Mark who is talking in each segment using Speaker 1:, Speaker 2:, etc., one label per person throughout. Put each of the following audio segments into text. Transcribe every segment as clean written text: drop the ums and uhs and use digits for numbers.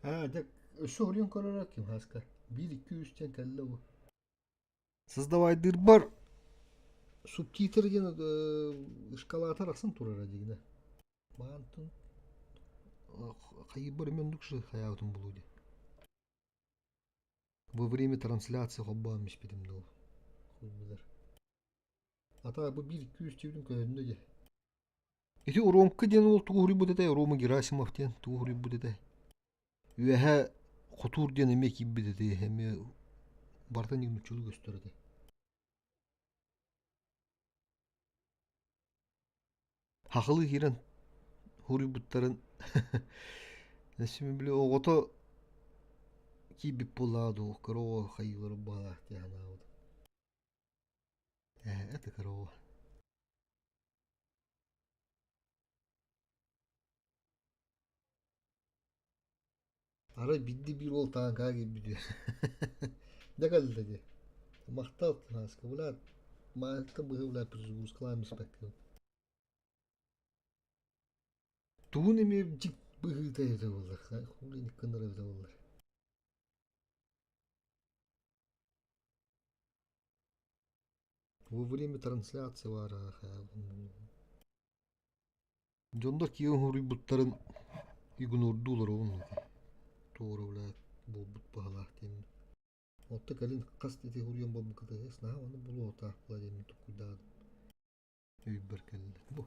Speaker 1: Аа, дьэ, өссө уруйан көрөрө ким хаска. Биир, икки, үс диэн кэллэ бу. Создавайдыырбар субтитр диэн ыскалаатар ахсын турара дигинэ. Маантын хайыыбар эмиэ оннук же хайаабытым булуу дии. Во время трансляции холбоон испитим дуу. Хуй билэр. Ата бу биир икки үс диэбитим көһүннэ дии. Ити Ромка диэн уол тугу уһуруйбут этэй? Рома Герасимов диэн тугу уһуруйбут этэй? Үөһэ Хотуур диэн эмиэ киирбит этэ, эмиэ барыта ньыгмыччылыы көстөр этэ. Хахылыы киирэн уһуруйбуттарын өссө били оҕото киирбит буоллаҕа дуу, кыра оҕо хайыылара баалаах дии санаабытым. Ээ, это кыра оҕо. Арай биирдэ биир уол тааҥкаҕа киирбит үһү. Дьэ кэллэ дии. Махтал Наска, блядь, маайыттан быһыы блядь перезагрузкалаан испэккин. Тугун эмиэ дьик быһыыта эбитэ буоллар, хули гыннар эбитэ буоллар. Во время трансляции баара Дьоннор киэҥ уһуруйбуттарын игнордуулар оннук туора блядь буолбут быһалаах диэммин. Онто кэлин хас да ити уһуруйан буолбукка наһаа ону булуохтаах була диэммин толкуйдаатым. Өйбөр кэллэ. Бу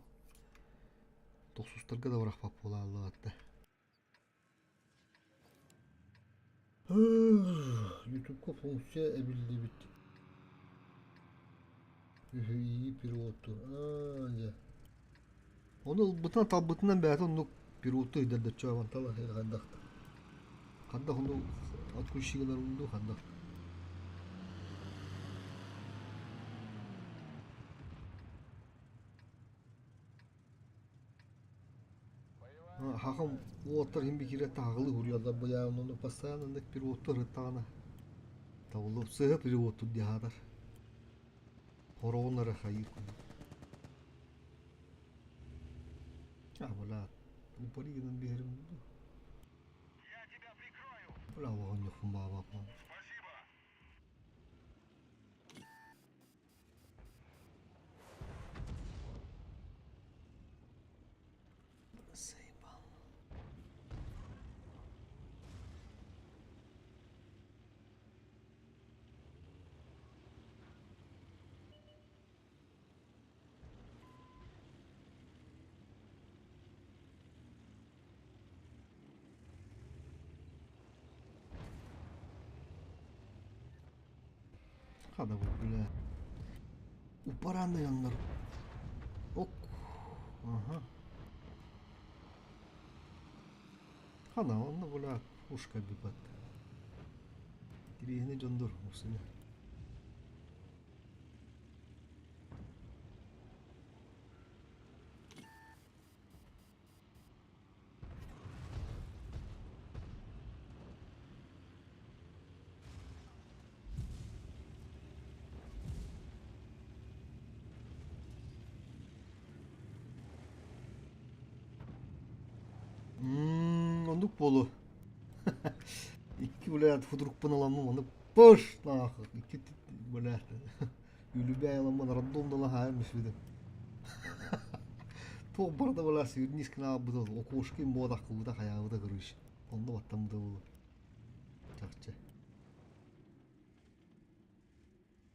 Speaker 1: тохсустарга да бырахпат буолааллаатта. Ютубка функция эбиллибит. Үһүйүү пилоту. Аа, дьэ. Ону ылбытынан талбытынан бэйэтэ оннук пилоту ыйдардаччы авантала хайдах хайдах ону отключи гынарым дуу хайдах. Хахам уоттар иһин киирэтте хаҕылыы уруйаллар быйаан ону постоянно ыннык переводтур ырыттаҕына табыллып сыыһа переводтур дии аатар хороҕун эрэ хайыыр курдук а бля упари гынан биэрим дуу бля оҕонньохпун баабаппын Заебал. Хада бу бля. Упаранныяннар. Ок. Ага. Хана онно бля пушка бипат. Тириһини дьондор усуна. Оннук буолуо. Икки блядь худурукпун ыламмын оннук пыш нахуй икки блядь үлүбээй ыламмын роддом дала хаайым үсүдүм. Туох барыта бала сүүрнискин аалбыта окошкин буотах кубута хайаабыта короче. Онно баттаммыта буолуо. Чахчы.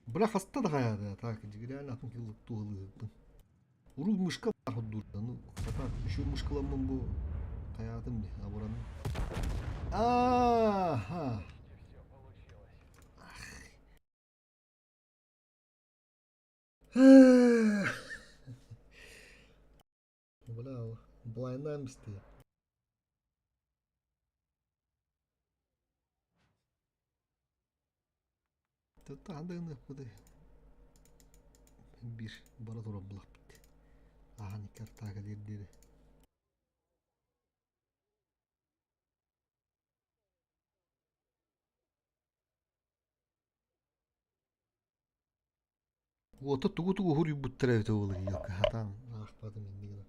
Speaker 1: Бля хаста да хайаата так реально атын кылык туһалыыһыкпын. Урут мышка баар ходдуур ну хата еще мышкаламмын бу хайаатым ди абыранным. Ааха. Бля, блайнаан истиэ. Таһан да гыныахпытый. Биир бара турар булахпыт. Ахан икки артаага диир диэри. Уота тугу-тугу уһуруйбуттара эбитэ буолуой сатаан аахпатым иннигинэ.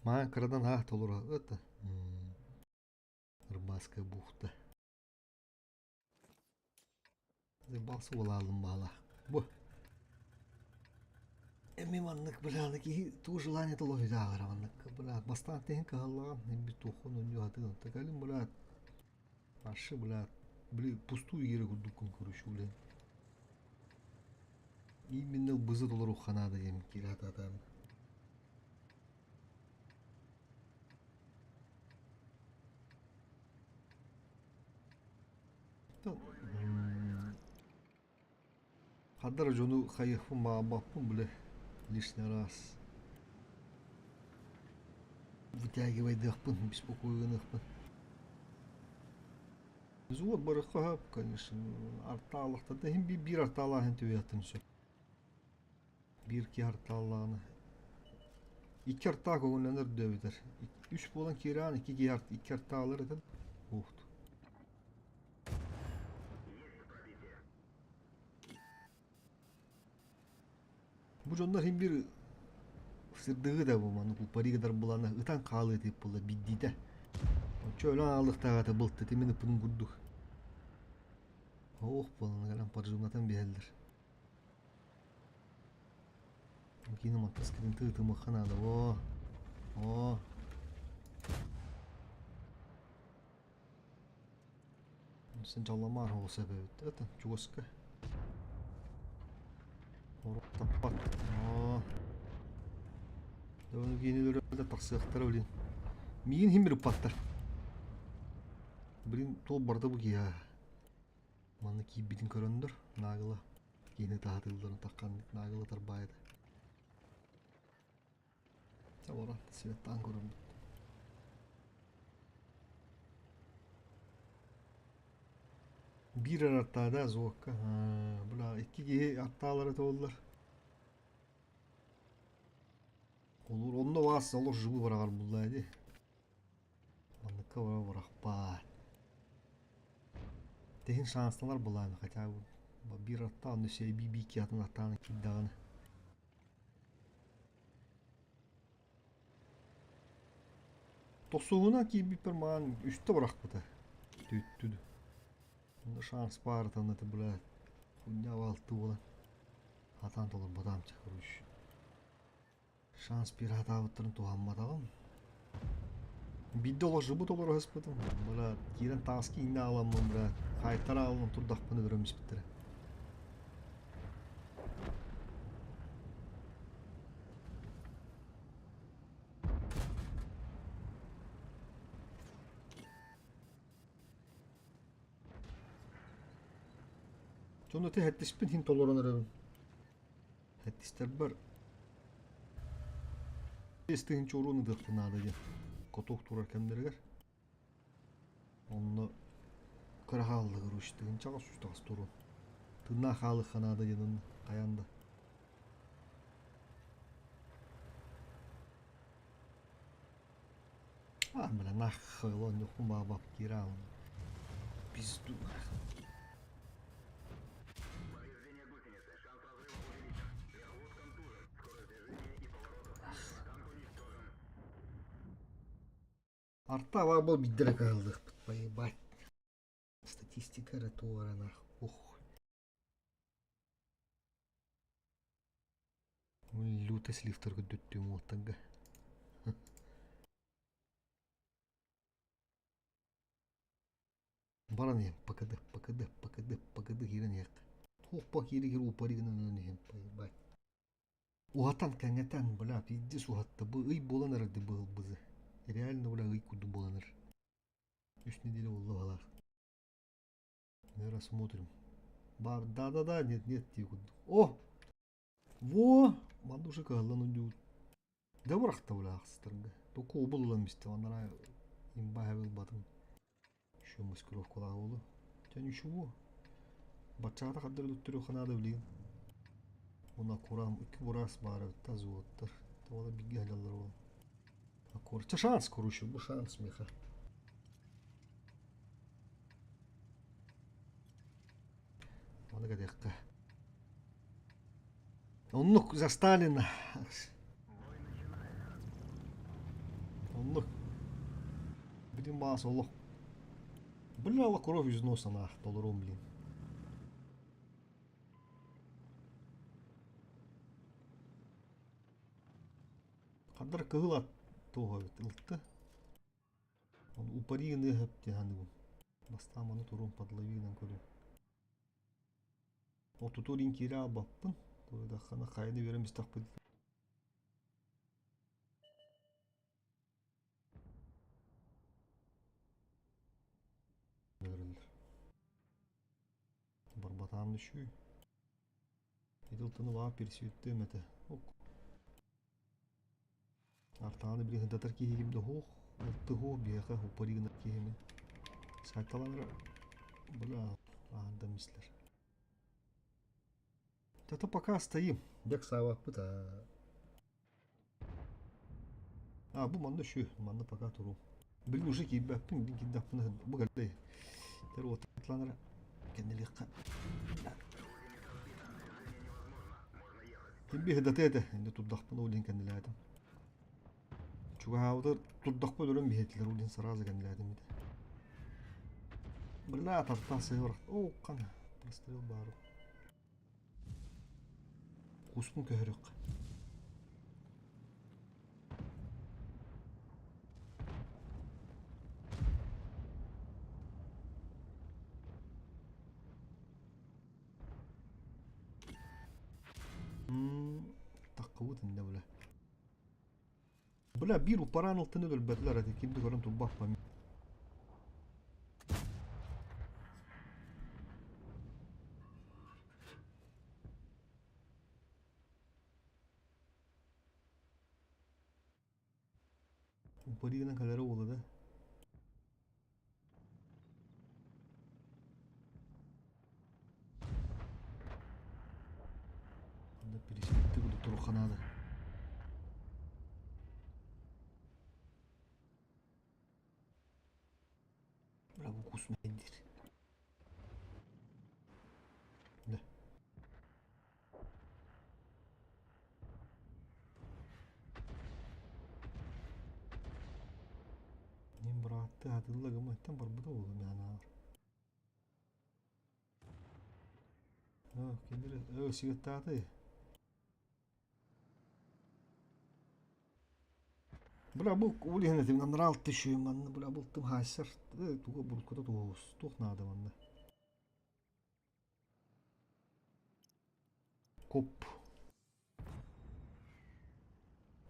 Speaker 1: Маан кырадан аах толоро это Рыбацкая бухта. Балсы буолаалым баала. Бу. Эми маннык бляны киһи туу желание толоһуйдааҕара маннык бля бастаан тэһин кыһаллаҕам бит туоххун онньу хатыгын такалым бля Вообще бля бли пустую игры курдуккун короче блин именно бызы толору ханаада диэн киирэ Ханна дьону хайыахпын баҕарбаппын бile лишний раз вытягивайдыахпын беспокойыныахпын. Взвод барыхха конечно артаалахтарда иһин биир артаалааһын түбэһиэхтэрин сөп. Биир киһи артааллаҕына икки артаа көҥүллэнэр дөбүтэр. Үс буолан киирэҕин икки киһи икки артаалар этэн уохт. Бу дьоннор иһин биир сырдыгы да бу маннык упаригыдар булана ытан хаалыы тип буолла биддиитэ. Оччо өлөн аалыктааҕата былты тимин ыппытын курдук. Ох буолан кэлэн поджимнатан биһэллэр. Киинэ маттаскытын тыытымыхха наада оо. Оо. Син дьолломоор оҕус эбэбит. Это чугаска. Орук таппат. Оо. Дьону киинэлэрэ тахсыахтара блин. Миигин хим бир ыппаттар. Блин, туох барда бу киһи Манна киирбитин көрөндөр, наагыла киһини таһатыылларын тахханнык наагыла тарбаайда. Чабара светтаан көрөммүт. Биир эрэ аттаада звукка. Бля, икки киһи аттаалара туоллар. Олор онно баас олох живу бараҕар булла ди. Манныкка бара бырахпаат. Тэһин шансталар былааны хотя бы биир аттаан өссө эбии биики атын аттаан киирдэҕинэ. Тохсуһунан киирбиппэр маан үстэ бырахпыта. Түттүдү. Онно шанс баар это бля хуйня алты буолан хатаан толорботаам ча короче. Шанс пиратаабыттарын туһамматаҕым. Биирдэ олорсубут олоро сыспытым. Бля, киирэн тааска иҥнэ аҕаламмын, бля, хаайтара аҕалан турдахпына өлөрөн испиттэрэ. Дьону тэһэттиспин иһин толорон эрэбин. Сэттистэрбэр 5 000 урууну ыытыахпын наада диэн котуок турар кэмнэригэр. Онно кыра хааллыгыр үс тыһыынчаҕа сүүс таҕыс туруон. Тыыннаах хаалыахха наада диэн онно хайаан да. А, бля, нахуй, оонньуохпун баҕарбаппын киирэ аалым. Пизду нахуй. Арта был биирдэрэ кыһаллыахпыт поебать. Статистика эрэ туора нах ух. Люто сливтарга дүттүүм уоттарга. Баран иһэн ПКД, ПКД, ПКД, ПКД киирэн иһиэх. Туох киири киир упари гынан өлөн иһэн поебать. Уһатан кэҥэтэн, бля, пиздец уһатта. Бу ый буолан эрэрди быһылбызы. Реально, бля, ый курдук буолан эрэр. Үс неделя буолла баһылаах. Мы рассмотрим. Бар, да-да-да, нет, нет, дии курдук. О! Во! Манна уже кыһаллан ойдуубут. Да бырахта бля ахсыстарга. Току обул ылан истэ, манна имба ылбатым. Еще маскировкалаах буолу. Чэ ничего. Баччаата хардары туттарыахха наада билигин. Уонна курам икки курас баар эбит да взводтар. Тоҕо да бииргэ сылдьаллар буолан. Чэ шанс короче, бу шанс миэхэ. Маны кэтиэххэ. Оннук за Сталина. Оннук. Билин баас олох. Бля, кровь из носа нах, толорум, блин. Хандар кыһыл ат туоһа эбит ылты. Оны упари гыныа сөп диэн саныыбын. Бастаан маны туруом подловигынан көрүөм. Отутур иин киирэ аалбаппын. Туойдаххына хайаны үөрэн истэхпит. Барбатаан düşүү. Ити ылтыны баа пересветтиэм этэ. Ок. Артааны билин сырдатар киһи ким да суох. Ылты суох биһиэхэ упари гынар киһини. Сайталанара бля аанда мислэр. Тата пока стоим. Дек саабаппыт аа. А бу манна үчү, манна пока туруу. Билин уже киирбэппин, билин киирдэхпинэ бу кэллэй. Тэр уоттатланара кэннилиэххэ. Ким биһидаты этэ, инде турдахпын ол иһин кэннилээтим. Чугаһаабытыгар турдахпын өлөн биһэтилэр ол иһин сразу кэннилээтим этэ. Бля, тарта сыһыар. Оо, хана, прострел баар. Куспун көһөрүөххэ. Таккыбыт иннэ бля. Бля, биир упараан ылтыны өлбөтүлэр ати ким да көрөн турбаппын. Упаригынан кэлэрэ буолла да. Анда пересветти курдук туруохха наада. Бля, бу кус диир. Да. Мин быраатты атылла гымматтан барбыта буолуо миэхэ Кинилэр сигэттааты. Бля бу ол иһин этим анарал түшү манна бля бултум хаайсар туга буркута туос туох наада манна. Коп.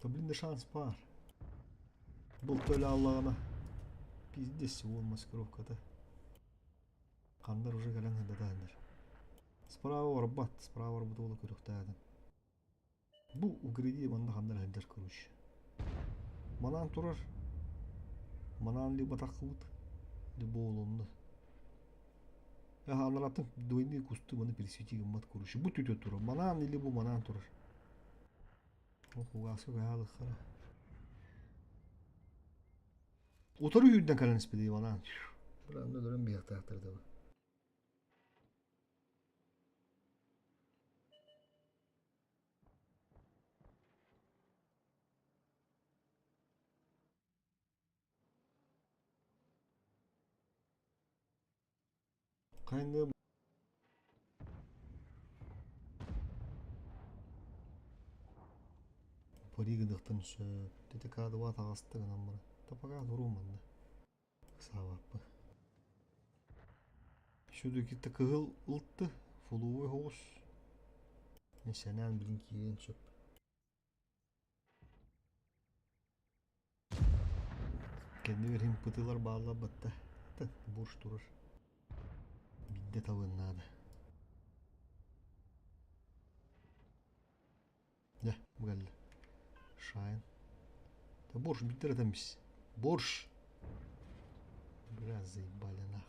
Speaker 1: Да блин да шанс баар. Булт өлө аллаҕына пиздец уол маскировката. Хандар уже кэлэн сырдатааннар. Справа барбат, справа барбыт уолу көрүөхтээдим. Бу угриди манна ханнар сылдьар короче. Манаан турар. Манаан либо таххыбыт, либо уолунна. Аналатын двойные кусты маны пересвети гыммат короче. Бу түтө турар. Манаан или бу манаан турар. Ол кугааска каалыххара. Утары үүрдэн кэлэн испиди манаан. Быраанна өлөрөн биһиэхтээхтэр да. Хайны Пари гыныахтан сөп. ТТК-два таҕыста гынан баран. Тапагаа туруум манна. Ыксаабаппын. Сүдүкитэ кыһыл ылты, фулуой соҕус. Мин сэнээн билин киириэн сөп. Кэннибэр иһин пытыылар бааллар батта. Бурж турар. Биирдэ табыан наада. Дьэ, бу кэллэ. Шайн. Да борщ биирдэ эрэ этэммис. Борщ! Бля, заебали нах.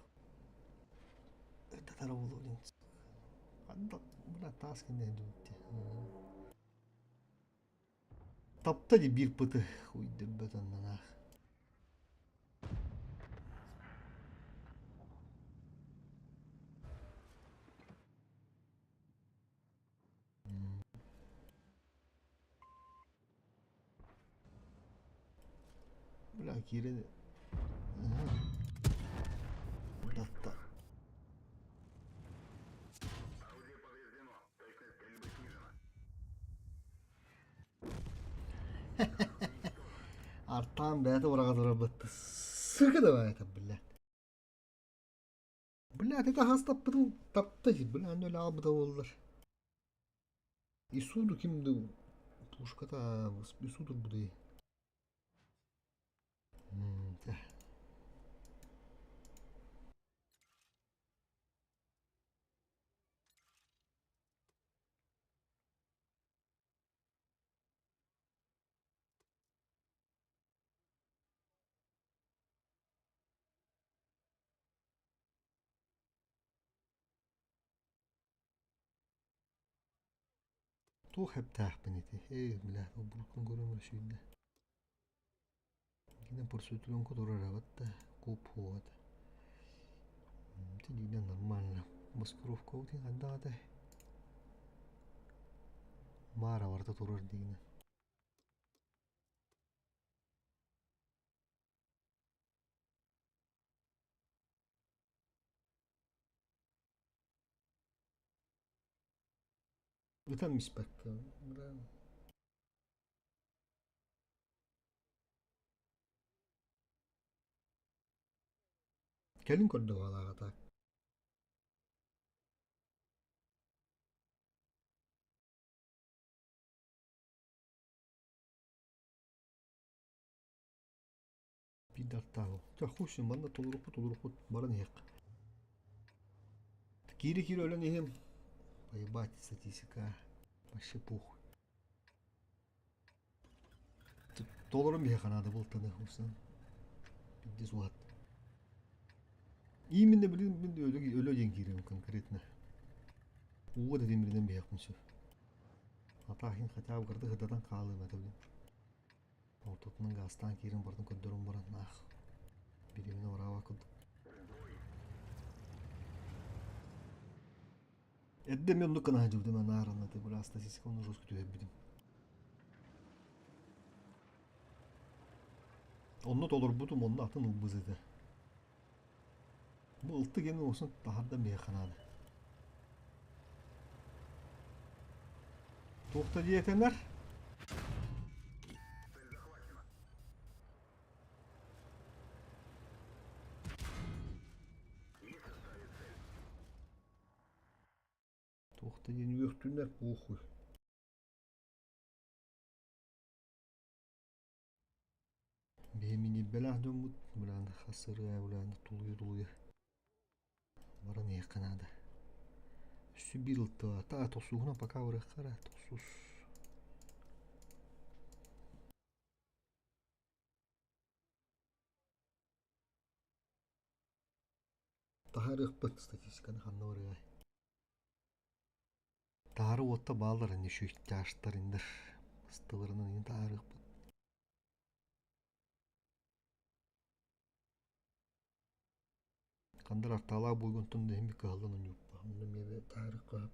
Speaker 1: Это буолуо диэн. Бля, таас кэннэ дубутте. Тапта дии биир пыты уйдурбат оннунаах. Бля, киирэн Датта. Артаан бэйэтэ ураҕа турарбыт. Сыка да это, блядь. Блядь, это хас таппытын тапта бля, аны өлө аалбыта буоллар. Исуду ким да пушката Исуду буду. Туох эптээхпин ити? Ээ, бля, обуруккун көрөн сүүйдэ. Кини пурсуутуленку турар эбит да, куп-хуот. Ити нормально. Маскировка утин хайдах этэй? Маара барыта турар диигинэн. Ытан испэккэ Кэлин көрдө баҕалааҕа Биир Чэ, хуй манна толорукпут толорукпут баран иһиэххэ. Киири-киири өлөн иһим. Поебать статистика. Вообще похуй. Толорун биһиэхэ наада буолтаны усан. Пиздец уһат. Именно блин мин өлө өлө диэн киириэм конкретно. Ууга да тимиринэн биһиэхпин сөп. Атаахин хотя бы кырдык ытатан хаалыам этэ блин. Ортотунан гаастаан киирэн бардым көрдөрөн баран аах бириэмэни бараабат курдук. Эрдэ эмиэ оннук гына сылдьыбытым анааран аты быраас статистика онно жестко түһэрбитим. Онно толорбутум, онно атын ылбыз этэ. Бу ылты генин уосын таһарда миэхэ наада. Туох да диэтэнэр? Туох да диэн үөхтүннэр похуй. Биһиминирбэлээх дьоммут былаан хас ырыа былаан тулуйа-тулуйа баран иһиэххэ наада. Өссө биир ылтыбата тохсуһунан пока барыахха эрэ тохсус. Таһаарыахпыт статистиканы ханна барыай. Таһаары уотта бааллар ини шүйташтар индер ыстыларынан иин таһаарыахпыт. Хандар артаалаах буойгунтун да иһин кыһаллан онньууппа. Онно эмиэ таһаарыахха сөп.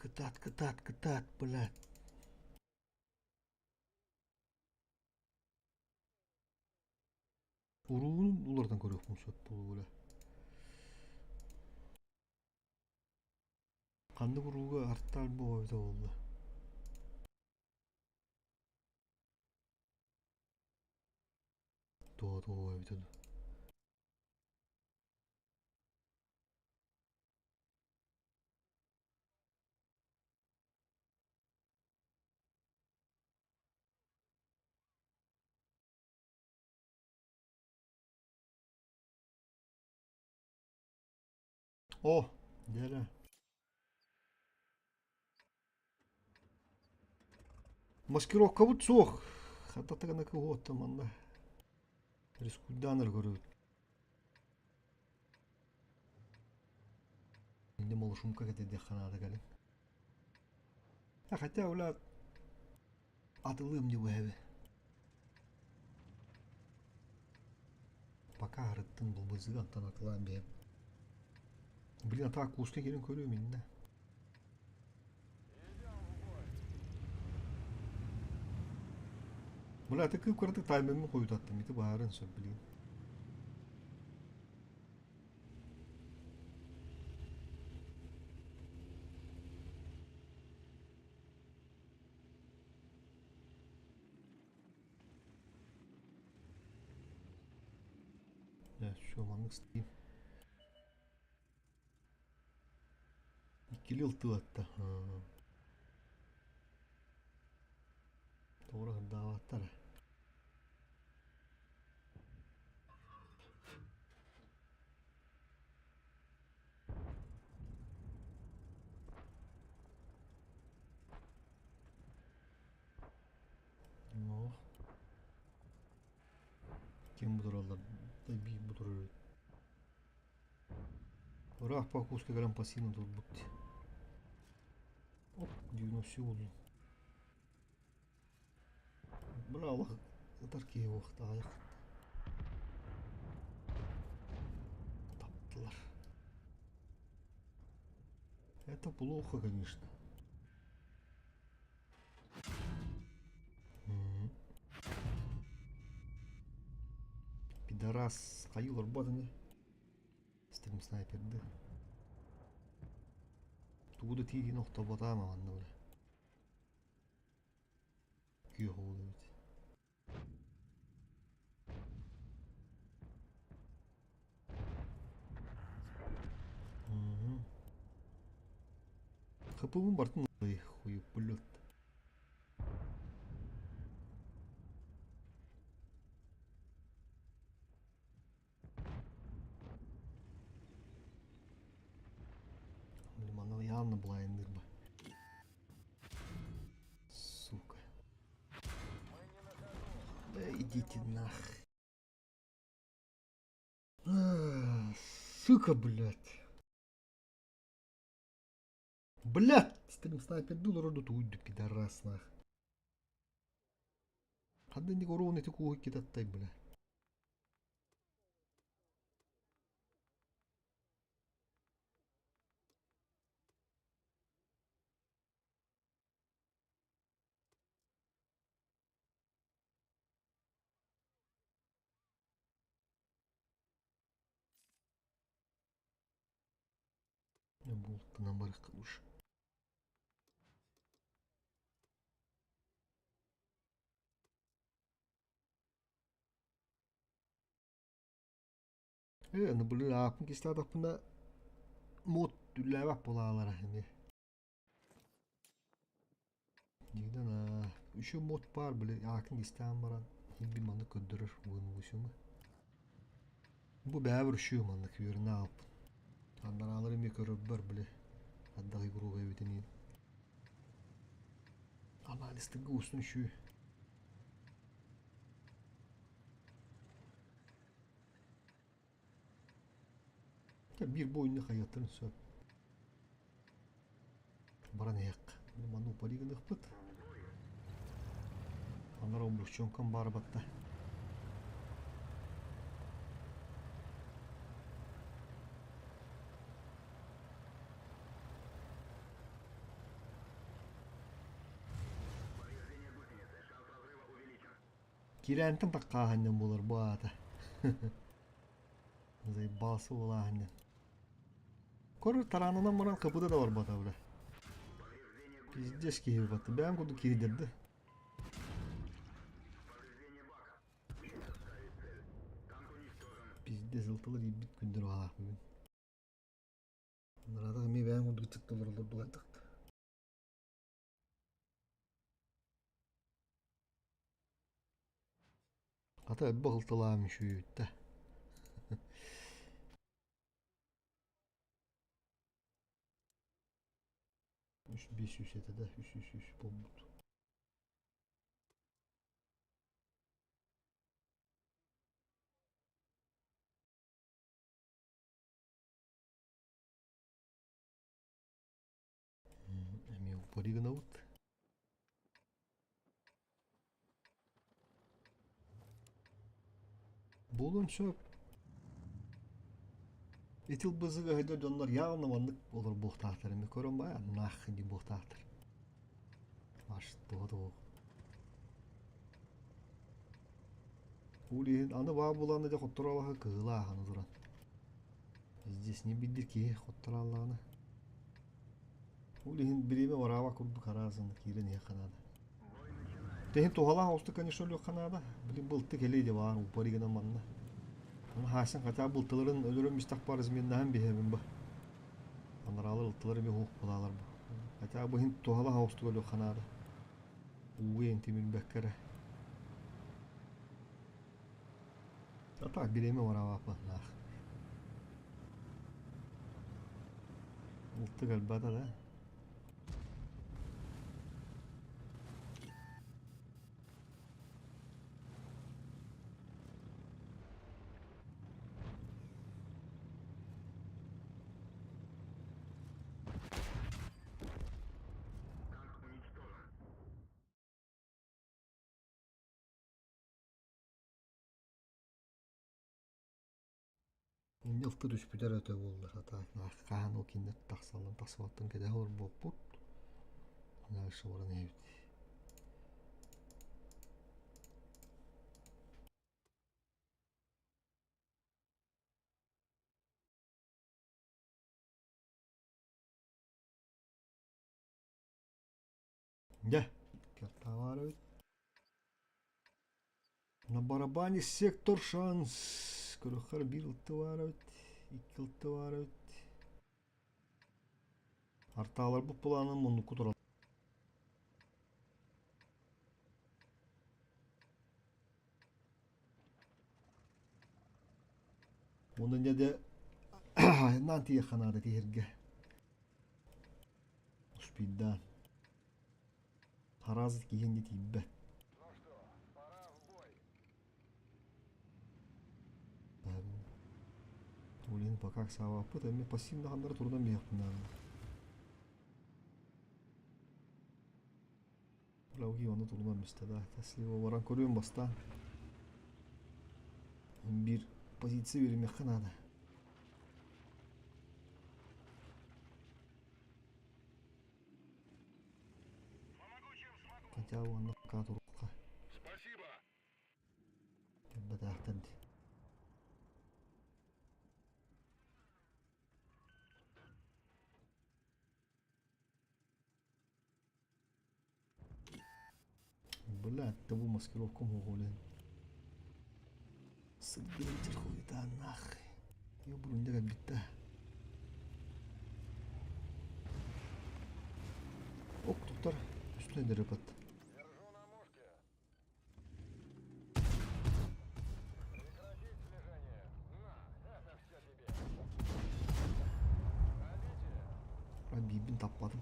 Speaker 1: Кытаат, кытаат, кытаат, блядь. Уруун улардан көрүөхпүн сөп буолуо. Ханнык урууга артаал буола эбитэ буолла? Туо туо эбитэ дуу. О, дьэ Маскировкабыт суох. Хата гына кыһуоттан манна. Рискуйдаан эрэ көрөбүт. Инде малышумка кэтэрдиэххэ наада кэлин. А хотя, бля, атылыам дии бу эбэ. Пока арыттын булбузыга антан атылаан бэйэм. Блин, атаа кууска кэлин көрүөм иннэ. Бля, ты кып-кыратык таймерин хойутаттым, ити баарын сөп, блин. Дьэ, всё, маннык стрим. Иккили ылтыбатта. Тоҕо ырдаабаттар. Оох. Ким бу тураллар? Биир бу турар. Ыраах покуска кэлэн пассивно турбут. Оп, 90 булдум. Бля, Аллах ытар киһи уохтаах. Таптылар. Это плохо, конечно. Пидорас хайыы олорбот ини. Стрим снайперды. Тугу да тиийин охторботаам манна бile. Күөх уол эбит. ХП-бын бартын хуйуппуллут. Блин, явно блайндер бы. Сука. Да идите нах. Сука, блядь. Блядь, стрим снайпер дул роду туйду пидорас нах. Ханна ник урон эти куһу китаттай, бля. Бултынан барык уж. Э, ну блин, ааппын кистаатахпына муот үллээбэт буолаалара эмиэ. Дигдэн аа, үчү муот баар били аакын кистээн баран химби маннык көрдөрөр угун Бу бэйэбэр үчү маннык үөрэнэ аалпын. Андараалар эмиэ көрөрбөр били ардах игруга эбитин анализтыгы устун үчү. Биир бу ойуну хайыахтарын сөп. Баран иһиэх. Манна упари гыныахпыт. Анара облегченкам баар батта. Кирээнтэн таккааһынньан буолар бу аата. Заебался буолааһынньан. Кору тараанынан баран кыбыта да барбата бля. Пиздец киһи батты. Бэйэм курдук киһи Пиздец ылтылар иирбит күннэр баалаах бүгүн. Наратах эмиэ бэйэм курдук ытыкталар олордулар Хата элбэх ылтылаам үчүгүттэ. Үс биэс сүүс этэ да, үс үс үс буолбут. Эмиэ упари гынабыт. Буолуон сөп. Ити ылбызыга өйдөр дьоннор явно маннык олор буохтаахтар эми көрөн баа нах дии буохтаахтар. Аш туга тугу. Ол иһин аны баа буланы дьэ хотторолаһы кыһылааһаны туран. Здесь не билдир киһи хоттораллаҕына. Ол иһин бириэмэ барааба курдук араазын киирэн иһиэххэ наада. Тэһин туһалаах оҕустук конечно өлүөххэ наада. Блин былты кэлиэ дьэ баар уппар гынан манна. Аны хаасан хотя былтыларын өлөрөн мистах бар изменнаһан биһэбин ба. Анараалар ылтылар эми хуох булаалар бу. Хотя бу иһин туһалаах оҕустук өлүөххэ наада. Ууга тимирбэккэ эрэ. А так бириэмэ бараабаппын наах. Ылтык элбэтэ да. Инньэ ылта түспүтэ эрэ өтө буоллар хата хаһан ол кинилэр тахсаллан тахсыбаттан кэтэһэ олорбуппут. Дальше баран иһэбит. Дьэ, картавар эбит. На барабане сектор шанс. Көрөххөр биир ылты баар эбит, икки ылты баар эбит. Артааларбыт планын муннукку турал. Уонна дьэ дэ айаннаан тиийиэххэ наада тиһиргэ. Успейдаан. Тараас киһин де тиийбэт. Блин, пока саабаппыт, эмиэ пассивно ханнары турунан биһиэхпин наада. Лауги ону турунан мистэ да. Слева баран көрүөм бастаан. Биир позиция беримиэххэ наада. Хотя уонна туруохха. Кэлбэтээхтэр дии. Блядь, того маскировку моголин. Сырдыгын хуйта нахуй. Ёбрун кэлбиттэ. Ок, туттар. Үстүнэн дырыпат. Биирбин таппатым.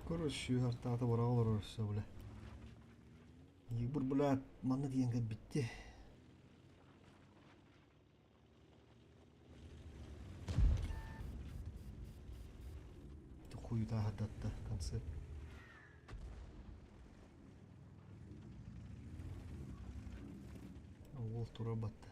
Speaker 1: Короче, артаата бара олорор өссө бля. Егор, бля, манна диэн кэлбитти. Хуйутааһырдатта концерт. Уол тура батта.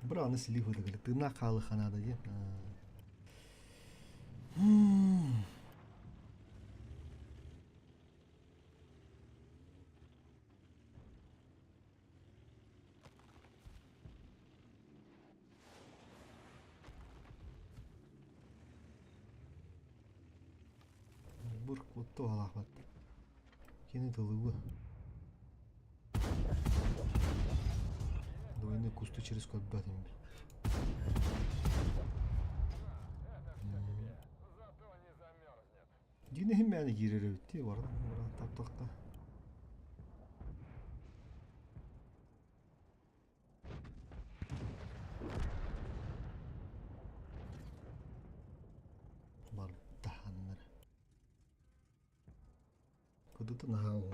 Speaker 1: Бра аны силии хытыгылы тыыннаах хаалыхха наада диэн. Бур куотта уһалаахпат. Кини тылыбы. Двойной кусты через көрбөт им. Дьиҥ иһин мээнэ киирэр эбит дии баран баран таптахха. Тардыта наһаа уһун.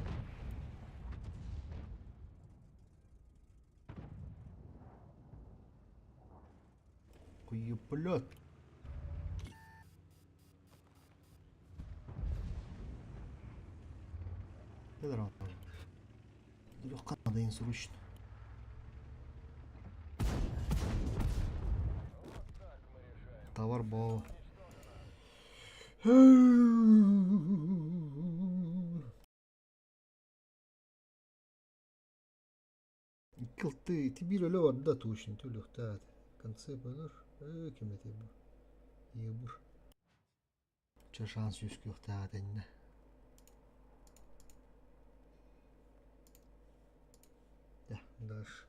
Speaker 1: Хуеплет. Надо срочно. Товар боо. Икки ити биир өлө барда туушин төлүөхтээх этэ. Концепт өлөр, ээ ким этэй бу? Ебур. Чэ шанс үөскүөхтээх этэ иннэ. Дальше.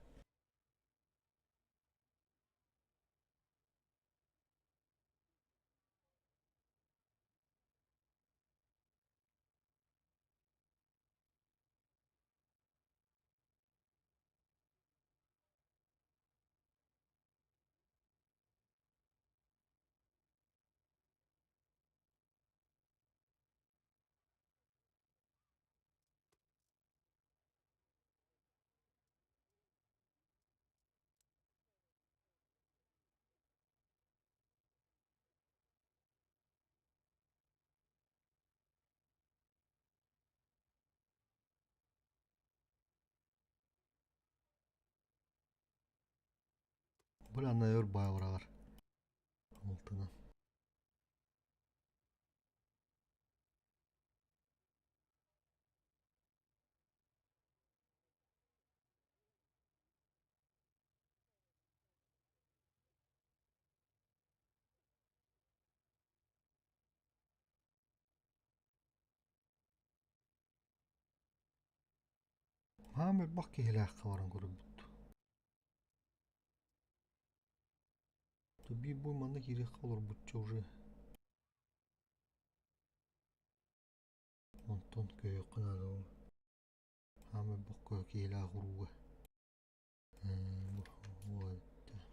Speaker 1: Бу өр баабыралар алтынан. Хаам элбэх киһилээххэ баран көрөрбүт. Биир бу манна киириэххэ олорбучча уже. Онтон көһүөххэ наада ол. Хаам элбэх киһилээх урууга.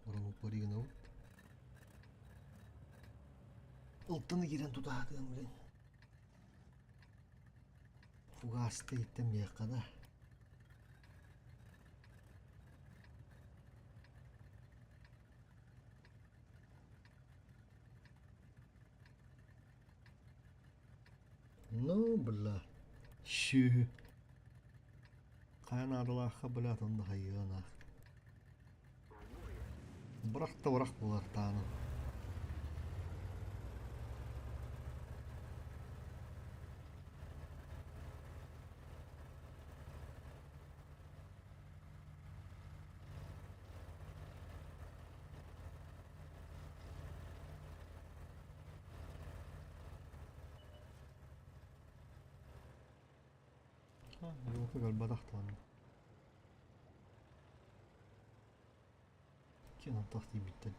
Speaker 1: Баран уппарыгынабыт. Ылтаны киирэн тутаатыам блин. Фугасты иттэн биэххэ да. Ну, бля. Сү. Хайа наадалаахха бля онно хайыанаах. Бырах да бырах буолар таанан. Елка кэлбэтэх даҕаны. Киэн антах тиийбиттэн.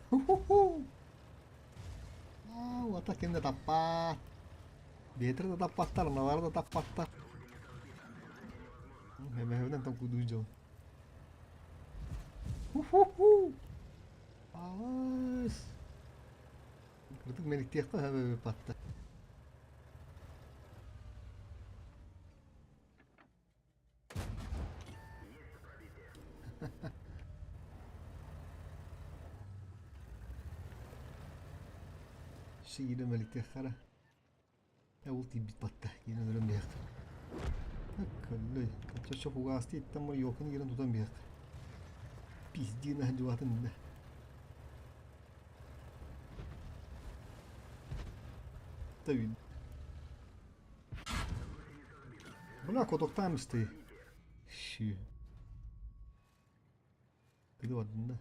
Speaker 1: Ху-ху-ху! Аа, ата ким да таппаат. Биэтэр да таппаттар, аналара да таппаттар. Эмэһэбинэн тоҥкудуу дьон. Ху-ху-ху! Аҕыс! Кырдык мэниктиэххэ сөп батта. Сиирэ мэликтиэххэ эрэ. Ол тиийбит батта. Киирэн өлөн биһиэххэ. Көллөй. Чоччо фугасты иттэн бар ёлканы киирэн тутан биһиэххэ. Пиздина дьуатын да. Та Бля, котоктаан исти. Ши. Тыгы бардын да.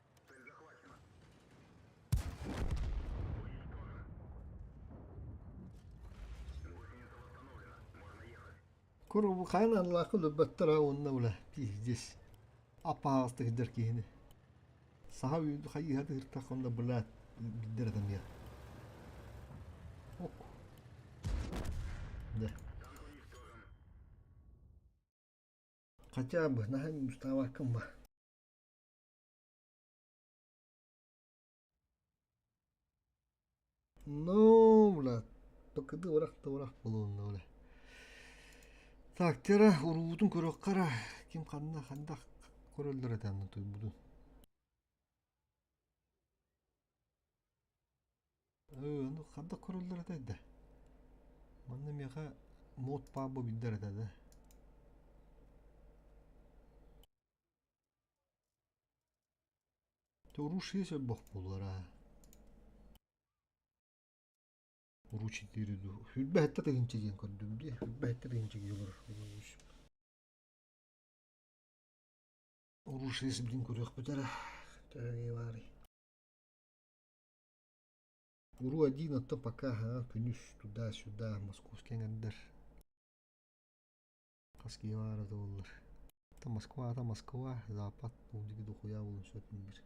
Speaker 1: Кур хайан аллаахы өлөрбөттөр аа уонна бля пиздец. Аппаҕастык сылдьар киһини. Саха хайыһа тыыртах онно блядь билдэр этэмиэ. Ок. Да. Хотя бы наһаа уставаккын ба. Ну, бля, ПКД урах да урах буолуонна, бля. Так, тера уруубутун көрүөххэ эрэ ким ханна хандах көрөллөр этэ анны туйбутун. Э, ону хандах көрөллөр этэ да. Манна миэхэ мод паба билдэр этэ да. Уруу шесть өлбөх буолуора. Уруу четыре дуу. Сүүрбэ сэттэ тыһыынча диэн көрдүм дии. Сүүрбэ сэттэ тыһыынча киһи олорор. Уруу шесть билин көрүөхпүт эрэ. Төһө баарый? Уруу один оттон пока күнүс туда-сюда московский эҥэрдэр. Хас киһи баара да буоллар. Москва ата Москва, Запад ол диэки дохуйа буолуон сөп диир.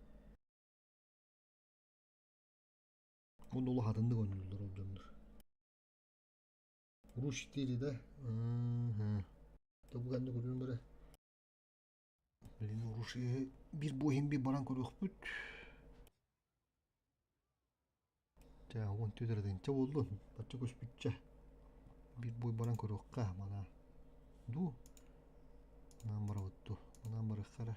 Speaker 1: Уонна олох атыннык оонньууллар ол дьоннор. Русь 4 да? Бу кэннэ көрүөм эрэ. Блин, Русь биир бу иһин биир баран көрүөхпүт. Чэ, 14 эрэ тыһыынча буоллун, бачча көспүччэ. Биир бой баран көрүөххэ, манаа. Дуу? Манаан барабыт дуу? Манаан барыахха эрэ.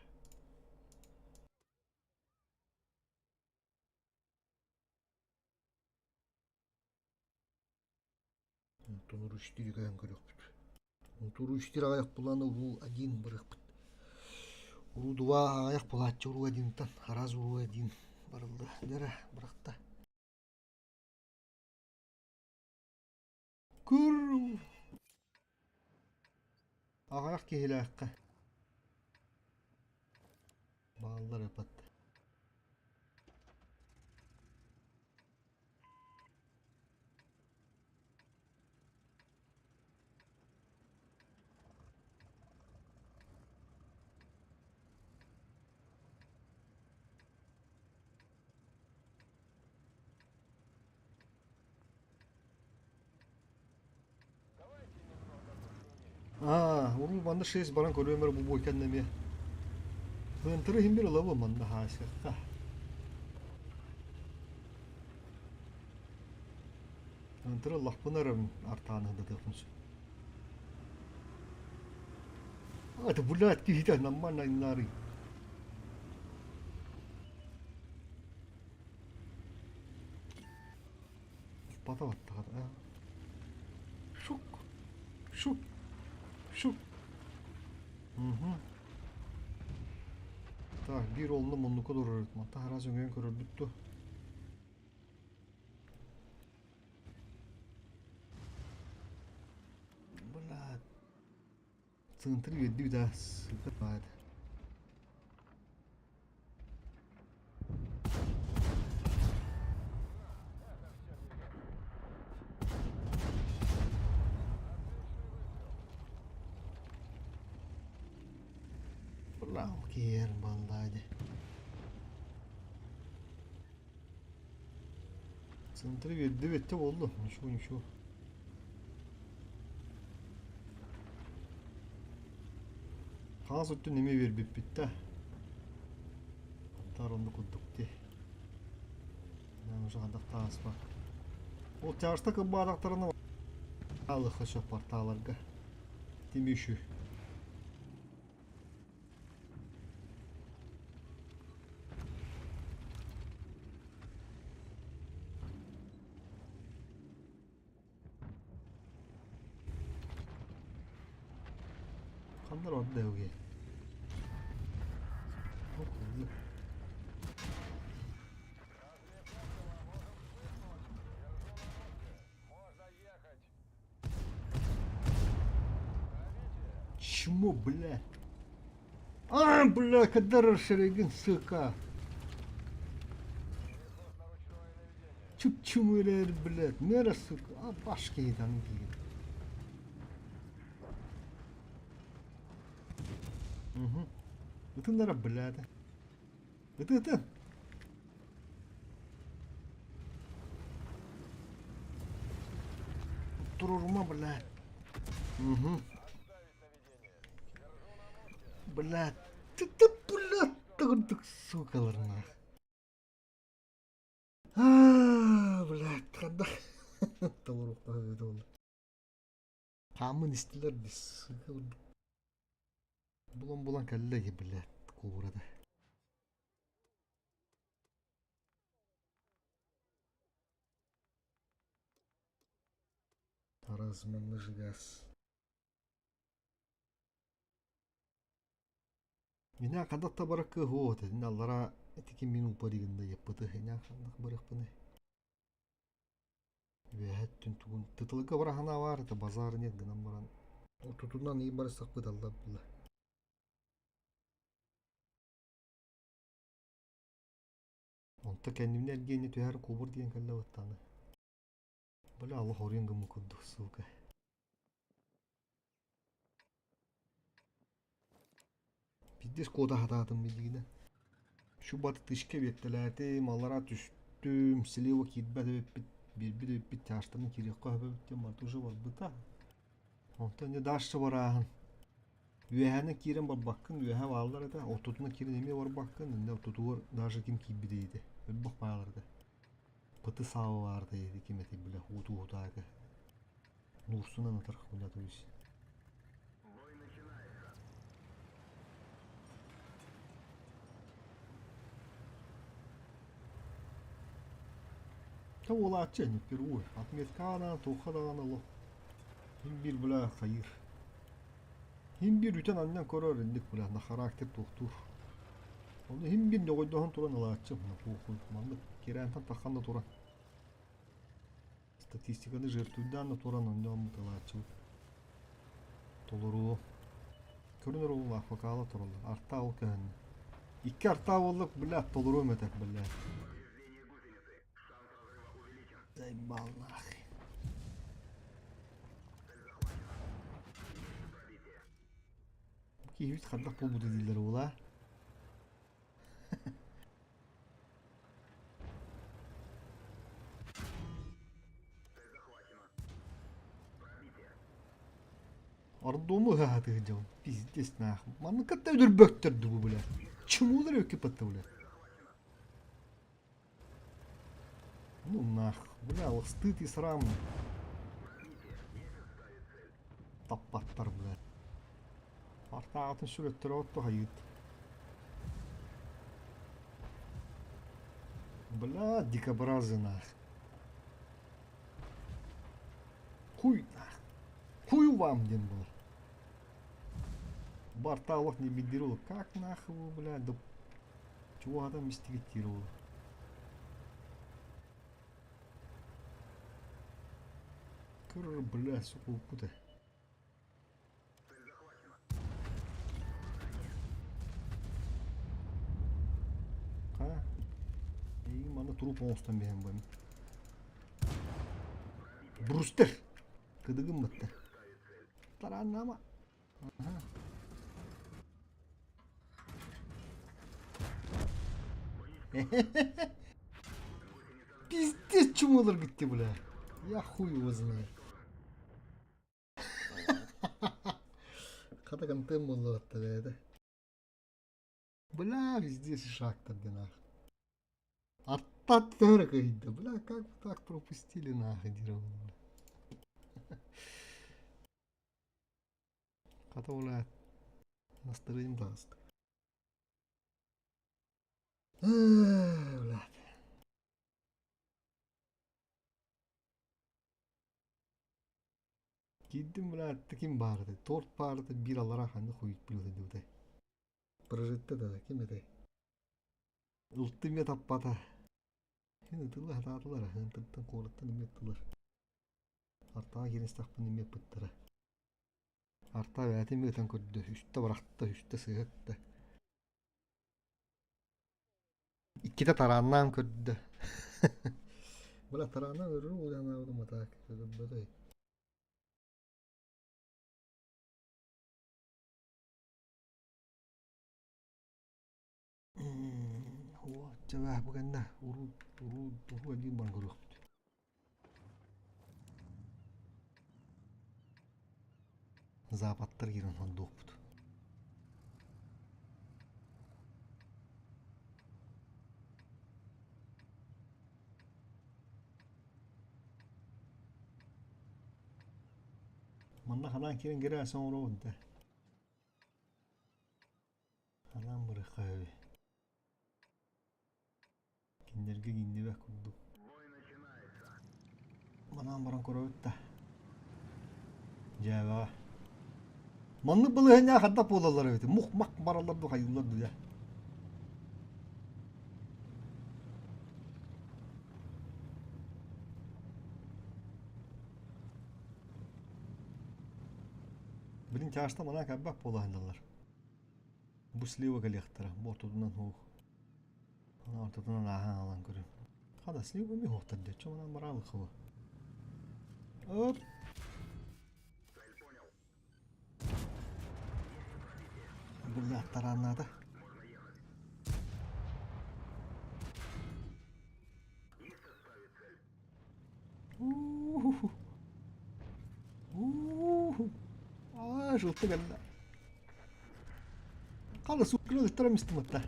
Speaker 1: Онтон Русь-4 көһөн көрүөхпүт. Онтон Русь-4 аҕыйах булан уруу один барыахпыт. Уруу два аҕыйах булааччы уруу одинтан, араас уруу один барылла. Дьэ бырахта. Көр аҕыйах киһилээххэ бааллар эпат. Аа, уруу манна шесть баран көрүөм эрэ бу буойканна эмиэ. Ыантыры иһин бир ылабын манна хаасыахха. Ыантыры ыллахпына эрэ артааны сылдатыахпын сөп. Это блядь, киһитэ нормально нары. Бата баттаҕа Шук. Шук. Шук. Угу. Так, биир олно муннука турар. Манта араас өҥөйөн көрөрбүт дуо? Блядь. Центр биэрдибит аа, сука баайда. Киэр балладе. Центры биэрдибит буолла. Ничего, ничего. Хаас өттүн эмиэ биэрбиппит да. Антар онно курдук дии. Уже хандах тааспа. Ол тяжта кыбаадахтарына алыха сөп порталарга. Тимишү. 카메라 왔네 여기. 어, 거기. Чмо, бля? А, бля, кадар шерегин, сука. Чуп-чумырер, блядь, мера, сука. А, башки там. Угу. Ытыннара блядь. Ыты ытын. Турурума, блядь. Угу. Блядь. Ты, ты, блядь, тыгырдык сукалар нах. Аа, блядь, ханна толоруохтаах буолла. Хааммын истилэр дии, сука. Булан-булан кэллэ дии, блядь, куурата. Таразманныжыгас. Минэ ханна да барар кыах суох этэ. Итиннэ аллараа ити мин упаригында ыйыппыты. Инэ ханна барыахпыный? Үөһэ өттүн тугун тытылыга бара санаа баар этэ, базар нет гынан баран ортотунан ый барсахпыт алла була. Онто кэннибинэ эргиэннэ түһэр кубур диэн кэллэ баттааны. Бля, олох оруйан гыммыт курдук, сука. Пиздец куота сатаатым билигинэ. Шубаты тышка биэртэлээтим, аллараа түстүм, слева киирбэт эбиппит, биэрбит эбиппит, чаастарын киириэххэ сөп эбит диэн барыта уже барбыта. Онтон дьэ дальше барааһын. Үөһээнэн киирэн барбаккын, үөһэ бааллар этэ, ортотунан киирэн эмиэ барбаккын, иннэ ортотугар даже ким киирбит этэ, өлбөх баалар этэ. Пыты саава баарда ити ким этэй бile ууту-уутаакы. Нуурсунан ытар хуйнатыбыс. Та уолааччы ини впервые. Отметка туохха даҕаны олох. Хин биир бля хайыыр. Хин биир үтэн анньан көрөр инник бля на характер туохтуур. Ону хин биир ньоҕойдоһон туран ылааччы похуй. Маннык кирээнтэн таххан да туран. Статистиканы жертвуйдаан да туран онньооммут ылааччыбыт. Толоруу. Көрүн оруоллаах вокала тураллар. Артаа ол көһүннэ. Икки артаа буоллук, бля, толоруом этэ, бля. Заебал нахуй. Киһибит хардах буолбута дииллэр уола. Ордуому ыһаатыы дьон. Пиздец нахуй. Маннык кытта өлөрбөктөр дуу бля. Чумуулар өккө патта бля. Ну нах, бля, вот стыд и срам. Таппаттар, бля. Артаатын сүрөттөрө отто хайыт. Бля, дикобразы нах. Хуй нах. Хуй вам диэн буолар. Бартаалах не биддир Как нахуй, бля, да чугаһатан мистигиттиир ол. Кыр, бля, сука, укпута. Ха? Эйигин манна труп оҥостон биһэн бу Брустер! Кыдыгым бытта. Тарааннаама. Аха. Пиздец чумолор гитти бля. Я хуй его знаю. Хата контент буолла бэйэтэ. Бля, везде шаг-то нах. Аттат кыйда. Бля, как вы так пропустили нахуй деревню. Хата бля, настроение даст. Блядь. Киирдим бля, ким баар этэй? Торт баар этэ, биир аллараа ханна хуйут билэ сылдьыбытай. Прожитта да, ким этэй? Ылты эмиэ таппата. Син ытылла сатаатылар, ыһыантыттан куораттан эмиэ ыттылар. Артаҕа киирэн истэхпинэ эмиэ ыппыттара. Артаа бэйэтэ эмиэ ытан көрдө, үстэ бырахта, үстэ сыыһа ытта. Иккитэ тарааннаан көрдө. Бля, тарааннаан өлөрүм уланаабытым а так, өлөрбөтөй. Чэ бу кэннэ уруу уруу уруу диин баран көрүөхпүт. Западтар киирэн хонduохпут. Манна ханаан киирэн гирэс оҥоробун да. Ханаан барыахха үһү. Кинилэргэ иҥнибэт курдук. Манаан баран көрөбүт да. Дьээбэҕэ. Маннык балаһыанньаҕа хайдах буолаллар эбит? Мух-мах бараллар дуу, хайыыллар дуу дьэ. Билин чаашта манаа кэлбэт буола сылдьаллар. Бу слива кэлиэхтэрэ, бу ортотунан һуух. Ортотунан ааһан аҕалан көрүн. Хада слива ми һуохтар диэччи манан бараалык хабы. Оп! Биллэ тарааннаата. Аа, жолта кэллэ. Хала суукканы ыттарам истим атта.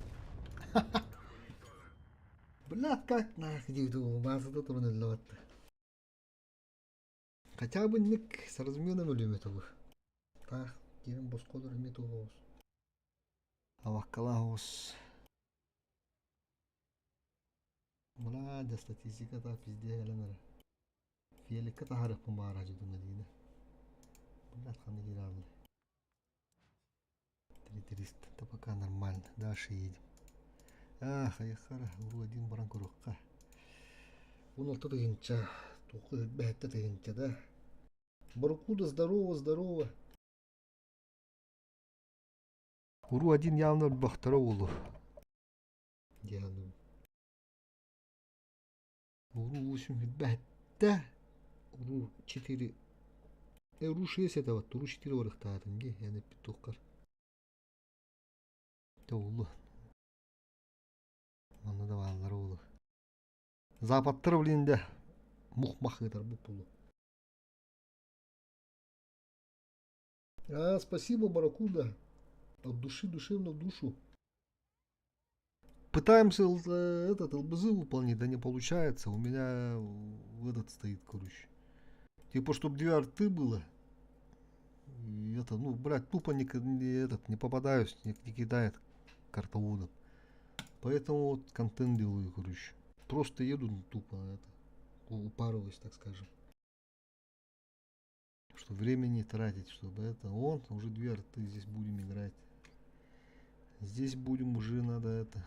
Speaker 1: Блядь, как нах диэбит баазата туран өллө батта. Хотя бы ник с разменом өлүөм этэ бу. Таах, киирэн босхо олор эмиэ туох Абаккалаах оҕус. Мына статистика та пиздец кэлэн эрэ. Фиэликкэ таһаарыахпын баҕара дьудуна диинэ. Блядь, ханна киирээбилэ. 3300. Это пока нормально. Дальше едем. Ах, айахара, уру один баран көрүөххэ. 16 тыһыынча, туохха 27 тыһыынча да. Барукуда, здорово, здорово. Уру один явно өлбөхтөрө уолу. Диану. Уру 8 хүлбэһэттэ. Уру 4 Уру 6 это вот, уру 4 барыхтаатым дии, эн эппит туоххар. Тоулу. Манна да бааллар уолу. Западтар блин да мух-мах ыытар бу пулу. А, спасибо, Барракуда. От души душевно в душу. Пытаемся этот ЛБЗ выполнить, да не получается. У меня этот стоит, короче. Типа, чтобы две арты было. И это, ну, блядь, тупо не, не, этот, не попадаюсь, не, не кидает картоводом. Поэтому вот контент делаю, короче. Просто еду ну, тупо это, упарываюсь, так скажем. Что времени тратить, чтобы это... Он, уже две арты здесь будем играть. Здесь будем уже надо это...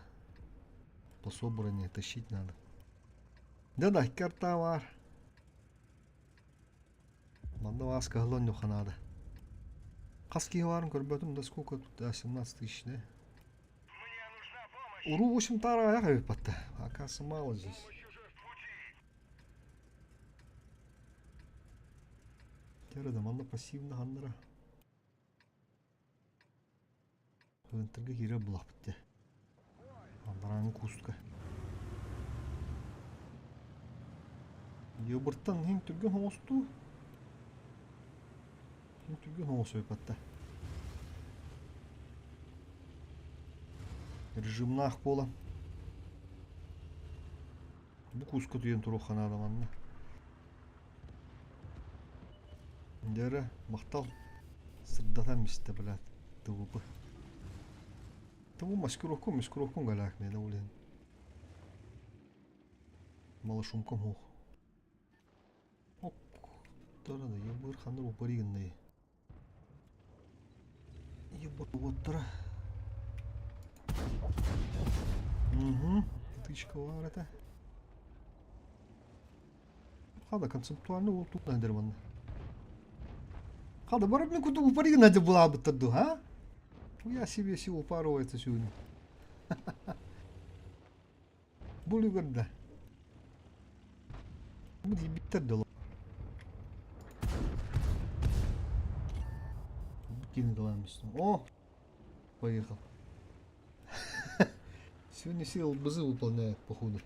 Speaker 1: По собранию тащить надо. Да-да, картавар. Манна вааска надо. Хас киһи баарын көрбөтүм да сколько тут, да, 17 тысяч, да? Уру 8 тара аяқ эбит батта. Оказывается, мало здесь. Тере манна пассивно ханнара. Хынтырга киирэр булахпыт дии. Алларааҥы куска. Йобуртан иһин түргэн оҥостуу. Иһин түргэн оҥосуйбатта. Режимнаах буолан. Бу куска түйэн туруохха наада манна. Дьэ махтал сырдатан бистэ блядь ТВП. Тому маскировку, маскировку галяк мен блин. Малышумкам хух. Ок, тара да ебыр ханыр упаригынный. Ебыр оттара. Угу, тычка бар это. Хада концептуально ол тук надыр манна. Хада барып мен куту упаригын надыр булабыттар ду, а? Я себе сил упарывается сегодня. Бұл үлгерді. Бұл ебиттер дылы. О, поехал. Сегодня все ЛБЗ выполняют, походу.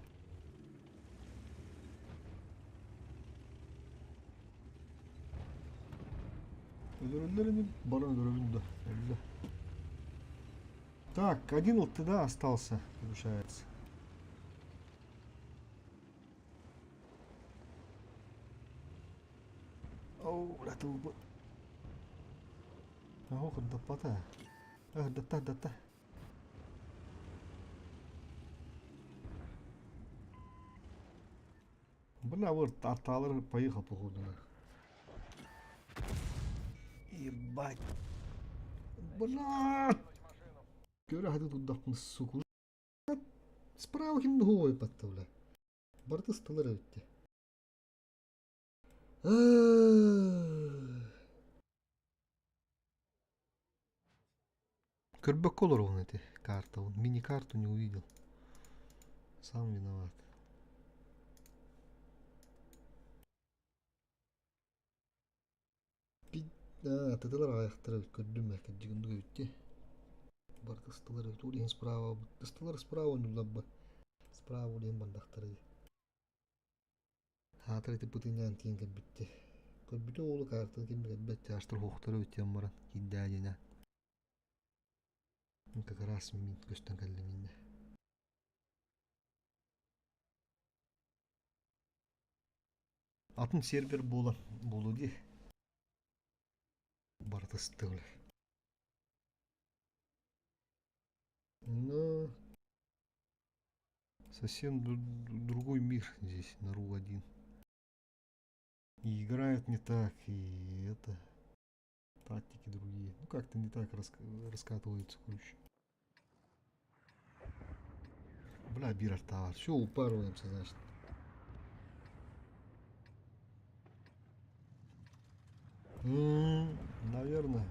Speaker 1: Өлөрөллөр ини баран өлөрөбүн да. Өллө. Так, один ЛТД остался, получается. Оу, бля, тылбы. Ох, даппата. Датта, датта. Бля, вот арталар поехал походу нах. Ебать. Бля! Көрө хаты турдахпын, сука. Справа ким дуһуой патта, бля. Барыта ысталар эбитте. Көрбөккө олоробун ити картабын. Мини-карту не увидел. Сам виноват. Тытылар аҕыйахтар эбит көрдүм ээ кырдьыгын эбит дии. Барыта ысталар эбит ол иһин справа ысталар справа оонньууллар справа ол иһин бардахтара дии. Аатыр ити бытыынан тиийэн кэлбиттэр. Көрбүтэ уолу каартаны ким да кэлбэт чаастар суохтар эбит диэн баран киирдээ диэнэ. Как раз мин көстөн кэллим иннэ. Атын сервер буолар буолуо дии. Барыта ыстыылар. Ну, совсем другой мир здесь, на Ру-1. И играют не так, и это... Тактики другие. Ну, как-то не так раскатываются, короче. Бля, биир товар. Все, упарываемся, значит. Наверное.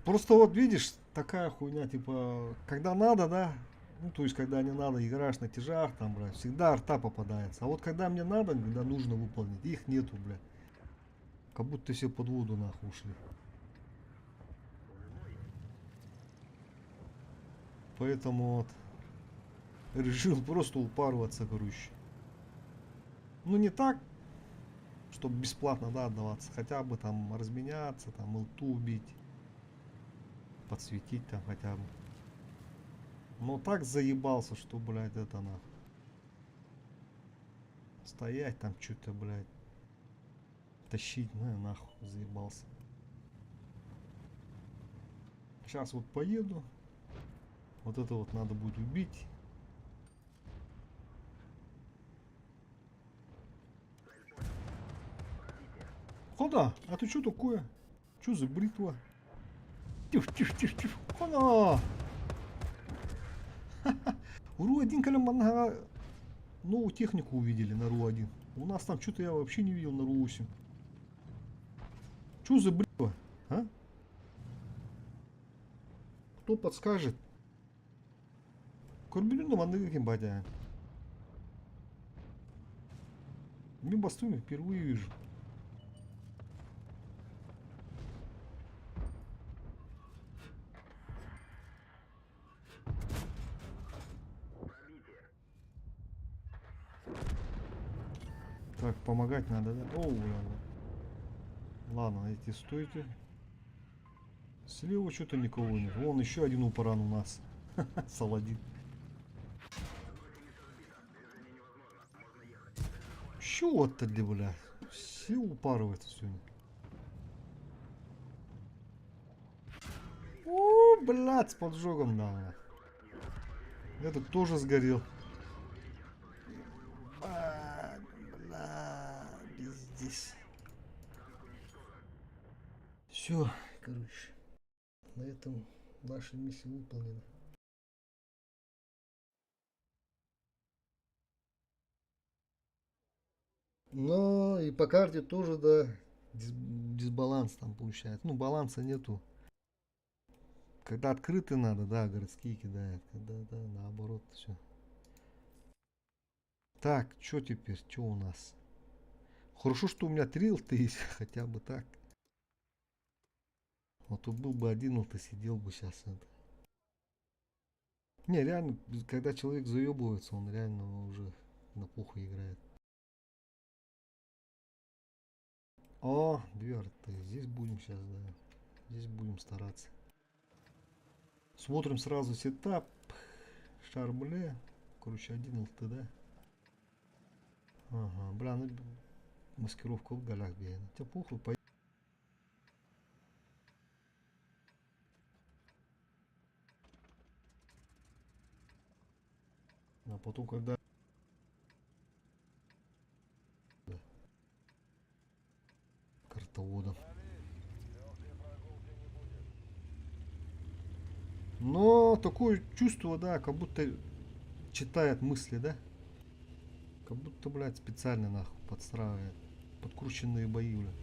Speaker 1: Просто вот видишь, такая хуйня, типа, когда надо, да, ну, то есть, когда не надо, играешь на тяжах, там, блядь, всегда арта попадается. А вот когда мне надо, когда нужно выполнить, их нету, блядь. Как будто все под воду нахуй ушли. Поэтому вот решил просто упарываться, короче. Ну, не так, чтобы бесплатно, да, отдаваться. Хотя бы там разменяться, там ЛТУ убить, подсветить там хотя бы. Но так заебался, что, блядь, это нахуй. Стоять там что-то, блядь. Тащить, ну нахуй, заебался. Сейчас вот поеду. Вот это вот надо будет убить. Хода, а ты что такое? Что за бритва? Тихо, тихо, тихо, тихо. Хода! РУ-1 кэлэн манна новую технику увидели на РУ-1. У нас там что-то я вообще не видел на РУ-8. Что за бритва, а? Кто подскажет? Көрбүтүн да манныгы ким батя. Мин бастыым впервые вижу. Так, помогать надо, да? О, бля. Ладно, эти стойте. Слева что-то никого нет. Вон еще один упаран у нас. Саладин. Чего-то для, бля. Все упарываются сегодня. О, блядь, с поджогом, да. Этот тоже сгорел. А, бля, пиздец. Все, короче, на этом наша миссия выполнена. Но и по карте тоже, да, дисбаланс там получается. Ну, баланса нету. Когда открыты надо, да, городские кидают. Когда, да, наоборот, все. Так, что теперь? Что у нас? Хорошо, что у меня три ЛТ есть, хотя бы так. Вот тут был бы один ЛТ, сидел бы сейчас это. Не, реально, когда человек заебывается, он реально уже на похуй играет. О, две арты. Здесь будем сейчас, да. Здесь будем стараться. Смотрим сразу сетап. Шарбле. Короче, один ЛТД. Ага, бля, ну маскировка в голях бегает. Тебе похуй, по... А потом, когда... Картоводом. Но такое чувство, да, как будто читает мысли, да? Как будто, блядь, специально нахуй подстраивает. Подкрученные бои, блядь.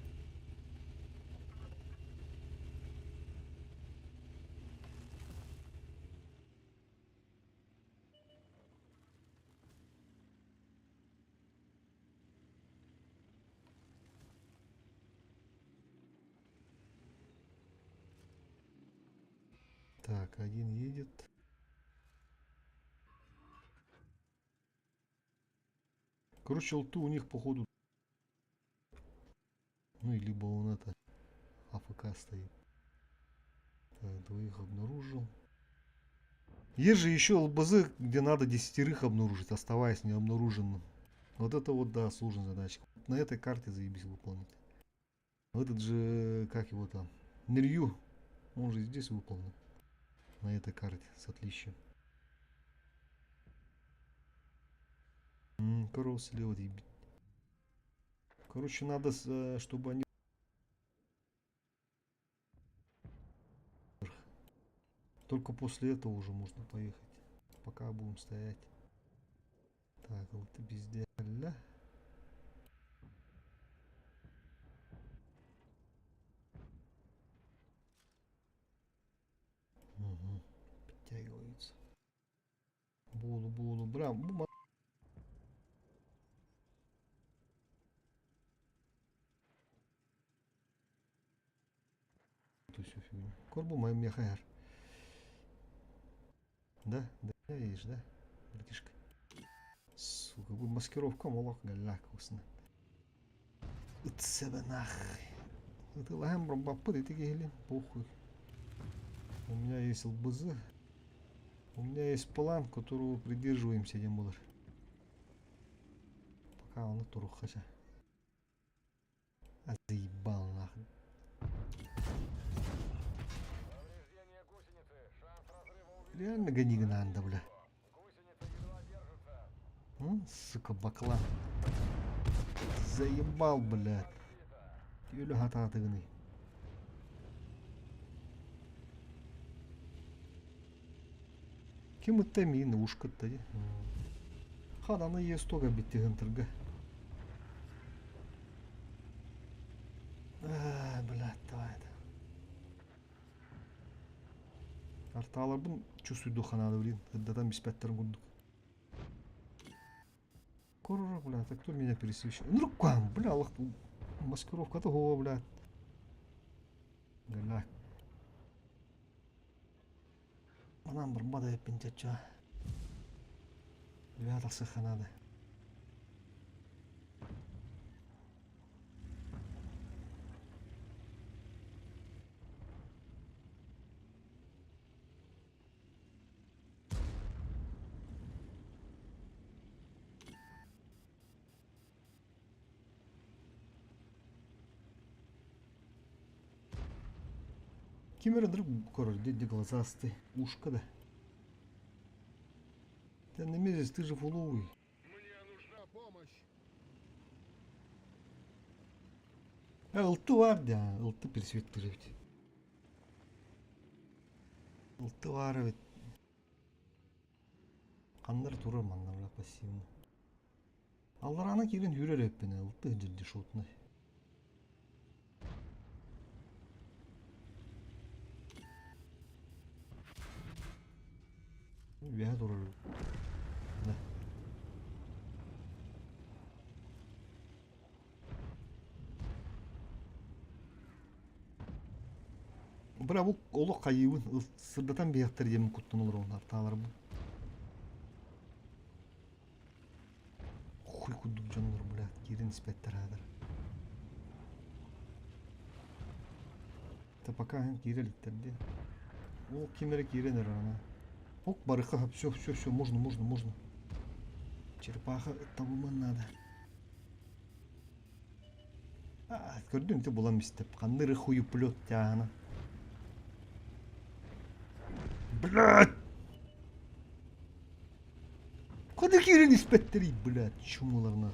Speaker 1: Так, один едет. Короче, ЛТ у них походу. Ну и либо он это AFK стоит. Так, двоих обнаружил. Есть же еще ЛБЗ, где надо десятерых обнаружить, оставаясь необнаруженным. Вот это вот, да, сложная задача. На этой карте заебись выполнить. Этот же, как его там, Нерью, он же здесь выполнил. На этой карте с отличием. Корова слева ебить. Короче, надо, чтобы они... Только после этого уже можно поехать. Пока будем стоять. Так, вот ты везде. Ля. Угу. Подтягиваются. Буду, буду, бра. Ту всю фигню. Корбу моим мехайр. Да? Да, видишь, да? Братишка. Сука, бу маскировка молок галля вкусно. Ыт себе нахуй. Это лахем бабапы, ты такие похуй. У меня есть ЛБЗ. У меня есть план, которого придерживаемся, диэн буолар. Пока он турух хотя. А заебал нахуй. Реально гони надо, бля. М, сука, баклан. Заебал, блядь. Юля хатаатыгыный. Ким ытта миин ушкытта ди. Хананы естога битти хынтырга. А, блядь, давай это. Арталарбын чувствую ханады, блин. Датан биспәттерин курдук. Корора, бля, это кто меня пересвечивает? Ну, рукам, бля, Аллах, маскировка того, бля. Бля. Манан барбада еппин чача. Бля, тахсыха надо. Ким эрэ друг король, где глазастый, ушко да. Ты на месяц, ты же фуловый.
Speaker 2: Мне нужна помощь.
Speaker 1: А, ЛТ бар, да, ЛТ пересветтер ведь. ЛТ бар ведь. Ханнар турар манна, бля, пассивно. Алларана кирен хүрер эппине, ЛТ дешотный. Үөһэ турар. Да. Бра бу олох хайыбын сырдатан биэхтэр диэмин куттан олоробун артааларбын. Хуй курдук дьоннор, блядь, киирэн испэттэр аатар. Это пока киирэ иликтэр дии. Ол ким эрэ киирэн эрэр ана. Ок, барыха, все, все, все, можно, можно, можно. Черепаха табыман надо. А, көрдүм ити булан истеп. Ханныры хую плет тяана. Блядь! Куда киирэн испэттэрий, блядь, чумуларына.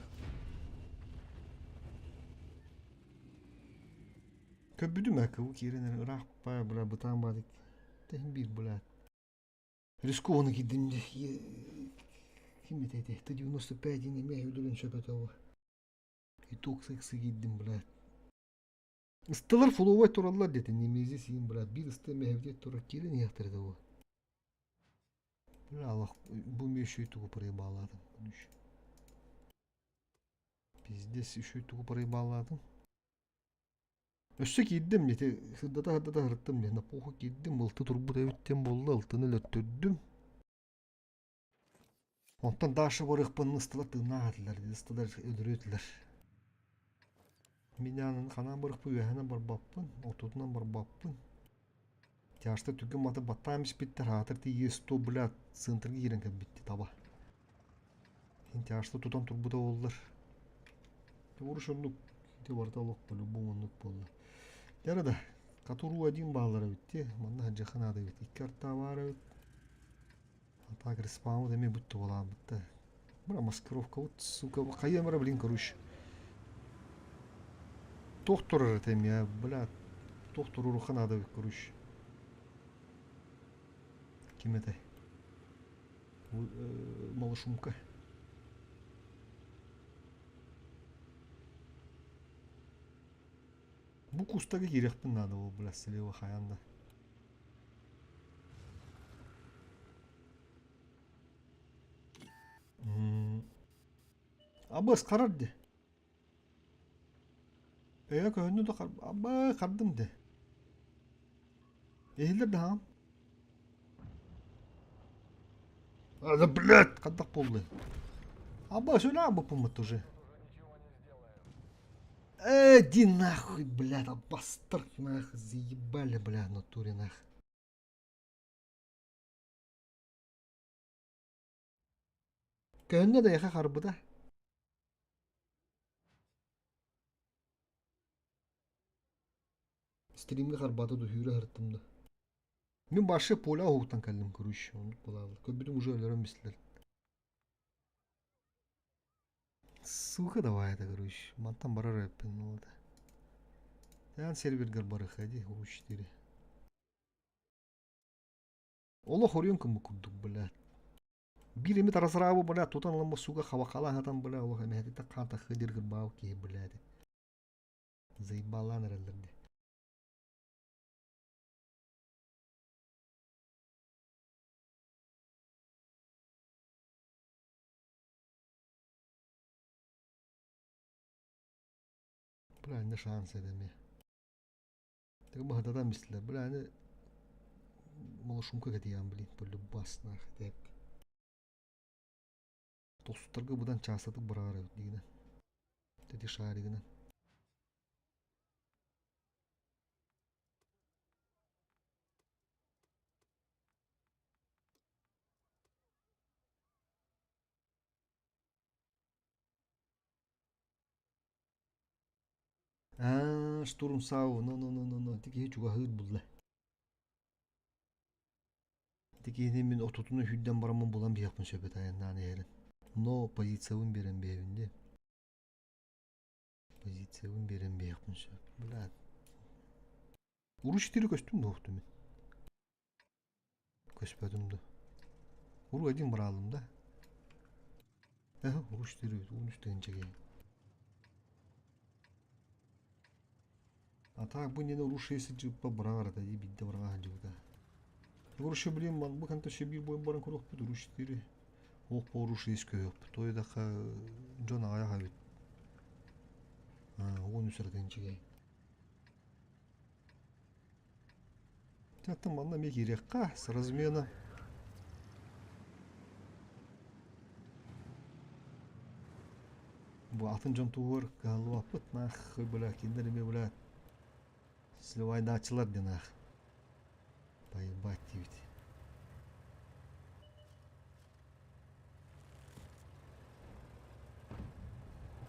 Speaker 1: Көрбүтүм ээ, кыбы киирэн эрэ ыраах баа, бля, бытаан баадык. Тэһин биир, блядь. Рискованно киирдим дии. Ким этэ ити? Т-95 диэн эмиэ өлөрөн сөп этэ ол. Итог секси киирдим, блядь. Ыстылар фуловай тураллар диэтэ, немези сиин, брат. Биир ысты эмэһэбитэ турар киирэн иһэхтэрэ да Бля, Аллах, бу еще и тугу проебалаатым. Пиздец, еще и тугу проебалаатым. Өссө киирдим, ити сырдата-сырдата сырыттым, на похуй киирдим, ылты турбут эбит диэн буолла, ылтыны өлөртөрдүм. Онтон Даша барыахпын ыстылар тыыннаах этилэр, ыстылар өлөрүө этилэр. Мин аанын ханаан барыахпын үөһэнэн барбаппын, ортотунан барбаппын. Тяжта түгэн маты баттаан испиттэр, аатыр тиийэ сто блядь, центрга киирэн кэлбитти таба. Ин тяжта тутан турбута буоллар. Уруш оннук, ити барыта олох по-любому оннук буолла. Дьэ да, катуру один бааллар эбит дии, манна сылдьыахха наада эбит. Икки артаа баар эбит. А так респаун эмиэ бүттэ буолаабыт да. Бра маскировка вот сука хайыам эрэ блин короче. Туох турар этэ эмиэ бля туох туруоруохха наада эбит короче. Ким этэй? Малышумка. Бу кустага киириэхпин наада ол бля слева хайаан да. Абыс харар дии. Өйө көһүннү да абы хардым дии. Иһиллэр да хаам. Да блядь, хайдах буоллай? Аба сюда буппуммут уже. Э, иди нахуй, блядь, бастырк нахуй, заебали, бля, в натуре нахуй. Көһүннэ да эйиэхэ харбыта. Стримҥэ харбаата да сүүрэ сырыттым да. Мин вообще поля уһуктан кэллим короче, оннук буолаабыт. Көрбүтүм уже өлөрөн бистилэр. Сука давай это короче. Мантан барар эппин ол да. Ян сервергер барыха ди, У4. Олох оруйан кыммыт курдук, бля. Биир эмит разрабы, бля, тутан ылан сука хабакалаан бля, олох эмэһэтиттэн хаан таххыы диир гырбаабыт киһи, бля, Заебалаан эрэллэр дии. Бля, не шанс это эмиэ. Баһытатан бистилэр. Бля, аны малышумка кэтийэҕин блин, полюбас нах так. Тостутарга быдан чаастатык быраҕар эбит дигинэн. Тети шаригынан. Аа, штурм САУ, ну ну ну ну ну, ити киһи чугаһыыр булла. Ити киһини мин отутун үһүйдэн бараммын булан биһиэхпин сөп этэ айаннаан иһэрин. Но позициябын биэрэн биһэбин дии. Позициябын биэрэн биһиэхпин сөп. Бля. Уруч тири көстүм дуохту мин. Көспөтүм да. Уру один быраалым да. Эһэ, уруч тири уун үстүн чэгэ. А так бу иннинэ уруш сылдьыбыппар быраҕар этэ дии биирдэ быраҕа сылдьыбыта. Уруш блин бу ханта биир буойун баран көрүөхпүт уруш дири Ох уруш ис көһүөхпүт. Той дахха дьон аҕыйах эбит. 13 эрэ Оттон манна эмиэ киириэххэ с размена. Бу атын дьон туһугар кыһаллыбаппыт нахуй, бля, кинилэр эмиэ, бля, сливайдааччылар диэн аах. Поебать диэбит.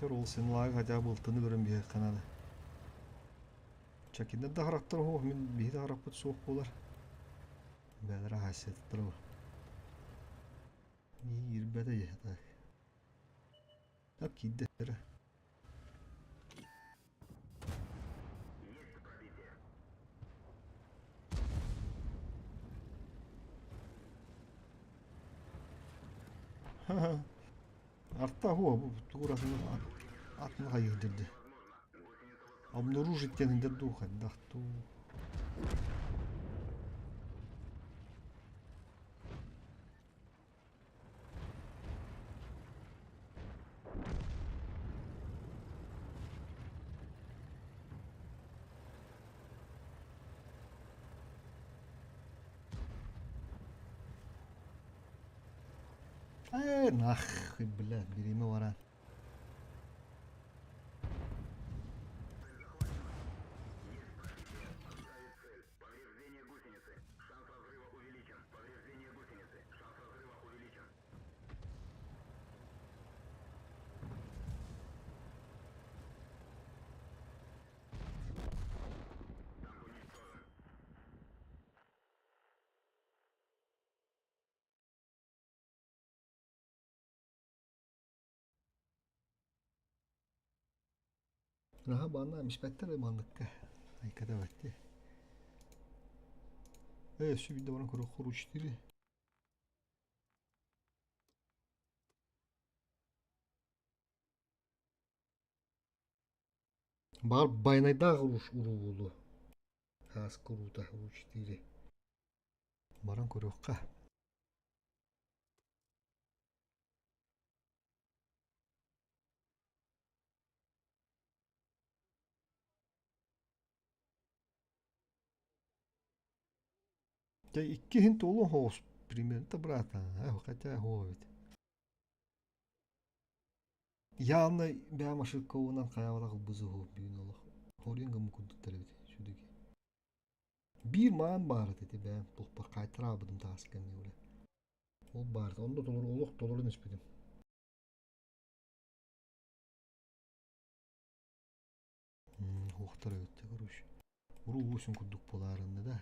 Speaker 1: Ол син хотя бы ылтыны көрөн биһиэххэ наада. Чакиннар да харахтар оһох, мин биһи да харахпыт суох буолар. Бээлэрэ хаасыаттара бу. Иирбэтэ дьэ так. Так киирдэ эрэ. Арта хуа бу тугуратын атын хайыһдырды. Обнаружить диэн дуу хайдах дуу. Ээ, нахуй, блядь, бириэмэ баран. Наһаа баанна миспэттэр манныкка. Айката бэтти. Э, сүбүдэ баран көрө хоручтири. Баар байнайдаах уруу буолуо. Ааска уруута уручтири. Баран көрүөххэ. Дьэ иккиһин туолуон соҕус примерно брата, хотя эбит. Явно бэйэм ошибкабынан хайаабатах ылбызыһу бүгүн олох. Хорин гыммыт курдуктар эбит сүдүги. Биир маан баар этэ бэйэм туохпар хаайтараабытым таас кэннэ бile. Ол баар онно толору олох толорун испитим. Уохтар эбит короче. Уруу уусун курдук буолаарынна да.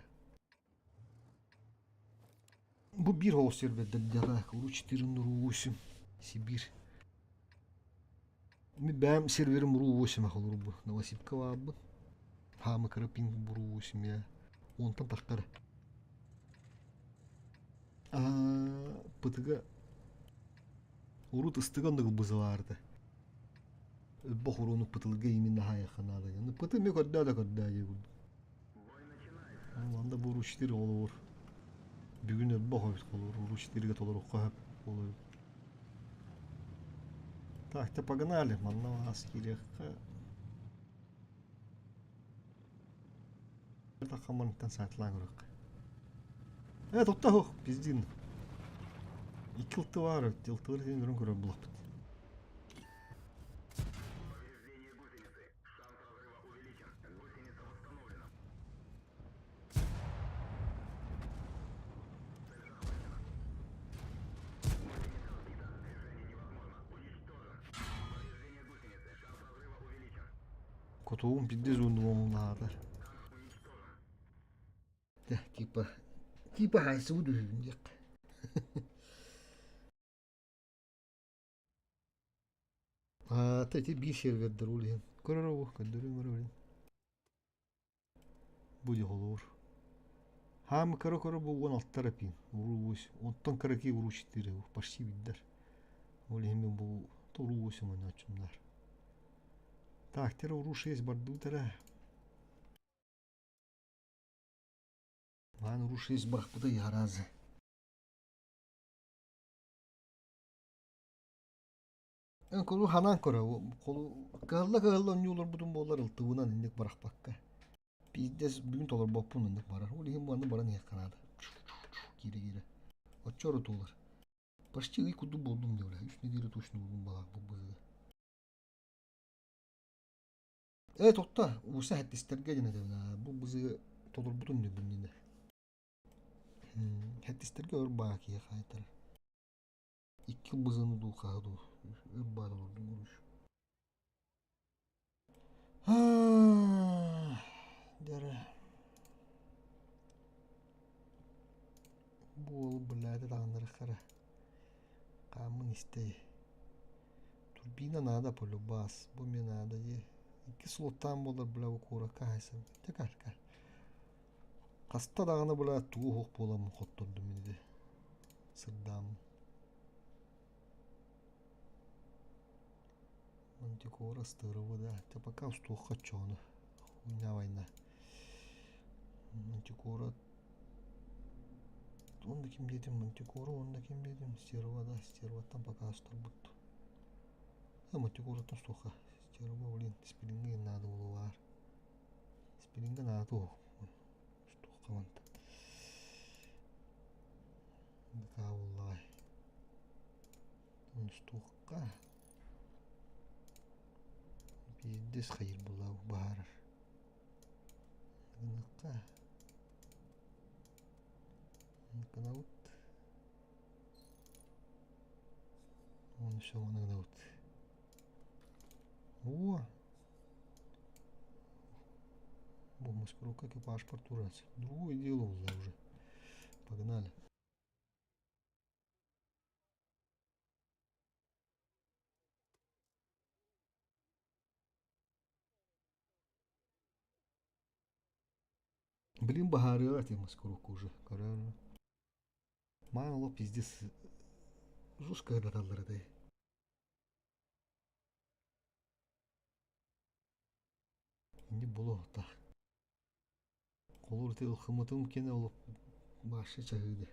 Speaker 1: Бу биир оҕус сирбэрдэрдээх уруу четырын уруу восемь Сибирь. Ми бэйэм серверим уруу восемь ахал урбу Новосибка баабын. Хаамы кыра пинг буруу восемь я. Онтон тахтар. Пытыга урут ыстыган дыгыл бызылаарда. Өлбөх урууну пытылга именно хаайахха наада. Пыты ми көрдөө да көрдөө дии курдук. Анда бу уруу олоор. Бүгүн өлбөх эбит холуур. Уруу четырегэ толоруохха сөп буолуо. Так, те погнали. Манна аас киириэххэ. Таххамманыттан саатылаан көрүөххэ. Э, тохтоо суох, пиздин. Икки ылты баар, ылтылар син көрөн көрөр булахпыт. Котугум пиздец ууннумаатар. Типа, типа хайсыбыт үһүбүн диэххэ. Аата ити биир сервердэр ол иһин. Көрөр оҕо, көрдөрүм көрөбүн. Бу дьэ холуур. Хаамы көрө-көрө бу 16 эрэ пин. Уруу онтон кыракый уруу четыре почти виддер. Ол иһин мин бу уруу восемь ойнооччумнар. Так, теперь уруу 6 бардыбыт эрэ. Маан уруу 6 барахпыта яразы. Кулу ханаан көрө, кыһалла-кыһалла оонньуу олорбутум буоллар ылтыбынан инник бырахпакка. Пиздец бүгүн толорбоппун инник барар. Ол иһин манна баран иһиэххэ наада. Киирэ-киирэ. Оччо орутуулар. Почти ый курдук буоллум диэбилэ. Үс неделя точно буоллум балаах бу быһыыга. Ээ тохто, уса хэттистэргэ диэн этэбин аа, бу бызыгы толорбутун дии бу Хэттистэргэ өр баа киһи хаайтар. Икки бызыны дуу хаһы дуу өр баа толордум уруш. Дьэрэ. Бу уолу блядь таҥнарыххара. Хааммын истэй. Турбина надо полюбас. Бу мне надо дии. Икки слоттаан буолар бля бу куоракка хаайсан. Дьэ кар кар. Хаста даҕаны бля тугу уһук буоламмын хоттордум ини сырдааммын. Мантикора здорово да. Ты пока устуохха оччоҕуна. Хуйня война. Мантикора Онно ким диэтим Мантикора уонна ким диэтим Стерва да Стерваттан пока устарбыт. А Мантикораттан устуохха. Стерва блин спиннинг наада буолуо Спиннинга наада устуохха мантан. Быкаа буоллаҕай. Устуохха. Биирдэс хайыр буолла баһаарар. Гыныахха. Гынабыт. Уонна все ону гынабыт. О! Бу маскировка экипаж портурация. Другое дело уже. Погнали. Блин, баһаарыаҕа этим маскировка уже. Көрөөр. Маан олох пиздец жестко ыдаталлар этэй. Инди булуохтаах. Холур ити ылхымытым кэнэ олох баашча чаһыыды.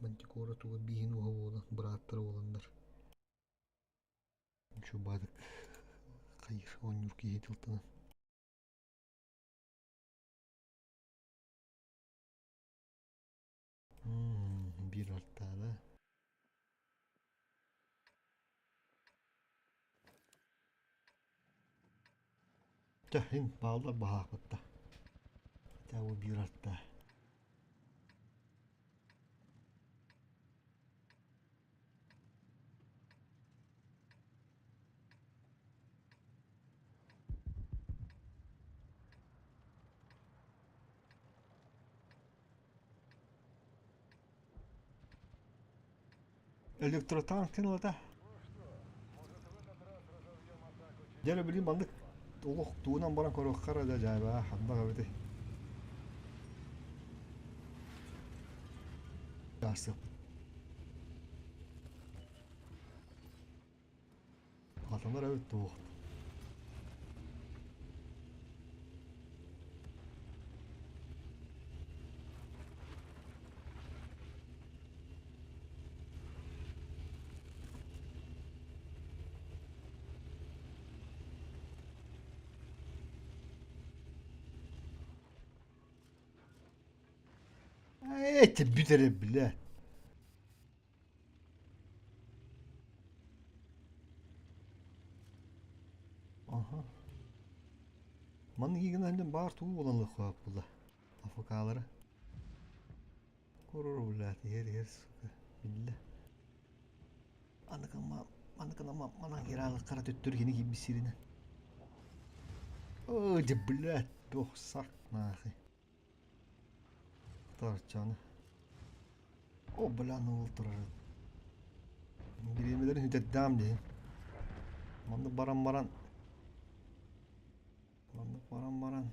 Speaker 1: Мантикора туга бииһин уһа буолан, бырааттара буоланнар. Чубаадык хайыр оонньуур киһи тылтанан. Биир артаана. Чэ, иһин бааллар баһаахпытта. Хотя бы биир артаа. Электротанк ылата. Дьэ билигин маннык олох тугунан баран көрүөххэ эрэ да дьаабаа ханна эбитий. Аарсыахпыт. Хатанар эбит туох. Эти бүт эрэ бля. Аха. Маннык игин баар тугу буолан лыххаап була. АФК-лара. Корор блядь, иһэр иһэр сука. Биллэ. Аныкама, аныканама манан кираалыккара төттөрү кини киирбит сиринэн. Ой, да блядь, туох сак нахуй. Тарчаны. О, бля, ну турар. Бириэмэлэрин үтэрдэҕим диһин. Маннык баран баран. Маннык баран баран.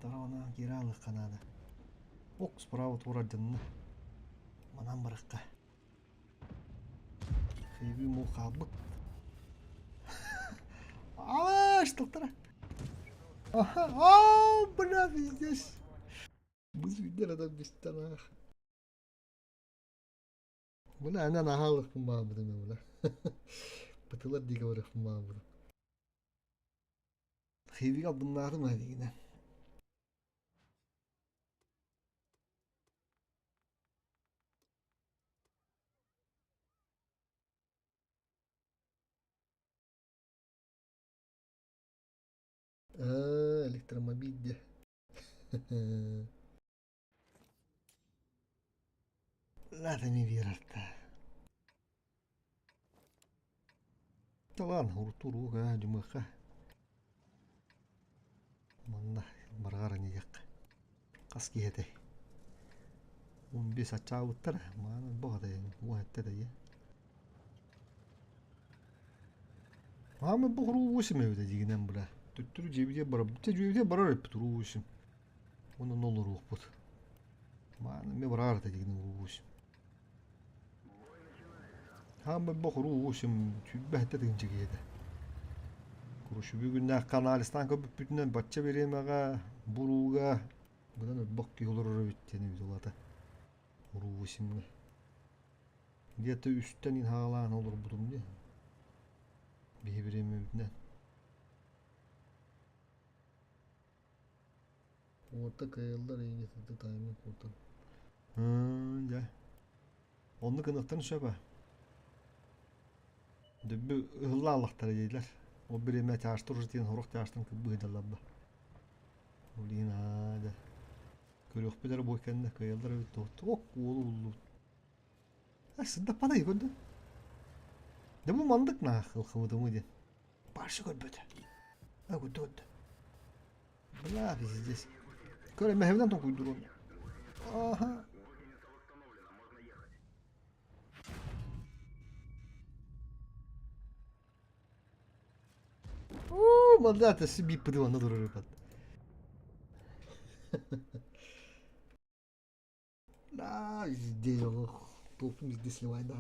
Speaker 1: Дорона киирэ наада. Ок, справа турар дьонно. Манан барахха. Хейби мул хаалбыт. Аа, что-то. Ага, аа, бля, пиздец. Бу адам бистанаах. Бля, ана наһаалыкпын баабытым бля. Бытылар диэки барыахпын баабытым. Хейбигэ албыннаатым дигинэн. Аа, электромобиль диэ. Латами биэрэртэ. Талаан урутуу дьумыха. Манна барҕар диэххэ. Хас киһи этэй? 15 аччаабыттар. Маанан боҕатай уон этэ Аама бу уруу восемь эбитэ дьигинэн быра. Төттөрү дьиэбитигэр барар. Дьэ дьиэбитигэр барар эппит уруу восемь. Онон олоруохпут. Мааны эмиэ бараар этэ дьигинэн уруу восемь. Хаама бу уруу восемь 27 тыһыынча киһи этэ. Короче, бүгүннээх анализтаан көрбүппүтүнэн бачча бириэмэҕэ бурууга быдан өлбөх киһи олорор эбит диэн эбит улаата. Уруу восемьҥа. Где-то үстэн хаалаан олорбутум дии. Биһи бириэмэбитинэн.
Speaker 3: Уота кыайаллар эйигин тайминг куотан.
Speaker 1: Дьэ. Оннук гыныахтарын сөп ээ. Дөббү ыһылла аллахтара дииллэр. Ол бириэмэ чаастар уже диэн сорох чаастан быһыдаллар ба. Ол иһин аа дьэ. Көрүөхпүт эрэ бу кэннэ кыайаллар эбит дуо? Ок уолу буллубут. А сырдаппатай көрдө. Дьэ бу мандык наах ылхыбытымы диэн. Баршы көрбөтө. А көрдө көрдө. Бля, пиздец. Көр эмэһэбинэн тоҥкуйдуруон. Аха. Уу, мандата себе пыдылана турар Да, везде олох. Толкум везде сливает да,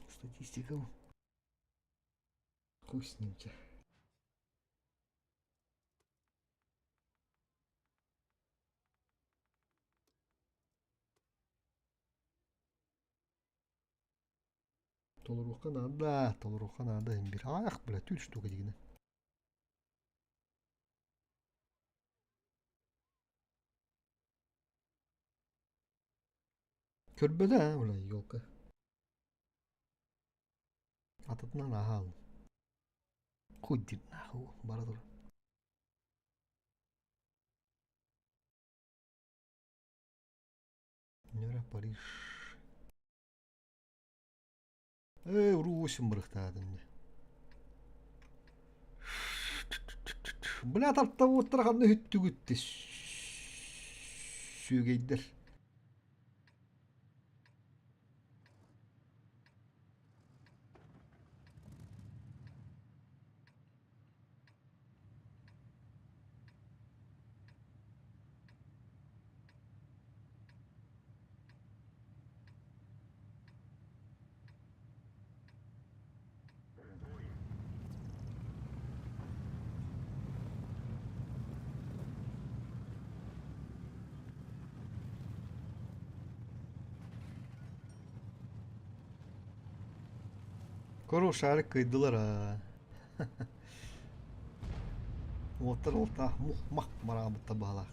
Speaker 1: Статистика. Хуй с ним, чэ. Толоруохха наада, толоруохха наада иһин биир. Аах, бля, түүл штука дигинэ. Көрбөтө ээ, бля, елка. Атытынан ааһаал. Хуй диир нахуй, бара тур. Нөра Париж. Ээ, уруу восемь бырыхтаатым дии. Бля, тартабыттара ханна үһүттүгүт сүөгэйдэр. Көрө шарик кыйдылар аа. Уоттар олтаах мух-мах мараабытта баалаах.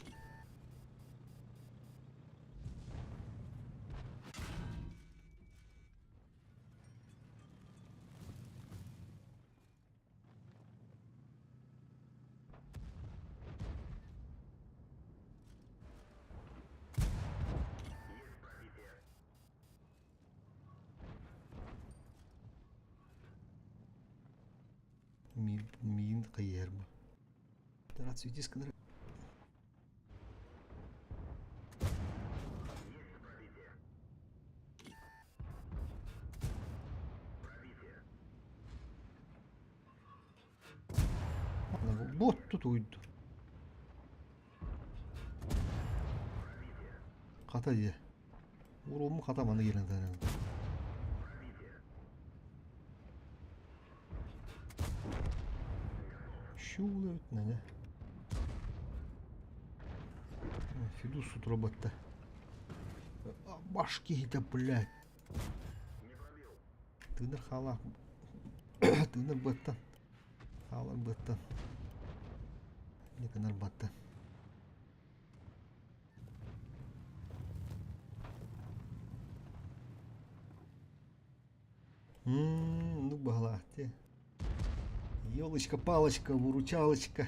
Speaker 1: Миин хайыһар бу. Рацию гынар. Бот тут уйду. Хата дии. Уруумму хата маны киирэн таһааран. Щула эбит нэ. Фидус с утра батта. Башки это, блядь. Тыынар хаалаах. Тыынар баттан. Хаалар баттан. Не гынар баттан. Оннук баһылаах дии. Елочка-палочка, выручалочка.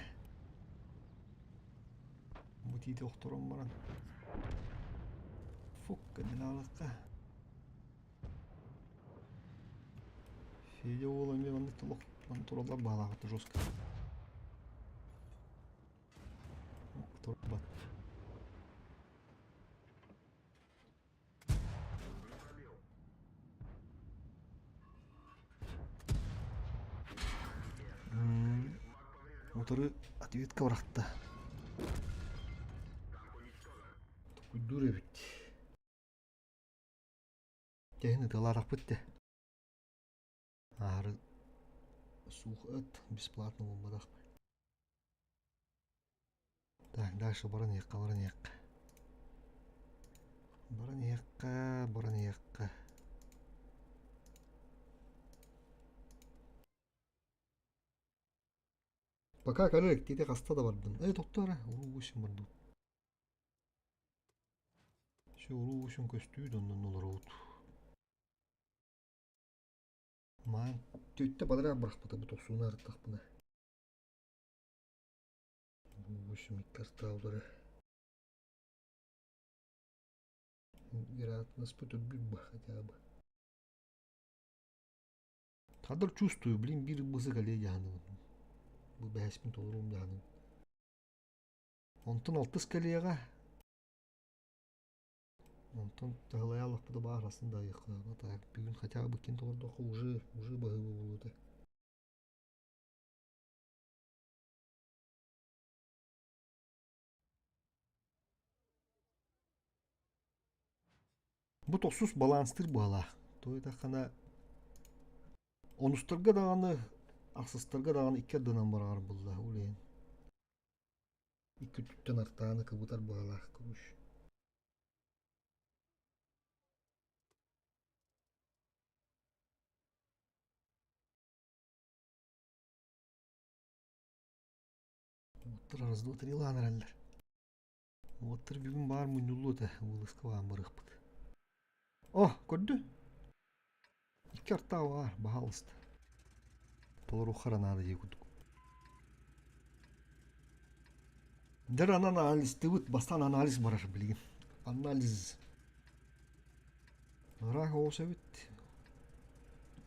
Speaker 1: Бу тиити охторон баран. Фук, кандиналыкка. Федя уол эмиэ маннык толох тураллар баалаахыт жестко. Турбат. Утары ответка бырахта.
Speaker 3: Токуйдуур эбит.
Speaker 1: Тэһин ытыалаатахпыт дэ. Аһары суох ыт бесплатно буолбатах. Так, дальше баран иһиэххэ, баран иһиэххэ. Баран иһиэххэ, баран иһиэххэ.
Speaker 3: Пока кэлэр тиити хаста да бардым.
Speaker 1: Эй, тохтоо эрэ, уруу восемь бардым. Все, уруу восемь көстүү да оннун олоробут.
Speaker 3: Маан түттэ бадараан бырахпыта бу тохсууну арыттахпына. Восемь карталары. Вероятность үрдүк бы хотя бы.
Speaker 1: Кадр чувствую, блин, биир бызык эле дьаһаныбын. Бу бэһэспин толоруум дьаһаныбын. Онтон алтыс кэлиэҕэ. Онтон таһылайа аллахпыта баар асын да айыахха. Так, бүгүн хотя бы кин толордоххо уже уже баһыыба буолуо Бу тохсус баланстыыр быһалаах. Туойдаххына онустарга даҕаны, ахсыстарга даҕаны икки ардынан барар буолла ол иһин.
Speaker 3: Икки өттүттэн артааны кыбытар быһалаах кыбыш.
Speaker 1: Уоттар раз-два-три-лаан эрэллэр. Уоттар бүгүн баар мунньуллуо этэ, вылазка баан барыахпыт. О, көрдү? Икки артаах баар, баһаалыста. Толоруохха эрэ наада дии курдук. Дэр анан анализтыбыт, бастаан анализ барар билигин. Анализ. Ыраах оҕус эбит.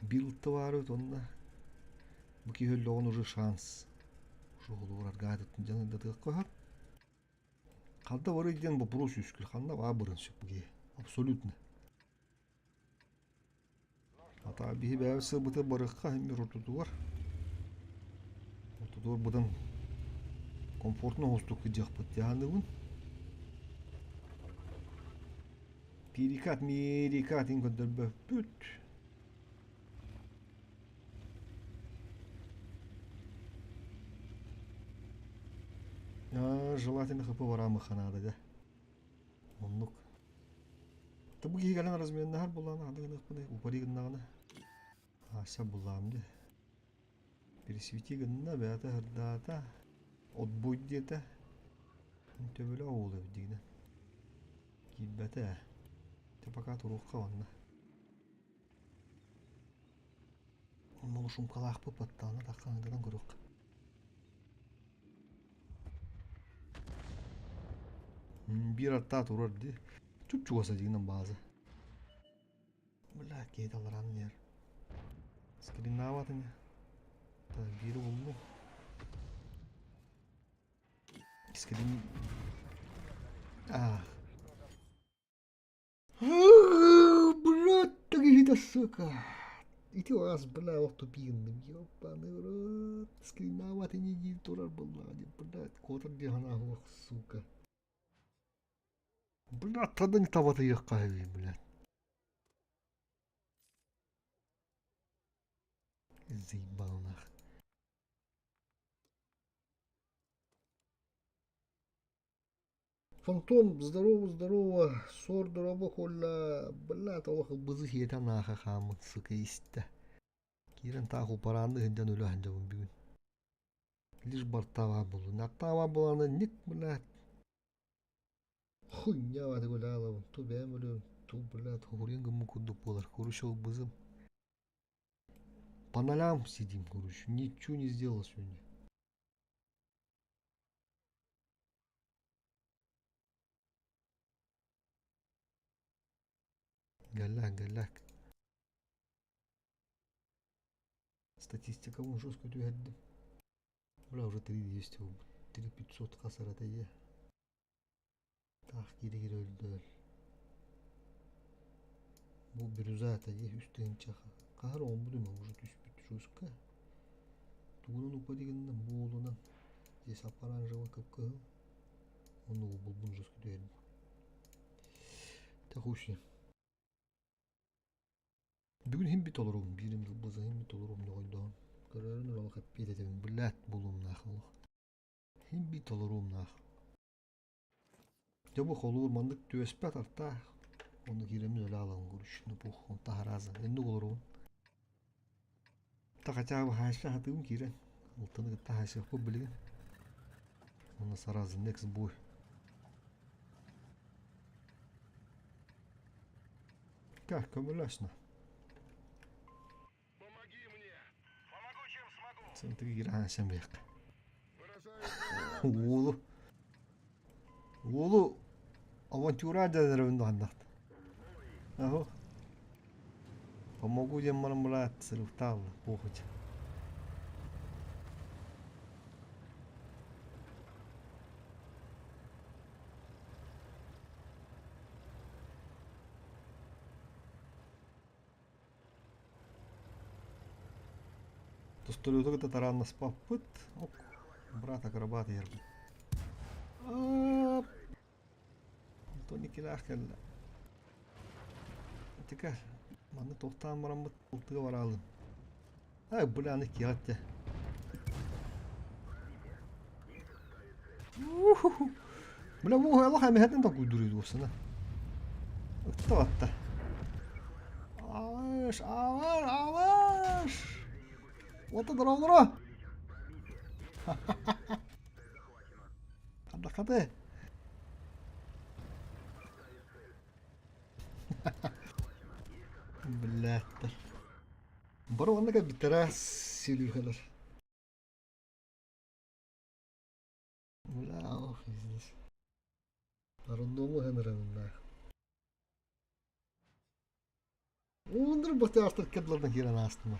Speaker 1: Билты баар эбит онно. Бу киһи өллөҕүн уже шанс. Шоҕолуур аргаатыттын дьон ырдатыахха сөп. Ханна барый диэн боппуруос үскүр. Ханна баа бырын сөп бу киһи. Абсолютно. Ата биһи бэйэбит сылбыты барыахха эмир ортотугар. Ортотугар быдан комфортно оҥостук кыдьыахпыт дьаһаныбын. Перекат, мерикат иҥ көрдөрбөппүт. Желательно ХП бараамыхха наада да. Оннук. Бу киһи кэлэн разменнаһар буоллаҕына ханна гыныахпыный упари гыннаҕына Ася буллаам дии. Пересвети гынна, бэйэтэ сырдаата, отбой диэтэ. Төбөлөөх уол эбит дигинэн. Киирбэтэ ээ. Дьэ пока туруохха уонна. Онно шумкалаахпыт баттаҕына таххаҥытынан көрүөххэ. Биир аттаа турар дии. Чуп-чугас дигинэн бааза. Бля, киһи таларан иһэр. Скриннаабат ини. Так, биири буллум. Скрин... Ах.
Speaker 3: Брат, ты сука! Ити аас, бля, олох тупиынным, ёбаный в рот. Скриннаабат ини дии турар буоллаҕа дии, блядь, куотар дии санаах сука.
Speaker 1: Бля, тогда не табатыйыахха үһү, блядь. Заебал нах.
Speaker 3: Фантом, здорово, здорово, сор дорообо холла, блядь, олох
Speaker 1: Ылбызы сиэтэн ааха хааммыт, сука, истэ. Киирэн таах упараанны сылдьан өлө сылдьабын бүгүн. Лишь бартаабаа буоллун. Аттаабаа буолааны ник, блядь.
Speaker 3: Хуйня ваты гулялабын, ту бэйэм өлүөм,
Speaker 1: Ту, блядь, хуруйан гыммыт курдук буолар. Куру ылбызым. По нолям сидим, короче. Ничего не сделал сегодня. Голяк, голяк. Статистика вон жестко түһэрдим. Бля, уже 3200 буолбут. 3500 хасар этэ дии. Таах киирэ-киирэ өлдөөл. Бу бирюза этэ дии үс тыһыынча хаһар оҥорбутум уже түспүт жестко. Тугунан упа дигиннэ буолунан. Здесь оранжевый кып-кыһыл. Ону булбун жестко түһэрдим. Тэхущи. Бүгүн иһин бит олоруум, биирим дылбыза иһин бит олоруум ньоҕойдоон. Көрөөрүн олох эппиэт этэбин, блядь, буолуомнаах олох. Иһин бит олоруумнаах. Дьэ бу холуур маннык түөспэт артаах. Онно киирэммин өлө аалан короче, ну пух, он таһарааза. Иннук олоруун. Та хотя бы хаайса хатыым киирэн. Алтаны кытта хаайсыахпыт билигин. Онно сразу next бой. Как, көмөлөс на.
Speaker 2: Помоги мне. Помогу, чем смогу.
Speaker 1: Центр киирэн биэххэ.
Speaker 2: Выражаю
Speaker 1: Уолу. Уолу авантюра дэнэрбин дуһаннахт. Аһо. Помогу диэн баран брат, сырыктаалла, похуй. Тустулууту кытта тарааннаспаппыт. Ок, брат акробат иһэрбит. Ап! Онтон иккилээх кэллэ. Итикэ, манна туохтаан бараммыт алтыга бараалын. Ай, бля, аны киэҕэттэ. Бля, бу олох эмэһэтин толкуйдуур дуосана. Ытта батта. Ааш, ааш, ааш! Ота дороолоро! Хата Блядь. Бары онно кэлбиттэрэ сүлүүхэлэр. Бля, ох, пиздец. Рандому ыҥырыннаах. Ундур бытаартар кедлардан киирэн аастым.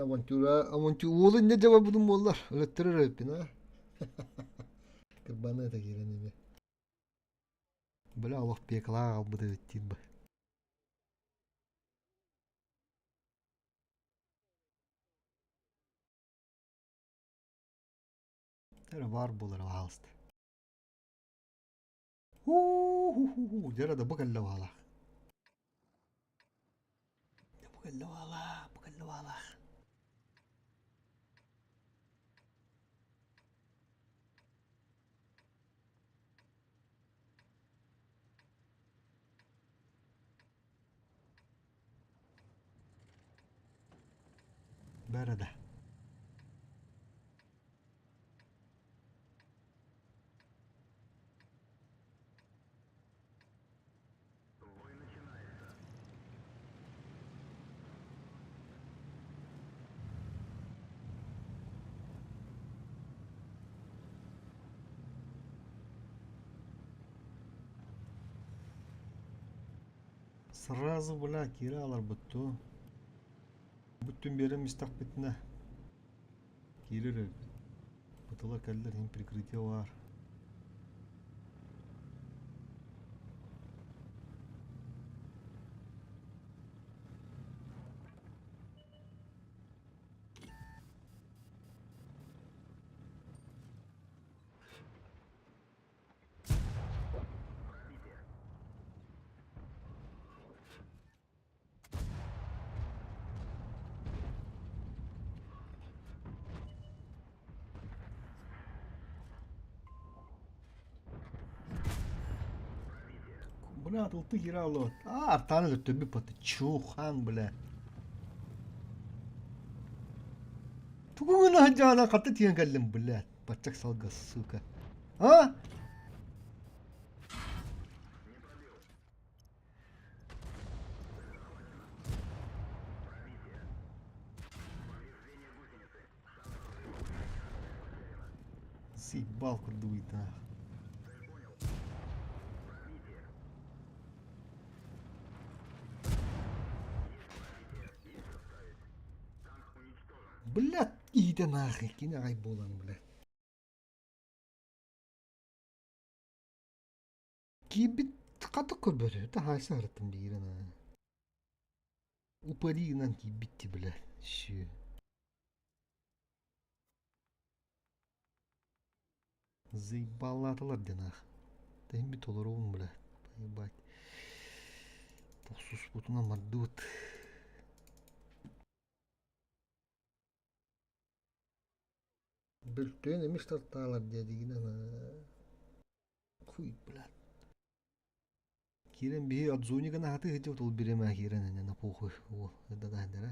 Speaker 1: Авантюра, авантюра уолу инньэ дьабарбытым буоллар, өлөттөрөр эбиппин аа. Кырбаны это киирэн эмиэ. Бля, олох пиэкалаах аҕалбыт эбит диир бы. Эрэ баар буолара баһаалыста. Һуу-һуу-һуу, дьэ да бу кэллэ баалаах. Дьэ бу кэллэ баалаах, бу кэллэ баалаах. Бәрі да. Сразу, бля, киирэ ааларбыт дуу. Бүттүн биэрэн истэхпитинэ киирэр эбиппит. Бытыла кэллэр иһин прикрытие баар. Брат, ылты киирэ А, артааны өлөртөрбүт баты. Чухан, бля. Тугу гына сылдьаҕына хата тиийэн кэллим, блядь. Баччак салга, сука. А? Заебал курдук нах. Блядь, иитэ нахуй, кини аҕай буолан, блядь. Киирбит хата көрбөтө, таһаайса сырыттым биирэ на. Упаринан киирбитти, блядь, шү. Заебалаатылар диэн аах. Тэһин бит олоробун, блядь, поебать. Тохсуспутунан бардыбыт. Бүлтүөн эмис тартаалар диэдигинэн хуй, блядь. Киирэн биһи отзонигын аһатыы сылдьыбыт ол бириэмэ киирэн иннэ на похуй уол ыддадаһыннара.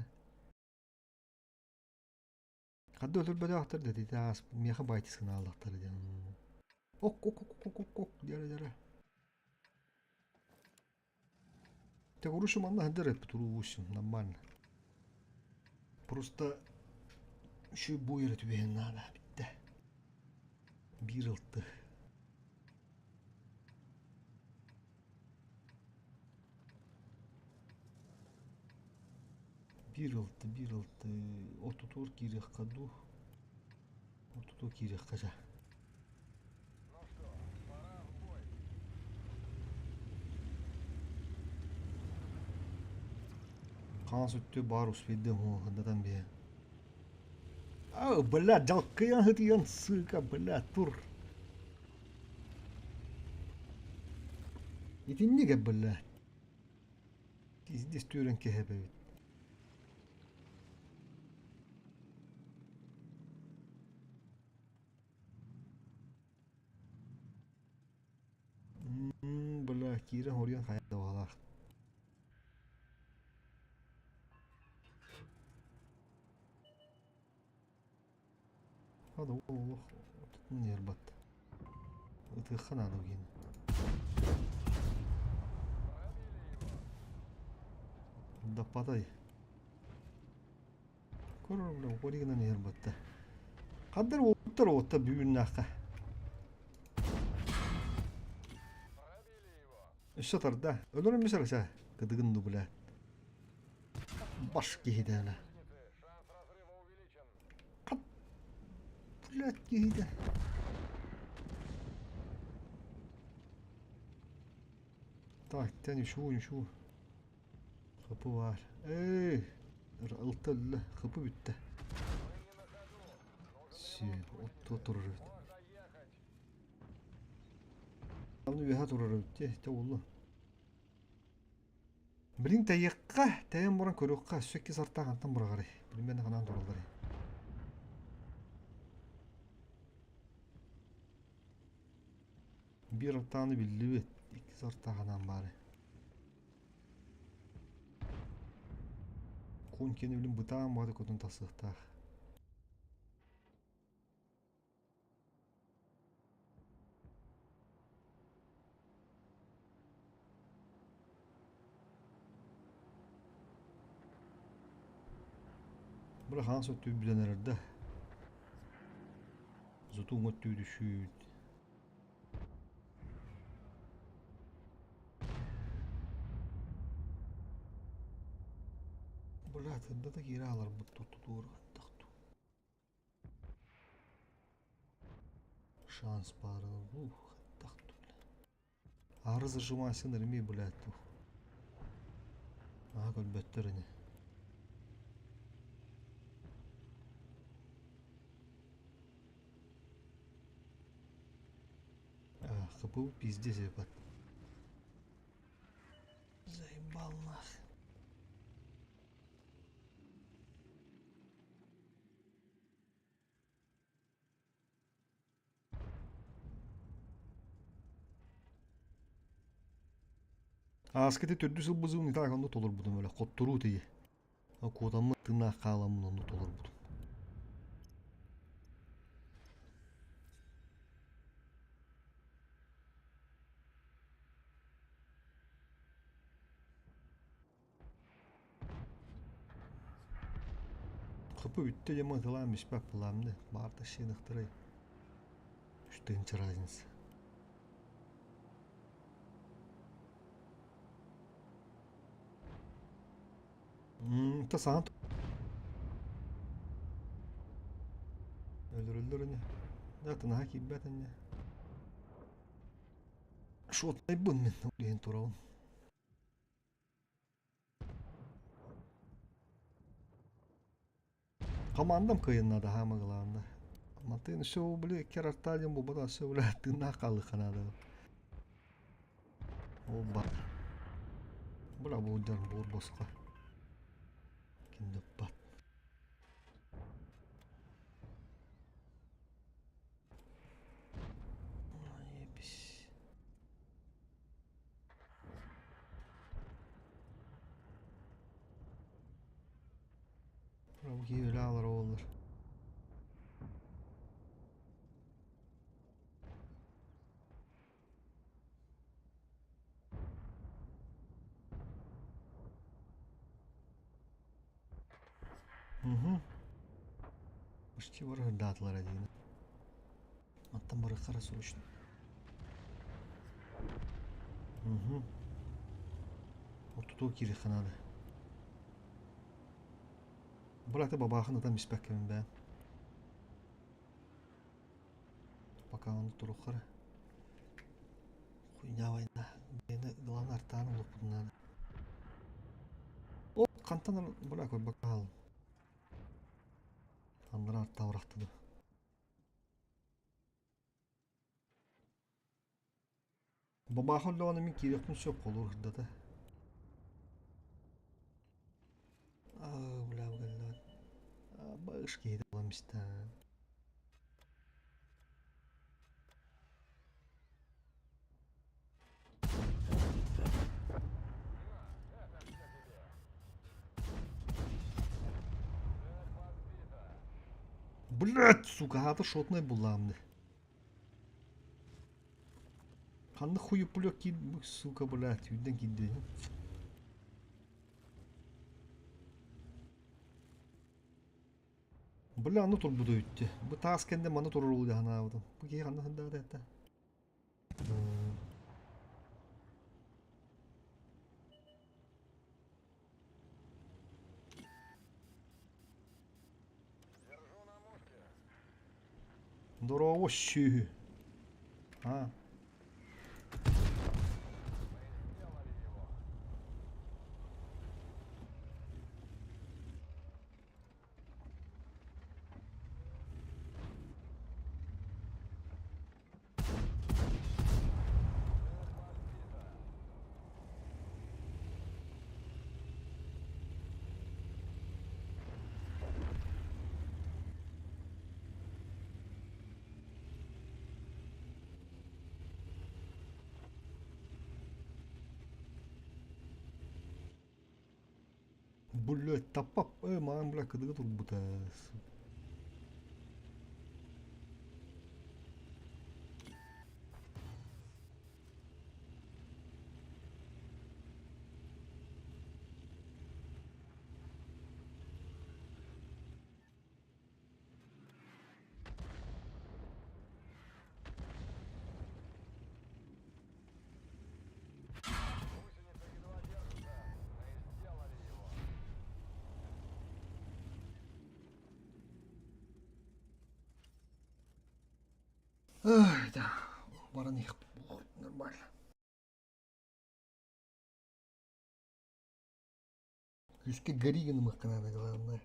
Speaker 1: Хадда өлөрбөтөхтөр да ити аас миэхэ байтис гынааллахтар диэн. Ок ок ок ок ок ок диэрэ диэрэ. Так урушу манна сылдьар эппит уруусум нормально. Просто еще буйра түбэһин наада бүттэ. Биир ылты. Биир ылты, биир ылты. Ортотугар киириэххэ дуу? Ортотугар киириэххэ дьэ.
Speaker 2: Ну что, пора в бой.
Speaker 1: Хаҥас өттү баар успейдыам уоһуннатан биэ. А, бля, дьалкыйан сытыйан, сука, бля, тур. Итинник бля. Пиздец түөрэн кэһэбэбит. Бля, киирэн хоруйан хайа да баҕалаах. Hadi олох нербат. Ытыахха наада гин. Даппатай. Көрөр бля, оригынан нербатта. Хаддар уоттар уотта бүгүннаахха. Өссө тарда. Өлөрөн мисэр сэ. Кыдыгын ду бля. Баш киһитэ
Speaker 2: Шанс разрыва увеличен.
Speaker 1: Блядь, киһитэ. Так, тэн ничего, ничего. Хапы бар. Эй, ылта өллө, хапы бүттэ.
Speaker 2: Мы не на ходу. Нужны
Speaker 1: Си,
Speaker 2: новые
Speaker 1: отто
Speaker 2: пути.
Speaker 1: турар эбит.
Speaker 2: Можно ехать.
Speaker 1: Аны үөһэ турар эбит дии, те улла. Блин, тэйиэххэ, тэйэн баран көрүөххэ, өссө икки сартаах хантан быраҕарый? Примерно ханаан туралларый? Биир артааны биллибит, икки сартаах ханаан баарый? Кун киэнэ билин бытаан баҕайы көтөн тахсыахтаах. Бу хаан сөттүү билэн эрэр да. Зутуҥ өттүү түшүүт. Бля, тында киирэ аларбыт тутуур Шанс баара ух, бля. Ары зажимайсың эрми, блядь, тух. Аа көрбөттөр ини. А, ХПУ пиздец ебать. Заебал нах. Ааскыты төрдүс ылбызым не так онно толорбутум өлө хотторуу тыйы. Куотаммыт тыыннаах хааламмын онно толорбутум. Хапы бүттэ дьэ мытылаан испэт буламны баарта сиэныхтарай үс разница. Та саҥа өлөрөллөр ини. Да тынаһа киирбэт ини. Шотнайбын мин диэн турабын. Командам кыайынна да хаама главное. Мантын все били керарталин бу все бля тыыннаах хаалыахха наада. Ол бар. Бля бу дьон буор босхо. Ким да бат. Ебись. Бу киһи өлө алар оҕолор. Угу. Почти даатылар диин. Оттон барыхтара срочно. Угу. Ортотугу киириэххэ наада. Бырата бабаахын ытан испэккэбин бээ. Пока он туруххара. Хуйня война. Бэйэни главное артаан улукпутун наада. О, хантан быра көрбөккө хаалым. Андара артаабырахтыды. Бабаахы өллөҕүнэ мин киириэхпин сөп холуур ырдата. Аа, бля, бля, баш киһи буолан истэ.
Speaker 2: Это все тебе. Цель подбита.
Speaker 1: Блять, сука, аата шотнай буллаамны. Ханна хую пулек киир, сука, блядь, үүрдэн киирдэ. Бля, аны турбута үттэ. Бу таас кэннэ маны туруруу ханаабытым. Бу киһи ханна сындаата этэ?
Speaker 2: Держу на мушке.
Speaker 1: Здорово, щи. А,
Speaker 2: Мы сделали его. Цель подбита.
Speaker 1: Блять, тапап, маан, бля, кыдыга турбута.
Speaker 2: Гусеница едва держится. Мы сделали его.
Speaker 3: Ай, да, баран их нормально. Күүскэ гори гынымыхха наада главное.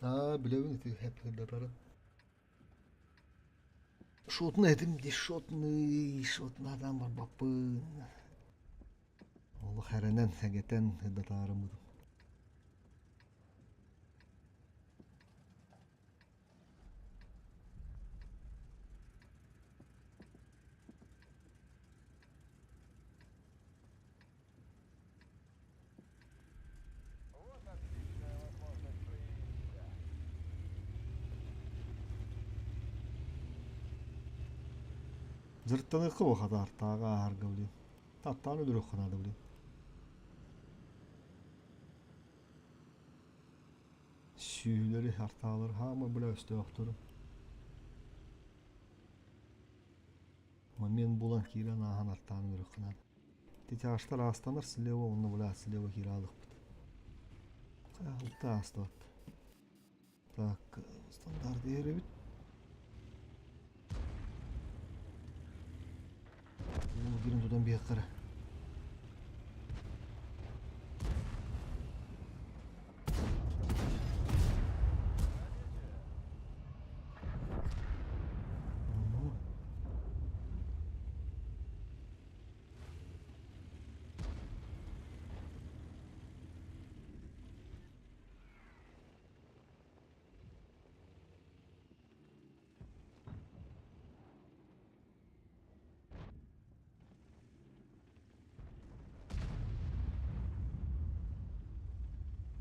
Speaker 1: Аа, билэбин ити хэппэрдэрин. Шотный этим дии, шотный, шотнадан барбаппын. Олох эрэнэн, сэгэтэн ыдатаарыммытым.
Speaker 2: Вот отличная возможность проявить себя.
Speaker 1: Дьарыктаныахха бу хатаартааҕы ааһарга блин. Таптаан өлөрүөххэ наада блин. Сүөлэри, артаалары хаама бля өстөөхтөрү. Момент булан киирэн ааһан артаан өлөрүөххэ наада. Титяжтар аастанар слева уонна бля слева киирэ аалыахпыт. Алта аастыбат. Так, стандарт иһэр эбит. Уол киирэн тутан биһиэххэ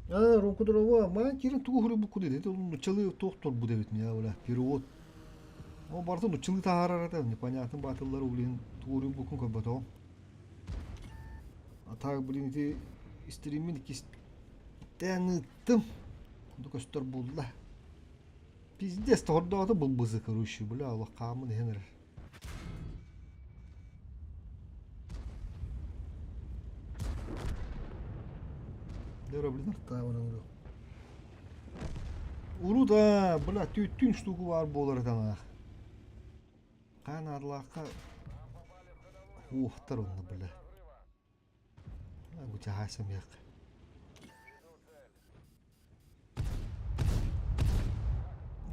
Speaker 1: Аа, Ронкудурова, маан киирэн тугу суруйбуккун ити нуччалыы туох турбут эбит миа бля перевод. Ол барыта нуччалыы таһаарар этэ, непонятно баатыллар блин тугу суруйбуккун көрбөтөҕүм. А так блин ити стриммин иккистээн ыыттым. Онто көстөр буолла. Пиздец, тоҕордоото былбызы, короче, бля, олох хааммын иһэн эрэр. Дөрө, блин, артаабын оҥору. Урут, а, бля, түүттүүн штуку баар буолар этэ Хаан аарлаахха уохтар онно, бля. Бу чаһаа сэмиэх.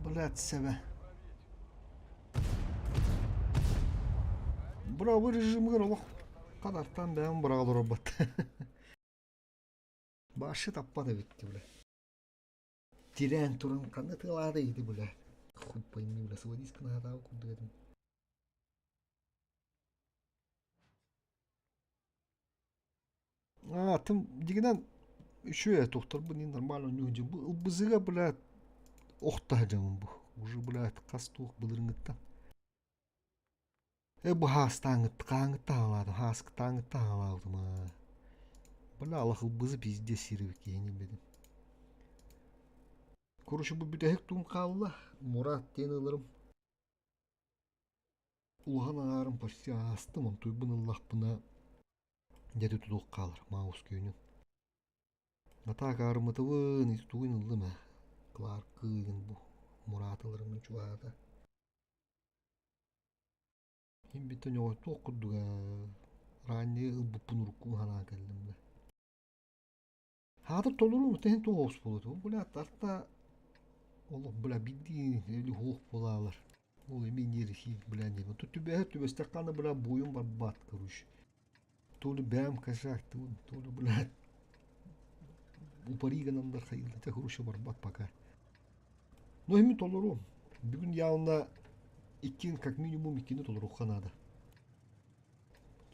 Speaker 1: Блядь, себе. Бра, бу режимигэр олох хадартан бэйэм быраҕа олорорбут. Башы таппат эбит бля. Тирээн туран ханна тыалаата ити бля. Хуй пойми, бля, сводись наһатаабы курдук этим. А, тым дигинэн үчүгэй тухтарбын иин нормально ньуһдьу бу ылбызыга блядь охто сылдьабын бу уже блядь хас туох былырыҥҥыттан э бу хаастааҥҥыт хааңҥыттан хаалаатым хааскытааҥҥыттан хаалаабытым аа бля алах ылбызы пиздец сиир киһини билбэтим короче бу бүтэһик туум хаалла Мурат диэн ыларым улахан аҥаарым почти аастым онтуйбун ыллахпына дьэ тутуох хаалар Маус күөнүн Атаак аарымытыбын ити тугун ыллым ээ Кларкыын бу Мурат ыларым чугаһаата Иһин бүттэн оҕотуох курдуга ранньы ылбыппын урукку санаан кэллим да Хаатыр толору тэһин туох оҕус буолуо бля тарта олох бля биирдии или уһуох буолаалар ол эмиэ нерхи бля не тут түбэһэ түбэстэххэ бля буйун барбат короче то ли бэм кошак то ли блядь упари гынаннар хайыылата короче барбат пока но эми толору бүгүн явно иккин как минимум иккини толоруохха наада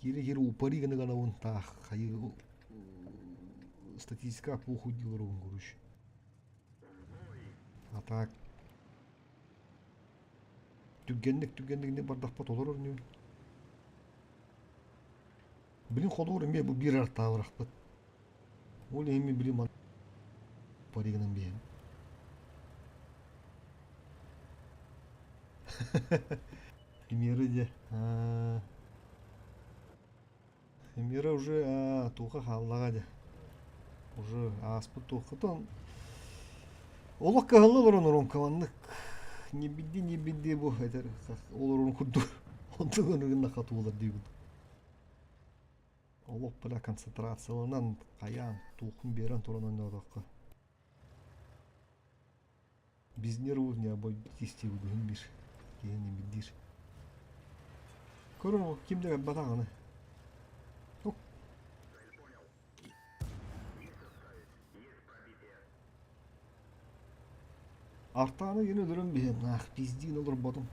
Speaker 1: кири кири упари гына гынабын таах хайы статистика похуй диир короче а так түргэнник түргэнник бардахпа толорор инибин билин холуур эмиэ бу биир артаабырахпыт ол иһин билим упари гынан биэһин Химера дьэ Химера уже туохха хааллаҕа дьэ уже ааспыт туоххутун олох кыһалла олорон оронка маннык не бидди не бидди бу этэр олорон курдук онтук гына хатуулар диибин олох бля концентрацияланан хайаан туохун биэрэн туран ойноотоххо. Без нервов не обойтись диэбит биир киһини биир. Көрөн ким да барбатаҕына. Артааны гин өлөрөн биһэн аах пиздиин олорботум.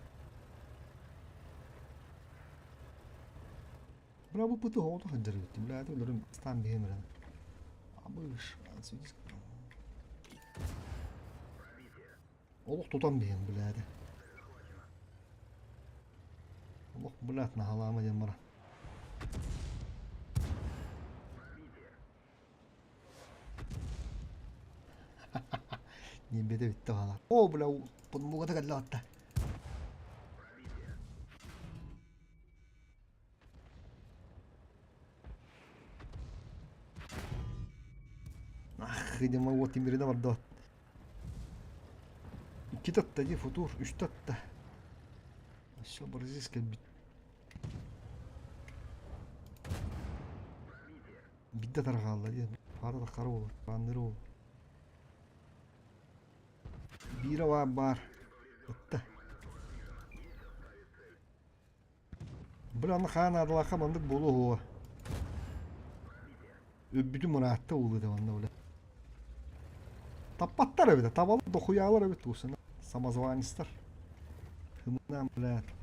Speaker 1: Бля бу пыты оҕото сылдьар эбиттим. Бля өлөрүм стан биһэн эрэн. Абыш, Олох тутан биһэн блядь. Олох блядь наһалаама диэн баран. Ниэбэтэ бүттэ хаалар. О, бля, подмогата кэллэ атта. Ах, видимо, вот тимирine барда. Икки татта дии, футур, үс татта. Все, бразильская кэлбит. Биирдэ тарҕаалла диэн хаара да хара буолар, хаанныры буолар. Биирэ баар баар. Ытта. Били аны хаан аадалаахха маннык буолуо уһуо. Өлбүтүм ыраатта уулута манна бile. Таппаттар эбит, табалар дохуяалар эбит туусана. Самозванецтар. Хымнаан блядь.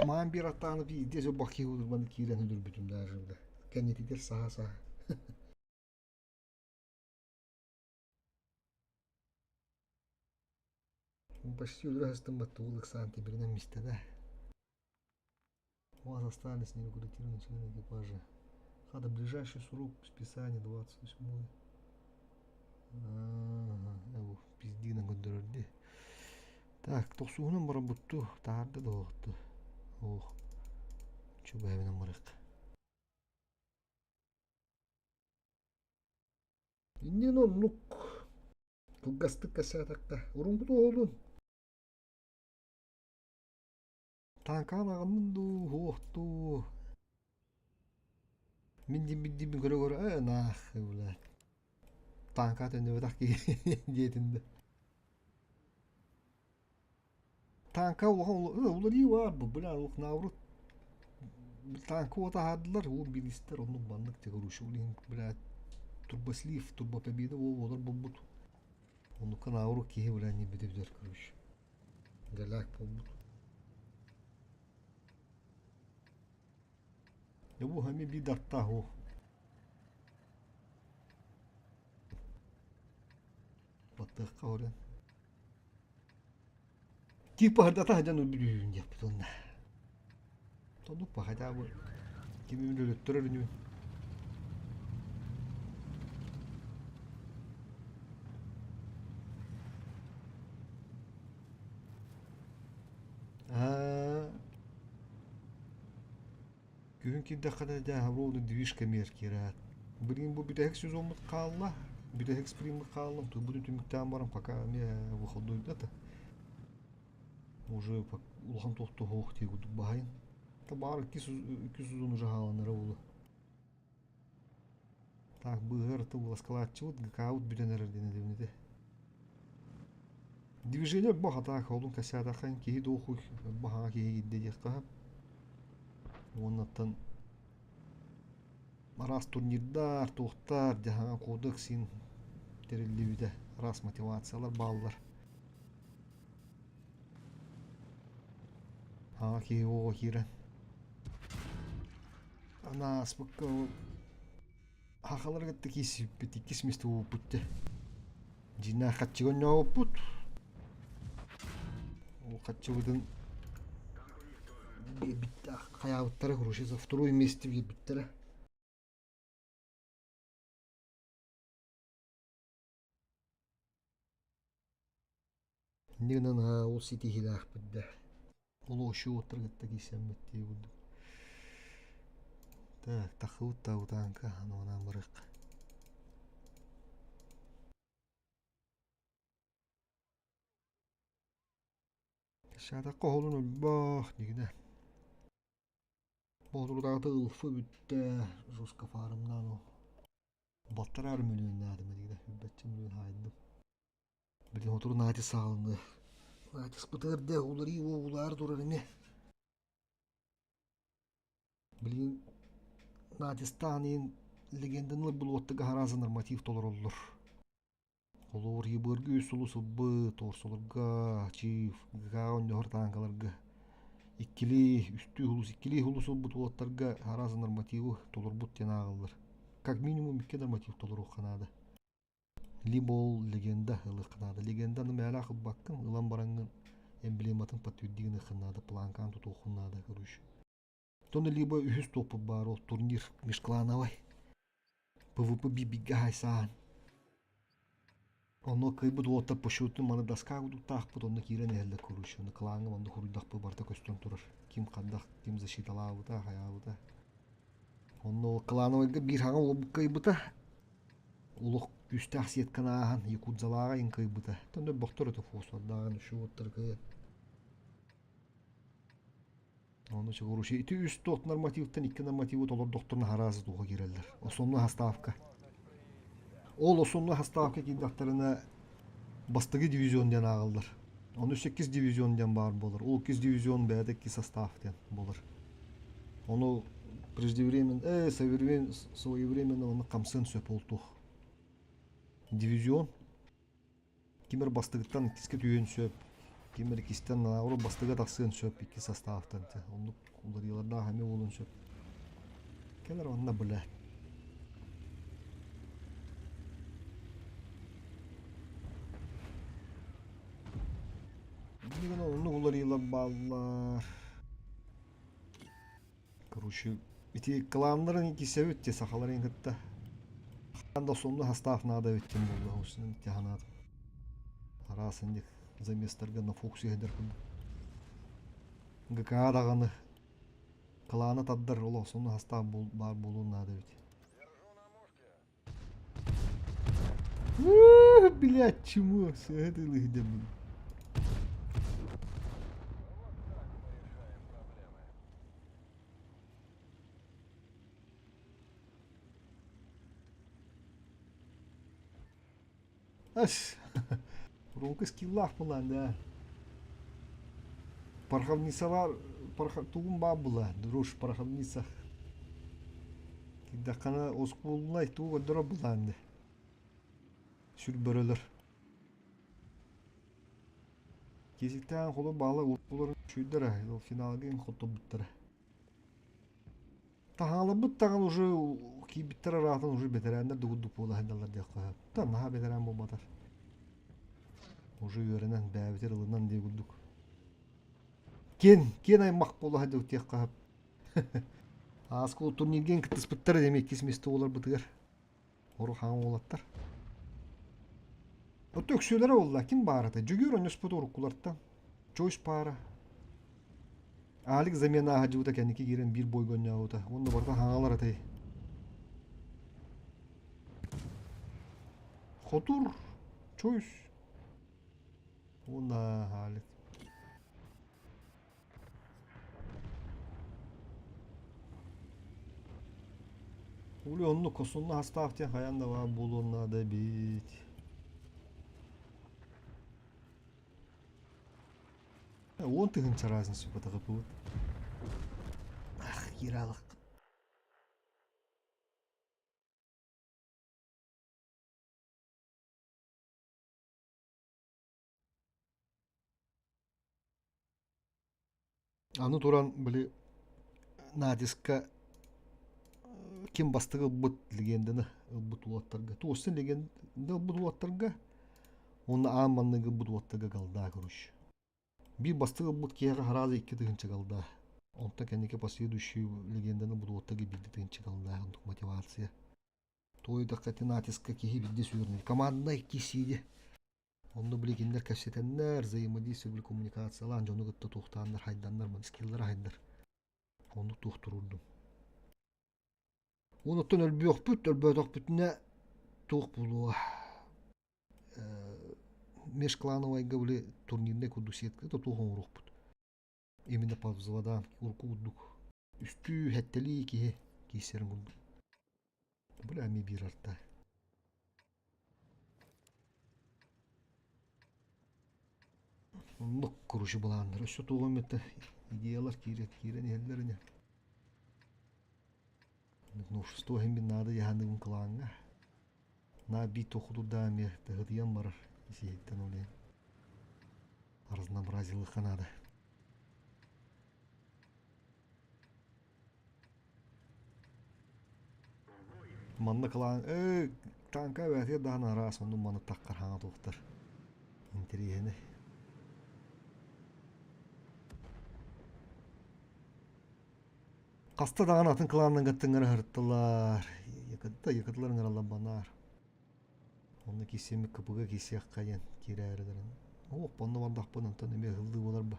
Speaker 1: Маан биир аттааны биирдэ дьэ бакыы удурбаны киирэн үдүрбүтүм даже бile. Кэннитигэр саһа-саһа. Почти өлөрө сыстыммат тугул ыксаан тимиринэн мистэ да. У вас остались нерегулятивные члены экипажа. Хада ближайший срок списания 28 Ага, пиздина көрдөрөр дии. Так, тохсуһунан баран бутту, таһаарда да оҕотто. Ох, чубайбынан барык. Иннин оннук кылгастык кэсээтахха уруҥкут оҕолун. Таанкаан аҕыннын дуу, уох дуу. Мин диэбит диэбин көрө-көрө ээ наах блядь. Таанка төннүбэтэх киһи диэтин да. Таанка улахан уларыы баар бу бля наоборот таанка уота аһаардылар уол биилистэр оннук маннык короче ол иһин блядь турбослив турбопобеда уол буолбут оннукка наоборот киһи бля не бүтэ короче голяк буолбут Дьэ бу эмиэ биир дартаах уу. Баттыахха орен. Типа ардата сылдьан өлбүтүһүүн диэхпит уонна. Тоннук хотя бы кими өлөттөрөр үнү. Аа Күһүн киирдэххинэ дьэ ровно движка меркера. Блин, бу бүтэһик сезоммут хаалла. Бүтэһик сприммит хаалла. Турбутун түмүктээн баран пока эмиэ выходной это. Уже улахан туох дии курдук баһайын. Баар икки сезон уже хааланара буолуо. Так быыһар тыл ласкалааччыбыт ГК-быт бүтэн эрэр диэн этэбин ити. Движение баҕатаах олун кэсээтэххин киһи дуохуй баһаҕа киһи киирдэ диэххэ сөп. Уоннаттан араас турнирдар, туохтар, дьаһаҥа кодекс син тэриллибитэ, араас мотивациялар бааллар. Аҕа киһи оҕо киирэн Анааспыкка ол хахалары кытта киирсибиппит, иккис миэстэ буолбуппут дьэ. Дьиҥнээх хаччыга оонньообуппут. Ол хаччыбытын биэрбиттээх хайаабыттара, короче, за второе место биэрбиттэрэ. Инньэ гынан ол ситиһиилээхпит да. Ол ощу уоттар кытта киирсэммит дии курдук. Так, таххыбыт да утааҥка анаан барыахха. Саатахха оһолун өлбөх дигинэ. Боотурутааҕыта ылфы бүттэ, жестко фармнаан ол. Балтараа мөлүйүөннээтим дигинэ, үрбэччэ мөлүйүөн хаайдым. Билин отуру Натис саҕаланыы. Натиспытыгар да уларыы улаар турар ини. Билигин Натистаан иин легенданы ылбыт уоттага араас норматив толороллор. Холобур, ебыргы үс сулус ылбыт, торсолорго, чиф, ГК онньоһор тааҥкаларга иккилии, үстүү сулус, иккилии сулус ылбыт уолаттарга араас нормативы толорбут диэн ааҕыллар. Как минимум икки норматив толоруохха наада. Либо ол легенда ылыахха наада. Легенданы мээлээх ылбаккын, ылан бараҥҥын эмблематын подтверди гыныаххын наада, планкаан тутуоххун наада, короче. Тону либо үһүс туоппут баар ол турнир межклановай. ПВП бибигэ хайсаан. Онно кыайбыт уолаттар по счету маны доска кудуктаахпыт, онно киирэн иһэллэр короче. Онно клаҥҥа онно хуруйдахпыт барыта көстөн турар. Ким хандах, ким защиталаабыта, хайаабыта. Онно клановайга биир хаҥа уолбут кыайбыта. Олох күүстээх сетканы ааһан Якутзалааҕа иҥ кыайбыта. Онно бохтор это фосфордааҕын үчүгэй уоттар кыайан. Ону чугуруш ити үс туох нормативтан икки нормативы толордохторуна араас туоха киирэллэр. Основной хаставка. Ол основной хаставка киирдэхтэринэ бастакы дивизион диэн ааҕыллар. Ону 8 дивизион диэн баар буолар. Ол 2 дивизион бэйэтэ икки состав диэн буолар. Ону преждевременно, своевременно оны хамсыан сөп ол туох. Дивизион Ким эрэ бастыгыттан иккискэ түһүөн сөп, ким эрэ иккистэн наоборот бастыга тахсыан сөп икки составтан дьэ оннук уларыйыылардаах эмиэ буолуон сөп. Кэлэр онно бля. Билигин оннук уларыйыылар бааллар. Короче, ити кланнарын кисэбит те сахаларын кытта. Ханда сонно состав надо эбит диэн буолла усунан тяханаатым. Араас инник заместарга на фокус иһдэр курдук. ГК даҕаны клана тардар олох сонно состав баар буолуон наада эбит. Блядь, чему все это лыгдем? Ас, Ромка скиллаах буолан да. Пороховницалар, тугум баар була, друж пороховница. Кирдэххинэ оскуолунай тугу көрдөрөр былаан Сүр бөрөлөр. Кисиктээн холу баала уруккуларын чүйдэрэ, ол финалга ин хотторбуттара. Таһаалабыт даҕаны уже киирбиттэр араатын уже бэтэрээннэр да курдук буола сылдьаллар диэххэ сөп. Да наһаа бэтэрээн буолбатар. Уже үөрэнэн, бэйэбитигэр ылынан диэ курдук. Киэн, киэн аймах буола сылдьабыт диэххэ сөп. Ааскы турнирга кыттыспыттар эмиэ иккис миэстэ буоларбытыгар. Ору хаан уолаттар. Оттон өксүөлэрэ буолла ким баар этэ? Дьөгүөр онньоспут уруккулартан. Чойс паара. Алик замена аһадьыбыта кэнники киирэн биир бойго онньообута. Уонна барыта хаҥалар этэй. Хотур, Чойс уонна Алик. Ули оннук сонно астаах диэн хайаан да баар буолуон наада эбит. 10 000 разница бытаҕыппыт. Ах, кираалах. Аны туран, били, Надиска ким бастакы ылбыт легенданы ылбыт уолаттарга, туоссын легенда ылбыт уолаттарга уонна аан манныгы ылбыт уолаттарга голда короче. Биир бастакы ылбыт киһиэхэ сразу 2 000 голда. Онтон кэнники последующий легенданы ылбыт уолаттарга 1 000 голда оннук мотивация. Туойдахха ити натиска киһи биирдэ сүүрнэр. Команднай киирсиигэ. Онно били кинилэр кэпсэтэннэр, взаимодействие били коммуникациялаан дьону кытта туохтааннар хайданнар, скиллара хайдар. Оннук туох туруордум. Онуттан өлбүөхпүт, өлбөөтөхпүтүнэ туох буолуо? Межклановайга били турнирнай курдук сетка то туох оҥоруохпут. Именно по взводам урукку курдук үстүү сэттэлии киһи киирсэрин курдук. Бля, эмиэ биир арта. Оннук короче былааннар. Өссө туох эмэтэ идеялар киирэн киирэн иһэллэр ини. Новшество иһин мин наада дьаһаныыбын кылааҥҥа. Наа биир тохутурдаа эмиэ тыһытыйан барар исиһиттэн ол иһин разнообразилыахха наада. Манна кылаан ээ тааҥка эбээтигэр даҕаны араас оннун маны таххар хаҥа туохтар интэриэһинэй. Хаста даҕаны атын кылааннан кыттыҥҥар аһыртылар. Якытта якытлар ыҥыраллар банаар. Онно киирсиэммит КПГ киирсиэххэ диэн киирээрилэрин. Ох, онно бардахпын онтон эмиэ ыһыллыы буолар ба.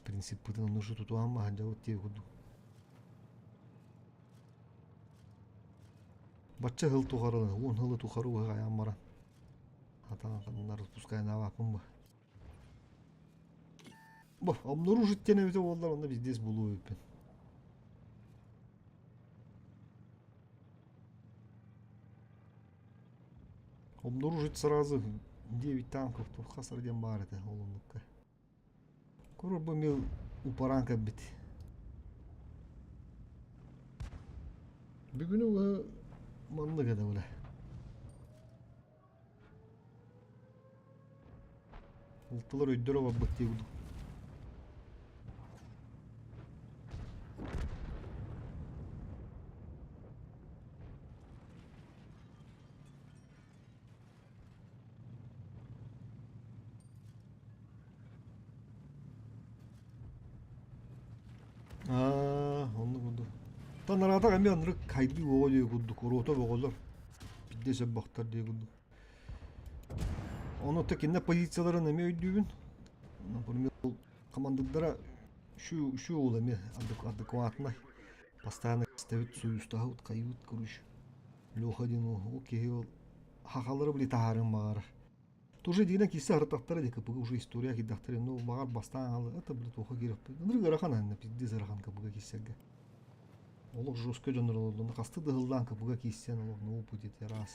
Speaker 1: Принциппытын онно ушу тутуһан баһан дьабыт диэ курдук. Бачча сыл тухары, уон сылы тухары уһайан баран. Хатаан распускайнаабаппын ба. Бу обнаружить диэн эбитэ буоллар онно пиздец булуо эбиппин. Обнаружить сразу 9 танков хас диэн баар этэ ол оннукка. Куру бу мил упаран кэлбит. Бүгүн маннык этэ бile. Ылтылар өйдөрө барбыт дии курдук. Аа, оннук курдук. Танараатах эмиэ оннук хайдыы оҕо дии курдук, оруота оҕолор. Биирдэ сөббөхтөр дии курдук. Ону кинилэр позицияларын эмиэ өйдүүбүн. Например, командирдара үчү үчү уол эмиэ адекватнай. Постоянно истэбит, союзтаһабыт, хайыыбыт, короче. Леха диэн ол киһи ол хахалары били таһаарыан баҕарар. Тоже дигинэн киирсэ аһартахтара дии КПГ уже история киирдэхтэрэ, ну баҕар бастаан аалы это блин туохха киирэхпит. Ынырык ыарахан анна пиздец ыарахан КПГ киирсэргэ. Олох жестко дьоннор олордоно хасты да ыһыллаан КПГ киирсэн олох на опыте раз.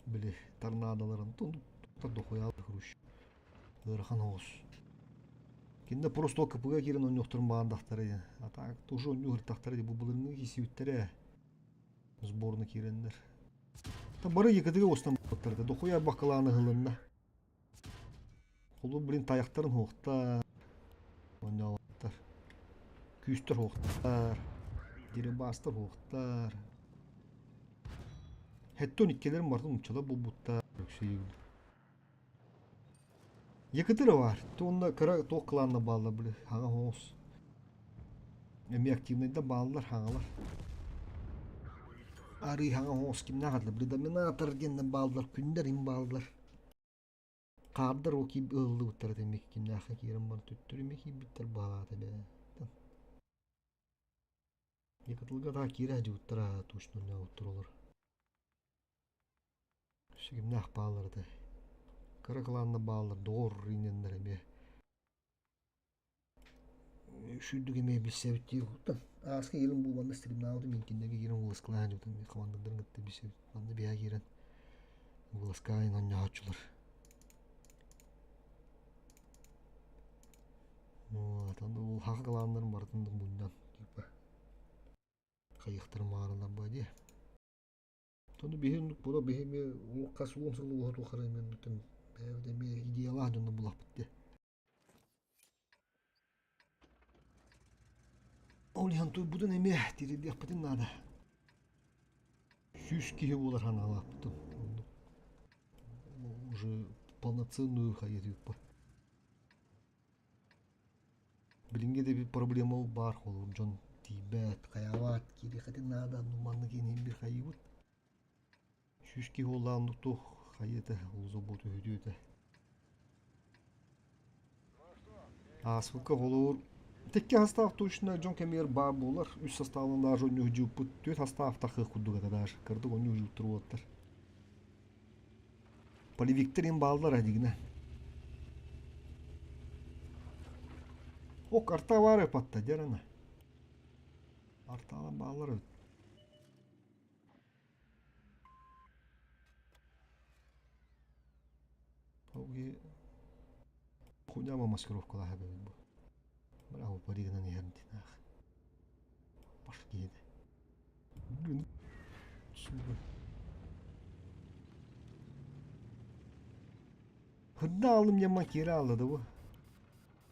Speaker 1: Били торнадоларын тон дохуя хрущ. Ыарахан оҕус. Кинилэр просто КПГ киирэн оонньуохтарын баҕардахтара диэн. А так тоже оонньуу сырыттахтара дии бу былырыҥҥы киирсибиттэрэ. Сборно киирэннэр. Бары Якутыга устан буолбуттар дохуя бакылаан ыһылынна. Холу блин тайахтарын хуохтар. Оонньообуттар. Күүстэр хуохтар. Дерибастар хуохтар. Хеттон иккилэрин барытын нууччалар булбуттар. Якутыра бар. Туонна кыра туох кылаанна бааллар били хаҥа хоҥос. Эмиэ активнайда бааллар хаҥалар. Арыы хаҥа хоҥос кимнээх этилэр били доминатор диэннэр бааллар күннэр им бааллар. Хаардар ол киир ыһыллыбыттар этэ эмиэ кимнээххэ киирэн баран төттөрү эмиэ киирбиттэр баалаата бээ. Якутылга таа киирэ сылдьыбыттара точно оонньообуттар олор. Өссө кимнээх бааллар этэ. Кыра кылаанна бааллар доҕор иинэннэр эмиэ. Сүүрдүк эмиэ билсэбит дии уһуктан. Ааска киирэн бу манна стримнаабытым минкиннэргэ киирэн вылазкалаан дьутум командаларын кытта билсэбит. Манна биһа киирэн вылазкаайын оонньооччулар. Вот, аны ол хаха кылааннарын барытын да мунньан типа хайыахтарын баҕараллар баа дии. Тону биһи оннук була биһи эмиэ хас уон сыл уоһа тухары эмиэ оннуктан бэйэбит эмиэ идеялаах дьонно булахпыт дии. Ол иһэн туйбутун эмиэ тириэрдиэхпитин наада. Сүүс киһи буолар санаалаахпытын. Оннук уже полноценную хайытыыппыт. Билиҥҥи да проблема баар холобур дьон тиийбэт, хайаабат, киириэххитин наада, маннык иһин биир хайыыбыт. Сүүс киһи буоллаҕына туох хайыата, ол забота үһүтүөтэ. Ааспыкка холобур икки састаах точно дьон кэмигэр баар буолар. Үс састаабынан даже онньуһдьууппут, түөрт састаахтах курдук этэ даже. Кырдык онньуһдьууттар уолаттар. Полевиктэр им бааллар эдигинэ. Ок, арта баар эпатта, дьарана. Артаалан бааллар эбит. Хуйня маскировкалаах эбит бу. Браво, паригынан иһэр динах. Башки Блин, сука. Хырда алым диэн киирэ ааллада бу.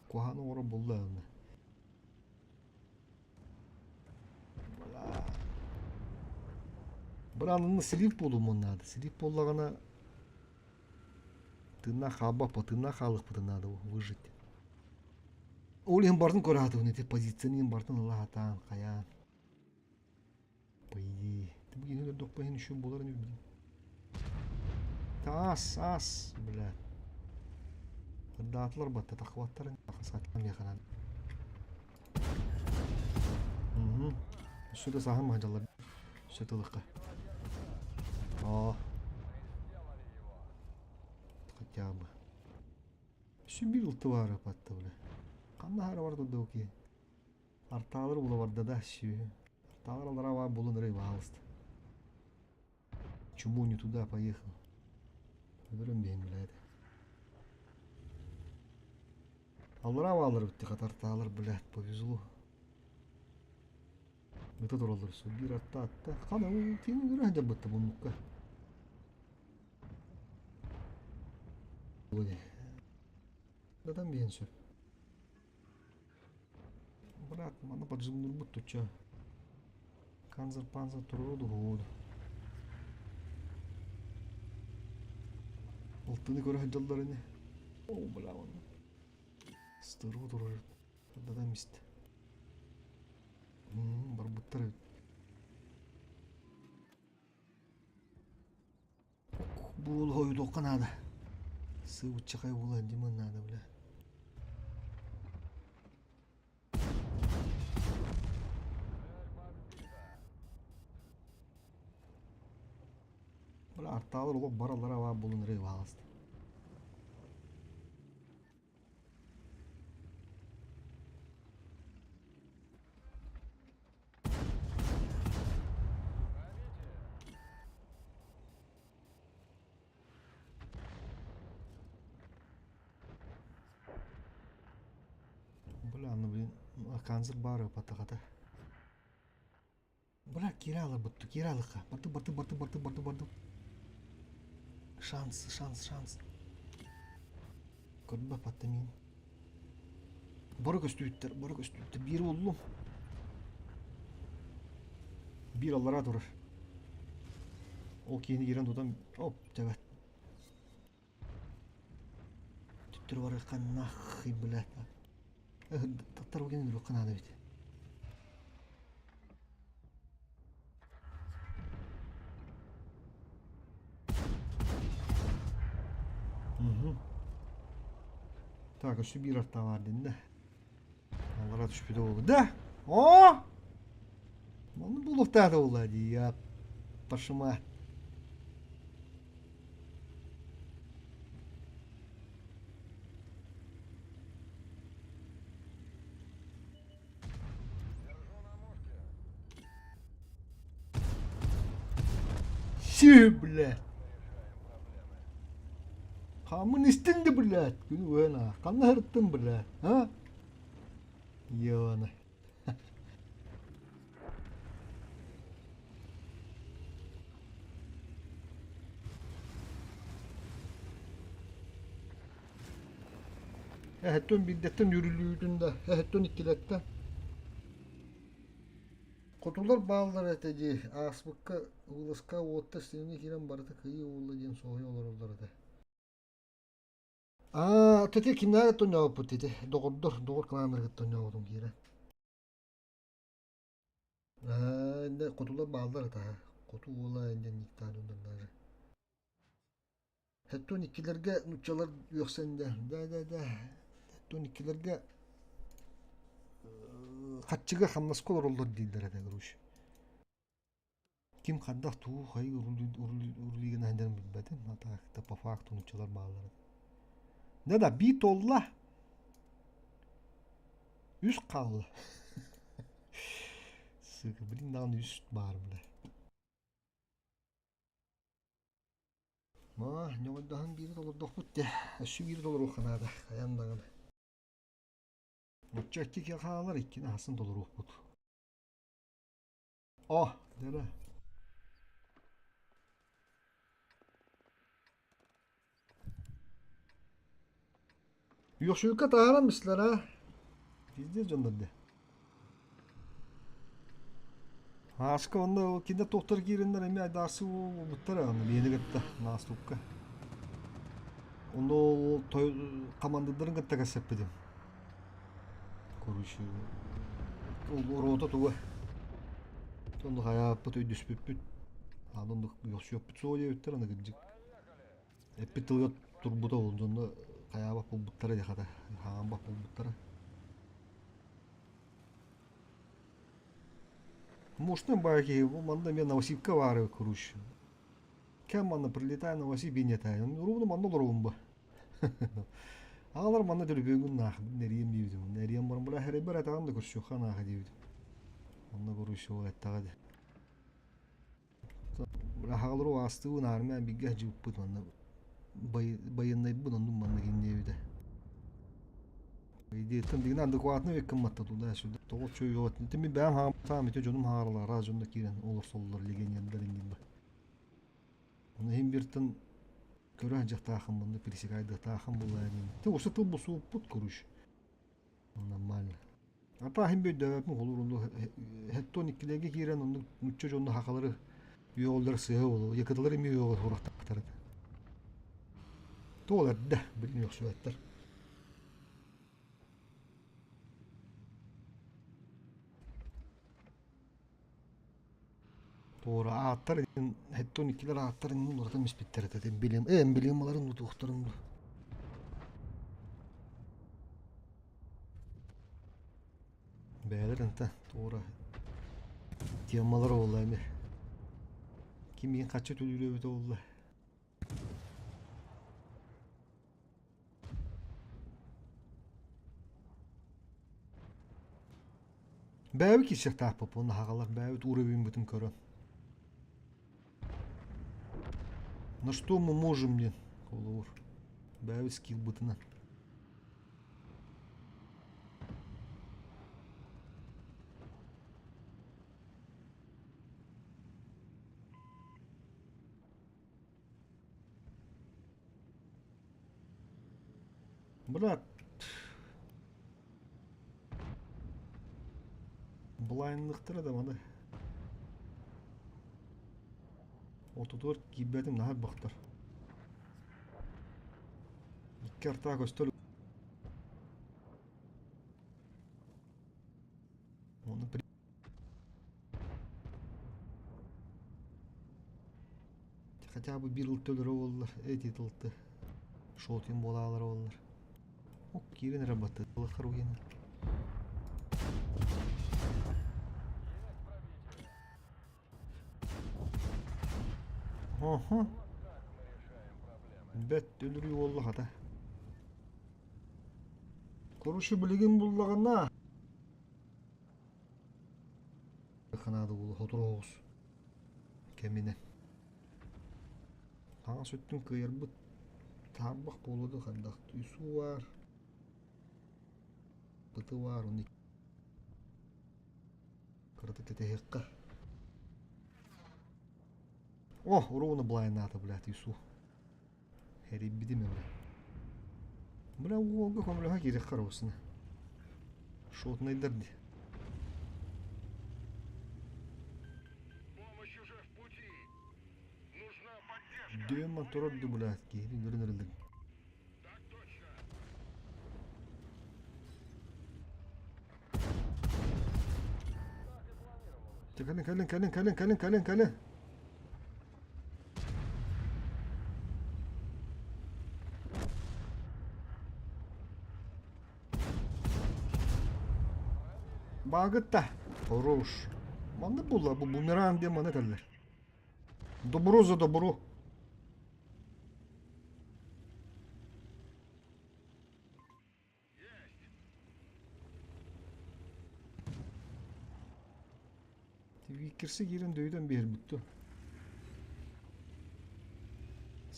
Speaker 1: Куһаҕан оҥорор булла ылна. Быраанынна слив буолумун наада. Слив буоллаҕына тыыннаах хаалбаппа, тыыннаах хаалыахпытын наада выжить. Ол иһин бартын көрө сатыыбын ити позицияны иһин бартын ыла сатаан, хайаан. По идее. Ты бу иһин көрдөхпө иһин еще буолар ини билим. Таас, аас, бля. Ырдаатылар батта тахваттарын сатан механан. Угу. Өссө да саһан маһдьаллар. Өссө тылыкка. О. Хотя бы. Өссө биир ылты баара патта, бля. Ханна хаара бар турда киһи. Артаалар була барда да сүөһү. Артаалар аллараа баар буолан эрэ баалыста. Чему не туда поехал? Өлөрөн биһин блядь. Аллараа бааллар битти хатартаалар, блядь, повезло. Ыта тураллар су биир атта атта. Хана тиин үрэ дьабытта буннукка. Датан биһин сөп. Брат, маны поджимнурбут туча. Канзер панзер туруоду ходу. Алтыны көрө сылдьаллар ини. О, бля, онно. Здорово турар. Дадам истэ. Барбыттар эбит. Буол хойутуохха наада. Сыыбыччахай буолан димон наада, бля. Бля, артаалар олох бараллара баар буолан эрэ бааласта. Бля, ну блин, канцер бары патахата. Бля, кирала бутту, киралыха. Барды, барды, барды, барды, барды, барды. Шанс, шанс, шанс. Көрбө паттамин. Бары көстүүттэр, бары көстүүттэр. Биир боллум. Биир аллара турар. Ол киһини киирэн тутан, оп, тэбэт. Түттүр барыахха нахуй, блядь. Таттар бу кини үрүөххэ наада эбит. Угу. Так, өссө биир арта баар диннэ. Аллара түспүтэ буолла. Да! О! Манны булуохтаата буолла дии, я пошима.
Speaker 2: Держу на мушке.
Speaker 1: Си, блядь!
Speaker 2: Мы решаем проблемы.
Speaker 1: Хамын истин да, блядь! Күн уена. Ханна һырыттын, блядь? А? Ёна. Эһэттэн биирдэттэн үрүлүүтүн да, эһэттэн иккилэттэн. Хотулар бааллар этэ дии, ааспыкка вылазка уотта стене киирэн барыта кыйыы уулла диэн соһуйа олороллор этэ. Аа, тете кимнээҕи тонньообуппут ити, доҕордор, доҕор кланнарыгыт тонньообутум киирэн. Аа, инде хотулар бааллар этэ, хоту уола инде никтаан даже. Хэттон иккилэргэ нууччалар үөхсэн да, да да да Хэттон иккилэргэ хаччыга хамнаска олороллор дииллэр этэ короче. Ким хайдах тугу хайы уруйгана сылдьарын билбэтим, а так да по факту нууччалар бааллар этэ. Да да бии туолла. Үс хаалла. Сука, блин даҕаны үс баар бля. Ма, ньоҕойдоһон биири толордохпут дии. Өссө биири толоруохха наада, хайаан даҕаны. Оччо икки киһи хаалар, иккини аһасын толоруохпут. О, дьэ Үөхсүүккэ таһааран бистилэр аа. Пиздец дьоннор дии. Ааска онно кинилэр туохтар киирэннэр эмиэ айдаарсыы буолбуттар аны биэни кытта Наастукка. Онно ол той хамандыырдарын кытта кэпсэппитим. Короче, ол рота туга. Онно хайааппыт өйдөспүппүт. Аны оннук үөхсүөхпүт суоҕа диэбиттэр аны кырдьык. Эппит тылыгар турбута ол дьонно хайаабат буолбуттара дии хата хаамбат буолбуттара. Может, баар киһи бу манна эмиэ Новосибка баары короче. Кэм манна прилетаю Новосиб не Ровно манна олоробун ба. Аҕалар манна төлөпүөҥҥүн наах нэриэм диэбитим. Нэриэм баран бля хэрэйбэр этаҕын да көрсүөххэ нааха диэбитим. Онно короче ол эттэҕэ дии. Аһаҕалары аастыбын армия бигэ дьыппыт манна байыаннайбын оннун манна киниэбитэ. Идеяттан дигин адекватно веккамматта туда сюда. Тоҕо чөйөт. Ити мин бэйэм хаамтаам ити дьонум хаалалар араас дьонно киирэн олорсоллор легионердар иннин ба. Оны иһин биртэн көрө дьахтаахым манна пересекайдыахтаахым буллаа диэн. Ти осы тыл бусууппут короче. Нормально. Ата иһин өйдөөбөппүн холуур онно хеттон иккилэргэ киирэн оннук нучча дьонно хахалары үөҕэллэр сыһа буолуо якыталар эмиэ үөҕэл сурахтаахтар этэ. Туол эрдэ билин үөхсүбэттэр. Туора ааттар хеттон иккилэр ааттарын уларытан испиттэр этэ билим эмблемаларын утуохтарын Бэйэлэр ынта туора темалар буолла эми. Ким миигин хаччы төлүүр эбитэ буолла. Бэйэбит киирсиэхтаахпыт уонна хаҕалар бэйэбит уровеньбытын көрөн. На что мы можем диэн холобур. Бэйэбит скиллбытынан. Брат, былайынныктара да маны отутугар киирбэтим наһаа бахтар. Икки артаа көстөр. Оны Хотя бы биир ылтылары буоллар, эти тылты шотин буолаалара буоллар. Ок, киирэн эрэ баттатылахар уйана. Оһо. Бэт өлөрүү буолла хата. Короче, билигин буллаҕына Ханаада уолу сотору оҕус кэминэн. Таҥас өттүн кыайарбыт таарбах буолуо да хайдах үсүү баар, быты баар ону кыратык кэтэһиэххэ. О, ровно блайнаата, блядь, Ису. Эрийбитим эбэ. Бля, уолга көмөлөһө киириэххэ эрэ Шотнайдар дии.
Speaker 2: Помощь уже в пути. Нужна поддержка.
Speaker 1: Дөм турар ду, блядь, киһини нөрүн эрэллэр.
Speaker 2: Так точно.
Speaker 1: Кэлин, кэлин, кэлин, кэлин, кэлин, кэлин, кэлин. Баагытта. Хорош. Маннык буолла, бу бумеранг диэн маны этэллэр. Добро за добро. Кирсе киирэн дөйүтэн биэрбит дуо?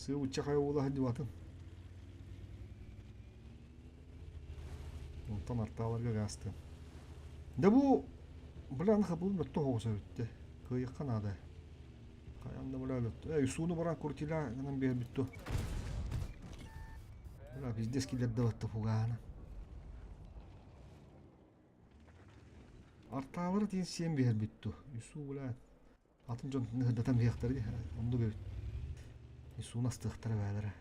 Speaker 1: Сыабычча хайа буола сылдьыбатын. Онтон артааларга гаастыам. Да бу бля аны хабылын өттө оһоҕос эбиттэ. Кыайыахха наада. Хайан да бля өлөттө. Эй, сууну баран крутила гынан биэрбит ту. Бля, пиздец киллэрдэ батта фугаана. Артаалары тиин сиэн биэрбит ту. Юсу бля Атын дьон ыһырдатан биһиэхтэрэ дии, оннук эбит. Суун астыахтара бээлэрэ.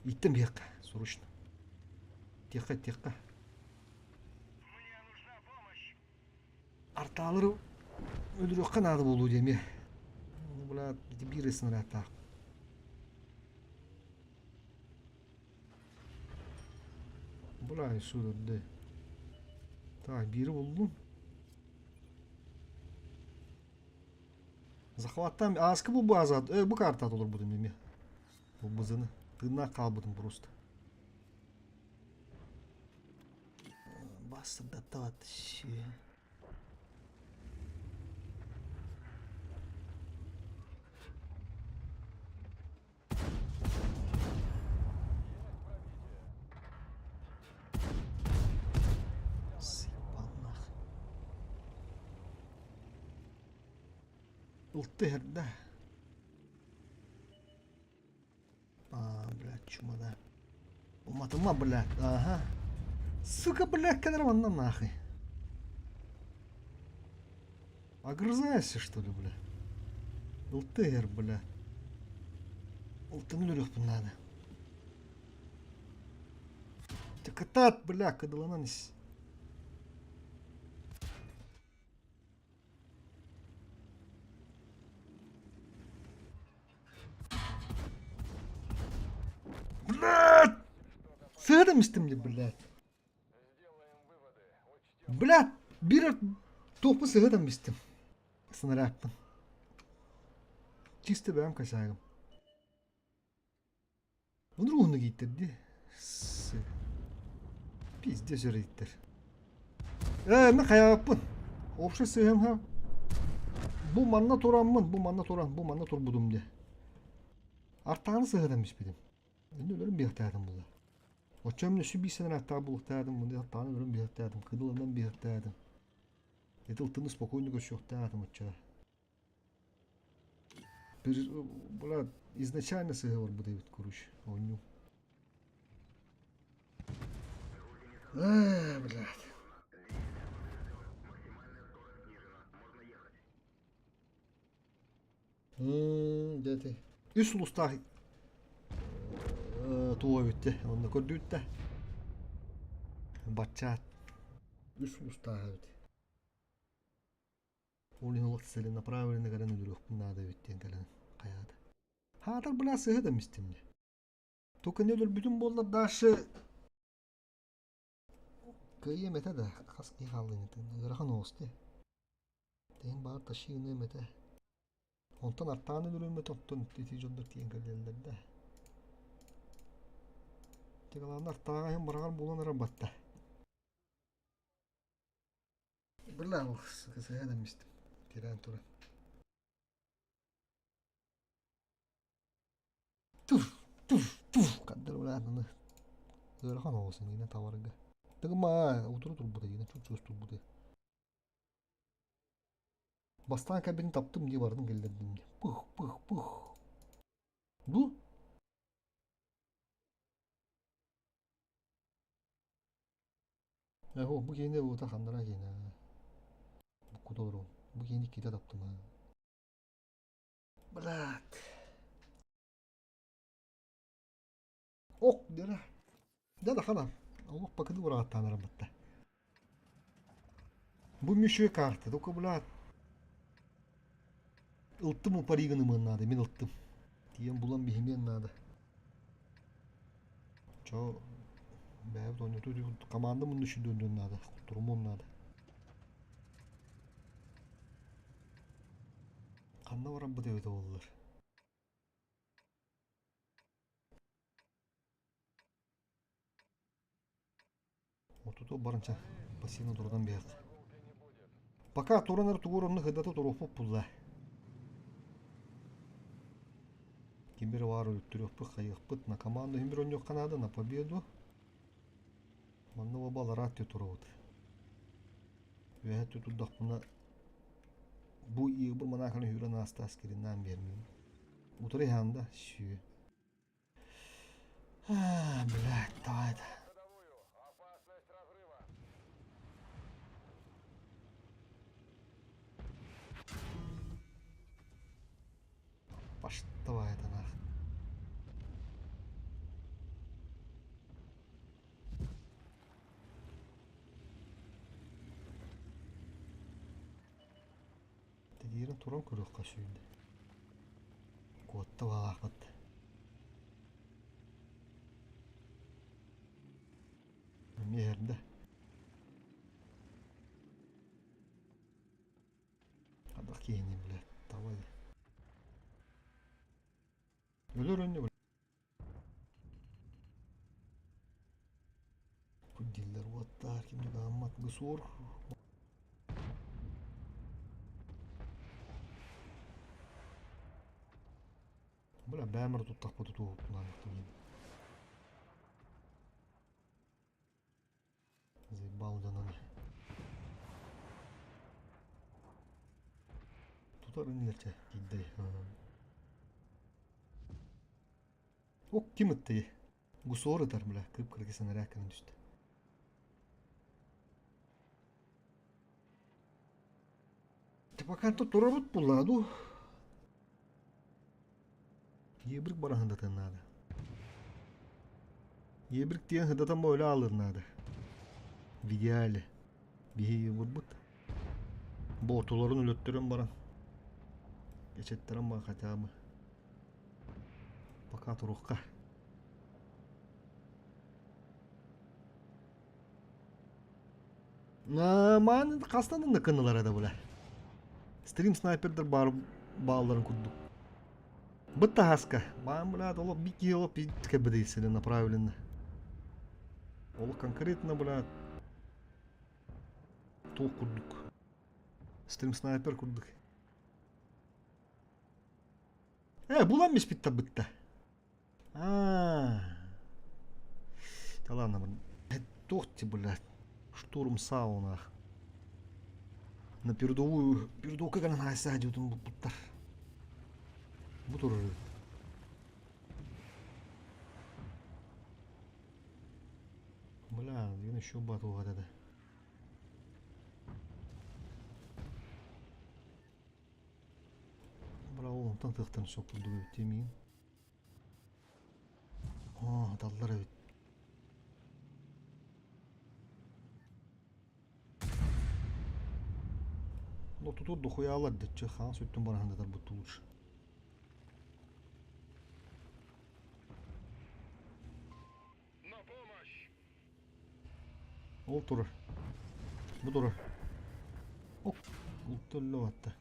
Speaker 1: Ииттэн биһиэххэ, срочно. Тиэххэ, тиэххэ. Артаалары өлөрүөххэ наада буолуо диэ эмиэ. Бля, ити биир снарядтаах. Бля, суурды. Так, биири буллум. Захваттан ааскы бу база, бу карта толорбутум эмиэ. Бу бызыны. Тыыннаах хаалбытым просто. Бассырдаттабат ши. Сыпаллах. Ылты иһэрдэ. А, блядь, чумада. Уматыма, блядь, ага. Сука, блядь, кэлэр манна нахуй. Огрызайся, что ли, бля? ЛТР, бля. Ылтыны өлөрүөхпүн наада. Кытаат, бля, кыдыланан ис. Блядь! Сыһытым истим дии, блядь. Блядь, биир туохпун сыһытан бистим. Снарядпын. Чисто бэйэм косягым. Онур уһуннук ииттэр дии. Пиздец өр ииттэр. Ээ, мен хайааппын. Общий сыһыам Бу манна тураммын, бу манна туран, бу манна турбутум дии. Артааны сыһытан биспитим. Инде өлөрүм биэхтээтим була. Оччо мин өссө биир сэнэрээхтээх буолуохтаатым, муну аттаан өлөрөн биэхтээтим, кыдыланан биэхтээтим. Ити ылтыны спокойно көрсүөхтээх оччо. Бля, изначально сыһа барбыт эбит, короче, оонньуу. Аа, блядь. Дьэ Үс улуустаах тула бүттэ, онно көрдүүттэ. Баччаат үс улуустаах эбит. Ол иһин олох целенаправленно кэлэн өлөрүөхпүн наада эбит диэн кэлэн хайаата. Хаатар бля сыһа да мистим дии. Только не өлөрбүтүм буоллар дальше кыайыам этэ да хас киһи хааллыҥ ыарахан оҕус дии. Тэһин баар тащи гыныам этэ. Онтон артаан өлөрүөм этэ, оттон ити дьоннор тиийэн кэлэллэр да. Тыгалаанна артааҕа иһин быраҕар буолан эрэр батта. Бля, сыһыан эмистим. Тирээн туран. Туф, туф, туф, ханна аны ыарахан оҕус иннинэ табарга. Тыгыма, утуру турбута, иннинэ чуп-чугас турбута. Бастаан кэлбитин таптым дии бардым киллэрдим дии. Пых, пых, пых. Бу? Э, бу киһини уута ханнара киһини. Букку толору. Бу киһини иккитэ таптым. Брат. Ок, дера. Да да хана. Олох бакыды урааттаан арабытта. Бу мүшү карта, только блядь. Ылтым упариганы надо, мин ылтым. Тиен булан биһимиэн надо. Чо, бэйэбит ойноту команда мунну сүдүндүн надо, турумун надо. Ханна барарбыт эбитэ буоллар. Отуту барынча бассейна турдан биһэх. Пока туранар тугур онну хыдата туруохпут булла. Ким бир баар өлүттүрүөхпүт, хайыахпыт. На команду иһин бир оонньуохха наада, на победу. Манна оба алараа өттү турабыт. Үөһэ өттү турдахпына бу иыбыр манааханы үүрэн аастаас кириннаан биэрмин. Утары иһэн да сүү. А, блядь, давай это.
Speaker 2: Ходовую. Опасность разрыва.
Speaker 1: Паш, давай это нах. Тегиирин туран көрүөххэ сүүрдэ. Куотта баалаахпыт. Эмиэ иһэрдэ. Хайдах киһини блядь, давай. Өлөр өннө дииллэр уоттаар ким да гааммат гысуор. Бля, бээмэр туттахпыт тутуһуппунан Заебал дьонун. Тутар инилерче киирдэй. Ок ким ыттый? Гусор ытар, бля, кып-кыргы сэнэрээк гынан түстэ. Пока тут турабыт булла дуу. Ебрик бараһындатын наада. Ебрик диэн хыдатан бо өлө аалыр наада. В идеале. Биһи ебурбут. Бортуларын өлөттөрөн баран. Кэчэттэрэн ба хотя бы. Пока туруохха. Маан хастан да кынылара да була. Стрим снайпердер бар баалларын курдук. Бытта хаска. Маан бля, олох бики олох кэбэдэй целенаправленно. Ол конкретно, бля, туох курдук. Стрим снайпер курдук. Булан биспитта бытта. А. Да ладно, туох блядь. Штурм саунах. На передовую, передовка гана садиутун буттар. Бутур. Бля, деген еще батуға деді. Бля, ол онтан тықтан шоқ курдук эбит темиин. О, даллар эбит. Ну тут дохуялар дечче хаан сүттүн барахандатар бутtu лучше.
Speaker 2: На помощь!
Speaker 1: Ол турар. Бу турар. Оп, ултуллу атта.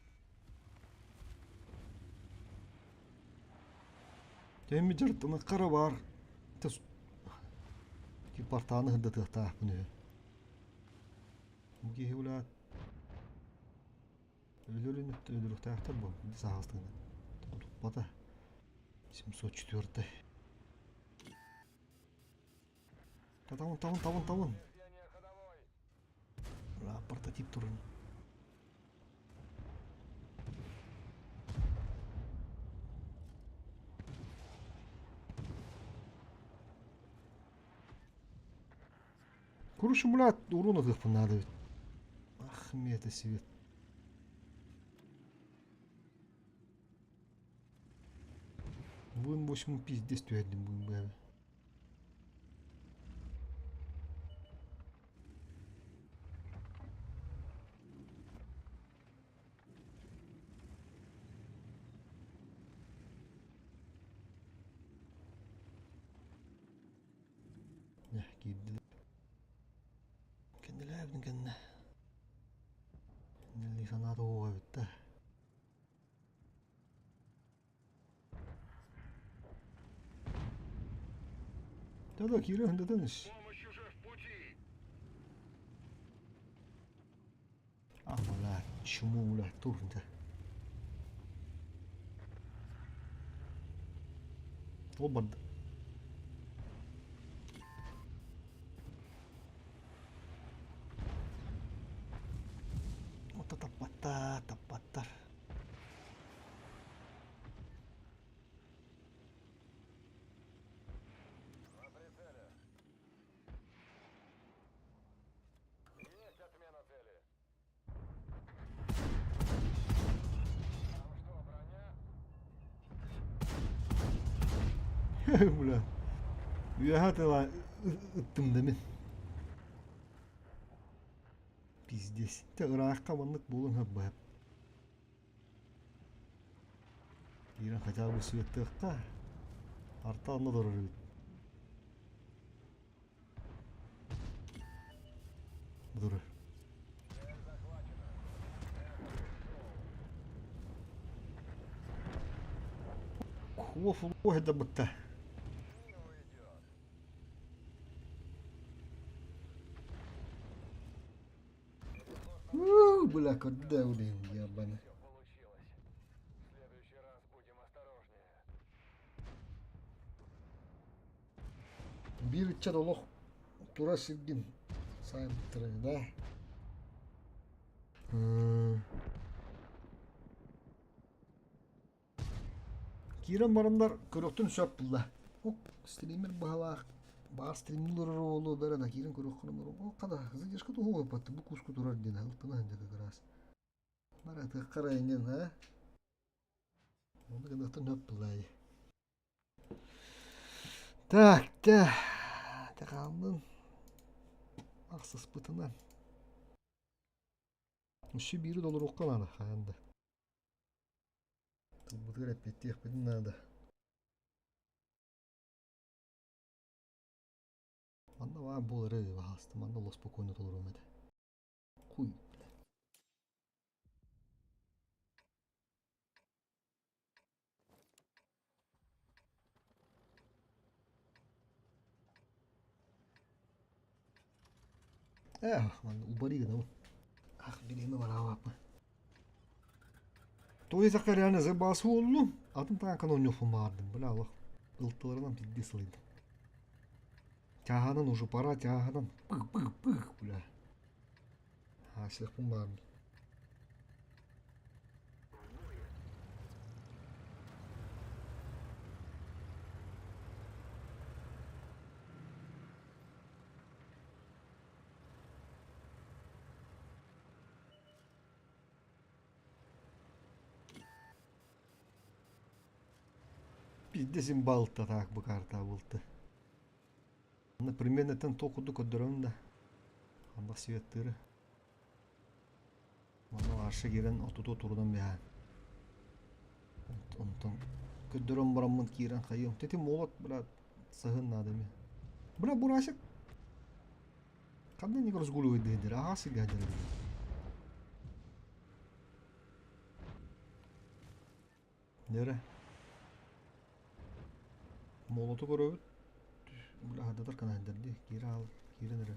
Speaker 1: Тэмми дьарыктана хара баар. Портааны сырдатыахтаахпын үһү. Бу киһи улаат өлөрүн өлөрүөхтээхтэр бу саһаастыгына. Туппата. 704. Тавын, тавын, тавын, тавын.
Speaker 2: Повреждение ходовой.
Speaker 1: Бля, прототип турун. Короче, бля, урона тыхпын надо ведь. Ахмед свет. Будем 8 пиздец түһэрдим будем бля. Киирдилэр. Кэннилээбитин кэннэ. Нелли санаата уоҕа эбит да. Да-да, киирэн хындатан ис.
Speaker 2: Помощь уже в пути.
Speaker 1: А, бля, чему, бля, турнта. Ол барда. Ото таппаттар, таппаттар.
Speaker 2: На прицеле. Есть отмена цели. Там что, броня?
Speaker 1: Бля. Үөһэ тыла ыттым да мин. Пиздец. Те ыраахха маннык буолуон сөп быһап. Киирэн хотя бы светтыахха. Арта онно олорор эбит. Турар.
Speaker 2: Цель захвачена.
Speaker 1: Куоф улуоһа бытта.
Speaker 2: Не уйдет.
Speaker 3: Уу, бля, куда блин, ебаный.
Speaker 2: Все получилось. В следующий раз будем осторожнее.
Speaker 3: Биир ыччат олох тура сиргин саайбыттара да.
Speaker 1: Киирэн бараннар көрүөхтүн сөп булла.
Speaker 3: Ок, стример баһалаах баар стримнул турар оолу бэрэ да киирэн көрүөххүнэ о хада задержка туһу баппатты бу куску турар диэн алтына дьэ как раз. Бара тыаккара инген а. Оны гынахтан хөп буллай.
Speaker 1: Так, та. Тахаллын. Ахсыспытынан. Өссө биири толоруохха наада хаһан да.
Speaker 3: Тылбытыгар эппиэттиэхпитин наада.
Speaker 1: Манна баар буолар эрэ баһаалыста манна олох спокойно толоруом этэ. Хуй, бля. Эх, манна убари гынабын.
Speaker 3: Ах, бириэмэ бараабаппын.
Speaker 1: То есть реально забасы буоллум. Атын таҥааккан оонньуохпун баҕардым. Бля, олох ылтыларынан пиздец сылайдым. Тяганан уже пора, тяганан. Пых-пых-пых, бля.
Speaker 3: Аасыахпын баҕардым.
Speaker 1: Пиздец им балта так бу карта булты. Примерно тен токуду көрдөрөм да. Анда светтыры. Манна аршы кирен отуту турдан бэһэн. Онтон көрдөрөн бараммын киирэн хайыам. Тети молот, бля, саһын наада ми. Бля, бурасик. Ханна не разгуливает дедер, ага сига дедер. Нере? Молоту көрөбүт. Бля, хадатар канаһындар ди. Киирэ ал, киирэн эрэ.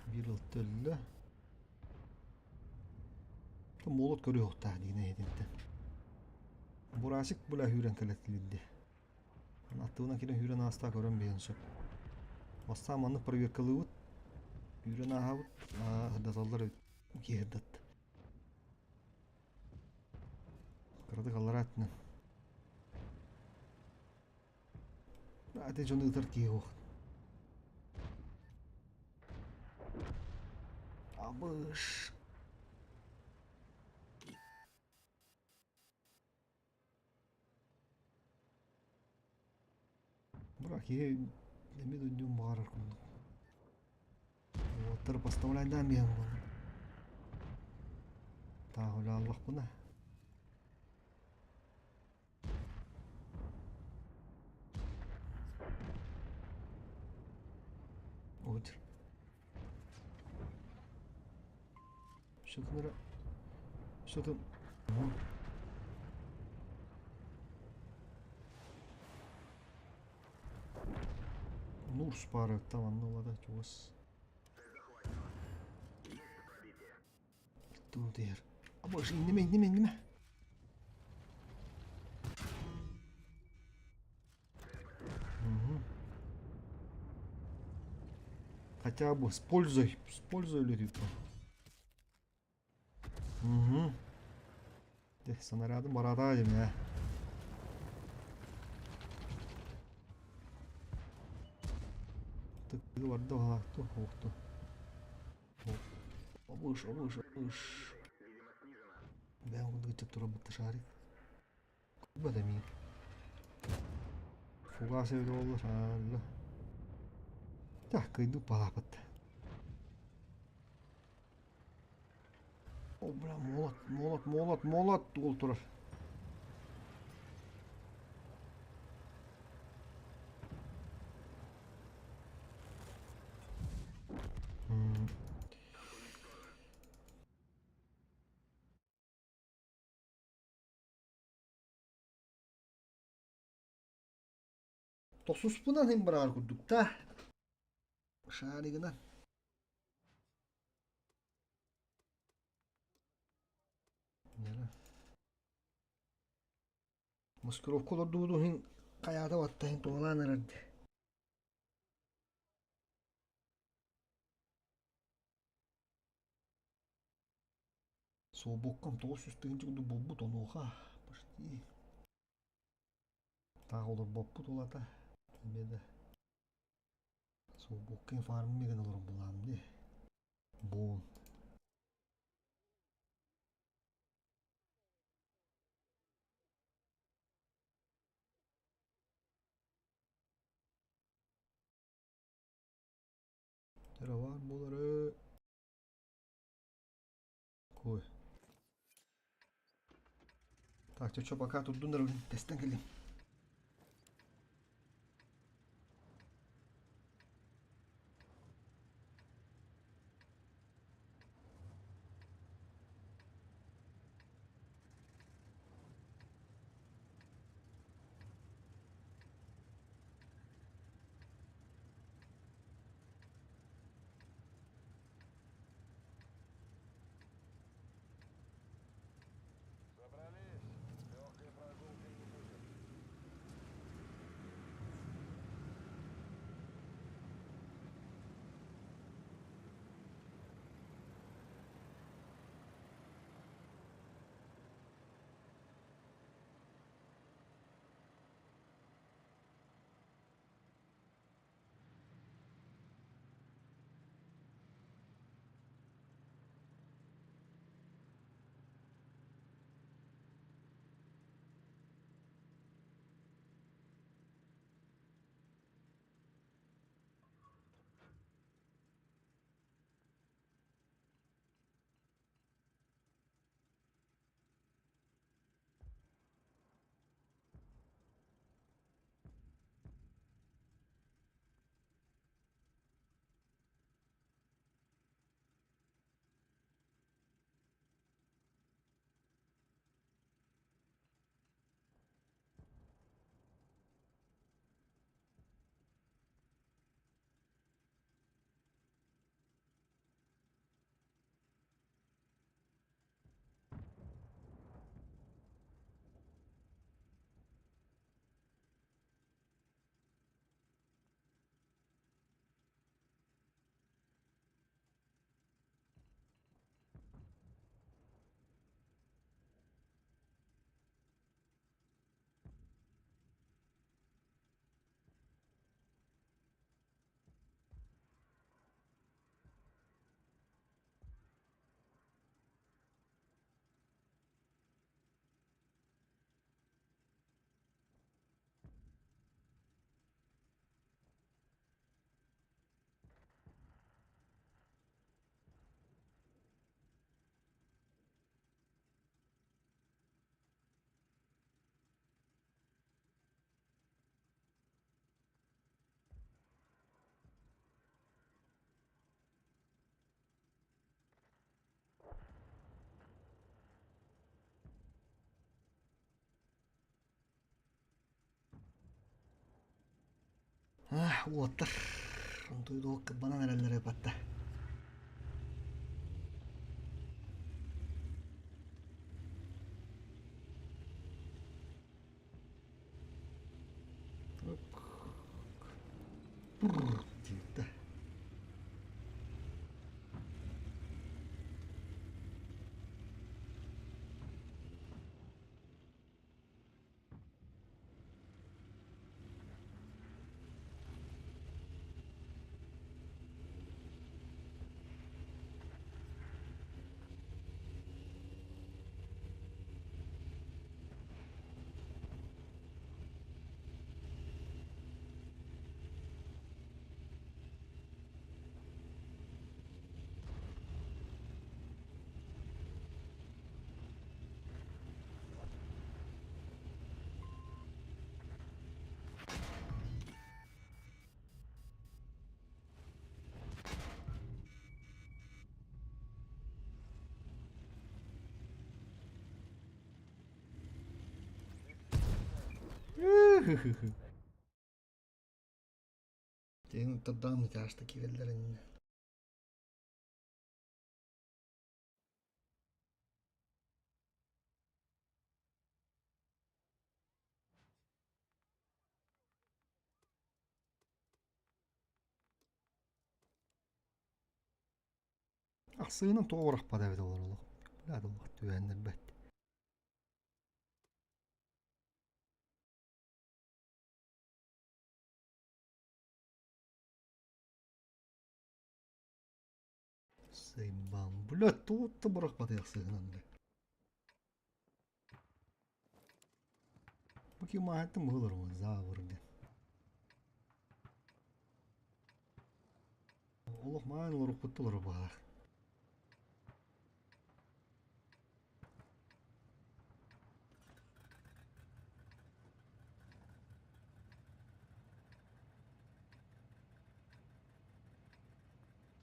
Speaker 1: Биир ылта өллө. Молот көрүөхтаах диин эһитинтэн. Бурасик бля хүүрэн кэлэтилидди. Аттыбынан кирэн хүүрэн аастаа көрөн биһэн сөп. Бастаан маннык проверкалыыбыт. Хүүрэн ааһабыт. Ырдаталлар киһирдат. Кыратык аллара өттүнэн. Ати дьону ытар киһи суох. Абыш. Бра киһи эми дойдум баҕарар курдук. Уоттары поставляйдаан биһэн буолар. Таах үлэ аллахпына. Отыр. Что-то что-то Нурс пара там анна улада чугас. Тут ер. Абыш, иҥнимэ, иҥнимэ, иҥнимэ. Угу. Хотя бы с пользой, с пользой летит. Угу. Дьэ, снарядым бараатаа дим ээ. Тыгы барда баһаахту, уохту. Обыш, обыш, обыш. Бэйэм курдук ыччат турарбытта шарик. Курбат эмиэ. Фугас эбит буоллар, аалла. Так, кыйдык балаапыт. О, бля, молот, молот, молот, молот уол турар. Тохсуспунан иһин быраҕар курдук да шаригынан. Маскировка олордубут иһин хайаата батта иһин туһалаан эрэр дии. Суобуккам 900 тыһыынча курдук буолбут онуоха почти таах олорбоппут улата эмиэ да суобукка фарминг гына олорор булаам дии буун Баар буолары Кой. Так, чё, пока турдуннар тэстэн кэллим.
Speaker 2: Собрались. Легкой прогулки не будет.
Speaker 1: Уолаттар онтуй кыббанан эрэллэрэ батта. Диир да. Дьиҥ тардаан чааста киирэллэр иннэ. Ахсыынан тоҕо бырахпат эбит олор олох. Бля, олох түһэннэрбэт. Сыйбан, бля, туут да бырахпатыах сыһынан бля. Бу ким маһаттан быһылар ол заавыр диэн. Олох маан олорукпут олору баҕар.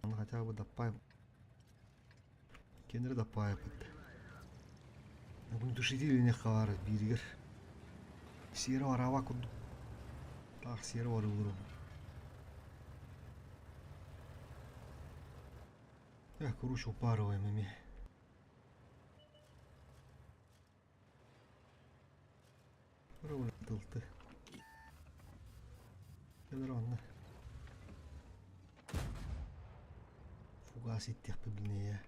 Speaker 1: Аны хотя бы даппай Кенре даппаайаппыт. Огнетушитель хаалар бииригэр сиэрэ араба курдук таах сиэрэ барыллар Эх, короче, упарываем ими. Тылты. Кэлэр онно. Фугас иттиэхпит билинэйэ.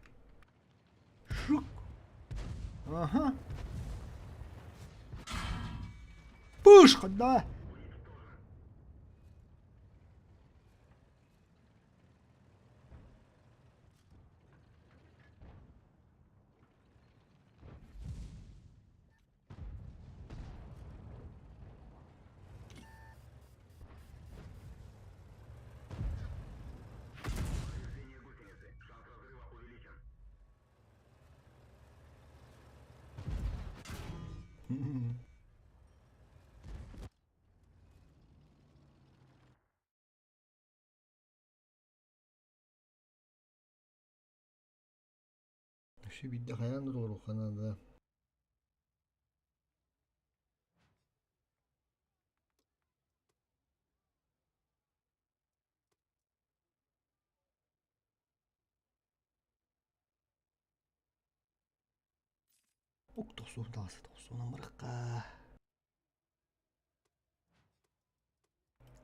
Speaker 1: Шук! Ага. Пыш, да!
Speaker 2: Повреждение гусеницы. Шанс разрыва увеличен.
Speaker 1: Өссө биирдэ хайаан да толоруохха наада. Ок тохсуон таҕыста тохсуонан барыахха.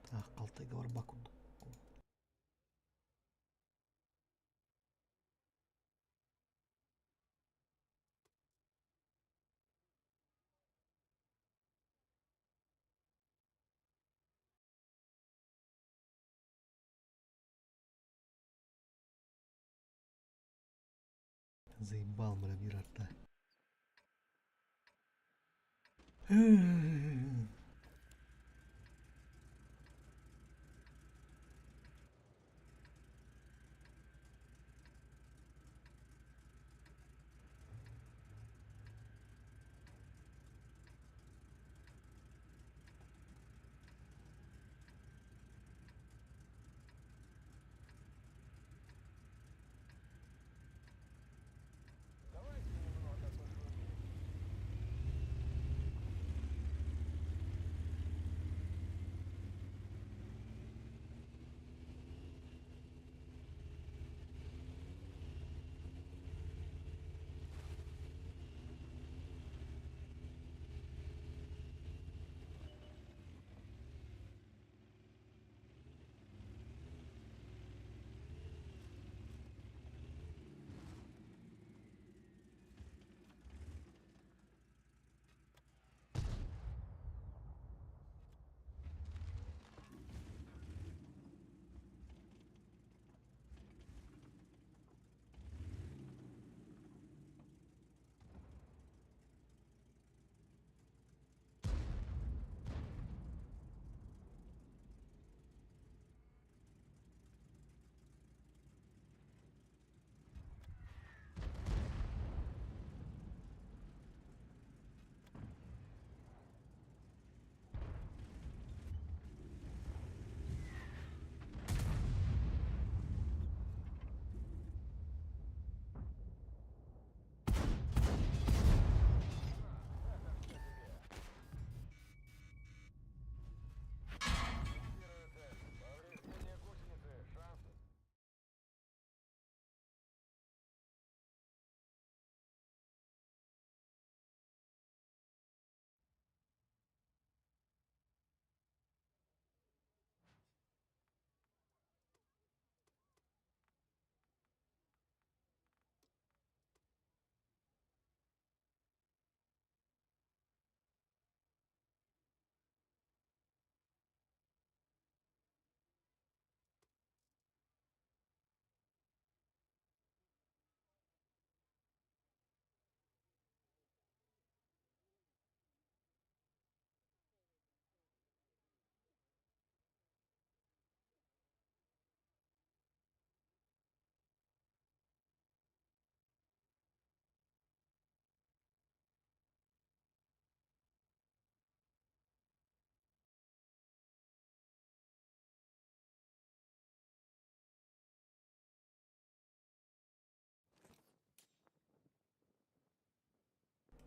Speaker 1: Таах халтайга барбат курдук. Заебал бля биир арта.
Speaker 2: Давайте немного пошумим.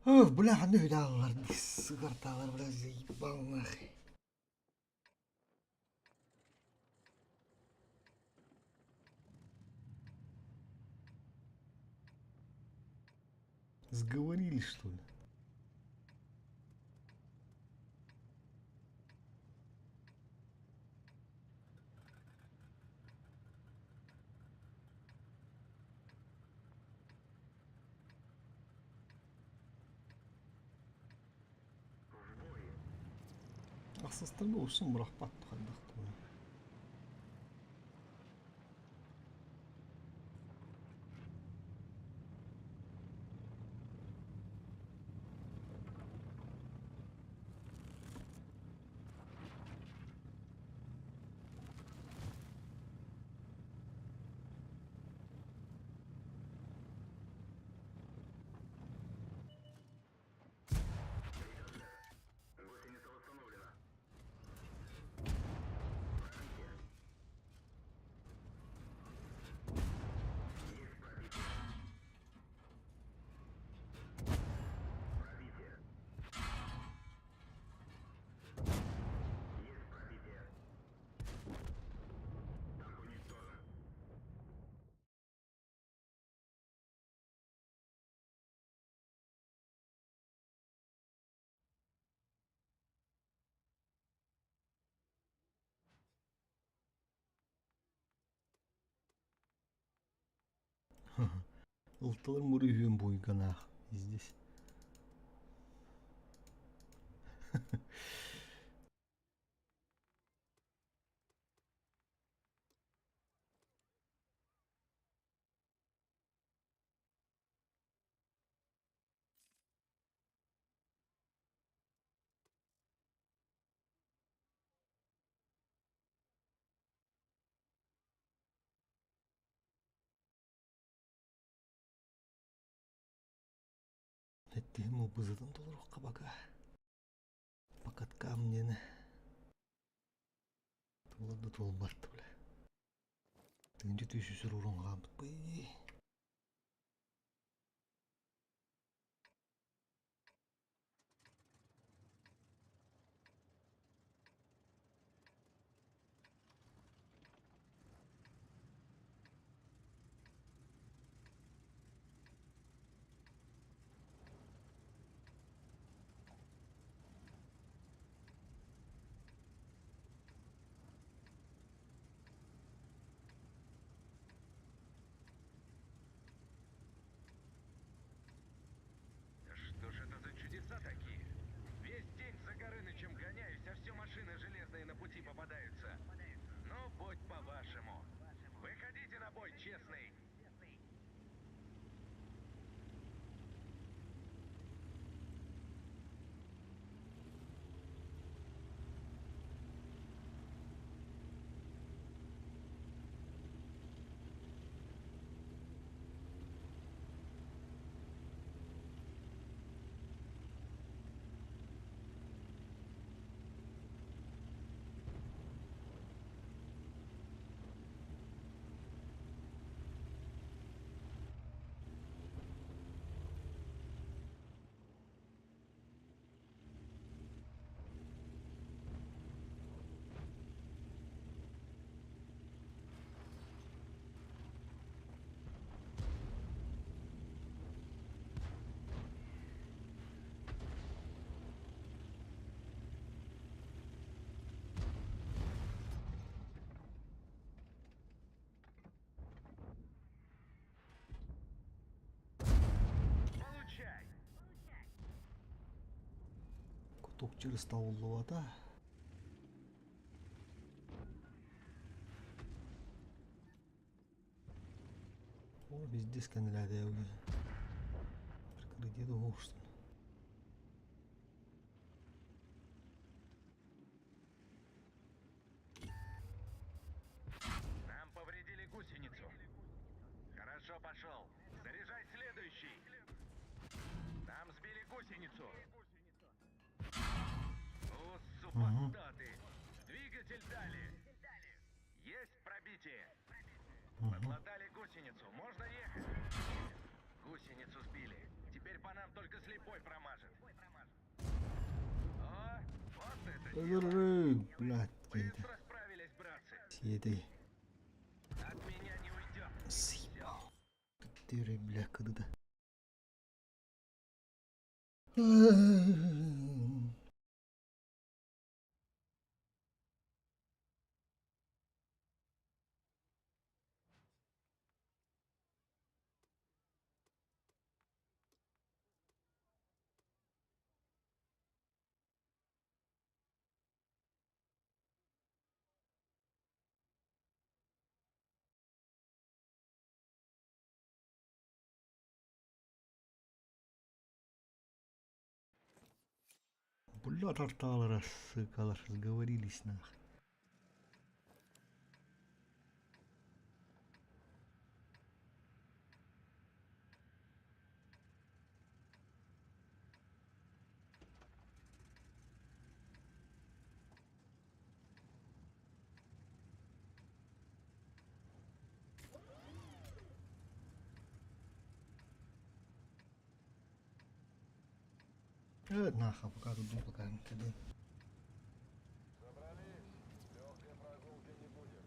Speaker 1: Ох, бля, ханна үһү сыгартаалар, бля, заебал нахуй. Сговорились, что ли? Ахсыстарга урсун бырахпат хайдах.
Speaker 2: Гусеница восстановлена. Есть пробитие. Пробитие. Есть пробитие. Танк уничтожен.
Speaker 1: Ылтылар мурыһыым буйганаах здесь. Эттиһим ылбызытын толоруохха бака. Покаткам диэни. Туолар да туолбат бля. Тыынча түүсүсүр урун хаампыт бый.
Speaker 2: Да что ж это за чудеса такие? Весь день за Горынычем гоняюсь, а все машины железные на пути попадаются. Ну, будь по-вашему. Выходите на бой, честный. Получай!
Speaker 1: Куток через табыллыбата. О, везде сканерade Прикрытие дугуштун.
Speaker 2: Нам повредили гусеницу. Хорошо пошел. Заряжай следующий. Нам сбили гусеницу. О, супостаты. Двигатель дали. Есть пробитие. Подлатали гусеницу. Можно ехать. Гусеницу сбили. Теперь пора. по нам только слепой промажет. О, вот это дело.
Speaker 1: Блядь, киһитэ.
Speaker 2: Быстро справились, братцы.
Speaker 1: Сиэтэй.
Speaker 2: От меня не уйдет.
Speaker 1: Съебал. Ты, бля, когда. Бля, тарталара, сыкалар, сговорились нахуй. Нахуй, пока тут пока МКД.
Speaker 2: Собрались. Легкой прогулки не будет.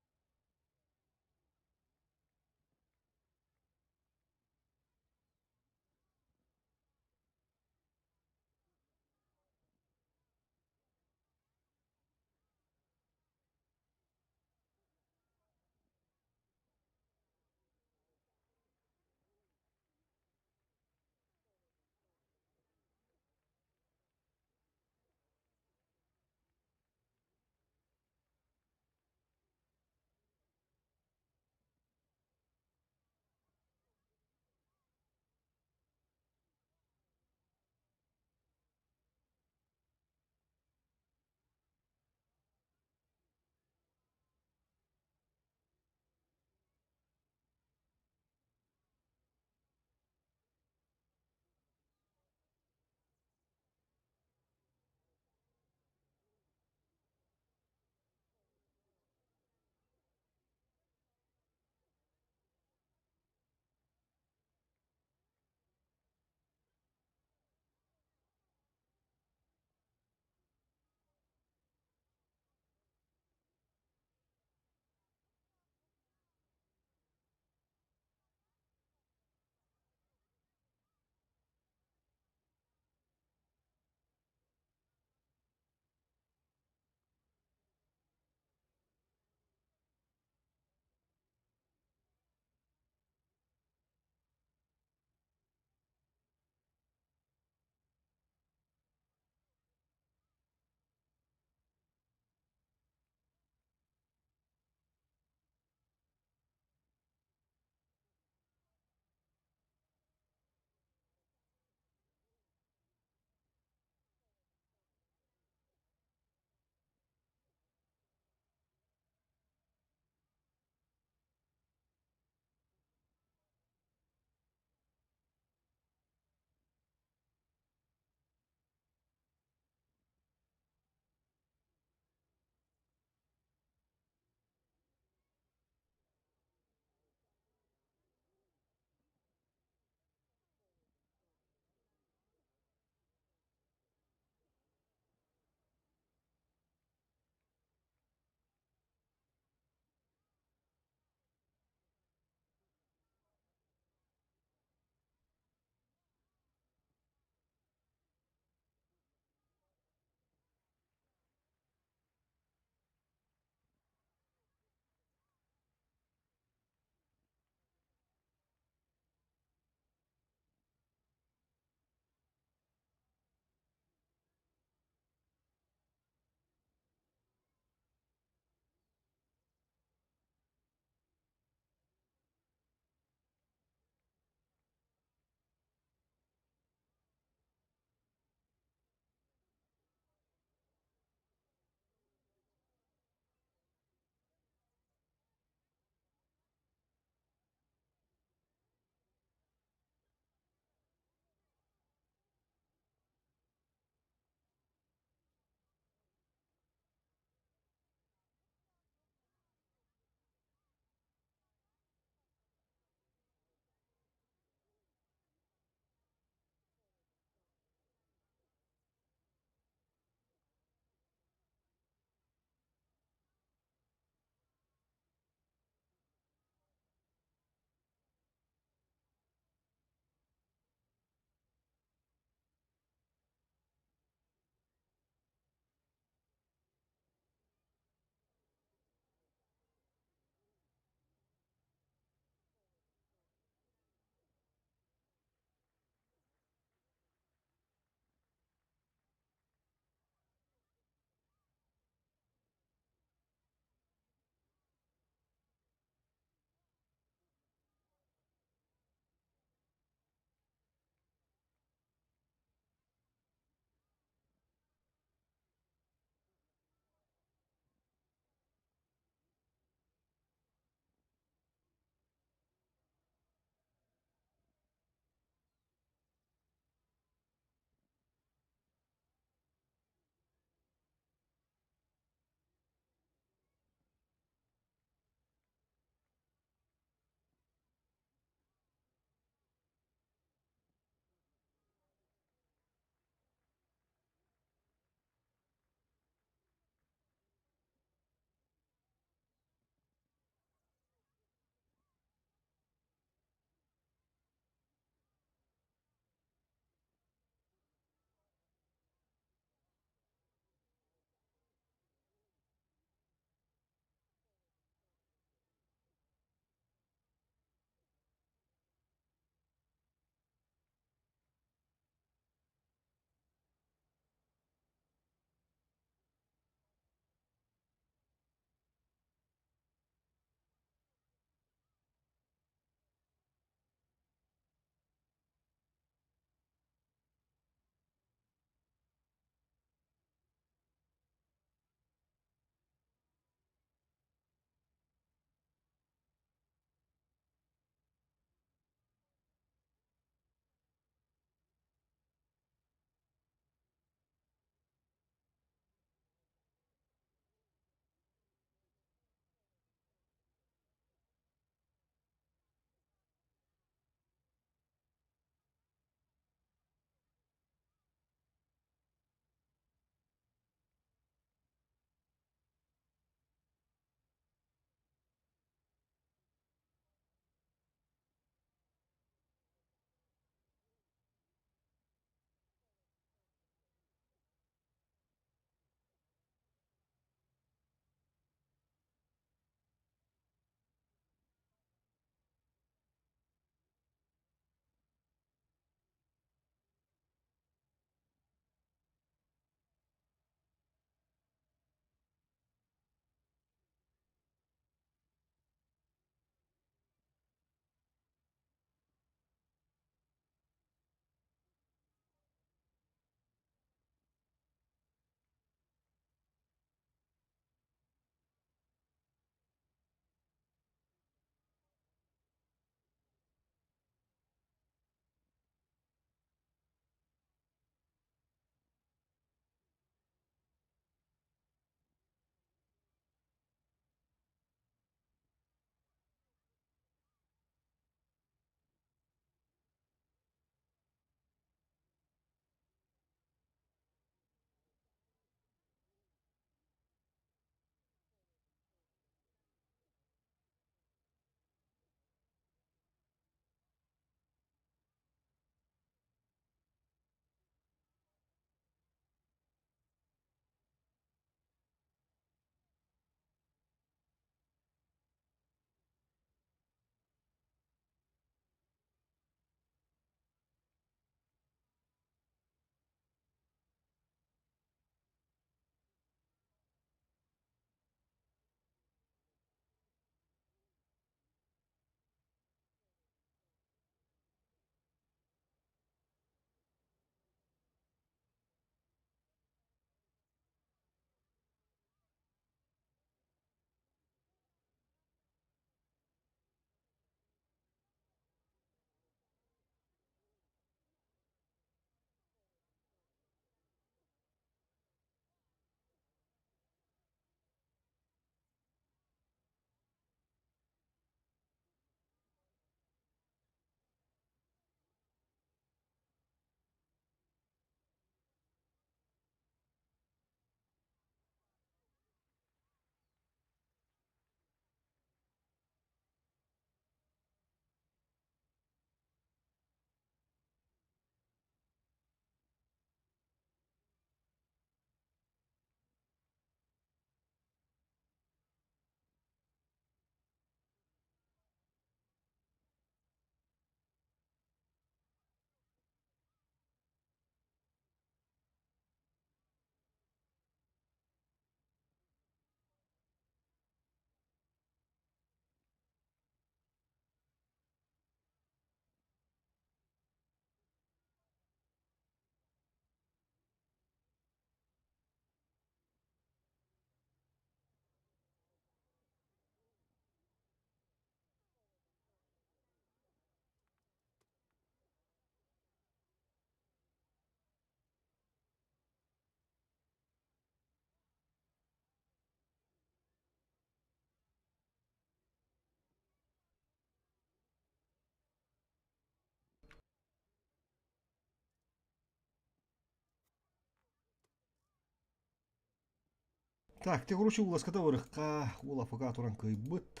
Speaker 1: Так, те короче уласката барыхха, уол АФК туран кыайбыт.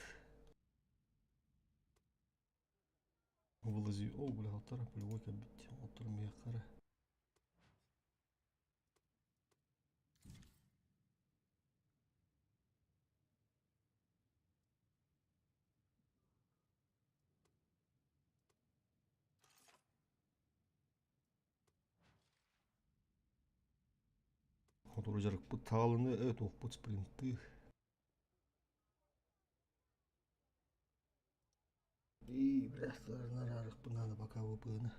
Speaker 1: Вылази, о, бля, оттор, полевой кэлбит, оттор миэххара. Хотуру дьарыкпыт таалыны туохпут спринты. И, бля, нарарыхпын пока выпыны.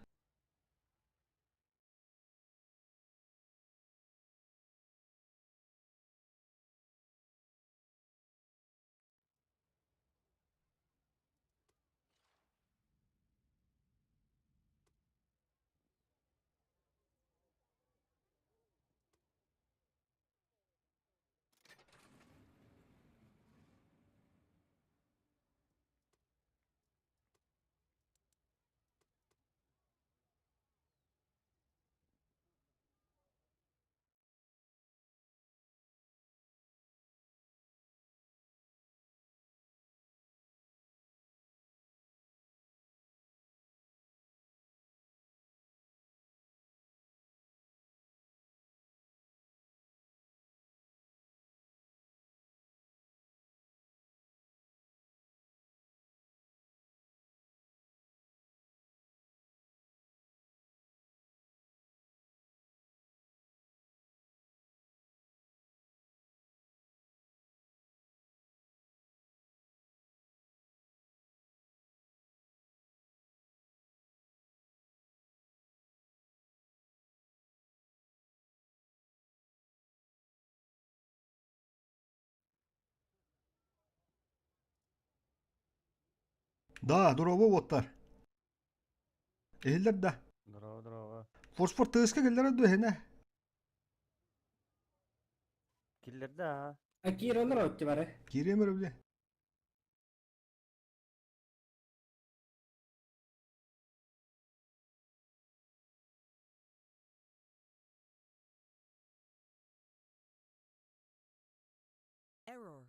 Speaker 1: Да, дорообо уоттар. Эһиллэр да.
Speaker 4: Здорово, здорово.
Speaker 1: Фосфор тыаска кэллэрэ дуо эһинэ?
Speaker 4: Киллэрдэ аа.
Speaker 5: А киирэлэр отти бары.
Speaker 1: Киириэм эрэ бile.
Speaker 6: Error.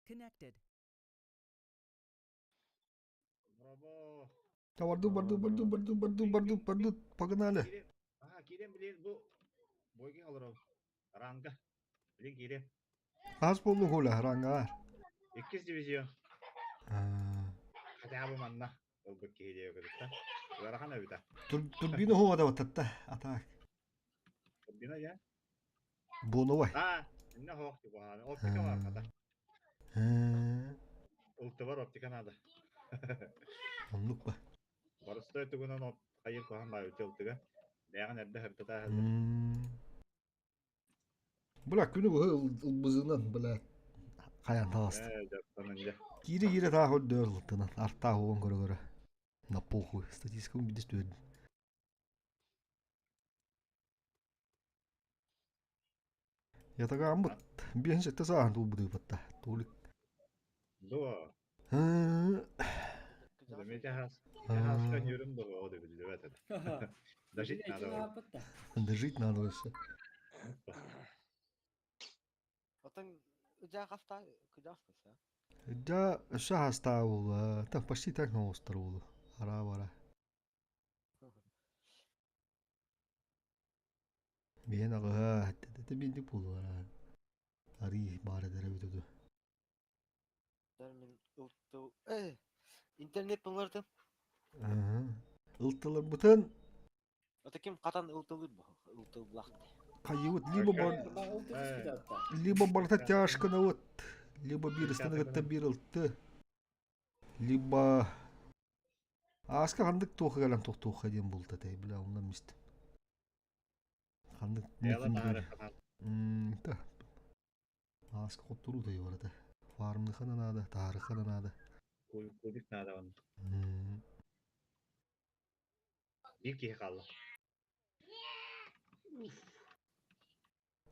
Speaker 6: Connected.
Speaker 7: Браво!
Speaker 1: Да барду, барду, барду, барду, барду, барду, барду, погнали.
Speaker 7: Киирэн, аа, киирэн билин бу бойга олорор. Ранга. Билин киирэн.
Speaker 1: Хас буоллуҥ Коля, рангаар.
Speaker 7: Иккис дивизион. Хотя бы манна ылбыт киһи диэбит кытта. Ыарахан эбитэ.
Speaker 1: Турбина хуода баттатта, атаак.
Speaker 7: Турбина я?
Speaker 1: Буоновай.
Speaker 7: Аа, инне хоох типа оптика бар хата. Ылтыбар оптика надо.
Speaker 1: Оннук ба.
Speaker 7: Барыстой тугунан оп хайыр куһан баа ылтыга. Бэйэҕин эрдэ сырдата
Speaker 1: Бля, күнү быһы ылбызынан, бля, хайан таҕыста.
Speaker 7: Ээ, дьаптанан дьэ.
Speaker 1: Киирэ-киирэ таах өрдөөр ылтынан, артаах уон көрө-көрө. На похуй, статистикам бидис түһэрдим. Ятагааммыт 57 сааһын туолбутуйбатта. Туолик.
Speaker 7: Дуо. Хааска нүрүм доҕо да биллибэт этэ. Дожить надо.
Speaker 1: Дожить надо вообще.
Speaker 8: Отон ыдьаа хаста кыдьаспыса.
Speaker 1: Да, өссө хастаа буолла. Так почти так ноостар буолу. Ара бара. Биэн аҕыһа, это биирдик буолуо Арыы баар этэрэ эбит үтү.
Speaker 8: Мин ылтыл интернет булардым.
Speaker 1: Ылтыларбытын
Speaker 8: Ото ким хатан ылтылыр бу ылтыллахты.
Speaker 1: Хайыбыт либо бар либо барыта тяжко вот, либо биир ыстаны кытта биир ылты, либо ааска ханнык туоха кэлэн тохтуохха диэн булта тэй бля оннан мистим. Ханнык та ааска хотторуу тэй барата. Фармныха да наада, таарыха да наада.
Speaker 7: Кубик наада он. Биир киһи хаалла.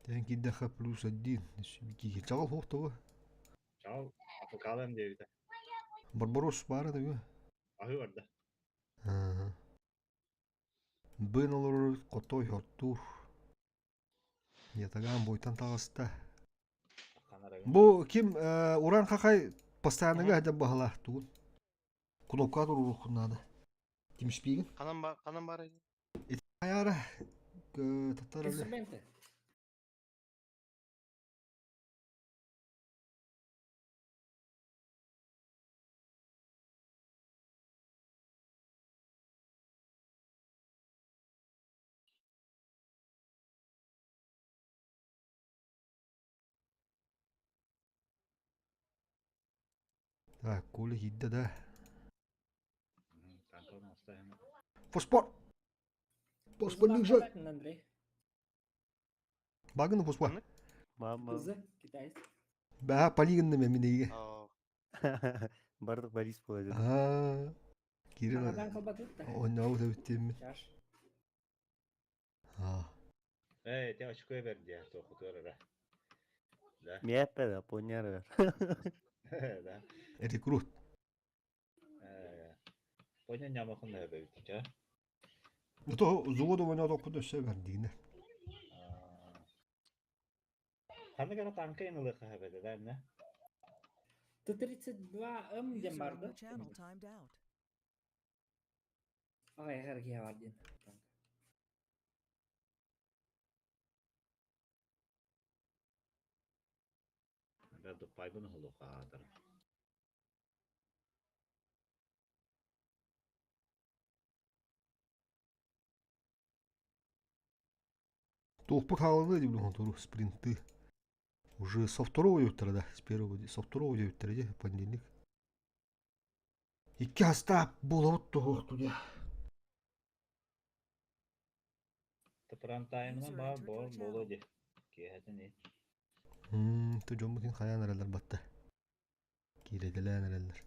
Speaker 1: Тэн киирдэххэ плюс один. Киһи чаҕыл суох тоҕо?
Speaker 7: Чаҕыл апокалым диэбитэ.
Speaker 1: Барбарос баара да
Speaker 7: Аһыы барда.
Speaker 1: Быын олорор хотой хортуур. Ятаган бойтан таҕыста. Бу ким Уран Хахай постоянныга сылдьар баһылаах тугун? Кнопка туруоруоххун наада. Тимшпигин.
Speaker 8: Ханан бар ханан бар
Speaker 1: Хайара татар
Speaker 5: Инструменты.
Speaker 1: Так, Коля киирдэ да. Фоспор! Фоспор лежит!
Speaker 5: Андрей.
Speaker 1: Багын фоспор.
Speaker 4: Мама.
Speaker 5: Кызы, китаец.
Speaker 1: Баа, полигонны мен минеге.
Speaker 4: Бардык Борис буолар.
Speaker 1: Аа. Кирилл.
Speaker 5: Анадан калбатыт да.
Speaker 1: Онноо тэбиттиэммин.
Speaker 5: Чаш.
Speaker 1: Аа.
Speaker 7: Ээ, те очко бер диye тоқутуар эрэ. Да.
Speaker 4: Миэппэ да, поньяр
Speaker 7: Да.
Speaker 1: Рекрут.
Speaker 7: Ээ. Поня нямахан да бэбит ча.
Speaker 1: То заводу меня токку өссө бер дигинер.
Speaker 7: Ханна гара танка инылы хабеде да не?
Speaker 5: Т-32М
Speaker 6: User
Speaker 5: диэн
Speaker 6: in
Speaker 5: бар
Speaker 6: your
Speaker 5: да?
Speaker 6: channel timed out.
Speaker 5: Ага, эрге бар диэн.
Speaker 7: Да дупайбын хулу хаатар.
Speaker 1: Туохпут хааланы диблюһун туру спринты. Уже со второго диэбиттэрэ да, с первого, со второго диэбиттэрэ дии, понедельник. Икки хастаап буолабыт туһуохту дии.
Speaker 7: Тапрантайымна
Speaker 6: User
Speaker 7: баар
Speaker 6: entered
Speaker 7: боор
Speaker 6: your channel.
Speaker 7: боло ди. Киэхэтин и.
Speaker 1: Ту дьоммутун хайаан эрэллэр батта. Киирэтэлээн эрэллэр.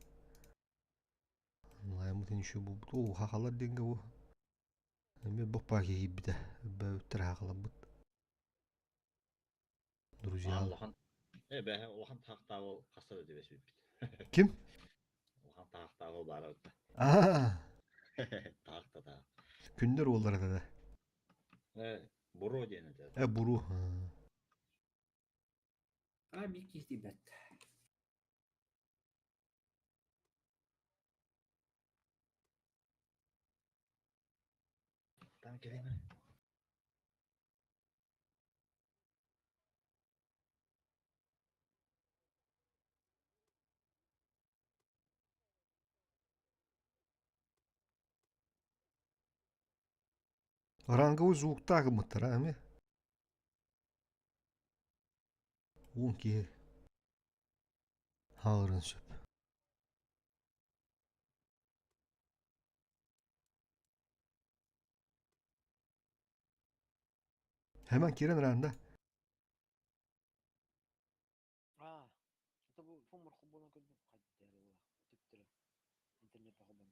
Speaker 1: Лайыммытын еще булбут. Оо, хахалар диэнгэ бу. Эмиэ боппаа киһийбитэ. Бөбүттэр хахаларбыт. Друзья.
Speaker 7: Улахан э бэһэ улахан таахтаабыл хаста да дебес биппит.
Speaker 1: Ким?
Speaker 7: Улахан таахтаабыл баара ытта.
Speaker 1: Аа,
Speaker 7: Таахта таах.
Speaker 1: күннэр уоллара да.
Speaker 7: Э, буро диэн этэ.
Speaker 1: Э, буру.
Speaker 5: А, бик кихти бет.
Speaker 7: Там келеме.
Speaker 1: Ранговый звуктаах гыммыттара эми. Уон киһи хааларын сөп. Hemen киирэн ранда.
Speaker 8: Аа. Это бу фумур хоббонон көрдүм. Хайдары түптүрө. Интернет хоббон.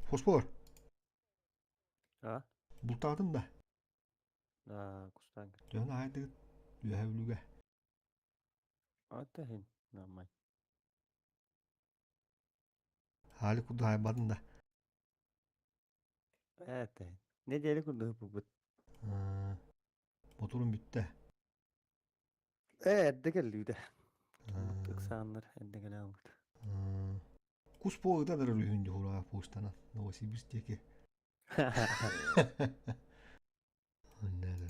Speaker 1: Фосфор.
Speaker 4: А?
Speaker 1: Бултаатын да.
Speaker 4: Аа, кустаан.
Speaker 1: Төһөн аайдыгыт үөһэ бүлүгэ.
Speaker 4: Ата хин. Нормально.
Speaker 1: Хаали курду хайбатын да.
Speaker 4: Это. Неделя курдук бут.
Speaker 1: Моторум бүттэ.
Speaker 4: Э, эрдэ кэллүүдэ. Ыксааннар эрдэ кэлээммит.
Speaker 1: Кус буолыта да үрүһүн дьуһура почтанан Новосибирск диэки. Оннада.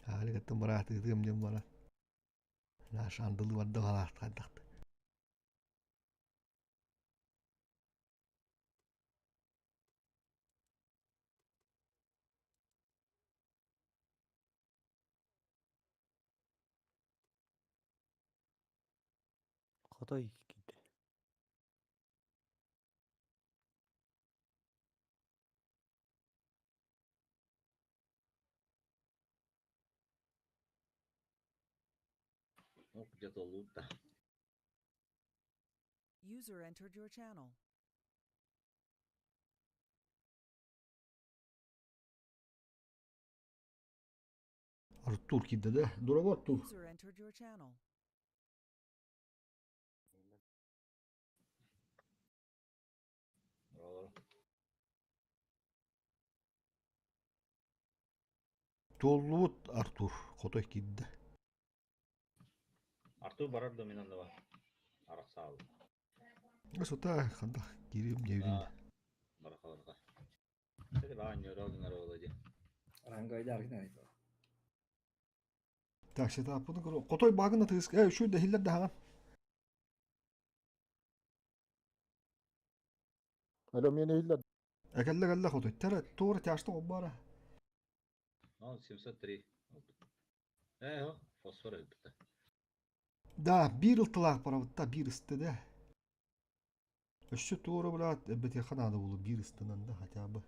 Speaker 1: Хаали кыттан бараатыытыам диэн баран. Наш андылы барда халаахтаардахты.
Speaker 4: Хотой киирдэ.
Speaker 7: Ну, где-то лут-то.
Speaker 6: User entered your channel.
Speaker 1: Артур киирдэ да? Дорообо Артур.
Speaker 6: User entered your channel.
Speaker 1: Туоллубут Артур хотой киирдэ.
Speaker 7: Артур барар да мин онно арахсаал.
Speaker 1: Сута хандах киирим диэбитин.
Speaker 7: Барахаларга. Сeri баанньоро гынар ола ди.
Speaker 5: Рангайдар гына
Speaker 1: Так, сетаппыны көрө. Хотой багына тыыс. Э, үчүй дэһиллэр даһаҕан.
Speaker 9: Алло, мені иһиллэр.
Speaker 1: Экэллэ кэллэ хотой. Тара туора тяжта оббара.
Speaker 7: Ну, 703. Э, фосфор өлбүтэ.
Speaker 1: Да, биир ылтылаах барабытта, биир ысты да. Өссө туора блядь, эбэтиэхэ наада буолу биир ыстанан да хотя бы.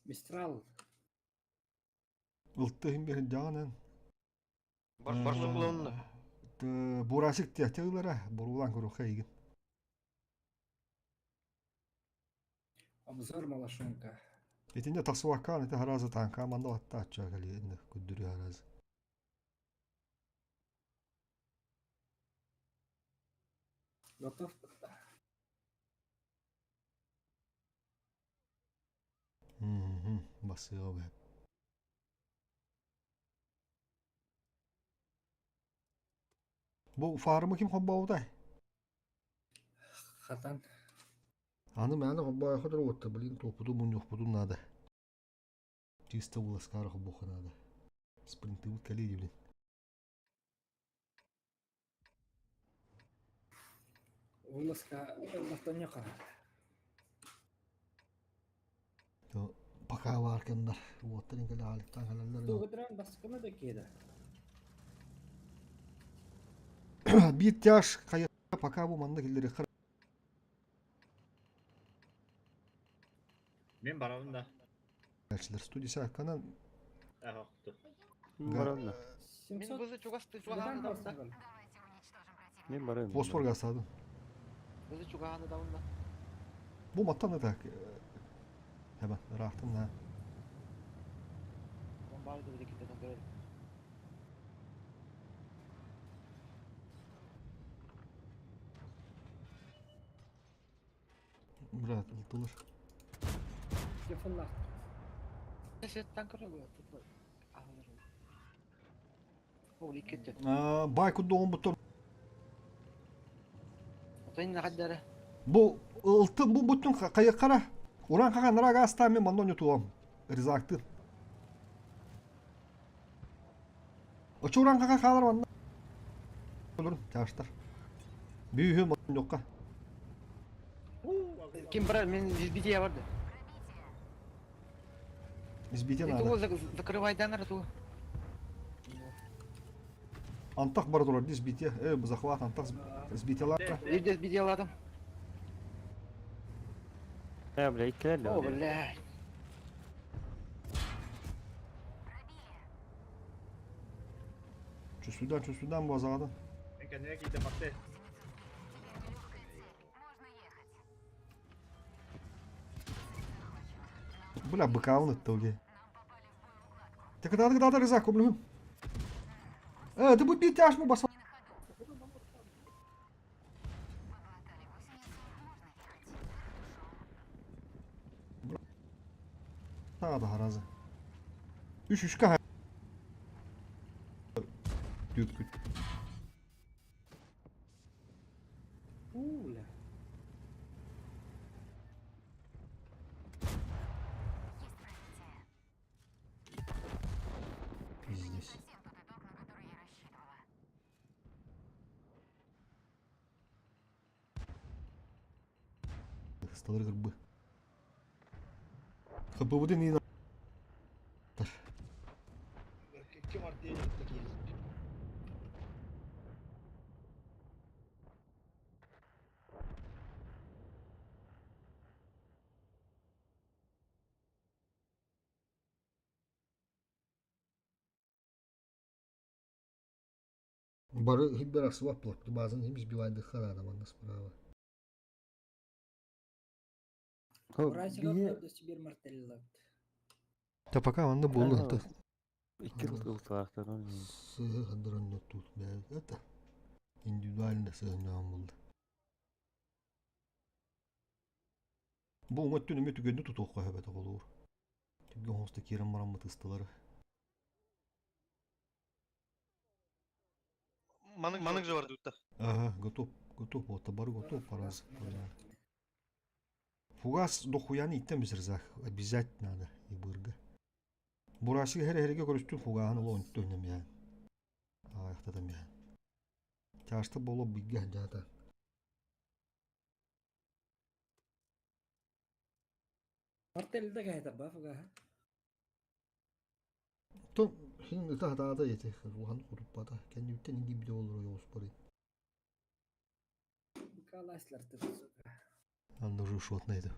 Speaker 5: Мистрал.
Speaker 1: Ылты иһин биэрин дьаҕанан.
Speaker 8: Барса буланна.
Speaker 1: Бурасик тиэхтэ ылара, бурулаан көрүөххэ эйигин.
Speaker 5: Обзор малашонка.
Speaker 1: Итинне тахсыбаккаан ити харазы таанка манна баттаачча кали инне күддүрү харазы.
Speaker 5: Готов?
Speaker 1: Басыга бэ. Бу фармы ким хоббаутай?
Speaker 5: Хатан.
Speaker 1: Аны мээнэ хоббоойхо уотта, блин, туоппуту мунньуохпутун наада. Чисто уласкаара хоббуохха наада. Спринтыбыт кэлиэ блин.
Speaker 5: Вылазка вертолета.
Speaker 1: Пока баар кэмнэр уоттарын кэлэ аалыктаан кэлэллэр.
Speaker 5: Тугудран баскына да киэдэ.
Speaker 1: Биир тяж хайа пока бу манна киллэриэххэ
Speaker 7: Мен барабын да.
Speaker 1: Студия канан
Speaker 7: Эхохту.
Speaker 4: Мин барабын да.
Speaker 8: Мин бызы чугасты чугаһааны да.
Speaker 4: Мин барабын.
Speaker 1: Фосфор гасадын.
Speaker 8: Бызы чугаһааны да онна.
Speaker 1: Бу маттан да Hemen ыраахтын да.
Speaker 8: Он бары да китетен көрөр.
Speaker 1: Брат, ылтылыр.
Speaker 5: Телефоннар.
Speaker 8: Сеттан көрөр. Ол иккетте.
Speaker 1: Бай кудугун буттар.
Speaker 8: Отойн хаддара.
Speaker 1: Бу ылтын бу буттун кайыккара. Уран хахан рага аста мен маннон ютуам. Ризактын. Очу уран хахан хаалар манна. Олорун тяштар. Бүйү маннон жокка.
Speaker 8: Ким брат, мен избитие барды.
Speaker 1: Избитие
Speaker 8: Ту
Speaker 1: надо.
Speaker 8: закрывай данар ту.
Speaker 1: Антах бар турар избитие. Захват антах избитиелар.
Speaker 8: Ирде избитие ладым.
Speaker 4: Э, бля, иккилер
Speaker 8: О,
Speaker 4: да.
Speaker 8: бля.
Speaker 1: Чүсүден чүсүден базадан.
Speaker 7: Мен кэннэ киитэ барты.
Speaker 1: Бля, быкаун итте Так надо, надо рызак, блин. Ты будь бить тяжму бас. Надо харазы. Үш үшка. Дүт күт.
Speaker 5: Уля.
Speaker 1: Пиздец. Сталыр гырбы. ХПВД не на.
Speaker 8: Ким арты такие.
Speaker 1: Бары хиббер арсыбат булар. Базын хим избивайдыхха да манна справа.
Speaker 5: Урайсыга бир мартеллабыт.
Speaker 1: Та пока манна буолла.
Speaker 4: Икки ылтылаахтар.
Speaker 1: Сыһы хандыран тут. Это индивидуально сыһыннаан булды. Бу уҥа өттүн эмиэ түгэнни тутуохха сөп этэ холуур. Түгэн хоста киирэн бараммыт ыстылары.
Speaker 10: Манык манык же бар дутта.
Speaker 1: Ага, готов, готов, вот бары готов, пора. Фугас дохуяны иттен бизрзах, обязательно надо и бырга. Бурасы хер херге көрүстүн фугаһын ол онту өнөм я. Аяқтатам я. Чашты боло бигге жата.
Speaker 5: Мартелли да кайта ба фуга.
Speaker 1: То хин ыта хатаата ете, рухан куруппата. Кенди үттен инги биде olur yoğuz бары.
Speaker 5: Каласлар сука.
Speaker 1: Анда уже шотна еді.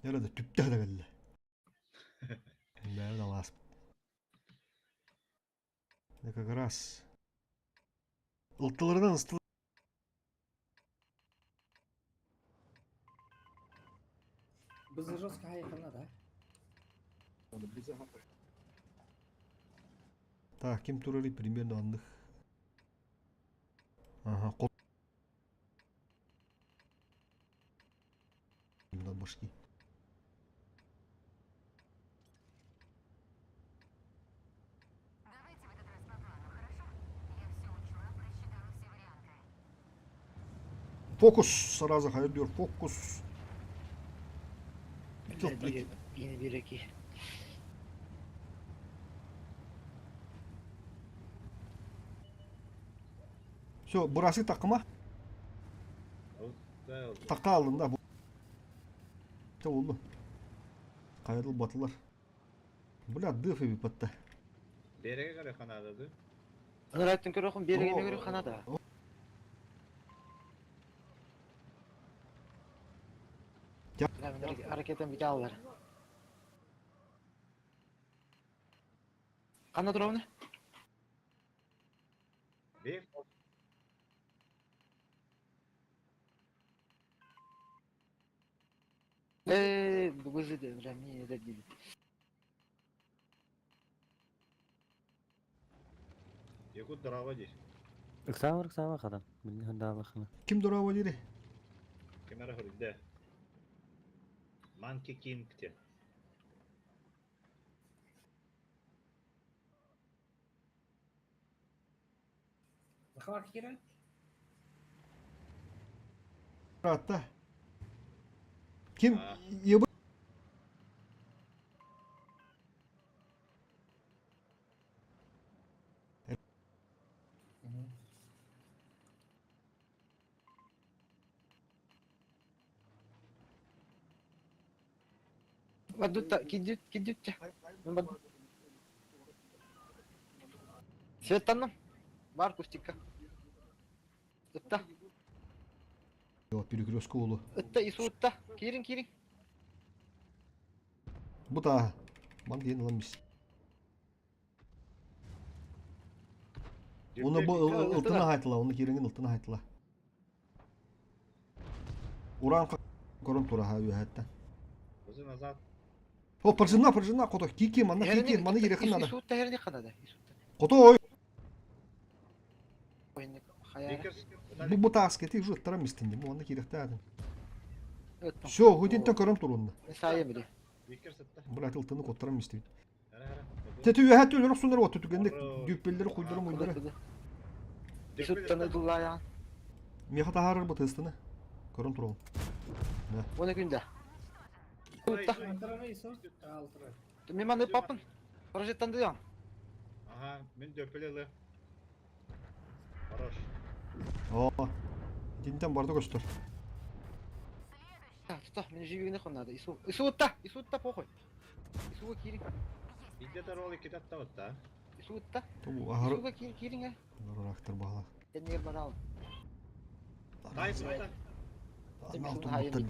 Speaker 1: Nerede tüpte de belli. Nerede las? Ne как раз. Ылтыларынан ыстыл.
Speaker 5: Біз жестко хайкана да.
Speaker 1: Так, ким турары примерно анных. Ага, кот. Башки.
Speaker 11: Давайте в этот раз по плану, хорошо? Я все учла, просчитала все варианты.
Speaker 1: Фокус сразу hayır diyor. Фокус.
Speaker 8: Yine bir iki.
Speaker 1: Все, burası takıma. Taka alın da bu. Ne oldu? Kayrıl batılar. Бля, дыф и патта.
Speaker 7: Береге карай ханада.
Speaker 8: Ынырайттын көрөкүм береге көрө ханада. Аракетен бите алар. Канда турабын?
Speaker 7: Бир.
Speaker 8: Э, бүгүзү де, бля, мен эде дейт.
Speaker 7: Якут дрова здесь.
Speaker 4: Ыксаама ыксаама хадан. Билин хандаалахына.
Speaker 1: Ким дурава дири?
Speaker 7: Кемера хөрүдэ. Манки Кинг те.
Speaker 5: Захар кира?
Speaker 1: Hatta. Kim? Yabı.
Speaker 8: Бадутта, кидют, кидют. Светтанным. Бар кустикка. Ытта,
Speaker 1: Перекрестка olу.
Speaker 8: ытта, исуутта. Кирин, кирин.
Speaker 1: Bu da. Man diyen alan biz. Onu bu ıltına haytla, onu kiringin ıltına haytla. Уран корон тура ха hatta.
Speaker 7: Өзі назад.
Speaker 1: О, пржына, пржына, кото, кики, мана кики, мана керехин надо.
Speaker 8: Исуутта херни ханада. Исуутта.
Speaker 1: Кото ой.
Speaker 8: Ойны хаяра.
Speaker 1: Бу бу таск эти уже тарам истинди, бу аны керехте. Все, худинтен корон турунна.
Speaker 8: Сайы били.
Speaker 1: Блядь, ылтыны коттарам исти. Тетü hättü өлөрөх сунар оту түгенде дүппелleri куйдырым уйдыры.
Speaker 8: Исуттаны дуллая.
Speaker 1: Меха тахарыр бу тестini. Корон турун.
Speaker 8: Оны күндә. Ытта. Мен маны папын. Прожеттанды ян.
Speaker 7: Ага, мен дөпелелі. Хорош.
Speaker 1: О. Динтен барды көстөр.
Speaker 8: Так, тута, мен живигине хоннада. Ису, исуутта, исуутта похуй. Исуга кирин.
Speaker 7: Бидде ролик кетет та да.
Speaker 8: Исуутта.
Speaker 1: Ту ахар.
Speaker 8: Исуга кир кирин э.
Speaker 1: Рактыр бала.
Speaker 8: Теннер барал.
Speaker 7: Тай сута.
Speaker 1: Анал тумуттан.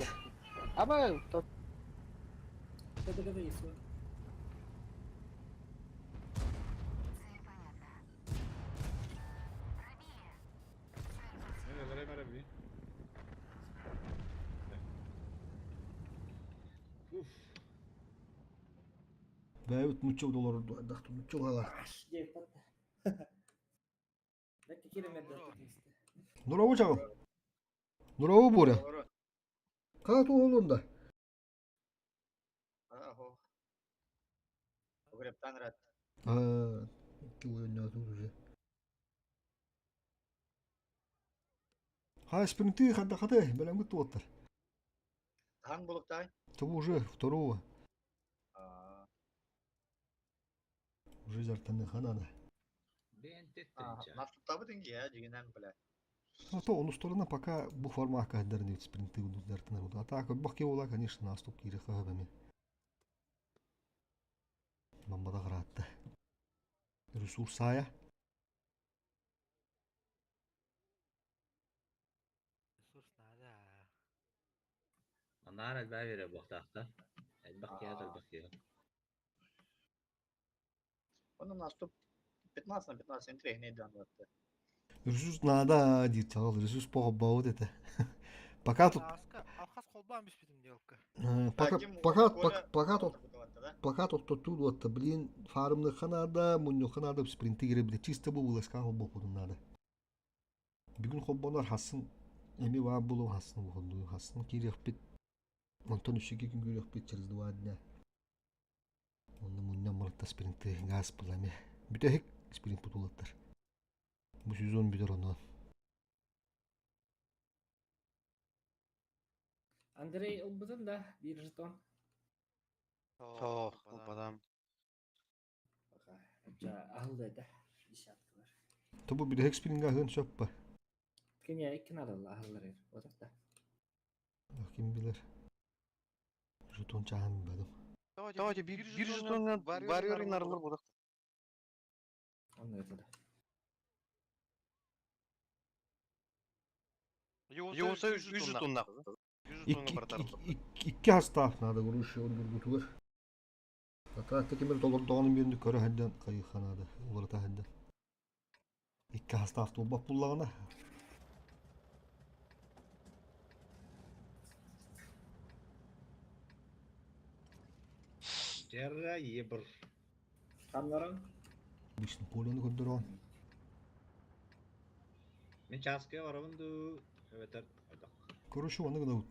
Speaker 8: Аба, то.
Speaker 5: ДДГ есть.
Speaker 11: Цель понятна. Пробили.
Speaker 7: Мен өлөрөм эрэ билин. Уф.
Speaker 1: Бэйэбит нучча олорорду ардахтын нучча улалар.
Speaker 5: Аш диэбит Бэккэ киирэн
Speaker 1: Нурову чаҕыл. Нурову бура.
Speaker 3: Хаа туоһулун да? Аа, уже.
Speaker 1: Хаа спринты хадахаты бэлэмгит туоттар.
Speaker 7: Хаһан булуктаай?
Speaker 1: Того уже второго. Уже зартаны ханана.
Speaker 7: Наступтабыт инги дьигинэн бля.
Speaker 1: Ну, то он сторона пока бу формака дәрнет спринты дәртенер. А так бах кеула, конечно, наступ кире хабами. Мамбада гратта. Ресурсая.
Speaker 8: Ресурс надо.
Speaker 7: Анаар элбээ бере буохтаахтар. Элбэх киһи элбэх киһи. Он у нас тут 15 на 15 интриги не
Speaker 1: Ресурс надо, диир чаҕыл, ресурс поҕоббаут этэ. Пока тут
Speaker 8: Алхас холбаан бүспүтүм диэлка.
Speaker 1: Пока пока пока тут пока тут тут вот блин фармныха надо, мунньуха надо, спринты кире чисто бу вылазка холбоппутун надо. Бүгүн холбонор хасын эми баар булу хасын буһуннуу хасын киириэхпит онтон үсүгү күн киириэхпит через 2 дня. Онно мунньан барытта спринты газ булами. Бүтэһик спринт бутулаттар. Бу сезон бүтэр онон.
Speaker 5: Андрей ылбытын да биир жетон.
Speaker 10: Тоох, ылбатам.
Speaker 5: Аһылды этэ десяткалар.
Speaker 1: Тобу бүтэһик спринтга аһыан сөп па.
Speaker 5: Кини икки надалла аһыллар отакта.
Speaker 1: Ким билэр. Жетон чааһын билбэтим.
Speaker 10: Давайте бир жетоннан барьер нарылар будак.
Speaker 5: Онно это да.
Speaker 10: Йоса үс жетоннах.
Speaker 1: Икки хастаах надо груши оргургутугар. Ата текимер толордоҕун биэрни көрө сылдьан хайыха надо уларыта сылдьан. Икки хастаах туолбат буллаҕына.
Speaker 7: Терра ебр.
Speaker 5: Ханнаран?
Speaker 1: Личный полены көрдөрөҕүн.
Speaker 7: Мен чааскыга барабын дуу, эбэтэр хайдах.
Speaker 1: Короче, ону гынабыт.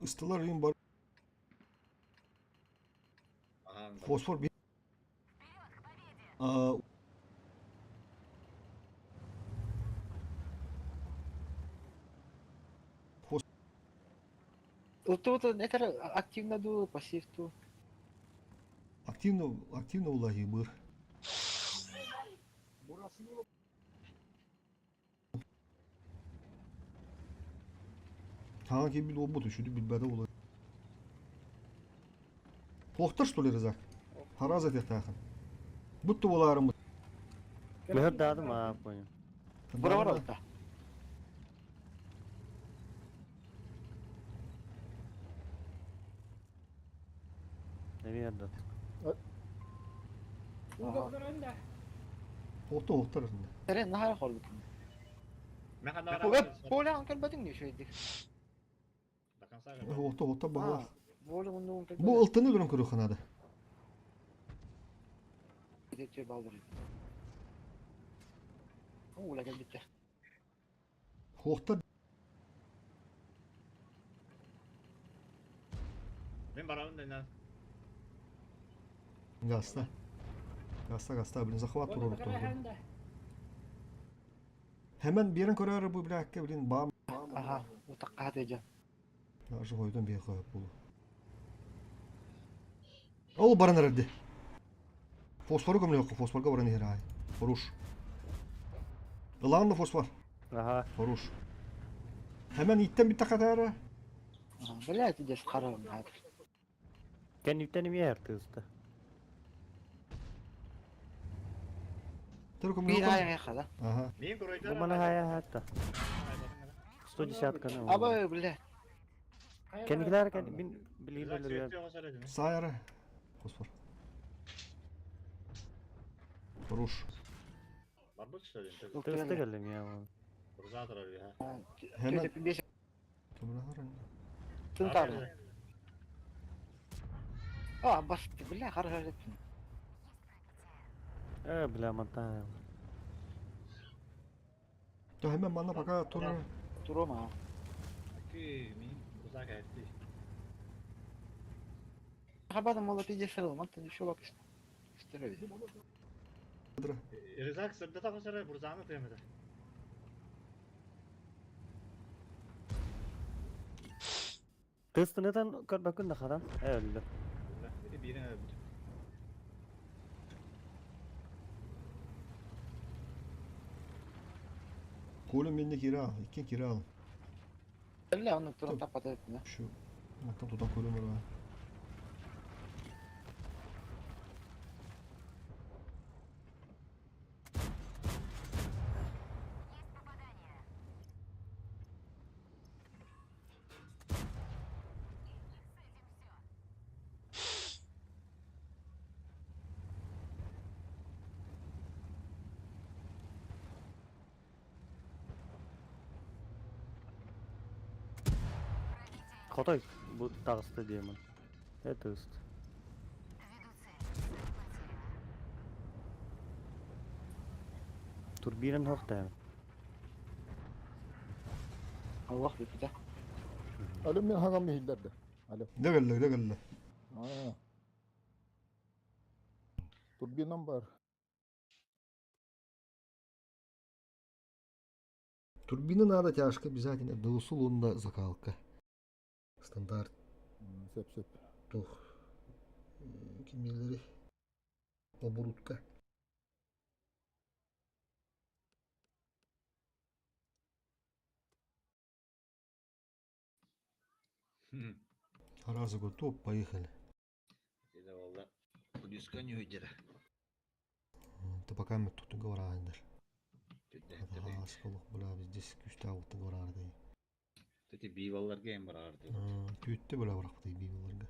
Speaker 1: Ыстылар ыйын бар. Фосфор би...
Speaker 11: Вперед к победе!
Speaker 1: Фос...
Speaker 8: Тут это активно ду, пассив ту.
Speaker 1: Активно, активно улаһыы быр. Хаҥа киирбит уолбут үчүдү билбэтэ буолуо. Туохтар что ли рызак? Хараза этиэхтээхин. Будто буолаарыммыт.
Speaker 4: Мөһөр даадым аа понял.
Speaker 8: Бара баралта.
Speaker 4: Эмиэ да.
Speaker 5: Уга
Speaker 1: Туохта уохтар.
Speaker 8: Терен нахар холбут.
Speaker 7: Мен ханна
Speaker 8: Поля кэлбэтиҥ дии үчүгэйдик.
Speaker 7: До конца
Speaker 1: Уохта уохта баҕалаах.
Speaker 8: Воля муннугун
Speaker 1: Бу ылтыны көрөн көрүөххэ наада.
Speaker 8: кэлбэтэ балдыр. Уула кэлбиттэ.
Speaker 1: Хуохтар
Speaker 7: Мен барабын да
Speaker 1: Гаста. Гаста, гаста, блин, захват турурук Hemen биэрэн көрөөрү бу билээккэ, блин, баам.
Speaker 8: Аха, утакка хатыжа.
Speaker 1: Даже хойдон биэ хойоп булу. Ол баран эрэрди. Фосфору көмөлөөххө, фосфорга баран иһэр аай. Хорош. Ылаан да фосфор.
Speaker 4: Аха.
Speaker 1: Хорош. Hemen иттен бүттэххэ хатаара.
Speaker 8: Блядь, идешь харам хатыр.
Speaker 4: Кэнниттэн эмиэ артыыста.
Speaker 1: Тэр
Speaker 8: Биир
Speaker 1: көмөлөөххө.
Speaker 8: хайа хада.
Speaker 1: Аха.
Speaker 7: Мен
Speaker 4: Бу мана хая хатта. 110 каны.
Speaker 8: Аба, бля.
Speaker 4: Кэнникилэр мин билигин
Speaker 1: Сайара. Фосфор. Хорош.
Speaker 7: Барбыт что ли?
Speaker 4: Тыста кэллим я.
Speaker 1: Hemen.
Speaker 8: А, басты, бля, хорошо.
Speaker 4: Бля, монтаж.
Speaker 1: Да hemen bana пока тур.
Speaker 8: Турома. Хабада молодые сырыл, мантан еще лапис.
Speaker 7: Ризак сырдата хосара бурзаны тыймыда.
Speaker 4: Тыстынытан көрбөкүн да хадан. Өлдү.
Speaker 7: Бирин өлдү.
Speaker 1: Коля менде кира, икки кира ал.
Speaker 8: Бля, он туран тапат да.
Speaker 1: Şu. Hatta tutan Коля бар.
Speaker 4: Хотой бу тагысты деймин. Это үст. Турбинан хохта.
Speaker 8: Allah bitti.
Speaker 9: Alo мен хагам михиллерде. Alo.
Speaker 1: Ne geldi, ne geldi.
Speaker 9: Аа. Турбинам бар.
Speaker 1: Турбина надо тяжко обязательно. Доусул он на закалка. Стандарт.
Speaker 9: Сөп сөп.
Speaker 1: Тух. Кимелери. Оборудка. Раза готов, поехали.
Speaker 7: Это валла. Кудиска не уйдера.
Speaker 1: Это пока мы тут уговариваем. Бля, здесь күстә алты говорарды.
Speaker 7: Тети бивалларга эм барарды.
Speaker 1: Түтте бля баракты бивалларга.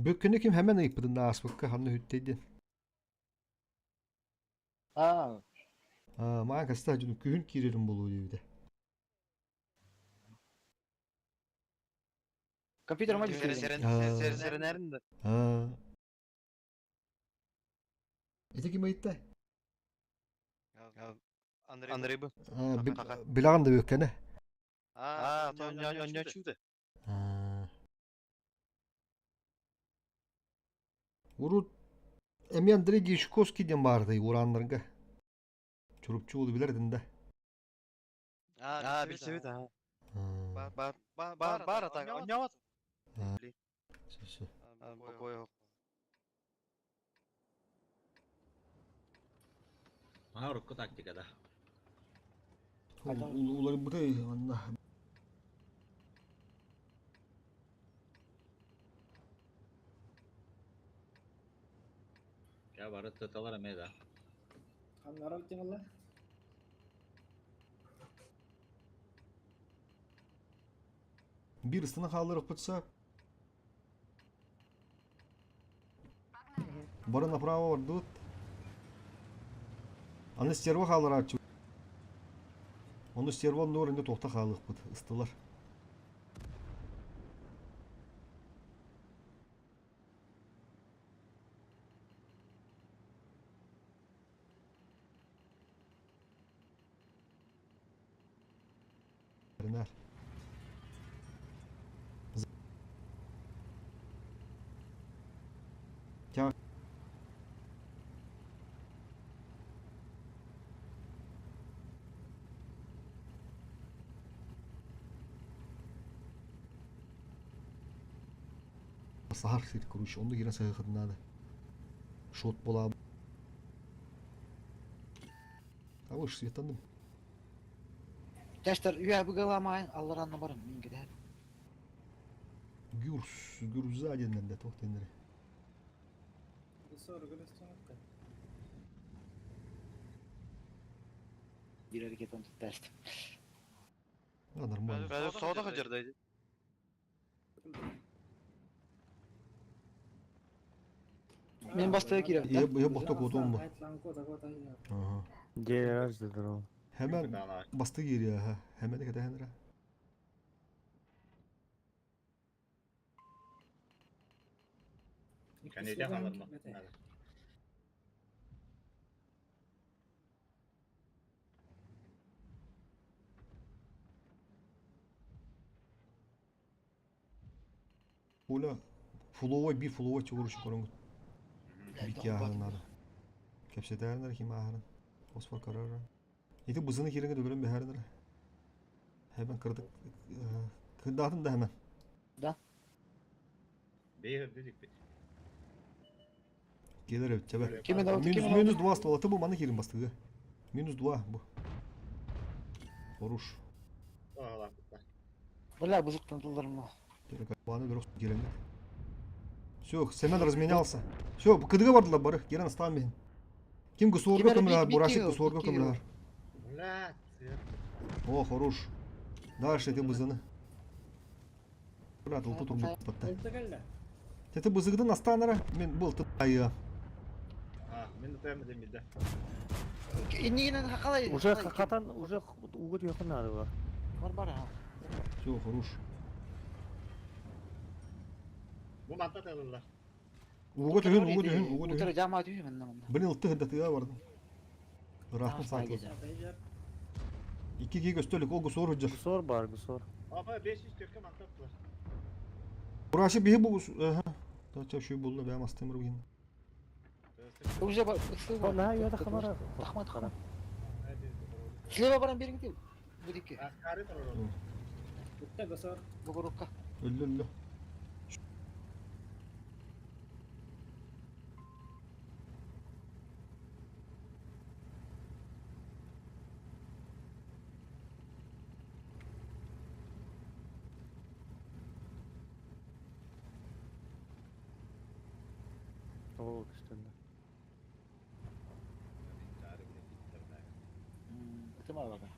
Speaker 1: Бөккөнө ким hemen ыйпыдын ааспыкка ханны хүттейден.
Speaker 8: Аа.
Speaker 1: Аа, маған каста жүн күн кирерим болуу дейбиде.
Speaker 8: Компьютер ма
Speaker 1: Аа. Это ким айтты?
Speaker 10: Андрей бу.
Speaker 1: Аа, билаган да бөккөнө.
Speaker 10: Аа, то оньячуды.
Speaker 1: Аа. Урут эми Андрей Гишковский ден барды ураннарга. Чурупчу билердин да.
Speaker 10: Аа, билсебит аа. Бар бар бар бар ата оньяват.
Speaker 1: Сөсө.
Speaker 10: Покой.
Speaker 7: Мага рукку тактика да.
Speaker 1: Улар бутай анна.
Speaker 7: Я бары тыталар эме да.
Speaker 5: Ханнара өтен
Speaker 1: Бир ыстына халырып бутса. Бары направо бардыбыт. Аны стерва халыр Оны стерва норында тоқта халык бут ыстылар. Ренар. Тя. саһар сир, короче, онно киирэн саһыаххытын наада. Шот буолаа. А вы светанным.
Speaker 8: Тэстер үө быгаламаайын алларанна барın мин кэтэһэр.
Speaker 1: Гюрс, гюрза диэннэр да туох диэннэри.
Speaker 8: Биир эргетон туттаст.
Speaker 1: Да, нормально.
Speaker 10: Соҕотох сылдьар
Speaker 8: Мин бастыга киирем.
Speaker 1: Я бохто куотуом бу. Ага.
Speaker 4: Дьиэ здорово.
Speaker 1: Hemen басты киириэ, аха. Hemen кэтэһэн эрэ.
Speaker 7: Кэннитэ хааларма.
Speaker 1: Оля, фуловой биир фуловой чугуруш көрөҥүт. Бикки ааһарын наада. Кэпсэтээринэр ким ааһарын. Фосфор карара. Ити бызыны киирэнгэ өлөрөн бэһээринэр. Hemen кырдык кырдаатын да hemen.
Speaker 8: Да.
Speaker 7: Бейхер дедик бит.
Speaker 1: Келер эбит чэбэ.
Speaker 8: Ким это?
Speaker 1: Минус, минус 2 ствола. Ты бу маны киирин бастыгы. Минус 2 бу. Хорош.
Speaker 8: Бля, бузуктан тылларым.
Speaker 1: Баны бирок кииреңит. Все, Семен разменялся. Все, кыдыга бардылар бары. Кирен астаан бихин. Ким гусорга көмөлөр, Бурашик гусорга көмөлөр.
Speaker 7: Блядь.
Speaker 1: О, хорош. Дальше ты бызыны. Брат, ылты турбут батта. Ты бызыгдан астанара, мен был ты айы.
Speaker 7: А, мен утайм демиде.
Speaker 8: Иннигинен хакалай.
Speaker 4: Уже хатан, уже угут якын надо было.
Speaker 8: Бар бар ha.
Speaker 1: Все, хорош.
Speaker 7: Бу манта тагылла.
Speaker 1: Уга түһүн, уга түһүн, уга түһүн.
Speaker 8: Утары жама түһүн мен мында.
Speaker 1: Блин, ылты хыдатыга бардым. Рахмат сайтыл. Икки ки көстөлүк, ол гусор худжар.
Speaker 4: Гусор бар, гусор.
Speaker 7: Апа 500 төккө манта тула.
Speaker 1: Бурашик биһи бу аха. Тача шүй булла бәм астымыр бугин.
Speaker 8: Уже бар.
Speaker 4: На, я тахмара.
Speaker 8: Тахмат хара. Слева баран бериң бу дикке.
Speaker 7: Аскары турор.
Speaker 5: Бутта госор.
Speaker 8: Бугурукка.
Speaker 1: Өллө өллө.
Speaker 4: О, кстати.
Speaker 8: Это мало да.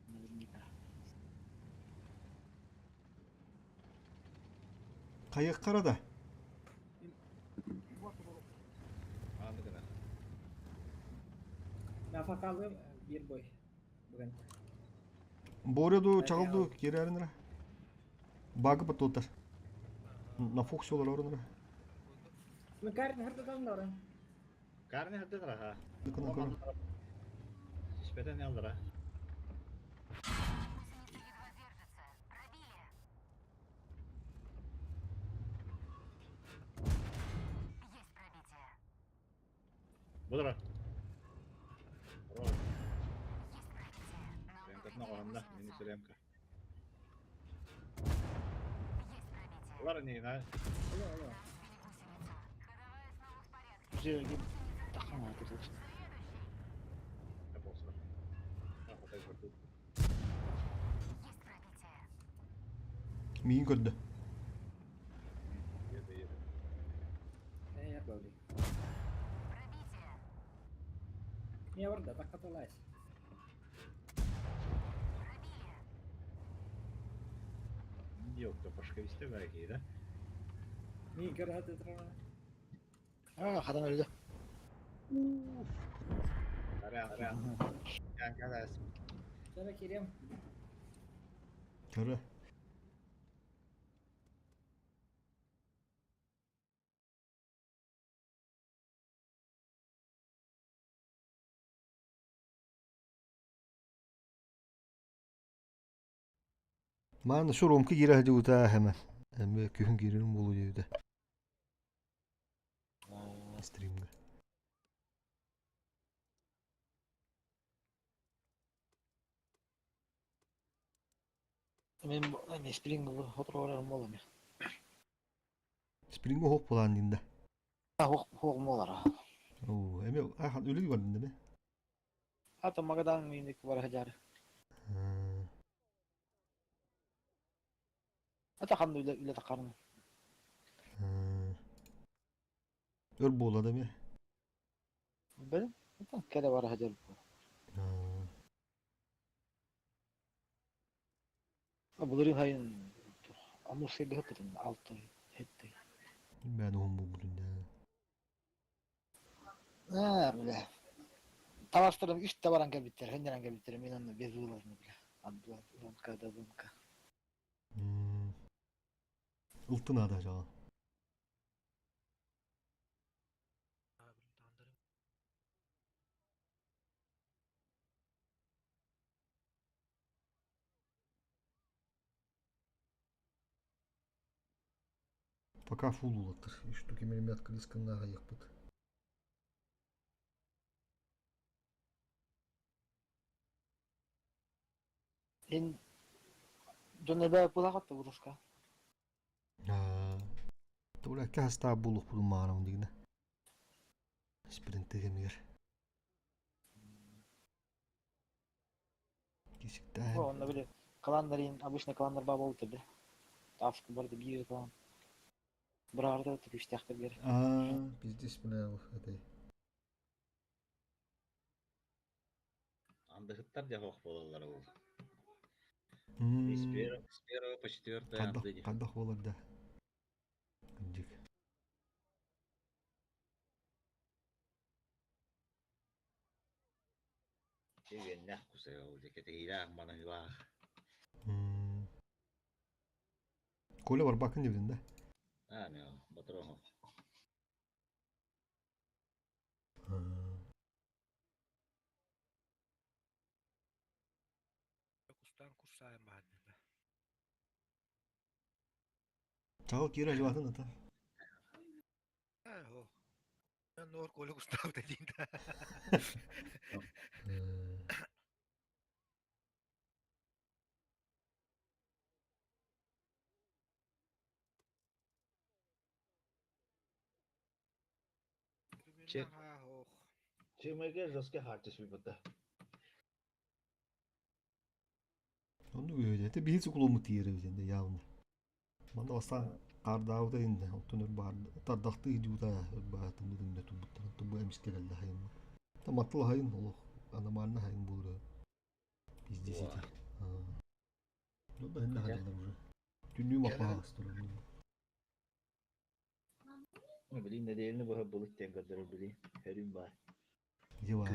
Speaker 8: Наверняка.
Speaker 1: Кайык карада.
Speaker 7: Аны гына.
Speaker 5: Нафакалы бир бой. Бүгін.
Speaker 1: Боряду чагылду кирәринер. Багы баттылар. На фокус олар орыныр.
Speaker 5: Мен кәрін хыртыдан да орын.
Speaker 7: Карны хырдыдыр аха.
Speaker 1: Кына кына.
Speaker 7: Испетен ялдыра.
Speaker 11: Гусеница едва держится. Пробили. Есть пробитие.
Speaker 7: Будура.
Speaker 11: Есть пробитие. Но
Speaker 7: Ремкатына
Speaker 11: повредили
Speaker 7: коронда,
Speaker 11: гусеницу.
Speaker 7: мини ремка.
Speaker 11: Есть пробитие.
Speaker 7: Булар не на.
Speaker 11: Нам сбили гусеницу. Ходовая снова в порядке.
Speaker 8: Уже
Speaker 11: Гусеница
Speaker 8: тахмат
Speaker 11: сбита.
Speaker 8: это.
Speaker 11: Следующий.
Speaker 7: Болсун. А, хотай көрдү.
Speaker 11: Есть пробитие.
Speaker 1: Миин көрдө.
Speaker 7: Еде, еде.
Speaker 5: Ә, баули.
Speaker 11: Пробитие.
Speaker 5: Не барда, таккаталайс.
Speaker 11: Пробили.
Speaker 7: Yok da başka işte belki de.
Speaker 5: Ни көр хыртыдан.
Speaker 8: А, хатан өлдү.
Speaker 7: Ara ara. Kanka dersin.
Speaker 5: Şöyle kirем.
Speaker 1: Көрө. Мааны суромка киирэ сылдьыбыта hemen. Эмиэ күһүн киирэрим буолуо диэбитэ. Стримҥэ.
Speaker 8: Мен мен спринг бу хотролар болом.
Speaker 1: Спринг оһох буолаан динда.
Speaker 8: Хуох муолара.
Speaker 1: Оо, эми ахан үлүг бардын да
Speaker 8: Ата Магадан миник бара хажар. Ата ханны үле үле тақарын.
Speaker 1: Өр буола да ми.
Speaker 8: Бил? Ата кеде бара хажар. Булырын хайын Амурскайга хытын алты хетте.
Speaker 1: Мен уһун булбутун да.
Speaker 8: Аа, бля. Таластырым үс табаран кэлбиттэр, хэннэрэн кэлбиттэр, мин онно безвылазно, бля. Аддуан, лунка да лунка.
Speaker 1: Ылтын ада жаҕа. Пока фул улаттыр. Үш штуки миллиметр дискыннааҕа айыахпыт.
Speaker 8: Ин дьон эбээ булаҕат да буруска.
Speaker 1: Тула кастаа булух булмаарам дигнэ. Спринтыга мир. Кисиктээн.
Speaker 8: Онно били кланнарын обычно кланнар баа буолбут бе. Таска барда биир клан. Быраарда түкүстэхтер бер.
Speaker 1: Аа, пиздец бля этой.
Speaker 7: Андыһыттар дьэ суох буолаллар ол. И с первого, с первого по четвертое
Speaker 1: Хайдах
Speaker 7: анды
Speaker 1: хайдах буолар да. Кырдьык.
Speaker 7: Үгэннэх кусай ол дьэ кэтэһиилээх манаһыылаах.
Speaker 1: Коля барбаккын диэбитин да?
Speaker 7: Аа, мэ ботуруоһу.
Speaker 12: Кустаан курсаайын баһардыба.
Speaker 1: Чаҕыл киирэ дьыбатын ата.
Speaker 12: Оо. Ноор Коля кустаабыта диин да.
Speaker 7: Че? Чемеге жестко хартис выбыта.
Speaker 1: Оннук үһү этэ биһи цикломмут тиийэр эбит инде явно. Манна бастаан хаардаабыта инде оттон өр баар тардахтыы дьуута өр баатыммыт инде турбуттар тубу эмискэ кэллэ хайын. Таматтыл хайын олох аномально хайын буолар. Пиздец ити. Ну да инде хадалар уже. Түннүү маппаһаас турар.
Speaker 7: Билин нэдиэлэни быһа былыт диэн көрдөрөр билин. Өрүм баар.
Speaker 1: Ити баар.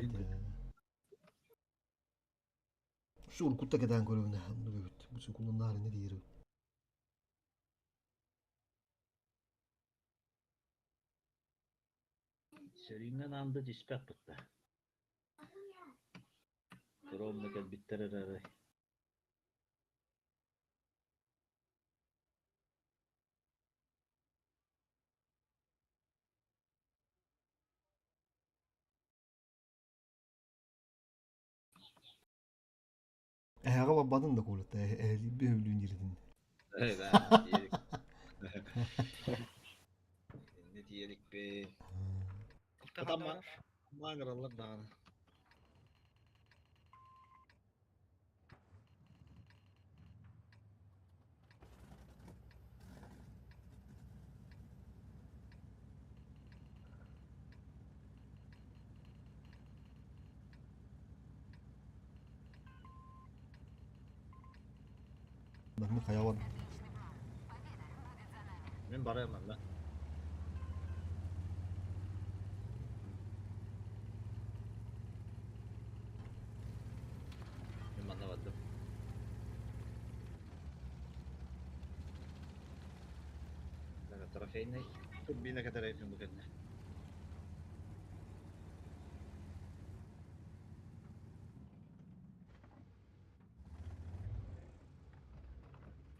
Speaker 1: Сур кутта кэтээн көрөбүнэ оннук эбит. Бу сукулуннаары не диир эбит.
Speaker 7: Сөрүүҥҥэ анды түспэх бытта. Туруомна кэлбиттэр эрээри.
Speaker 1: Эһэҕэ барбатын да куолатта эһэлиирбин сөбүлүүн дииритин.
Speaker 7: Эй, баа, тиийэлик. Инне тиийэликпин. Мааңыраллар даҕаны.
Speaker 1: Манна хайа бар.
Speaker 7: Мин барыам манна. Мин манна бардым. Трофейный турбина кэтэрэй бу кэннэ.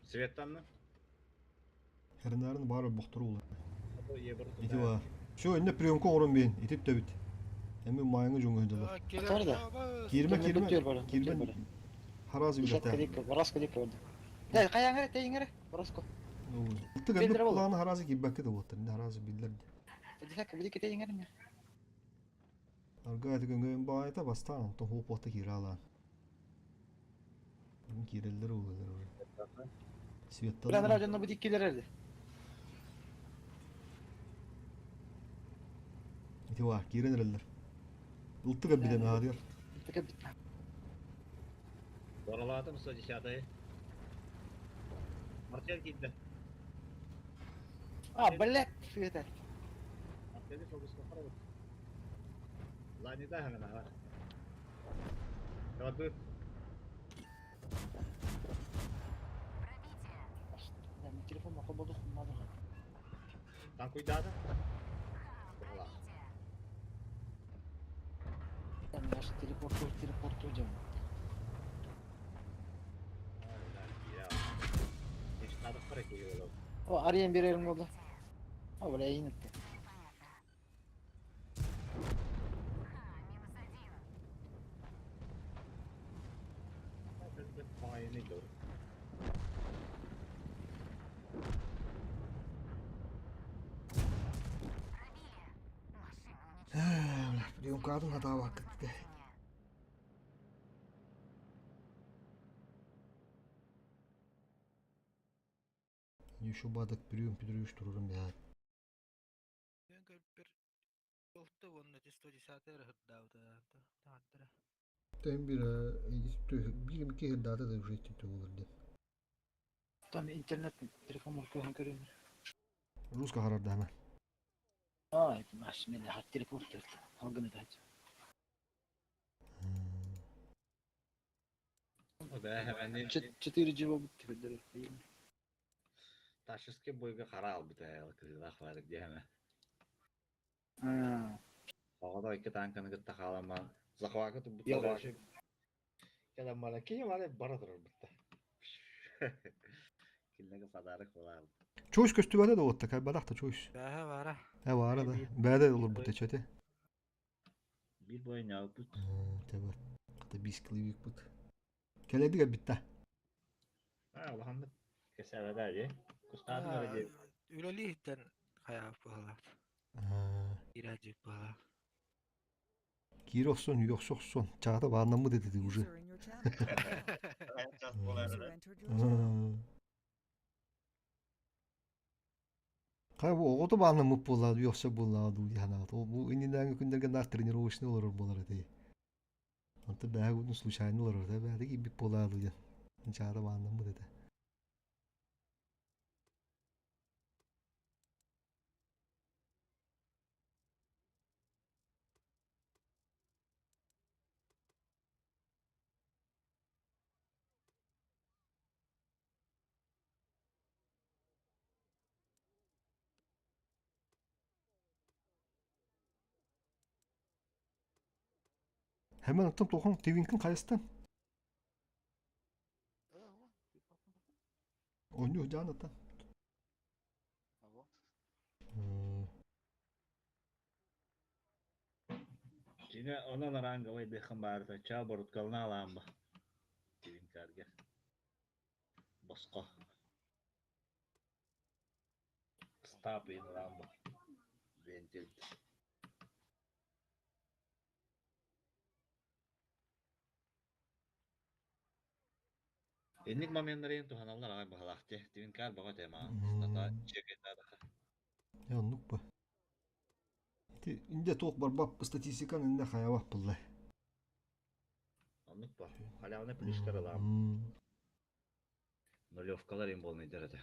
Speaker 7: Светтанна?
Speaker 1: Хэрнарын баар бохтору улар. Ити бар. Все, инне приемка оҥорон биэн, итип да эбит. Эми майыңы дьоҥҥо сылдьаллар.
Speaker 8: Аторда.
Speaker 1: Киирмэ,
Speaker 8: Кимме
Speaker 1: киирмэ,
Speaker 8: бүттүөр бары,
Speaker 1: киирмэ.
Speaker 8: бүттүөр бары.
Speaker 1: Харазы
Speaker 8: Десятка
Speaker 1: үлэтэ.
Speaker 8: дикка, Бороско дикка барда. Дэ, хайаҥ эрэ, тэйиҥ эрэ, Бороско.
Speaker 1: Ытык элбэх кулааны хараазы киирбэккэ да буолтар, хараазы биллэр дии. Арга ити көҥөйүн баайта бастаан онтон хуопуота киирэ алаан. Киирэллэр уулалар уже. Светталар.
Speaker 8: дьонно бу диккилер
Speaker 1: Ити waa киирэн эрэллэр. Ылтык эбитэ наадыгар.
Speaker 7: Баралаатым 110-й. Мартел киирдэ.
Speaker 8: А, блядь, это.
Speaker 7: Мартели фокуска харабыт. Ланида ханана. Давай.
Speaker 8: Телефон махабаду хуммаду.
Speaker 7: Танкуйдаата?
Speaker 8: Там наш телепорту, телепорту идем. О, Ариен берерим oldu. О, бля, инетти.
Speaker 1: Приемкатын хатаабаккыт. Еще бадак прием Петрович турурум я. Тем bir bir iki hırdada da ücretli olur diye.
Speaker 8: Там интернет телефон муркуһан көрүн.
Speaker 1: Руска харарда hemen.
Speaker 8: А, это наш мен хат телепорт келди. Алгын это. Четыре жыба бутты көдөрө.
Speaker 7: Ташыски бойга хара албыта кызылах бар диэме. Оҕото икки танканы кытта хаалама захвака тубуттар. Кэлэн бара кини бара бара турар бутта. Кинилерге подарок болар.
Speaker 1: Чойс көстүбэтэ да уотта кайбадах та чойс.
Speaker 12: Бэһэ бара.
Speaker 1: Э баара да. Бэдэ олор бутта чөте.
Speaker 7: Бир бойын албыт.
Speaker 1: Тэбэ. Ката бис килибик бут. Кэлэдигэ битта.
Speaker 7: А, улаханнык кэсэбэдэ дии. Кустаатын эрэ дии.
Speaker 12: Үлэлииттэн хайаап быһалаат. Ирэдьик быһалаат.
Speaker 1: Киир охсон, үйөхсө охсон. Чаата бааннаммыт этити уже.
Speaker 6: User in your channel timed out. User entered your channel.
Speaker 1: Хай бу оҕото бааннаммыт буоллаа, үйөхсө буоллаа дуу дии санаабыт. Ол бу иннинээҥи күннэргэ наар тренировочный олорор буолар этэ. Онтон бэйэ курдук случайно олорор этэ. Бэйэтэ киирбит буоллаа дуу диэн. Чаата бааннаммыт этэ. Hemen оттон туохан Тивинкин хайыстан? Онньу жаан ата.
Speaker 7: Кини онон араангалай дыхын баарыта чаа боруткалына алаамба. Тивинкарга. Боско. Стап ин алаамба. Вентиль. Инник моменнарын туһаналлар аҕай баһалаахте. Тивинкар баҕа тема. Стата чекетадаха.
Speaker 1: Я оннук ба. Ити инде туох барбап статистикан инде хаябах булла.
Speaker 7: Оннук ба. Халявна плюстар алаам. Нулевкалар им болный дәрәде.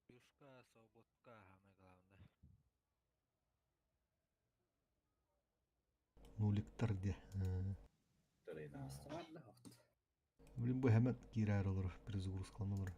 Speaker 12: Плюшка, свободка, самое главное.
Speaker 1: Нуликтар де. Блин, бу hemen киирээр олорор, перезагрузкалан олорор.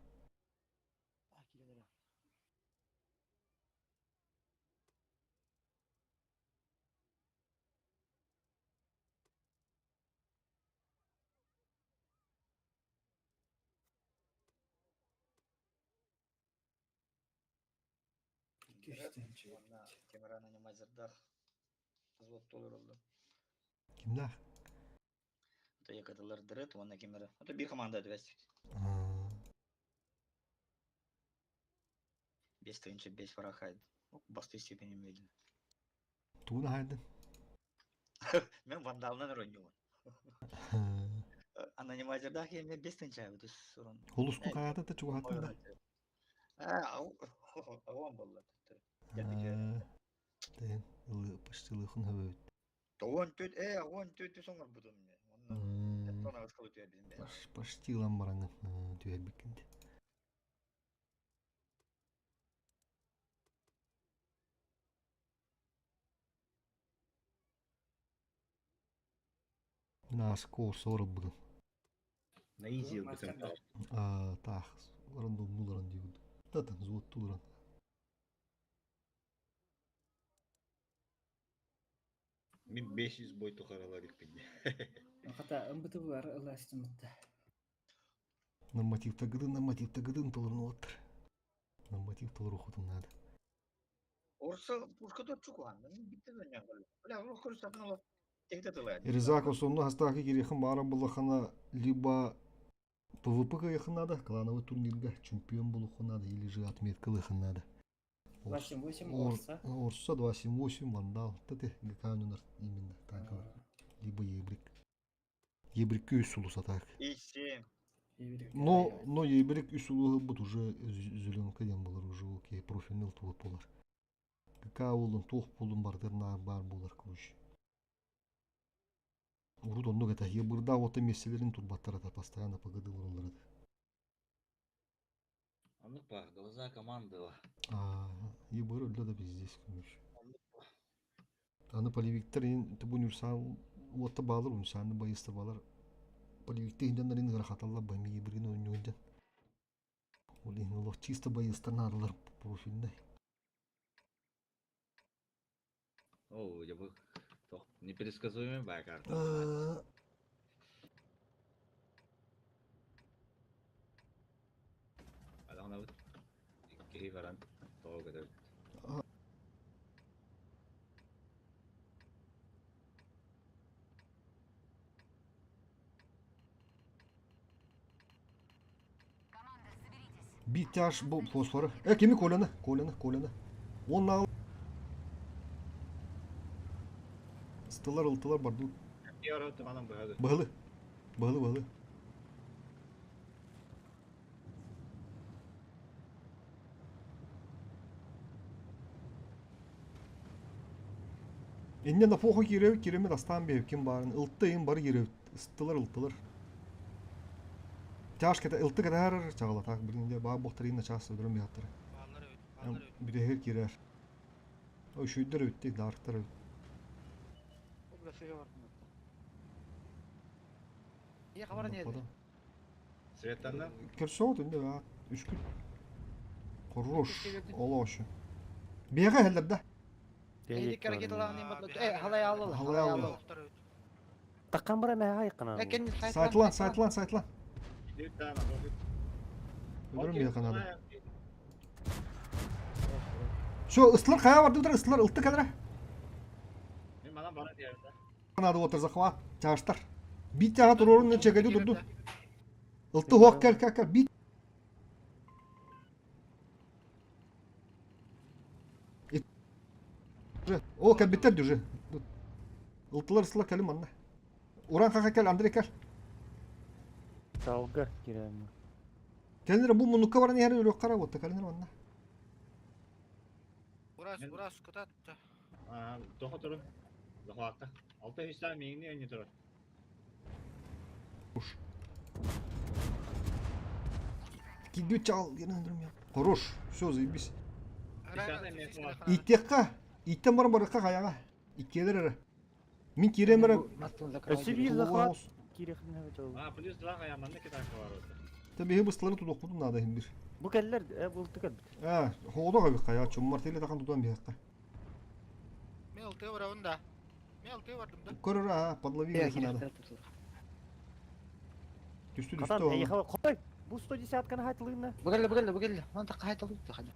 Speaker 1: Кимнах?
Speaker 6: 5 тысяча 5 враг Бастыы степени медленно.
Speaker 1: Тугун аһайдын?
Speaker 6: Мен вандалынан оронньугун. Анонимайзердаах киэммэр 5 тысяча бутус урун.
Speaker 1: Холуску хаата да чугаһаттын да.
Speaker 6: Оҕом болла.
Speaker 1: Тэн ылы почти лыхын хөбөт.
Speaker 6: 14 14 оҥорбутум. Онно
Speaker 1: Почти ылан бараҥын түһэрбиккин. Мин ааска орсо ылбытым.
Speaker 7: На изи ылбытым.
Speaker 1: Таах, рандомнуларан диибит. Татын, взводтуларан.
Speaker 7: Мин 500 бой тухаралар илпин.
Speaker 5: Хата МБТВ ыластымытта.
Speaker 1: Нормативта гыдын толорун уоттар. Норматив толору хотун надо.
Speaker 6: Орса пушка чукуан. Битте Бля,
Speaker 1: Резаков сонно хастаки кирихин бааран буллахана либо ПВП кыйхын надо, клановый турнирга чемпион булухун надо, или же отметка лыхын надо.
Speaker 5: 278 Орса.
Speaker 1: Орса 278 Вандал. Таты ГК именно танковый. Либо Ебрик. Ебрик үс улус атак.
Speaker 6: И 7.
Speaker 1: Но Ебрик үс улуһу бут уже зеленка ден болар уже окей профильный туот болар. ГК болун туох болун бардыр бар болар короче. Урут оннук это ебырда ота меселерин турбаттар это постоянно погодылар олар это.
Speaker 7: Оннук па, глаза команды.
Speaker 1: А, ебыр өллө да пиздец, короче. Аны полевиктер ин тубу универсал уотта баалар универсальный боецтар баалар. Полевиктер инденнер ин рахаталла бами ебырин ойнуйден. Ол ин олох чисто боецтар надалар профильный.
Speaker 7: О, я бы непредсказуемый бай карта. Алана бут. Киһи баран тоҕо көтөбүт.
Speaker 11: Команда, соберитесь.
Speaker 1: Битяж бу фосфоры. Кими Коляны, Коляны, Коляны. Он нал. Стылар, ылтылар барды. Быһылы. Быһылы, быһылы. Инне на поху кирев, киреме дастан бейв ким барын. Ылтты им бары кирев. Стылар, ылтылар. Тяж кете ылты кете чагала так билинде ба бохтарина час өдөрөм яттыр. Бирехер кирер. Ой шүйдер өтти, дарктар өт.
Speaker 8: Ие хабар не еді?
Speaker 7: Светлана.
Speaker 1: Керсо инде ба үч күн. Хорош, олошу. Бега хеллер да.
Speaker 8: Эйди ракеталарын батла. Э, халай алыл,
Speaker 1: халай алыл.
Speaker 4: Таккан бара мә айкына.
Speaker 1: Сайтлан, сайтлан, сайтлан. Өдөрөм бега надо. Все, ыстылар кая барды утыр, ыстылар ылты кадра.
Speaker 7: Мен мана бара диярда.
Speaker 1: Надо отыр захват, чаштар. Бит тяга турорун не чегеди турду. Ылты хуак кел кел кел бит. О, кәбиттер дүжі. Ылтылар ыстылар кәлім анна. Уран хаха кел, Андрей кел.
Speaker 4: Талга кирәме.
Speaker 1: Кәлінер бу мунукка баран яр өрөк кара отта кәлінер анна.
Speaker 12: Урас, урас, кытатты.
Speaker 7: Аа, тоха турун. Захватта. Алты хистан миңни өне турар.
Speaker 1: Уш. Кидю чал, я. Хорош, все, заебись. Иттекка, иттен бар барыкка каяга. Иккелер. Мин киремер.
Speaker 4: Өсү бир захват. Кирехне.
Speaker 7: А, плюс 2 кая манны кетак бар.
Speaker 1: Таби быстылары тудок кудун надо хим бир.
Speaker 4: Бу келлер булты кел.
Speaker 1: А, хоодо габы кая, чуммар теле такан тудан бияққа.
Speaker 12: Мен ылты барабын да. Мен ылты бардым да.
Speaker 1: Көрөр, а, подлови надо. Түстү түстү.
Speaker 4: Кой. Бу 110 кана хайтылыгына.
Speaker 8: Бүгелле, бүгелле, бүгелле. Ман такка хайтылык хады.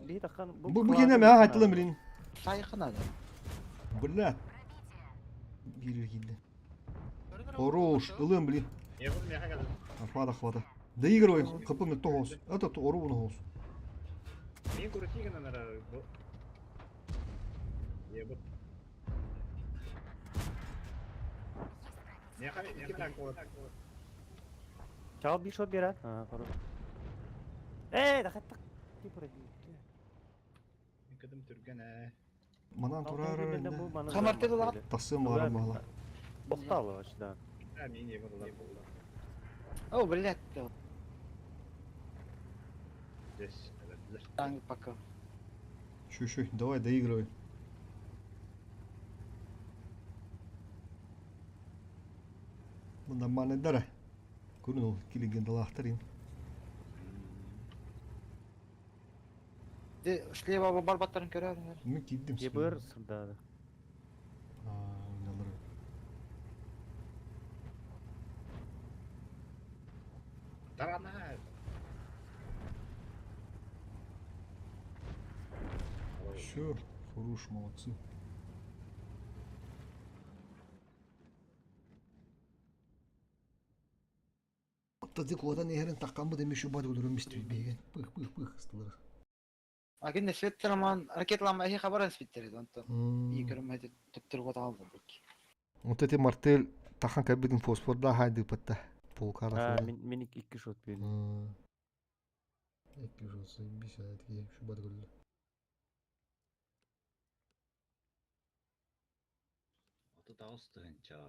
Speaker 4: Би таккан
Speaker 1: Бу бу кене мә хайтылым билин.
Speaker 8: Сайкын ады.
Speaker 1: Бля. Бир килди. Хорош, ылым блин. Ахвата, ахвата. Доигрывай, хп мөлтөх оҕус. Это оруобуна оҕус.
Speaker 7: Мин крути гынан эрэр бу. Ебут. Миэхэ икки танк вот.
Speaker 4: Чао бир шот берер. А, хорош. Эй, да хаттак. Ти пробил.
Speaker 7: Кыдым түргэн ээ.
Speaker 1: Манан турар
Speaker 8: Хамарты дулаҕат.
Speaker 1: Тахсыам баҕарам баҕала.
Speaker 4: Бохтаалы да.
Speaker 7: А, мин ебут улар.
Speaker 8: О, блядь.
Speaker 7: Здесь.
Speaker 8: Танк пока.
Speaker 1: Щу, давай доигрывай. Нормально дара. Көрүн ол килеген далаахтар
Speaker 8: Де слева барбаттарын көрөр.
Speaker 1: Мен киирдим.
Speaker 4: Ебыр сырдады.
Speaker 7: Тарана.
Speaker 1: Все, хорош, молодцы. Тади куодан иһэрин таккаммыт эми шу бад өлөрөм истибиген. Пых пых пых ыстылар.
Speaker 8: А кине светтер ракеталама эхи хабаран светтер онто. И көрөм эти төптөр гот алды.
Speaker 1: Вот эти мартель тахан кабидин фосфорда хайды патта. Полкара.
Speaker 4: А, мен икки шот бердим.
Speaker 1: Икки шот заебись, а такие шу бад өлдү.
Speaker 7: 38 тыһынча.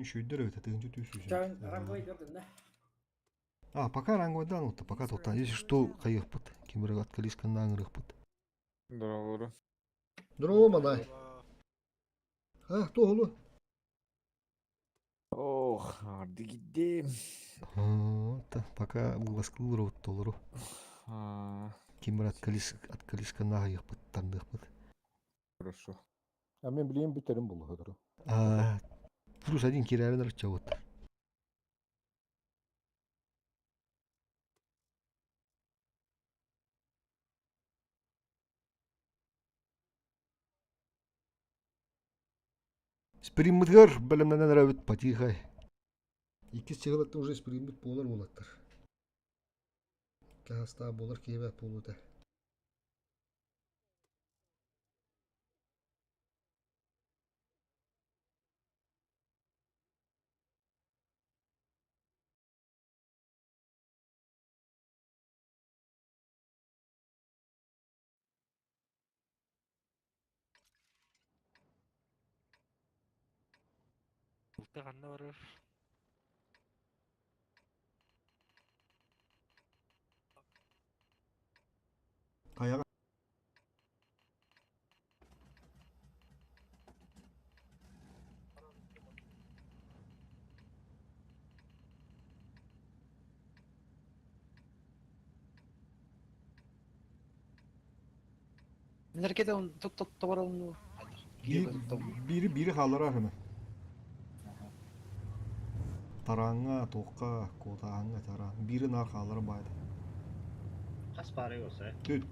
Speaker 1: Шүйдер өтө тыгынчы түс
Speaker 5: Чан ранговый көрдүм да.
Speaker 1: А, пока ранговый да, ну то пока тут. Если что, кайыхпыт. Кимбер откалишка наңырыхпыт.
Speaker 13: Здорово.
Speaker 3: Здорово, Манай. А, то олу.
Speaker 13: Ох, ардыгидем.
Speaker 1: Пока уласкылыр вот толору. Кимбер откалишка нагайыхпыт, тандыхпыт.
Speaker 13: Хорошо.
Speaker 9: А мен билейин бүтерим булу хөдөрү.
Speaker 1: А, плюс один кирәрен рыча вот. Сприммытгар бөлімнен рәбіт потихай.
Speaker 3: Икки чыгылаттан уже сприммит болар болаттар. Каста болар кебе болута.
Speaker 12: Улта ханна барар.
Speaker 1: Каяга.
Speaker 8: Ракета он тот тот товар
Speaker 1: Бири бири халара hemen. Таранга, тоққа, котаанга таран. Бири нар халара байды.
Speaker 7: Хас пары болса.
Speaker 1: Түт.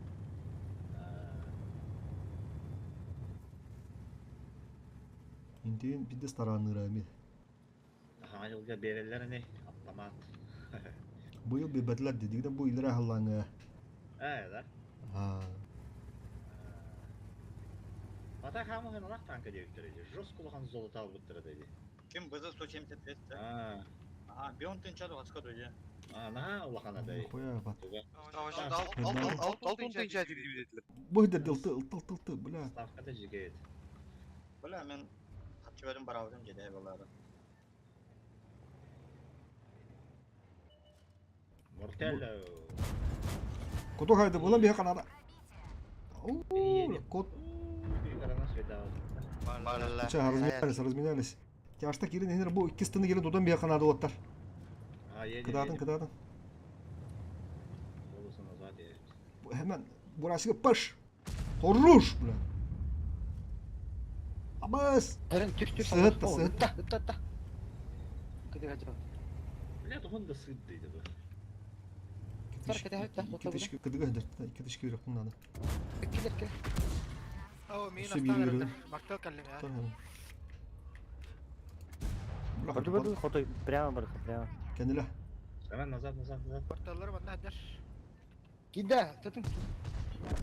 Speaker 1: Интен бидес таранныра эми.
Speaker 7: Аха, жылга берелер не автомат.
Speaker 1: Быйыл бебетлер дедигден бу илер ахаллаңы.
Speaker 7: Э, да.
Speaker 1: А.
Speaker 7: Ата хамы хэн алах танка дебиттер эди. Жестко улахан золото албыттыр деди.
Speaker 6: Ким БЗ-175, да?
Speaker 7: А.
Speaker 6: А, бион тынча дугаска дойде.
Speaker 7: А, на улахан адай.
Speaker 1: Хуя бат.
Speaker 10: Алтын тынча дип
Speaker 1: Бу дел тыл тыл тыл тыл, бля.
Speaker 7: Ставкада жигет.
Speaker 6: Бля, мен хатчы берим барабырым жеде балары.
Speaker 7: Мортелло.
Speaker 1: Кото хайды була бия канада. Кот. Ча, разменялись, разменялись. Тяжта кирин хинер бу икки стыны кирин тудан бия канада оттар. Кыдатын, кыдатын. Hemen burası паш. Хорош, бля. Абас.
Speaker 8: Эрен түс түс.
Speaker 1: Сыгытта, сыгытта.
Speaker 8: Ытта, ытта. Кыды кача.
Speaker 7: Бля, тухун да сыт дейди бу.
Speaker 8: Сар кете хатта.
Speaker 1: Икки тышкы кыдыга хыдыр. Икки тышкы бирок надо.
Speaker 8: Килер килер.
Speaker 12: О, мин
Speaker 1: Өссө
Speaker 12: астан
Speaker 1: биир
Speaker 12: эрэллэр.
Speaker 1: ыры.
Speaker 12: Мартыл кэллим ээ.
Speaker 4: Барды барды хотой прямо бар прямо.
Speaker 1: Кэннилэ.
Speaker 7: Hemen назад, назад, назад.
Speaker 12: Порталлар манна сылдьар.
Speaker 8: Кида, тутун.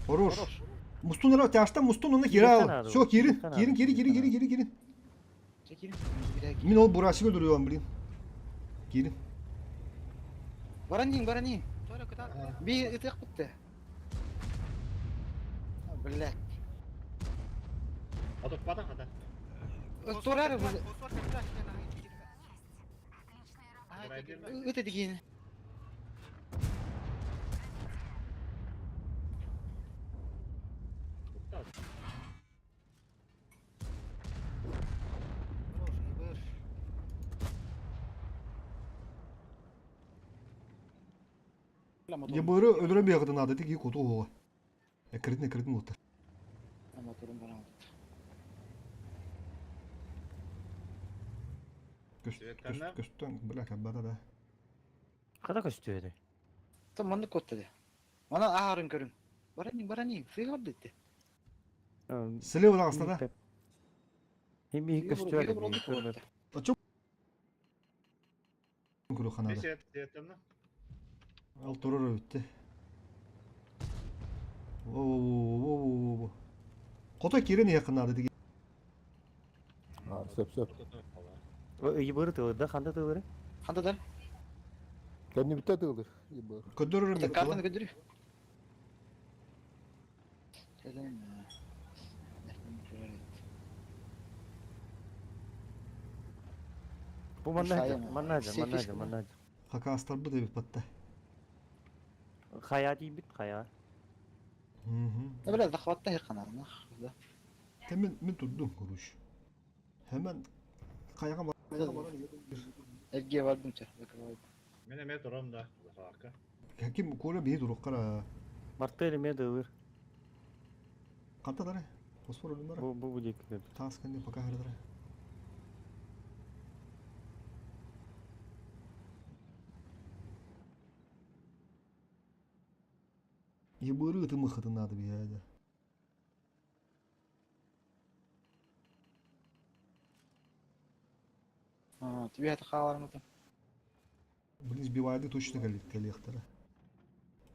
Speaker 1: Хорош. Мустун ара тяжта мустун оны кире
Speaker 4: Кириэххэ
Speaker 1: ал.
Speaker 4: наада
Speaker 1: Все,
Speaker 4: ол,
Speaker 1: киирин.
Speaker 4: киириэххэ
Speaker 1: Киирин,
Speaker 4: наада,
Speaker 1: киирин, киирин,
Speaker 4: киириэххэ
Speaker 1: киирин, киирин, киирин.
Speaker 8: Чекин.
Speaker 1: Мин ол бурасик өлөрүөм, блин. Киирин.
Speaker 8: Баран баран иин.
Speaker 12: Торо кытаат.
Speaker 8: Би ытыах битте. Блядь.
Speaker 7: Отуппата хата.
Speaker 8: Турар
Speaker 12: Фосфор кэллэ.
Speaker 11: Отличная работа.
Speaker 8: ыт дигин.
Speaker 1: Ебыры өлөрөн бияҕытын наада тиги куту оҕо. Эккиритин эккиритин улуттар.
Speaker 8: Моторум баран.
Speaker 7: Светтанна?
Speaker 1: Көстөн, бля, каббата да.
Speaker 4: Хата көстүөдэ.
Speaker 8: Там маннык коттады. Мана ааһарын көрүҥ. Баран иин, баран иин. Сыыһа бардытты.
Speaker 1: Слева даҕаста да.
Speaker 4: Хими көстүөдэ.
Speaker 1: Очо көрү ханада.
Speaker 7: Свет, светтанна.
Speaker 1: Ал турар өттө. Во-во-во-во-во-во. Кото кирин якынады диги.
Speaker 9: А, сөп сөп.
Speaker 4: Ыйбыры тылырда ханда тылыры.
Speaker 8: Хандадар.
Speaker 9: Кэнни бүтэ тыылыр. Ибыр.
Speaker 1: Көдөрөр мен.
Speaker 8: Картаны көдүрү. Кэлэн.
Speaker 4: Бу манна
Speaker 8: Сайын,
Speaker 4: манна манна
Speaker 8: сефис
Speaker 4: манна.
Speaker 1: Хакастар бу деп батта.
Speaker 4: Хая дейбит хая.
Speaker 1: Мгм.
Speaker 8: Бля, захватта херканарна.
Speaker 1: Hemen мен турдум коруш. Hemen каяга бар.
Speaker 8: Эрге бардым ча.
Speaker 7: Мен эме турам да. Захватка.
Speaker 1: Хаким коля бии дурук кара.
Speaker 4: Мартел эме дылыр.
Speaker 1: Канта дары. Фосфор өлүм бара.
Speaker 4: Бу бу бу дейт.
Speaker 1: Таас кэнни пока хардара. Ебыры ты мыхаты надо бияда.
Speaker 8: А, тебе это халармы там.
Speaker 1: Блин, сбивайды точно коллектора.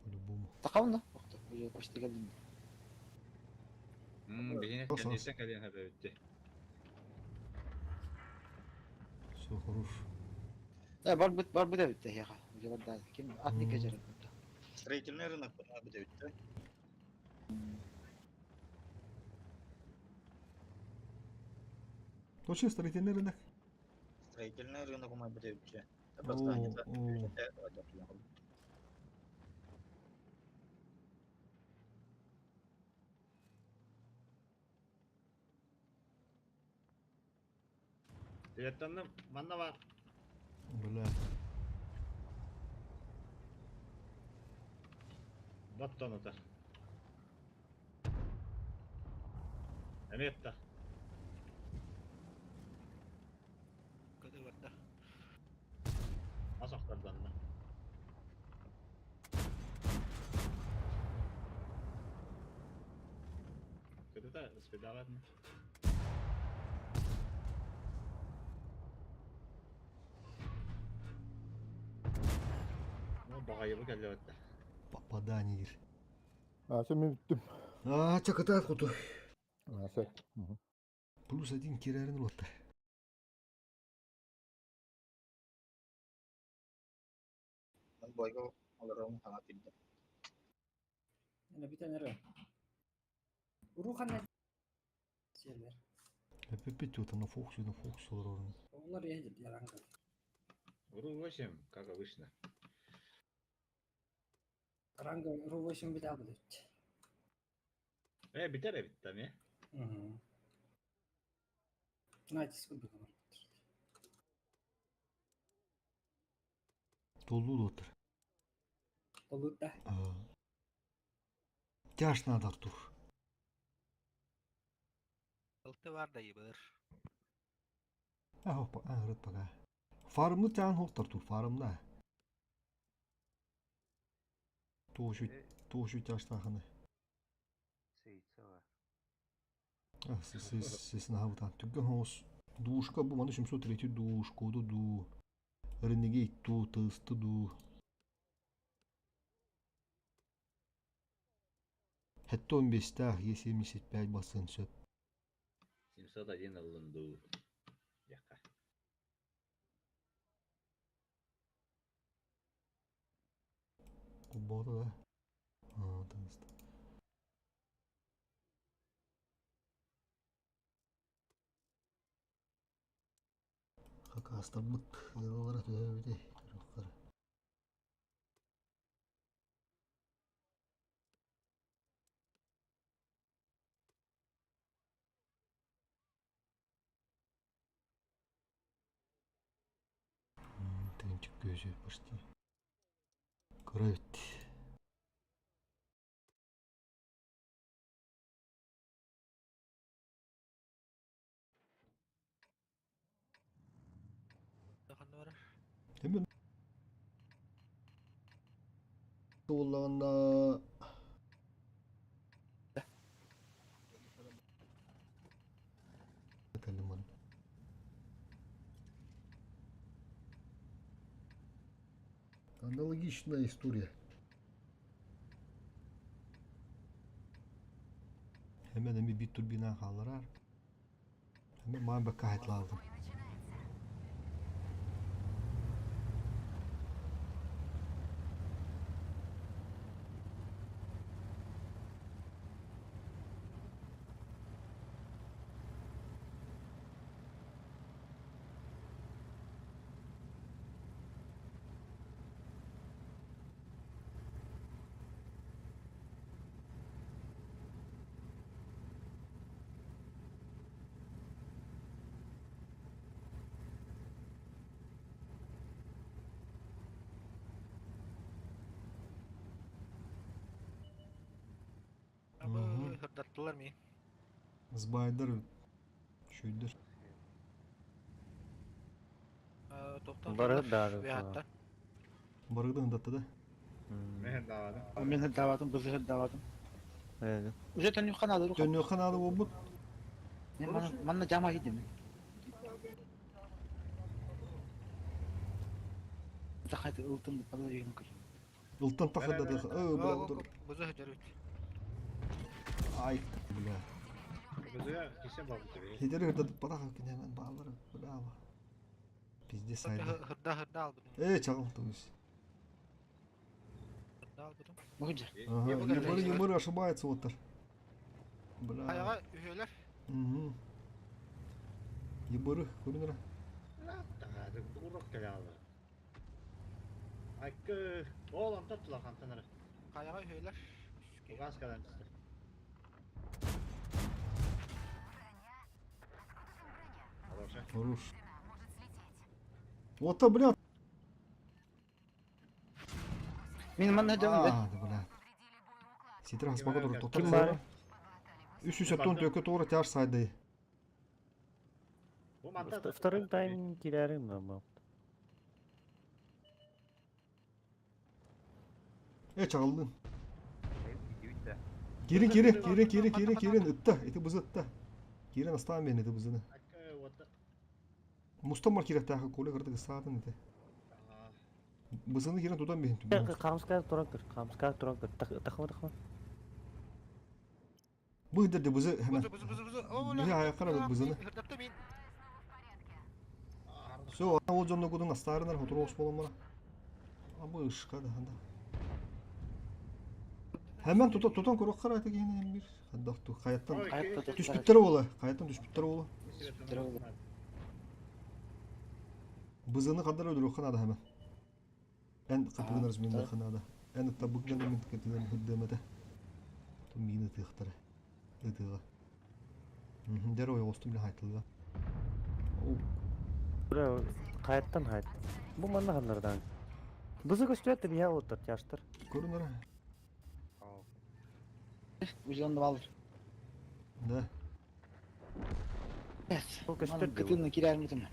Speaker 1: По-любому.
Speaker 8: Такавна? Охто, уже почти келдим.
Speaker 7: Бихине
Speaker 1: Осо.
Speaker 7: кэнниттэн кэлиэн хэбэбитти.
Speaker 1: Все, хорош.
Speaker 8: Э, бар бит бар бит бит яха. Уже бар да. Ким атны кежер.
Speaker 6: Строительный рынок бит.
Speaker 1: Точно строительный рынок?
Speaker 6: Строительный рынок у бит.
Speaker 1: О, о.
Speaker 7: Светтанна манна бар.
Speaker 1: Бля.
Speaker 7: Баттон отар. Эметта.
Speaker 12: Көтө барда.
Speaker 7: Асақтарданна. Көтөтө спидалатны. Ну, бағайыбы кэллэ бэтте.
Speaker 1: Попадание. дир.
Speaker 9: А, сөп мен бүттүм.
Speaker 1: А, чакытат куту.
Speaker 9: А, сөп. Мгм.
Speaker 1: Плюс один кирерин ротта.
Speaker 6: Бойго олором хана тилде.
Speaker 5: Ана бүтэн эрэ. Урухан Сервер.
Speaker 1: Опять вот на фокусе, на фокусе олорорун.
Speaker 5: Олар едет яранга.
Speaker 7: Уру 8, как обычно.
Speaker 5: Ранга ру 8 бит абыт.
Speaker 7: Э, битер эбит там, э?
Speaker 5: Мгм. Натиск курдук.
Speaker 1: Толду доттар.
Speaker 5: Толута.
Speaker 1: Тяж надо, Артур.
Speaker 12: Ылты бар да ибыр.
Speaker 1: А, опа, а, рыт пока. Фармны тян хоқ Артур, фармна. Тошу, тошу тяж таханы. Сис наһабытан түргэн соҕус дуушка бу маны 703 дуу, Шкода дуу, Renegade дуу, тысты дуу. Хэтте 15-тээх Е75 басыан сөп.
Speaker 7: 701 ыллын дуу диэххэ.
Speaker 1: Куббоото да. Аа, тыста. Хакаастарбыт ыаллара төһөбүтүй көрүөххэ Тыынчык күөсү почти. Кыра эбит. Hemen буоллаҕына Аналогичная история. Hemen эми бит турбина хаалларар. Hemen маан бакка хайтлаалдым.
Speaker 12: Сырдаттылар ми.
Speaker 1: Сбайдар үчүйдер.
Speaker 4: Бары да.
Speaker 1: Барыгдан ындатты да.
Speaker 7: Мен даҕаны.
Speaker 8: Мен дааватым, бызы дааватым. Уже төннүөххэ наада дуо?
Speaker 1: Төннүөххэ наада буолбут.
Speaker 8: Манна жама кидим. Тахат ылтын пала деген көр.
Speaker 1: Ылтан тахырда да. Өө бля тур.
Speaker 12: Бызы хөдөрүт.
Speaker 1: Ай бля.
Speaker 7: Бызыга кисе барбыт эбит.
Speaker 1: Хидери хырдатып барах кинемен баалар бля. Пиздец сайды.
Speaker 12: Хырда хырда албытым.
Speaker 1: Э чагыл тугус.
Speaker 12: Хырда албытым.
Speaker 8: Бу же.
Speaker 1: Ага, Егор Егор ошибается вот. Бля.
Speaker 12: Аяга үһөлөр.
Speaker 1: Угу. Ебыры, көрүнөр.
Speaker 7: Таҕаады урок кэлэ алар. Айкы, ол онтон тулахантан ара.
Speaker 12: Аяга үһөлөр.
Speaker 7: Угас кэлэн түстэ. Хороша.
Speaker 1: Хорош. Вот то, бля.
Speaker 8: Мен манна жаман.
Speaker 1: А, да, бля. Ситер хаспага тур тоқтар.
Speaker 4: Ким бар?
Speaker 1: 310 төкө тура тяж сайды.
Speaker 7: Бу манта
Speaker 4: Второй тайм кирәрим да.
Speaker 1: Э чагылдын. Кирин кирин кирин кирин кирин кирин ытта. Ити бызы ытта. Кирин астаан мен ити бызыны.
Speaker 7: Айкы, вот.
Speaker 1: Мустан бар кирек тағы коле кырдык саатын ити. Бызыны кирин тутан бехин түбүн.
Speaker 4: Камска туран көр, камска туран көр. Тахма тахма.
Speaker 1: Бу де бызы hemen.
Speaker 12: Бызы бызы бызы бызы. О,
Speaker 1: Бызы аяққара бызыны.
Speaker 12: Хырдапты мин.
Speaker 1: Все, ол жонно кудун астаарынар хотур оос болон бара. Абы ышка да ханда. Hemen тута тутан көрөк кара ити кийин бир. Хандакту каяттан түшпүттөр боло. Каяттан түшпүттөр боло. Бызыны кадар өлөрөх ханада hemen. Эн кытыгынар мен ханада. Эн табыгдан мен кытыгын хыддымата. Тум мини тыхтара. Ытыга. Дер ой остум биле хайтылга.
Speaker 4: Бля, каяттан хайт. Бу манна ханнардан. Бызы көстүөттү бия оттар тяштыр.
Speaker 1: Көрүнөр.
Speaker 8: Уже онда балыр.
Speaker 1: Да.
Speaker 4: Бу көстүөттү.
Speaker 8: Кытыны кирәрим итим.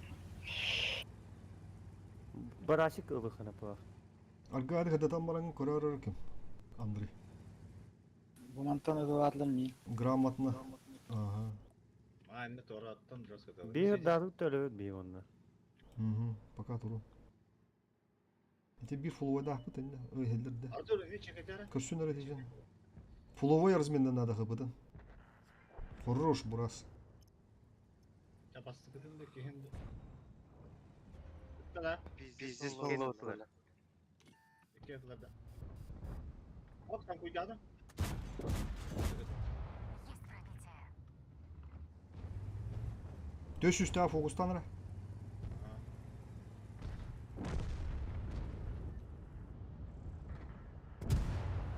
Speaker 4: Барасик ылыхана па.
Speaker 1: Аргаады хадатан баран көрөр ким? Андрей.
Speaker 8: Бу мантан ылатлар ми.
Speaker 1: Грамотно. Ага.
Speaker 7: Маа эмне тораттан жестко
Speaker 4: Биир даатык төлөбүт бии онно.
Speaker 1: Угу, пока туру. Это бир фуловайдаахпыт инне, өйһеллер да.
Speaker 7: Артур, үч чекетера.
Speaker 1: Көрсүн эрэ тижен. Фуловой разменнен надо хыпытын. Хорош бурас.
Speaker 7: Чапастыкытын да киһин. Да.
Speaker 10: Пиздец боллоотулар.
Speaker 7: Икки да. Оп, там куйдады.
Speaker 11: Есть пробитие.
Speaker 1: Төс үстää фокустан эрэ.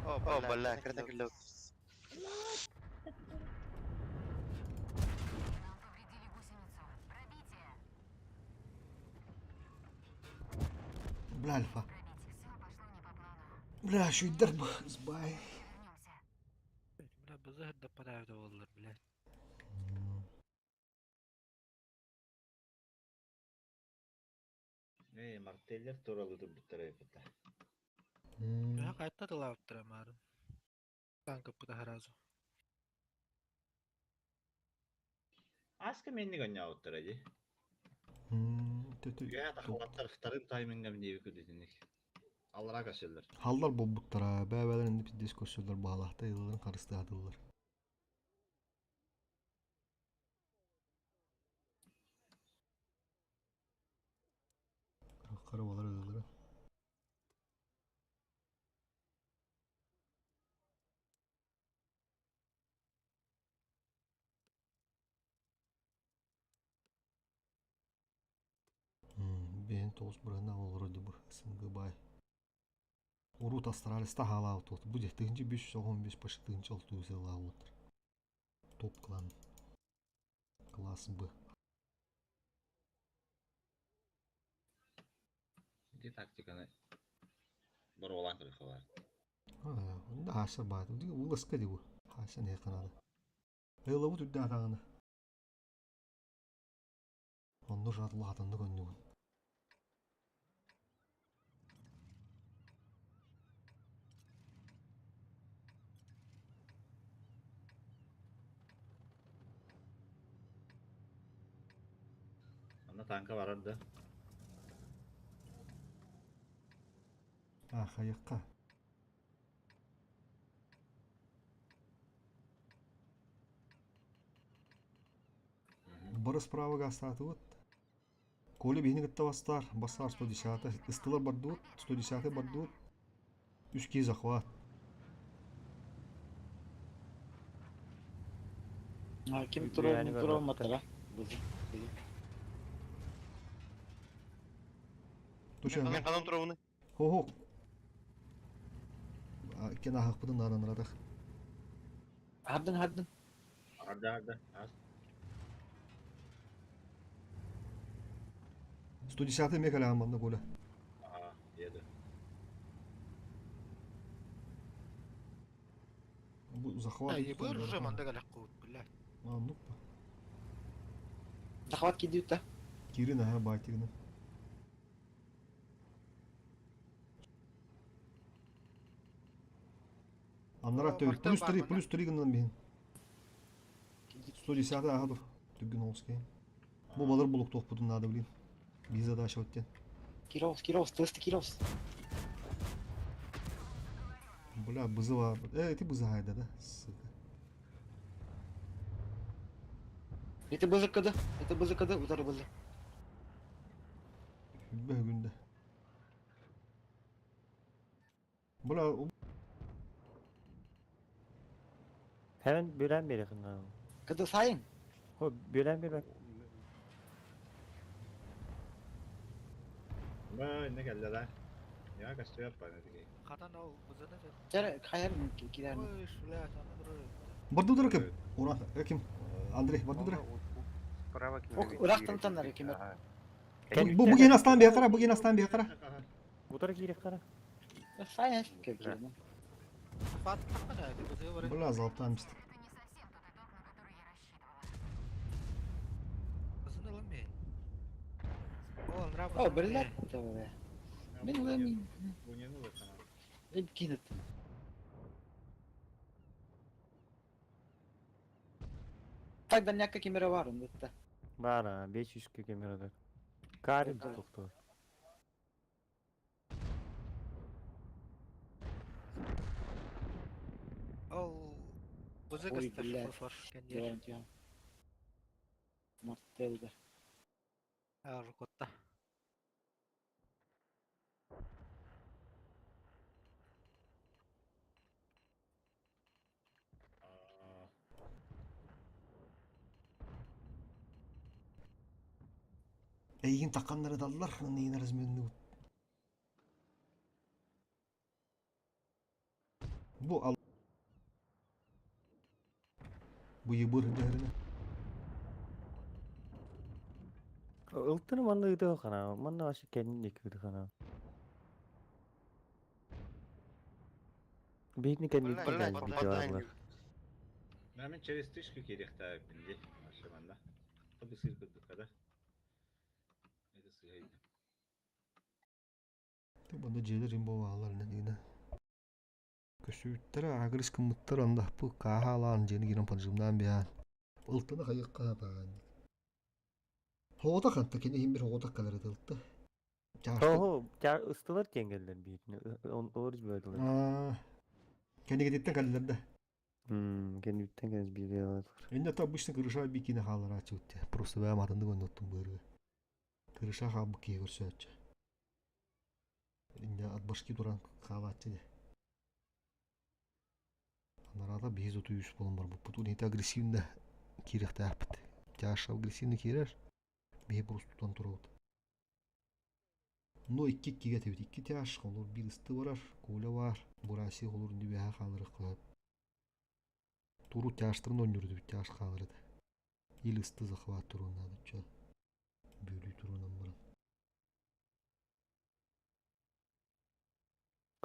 Speaker 10: О, бля, кырдакыллы.
Speaker 11: Нам повредили гусеницу. Пробитие.
Speaker 1: Бля, альфа.
Speaker 11: Пробитие. Все пошло не по плану.
Speaker 1: Бля, шүйдер сбай.
Speaker 11: Вернемся.
Speaker 12: Бля, бызыгыр да падают олар, блядь.
Speaker 7: Эй, мартеллер туралы турбуттар эпитте.
Speaker 12: Я кайтта тылаптыра марын. Танка пыта разу.
Speaker 7: Аска менни гонняуттар эди.
Speaker 1: Төтө.
Speaker 7: Я тахалаттар вторым таймингом не күдүтүнүк. Аллара кашеллер.
Speaker 1: Халлар болбуттара, бәбәлер инде пиздец көрсөлөр баалахта йылларын карыстыадылар. Кара балар ылылары. Бен тоғыз бұрына ол вроде бы СНГ бай. Урут Астралиста халау тот. Будет 1515 почти 1600 лаутер. Топ клан. Класс Б.
Speaker 7: Ити тактиканы боролан кырыхалар.
Speaker 1: А, хаса бат. Уласка дибу. Хаса не канада. Элла бу түрдә атагына. Онну жатла атанды көннүгүн.
Speaker 7: Анда танка барар да.
Speaker 1: А, хаякка. Бары справа гастаты вот. Коля бихини кытта бастар, басар 110 Ыстылар бардуут, 110 бардуут. Үски захват.
Speaker 8: А, ким
Speaker 4: Yani
Speaker 8: турар,
Speaker 4: böyle
Speaker 8: турар
Speaker 4: baktı.
Speaker 8: матара. Бызы.
Speaker 1: Туча.
Speaker 10: Мен канам турабыны.
Speaker 1: Хо-хо. Кен ахақпыдын наранырадах.
Speaker 8: Хардын, хардын.
Speaker 7: Арда арда. Ас.
Speaker 1: 110 мекале аманна Коля.
Speaker 7: Ага, еду.
Speaker 1: Бу захват.
Speaker 12: Да, ебыр уже мандага лаккут, блядь.
Speaker 1: А, ну
Speaker 8: Захват кидают, да?
Speaker 1: Кирин, ага, байтигин. Аннара
Speaker 12: О,
Speaker 1: төр.
Speaker 12: Мартын
Speaker 1: Плюс
Speaker 12: бар
Speaker 1: 3,
Speaker 12: мында.
Speaker 1: плюс 3 гынан бихин. 110 ага дур. Түгін олский. Бу балыр булук тохпутун надо, блин. Би задача оттен.
Speaker 8: Кировс, Кировс, тесты Кировс.
Speaker 1: Бля, бызыва. Э, ты бызы хайда, да? Сука.
Speaker 8: Это бызы кд, это бызы кд, удары бызы.
Speaker 1: Хүббе күндө. Бля,
Speaker 4: Hemen bölen beri kına.
Speaker 8: Кд сайын.
Speaker 4: Хо бөлен бер бак.
Speaker 7: Ба, не келди да. Я кастуя паны тиги.
Speaker 12: Катан ол бызыны.
Speaker 8: Тер кайар кидер.
Speaker 12: Ой, блядь, аны бир.
Speaker 1: Бардудыр ким? Ура, ким? Андрей, бардудыр.
Speaker 10: Справа
Speaker 8: Ок, урактан танар кемер.
Speaker 1: Бу буген астан бия кара, буген астан бия кара.
Speaker 4: Утара кирек кара.
Speaker 8: Сайын кирек.
Speaker 12: Фат такана, бызы бар.
Speaker 1: Бля, залптан мист.
Speaker 11: Это не совсем тот итог, на который я рассчитывала.
Speaker 12: Бызыны ламей. О, нрав.
Speaker 8: О, берлер. Мен улам.
Speaker 7: Бунену да
Speaker 8: Эп кинет. Так дальнякка кимере бар онда.
Speaker 4: Бар а, 500 камерада. Карим тохтор.
Speaker 12: Ол бузы
Speaker 8: Ой,
Speaker 12: көстөр
Speaker 8: блядь.
Speaker 12: фосфор кендер.
Speaker 8: Диyorum diyorum. Мартелда.
Speaker 12: Рукотта.
Speaker 1: Эйигин такканнары даллар, нейин разменны. Бу ал. Бу ебыр дәріне.
Speaker 4: Ылтыны манна ыты хана, манна вообще кенин ыты хана. Бейтни кенин
Speaker 10: Блядь,
Speaker 4: кенин.
Speaker 7: Мен через тышку керекта бинди. Ашыманда. Tabi сыр када. Это сыйды.
Speaker 1: Банда жээлер имбо алар не Көсүүттер агрыс кыммыттар анда бу каалаан жени гинен панжымдан биан. Ылтыны хайыкка баан. Хода ханта кени хим бир хода калар ылты.
Speaker 4: Ого, тя ыстылар теңгелдер бейтни. Он орж бөдүлөр.
Speaker 1: Аа. Кени кететтен каллар да.
Speaker 4: Кенин кенин бийде.
Speaker 1: Энде та обычно крыша бикини халар ачыт. Просто бәм атынды көндөттүм быры. Крыша ха бу кие көрсөтчү. Инде от башки туран халатчы де. Анарада биз оту юс болон бар. Бу не агрессивно кирехте апт. Тяж агрессивно кирер. Бии просто тутан турабыт. Но икки киге тебит. Икки тяж олор бир ысты барар, коля бар. Бураси олор инди бэха халыры кылып. Туру тяжтырын ойнурду тяж халыры. Ил ысты захват турун надо чё. Бөлүү турунан баран.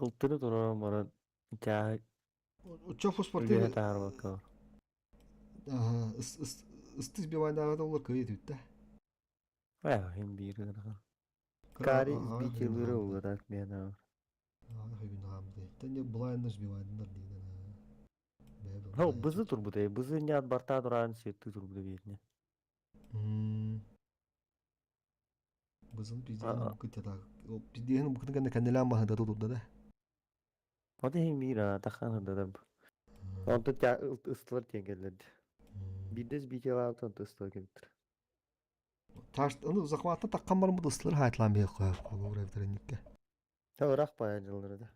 Speaker 4: Ылтыны туран баран тя
Speaker 1: Чо фосфор
Speaker 4: Үле таар баккар.
Speaker 1: Ага, ысты сбивайнагада олар кыйы түттэ.
Speaker 4: Ва, хим бир гына. Кари сбитилери уларак мен.
Speaker 1: Тәне булайны сбивайндар дейден.
Speaker 4: Хо, бызы турбудай, бызы не от борта туран сетти турбудай бейтне.
Speaker 1: Бызын пиздеген букыт та. Пиздеген букытын кәнде кәнделән баһында тутуда да.
Speaker 4: Оты хим бир а, тахан да да. Онты тя ыстылар теңгелер. Бидес битела алтын ыстылар келтир.
Speaker 1: Таш, аны захватта таккан бар бу ыстылар хайтлан бе кояп колу ревдерникке.
Speaker 4: Та ырак бая жылдыры да.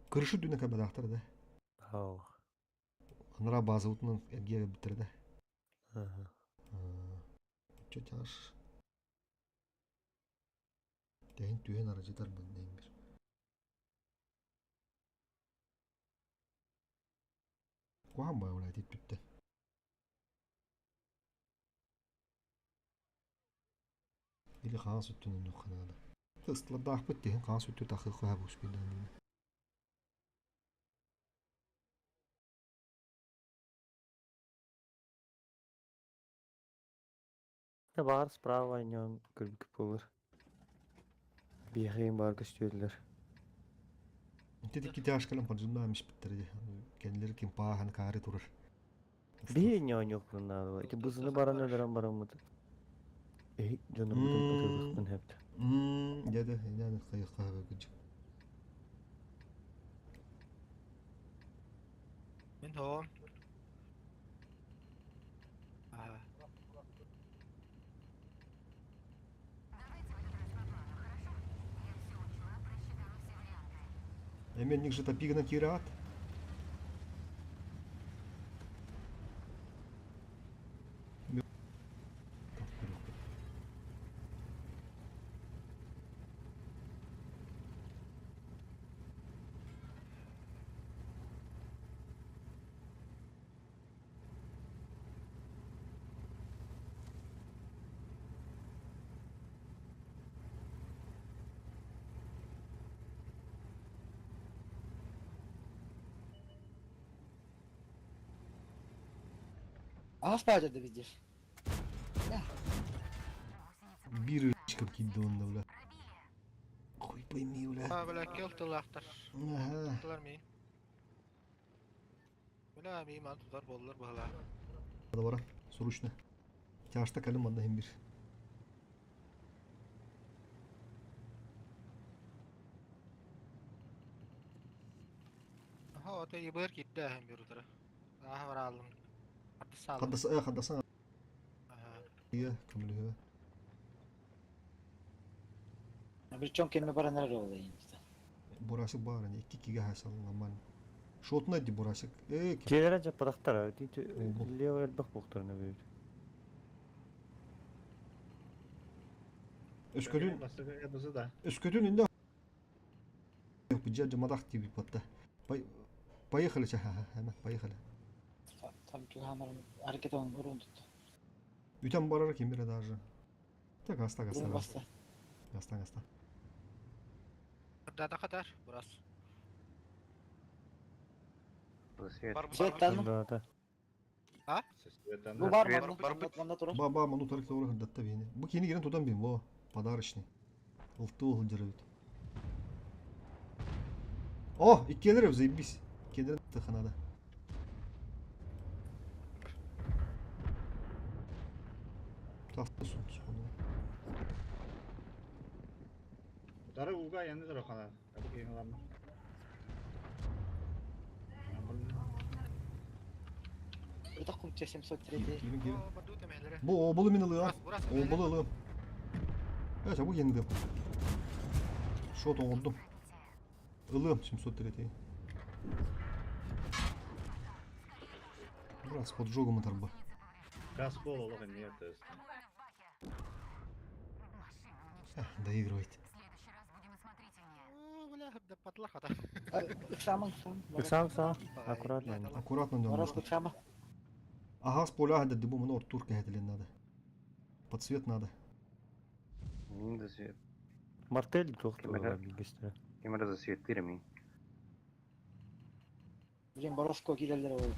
Speaker 1: Кырышы дүнә кәбәдәхтер да.
Speaker 4: Хау.
Speaker 1: Анра база утынан әбгә битерде.
Speaker 4: Ага.
Speaker 1: Чо таш. Тәһин түйен арыжытар бу бир. Куан бай улай дип түттә. Или хаан сүттүнүн нуханада. Ыстылардаах бит тиһин хаан сүттү тахы хуа бус биден.
Speaker 4: Та бар справа нем күлкү болur. Бихин бар көстүлөр.
Speaker 1: Тедики тяжкалам панжымда миш биттерди. Кенлер ким паахан каары турар.
Speaker 4: Би не ойнок надо. Эти бызыны баран өлөрөн барамыт. Эй, жону бутун өтөбүкпүн хепти.
Speaker 1: Деді, яны кайыкка күч.
Speaker 12: Мин хоом. Ага.
Speaker 11: Давайте в этот раз по плану, хорошо? Я все учла, просчитала все варианты.
Speaker 1: Эмен ник же тапигна кират.
Speaker 8: Ас баஜа бизdir.
Speaker 1: Бир чыгып кийди онда, бля. Хуй пойми, бля.
Speaker 12: А, бля, келтылахтар.
Speaker 1: Ага.
Speaker 12: Тылар мин. Бля, мин ман тутар боллар бахла.
Speaker 1: Надо баран, срочно. Тяжта кэлин манна иһин бир.
Speaker 12: Аха, ото ебыр кирде ахын bir утары. Аха бар алдым. Хардыс алдым.
Speaker 1: Хаддас, э, хаддасан
Speaker 12: Аха.
Speaker 1: иә, көмөлөһө.
Speaker 8: Причем кеме баран эрэр ол işte.
Speaker 1: Бурасик бар, ини икки киге хасал нормально. Шотна ди бурасик. Э,
Speaker 4: Келere жаппадахтар.
Speaker 1: Oldu.
Speaker 4: Лево элбэх буктарына бүйүт.
Speaker 1: Өскөтүн,
Speaker 7: Басты бызы да.
Speaker 1: өскөтүн инде Быджа мадах тиби патта. Поехали, ха, ха, поехали.
Speaker 8: Там туһанарын hareket olan urun tuttu.
Speaker 1: Үтен барар кемере даже. Так, аста, аста,
Speaker 8: Urun
Speaker 1: аста.
Speaker 8: bastı.
Speaker 1: Аста, аста.
Speaker 12: Дата катар, бурас.
Speaker 8: Свет tanım.
Speaker 4: Да, да.
Speaker 8: Bu var
Speaker 10: Свет
Speaker 8: mı?
Speaker 10: бар
Speaker 8: Manna manna turur.
Speaker 1: Ба, ба, ману тарик тавры хырдатта бейне. Бу кени гирен тудан бейм, во, подарочный. Ылты ол жыры О, иккелер заебись. Иккелер тыханада. Тахта сун, сону.
Speaker 7: Дары уга yanı da rokana. Kapı kıyın var mı?
Speaker 8: Bir dakika 703.
Speaker 1: Кирин, кирин.
Speaker 12: О, барду темелere.
Speaker 1: Бу оболу мен ылыам.
Speaker 12: Бурас, бурас кемелер.
Speaker 1: Оболу ылыам. Э, чабу кендим. Шот оңордум. Ылыам 703. Брат, с поджогом тарба.
Speaker 7: Газ bol oğlum niye test?
Speaker 1: Доигрывайте.
Speaker 11: В следующий раз будем осмотрительнее.
Speaker 12: О, бля, да патла хата.
Speaker 8: Ыксаман ыксаман.
Speaker 4: Ыксам, ыксам. Аккуратно.
Speaker 1: Аккуратно не
Speaker 8: Orası ыксама.
Speaker 1: Ага, с поля да дебу мно турка это надо. Под цвет надо.
Speaker 10: Мин да свет.
Speaker 4: Мартель тохту
Speaker 10: Кемере.
Speaker 4: бигестер.
Speaker 10: Кемере за светирами.
Speaker 8: Блин, Borosco giderler oldu.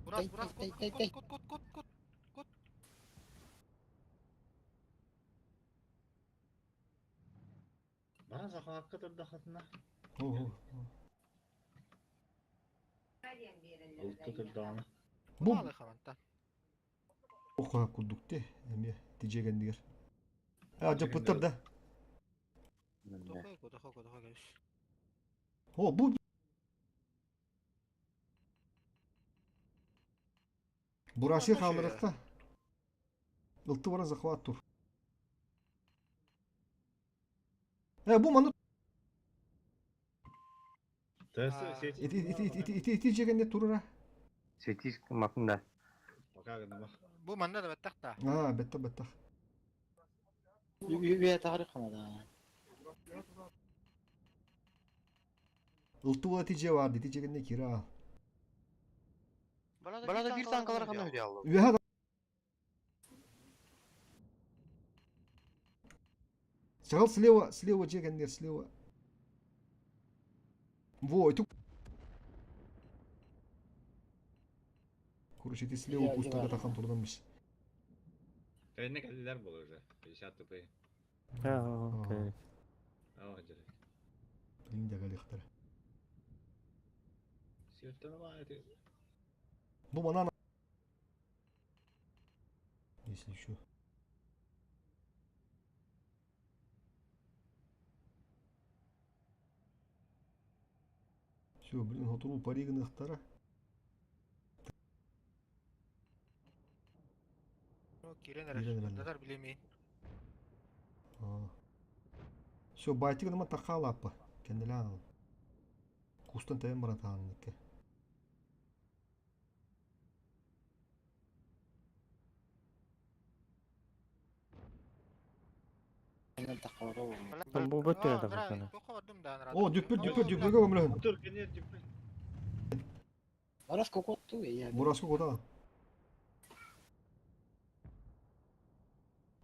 Speaker 12: Бурас,
Speaker 8: Тай,
Speaker 12: бурас,
Speaker 8: тай,
Speaker 12: кот,
Speaker 8: тай,
Speaker 12: кот,
Speaker 8: тай.
Speaker 12: кот, кот, кот, кот, кот.
Speaker 7: Bana zakavakka durdu hatına.
Speaker 1: Ого.
Speaker 7: Ultu durdu onu.
Speaker 1: Бу
Speaker 12: Малы хаванта.
Speaker 1: охо курдук те, эме тижеген дигер. А, жапыттар да.
Speaker 12: Тохой, кодохо, кодохо, геш.
Speaker 1: О, бу Бураси халырыкта. Ылты бара захват тур. Э, бу ману
Speaker 7: Test seç.
Speaker 1: ити ити ити ити ити жегенде турура.
Speaker 10: Светис макында.
Speaker 7: Baka gına bak.
Speaker 12: Бу манна да баттахта.
Speaker 1: А, бетта бетта.
Speaker 8: Üye tarih da.
Speaker 1: Ылты була тиже бар, ити жегенде кира.
Speaker 10: Балада бир танкалар кандай өйдө алды.
Speaker 1: Үһә Чагал слева, слева жегендер, слева. Во, это... Короче, ты слева
Speaker 8: Я
Speaker 1: пустага
Speaker 8: одеваю.
Speaker 1: тахан турданбиш.
Speaker 7: Кайны кәлиләр булыр уже. 50 тупый.
Speaker 4: Ha, окей.
Speaker 7: Ага, direkt.
Speaker 1: Блин, дягалихтар.
Speaker 7: Сүйөттөн ба эти.
Speaker 1: Бу манана. Если еще. Все, блин, готову паригнахтара.
Speaker 12: Кирен
Speaker 1: Кирен эрэр.
Speaker 12: Татар билемейин.
Speaker 1: Все, байтик нама тахалапа. Кенделян. Кустан тайм братан.
Speaker 4: Бу бөттө да хакана.
Speaker 1: О, дүппүр, дүппүр, дүппүргө көмөлөһүн.
Speaker 7: Тур кенер дүппүр.
Speaker 8: Orası kokottu ya.
Speaker 1: Бураску кода.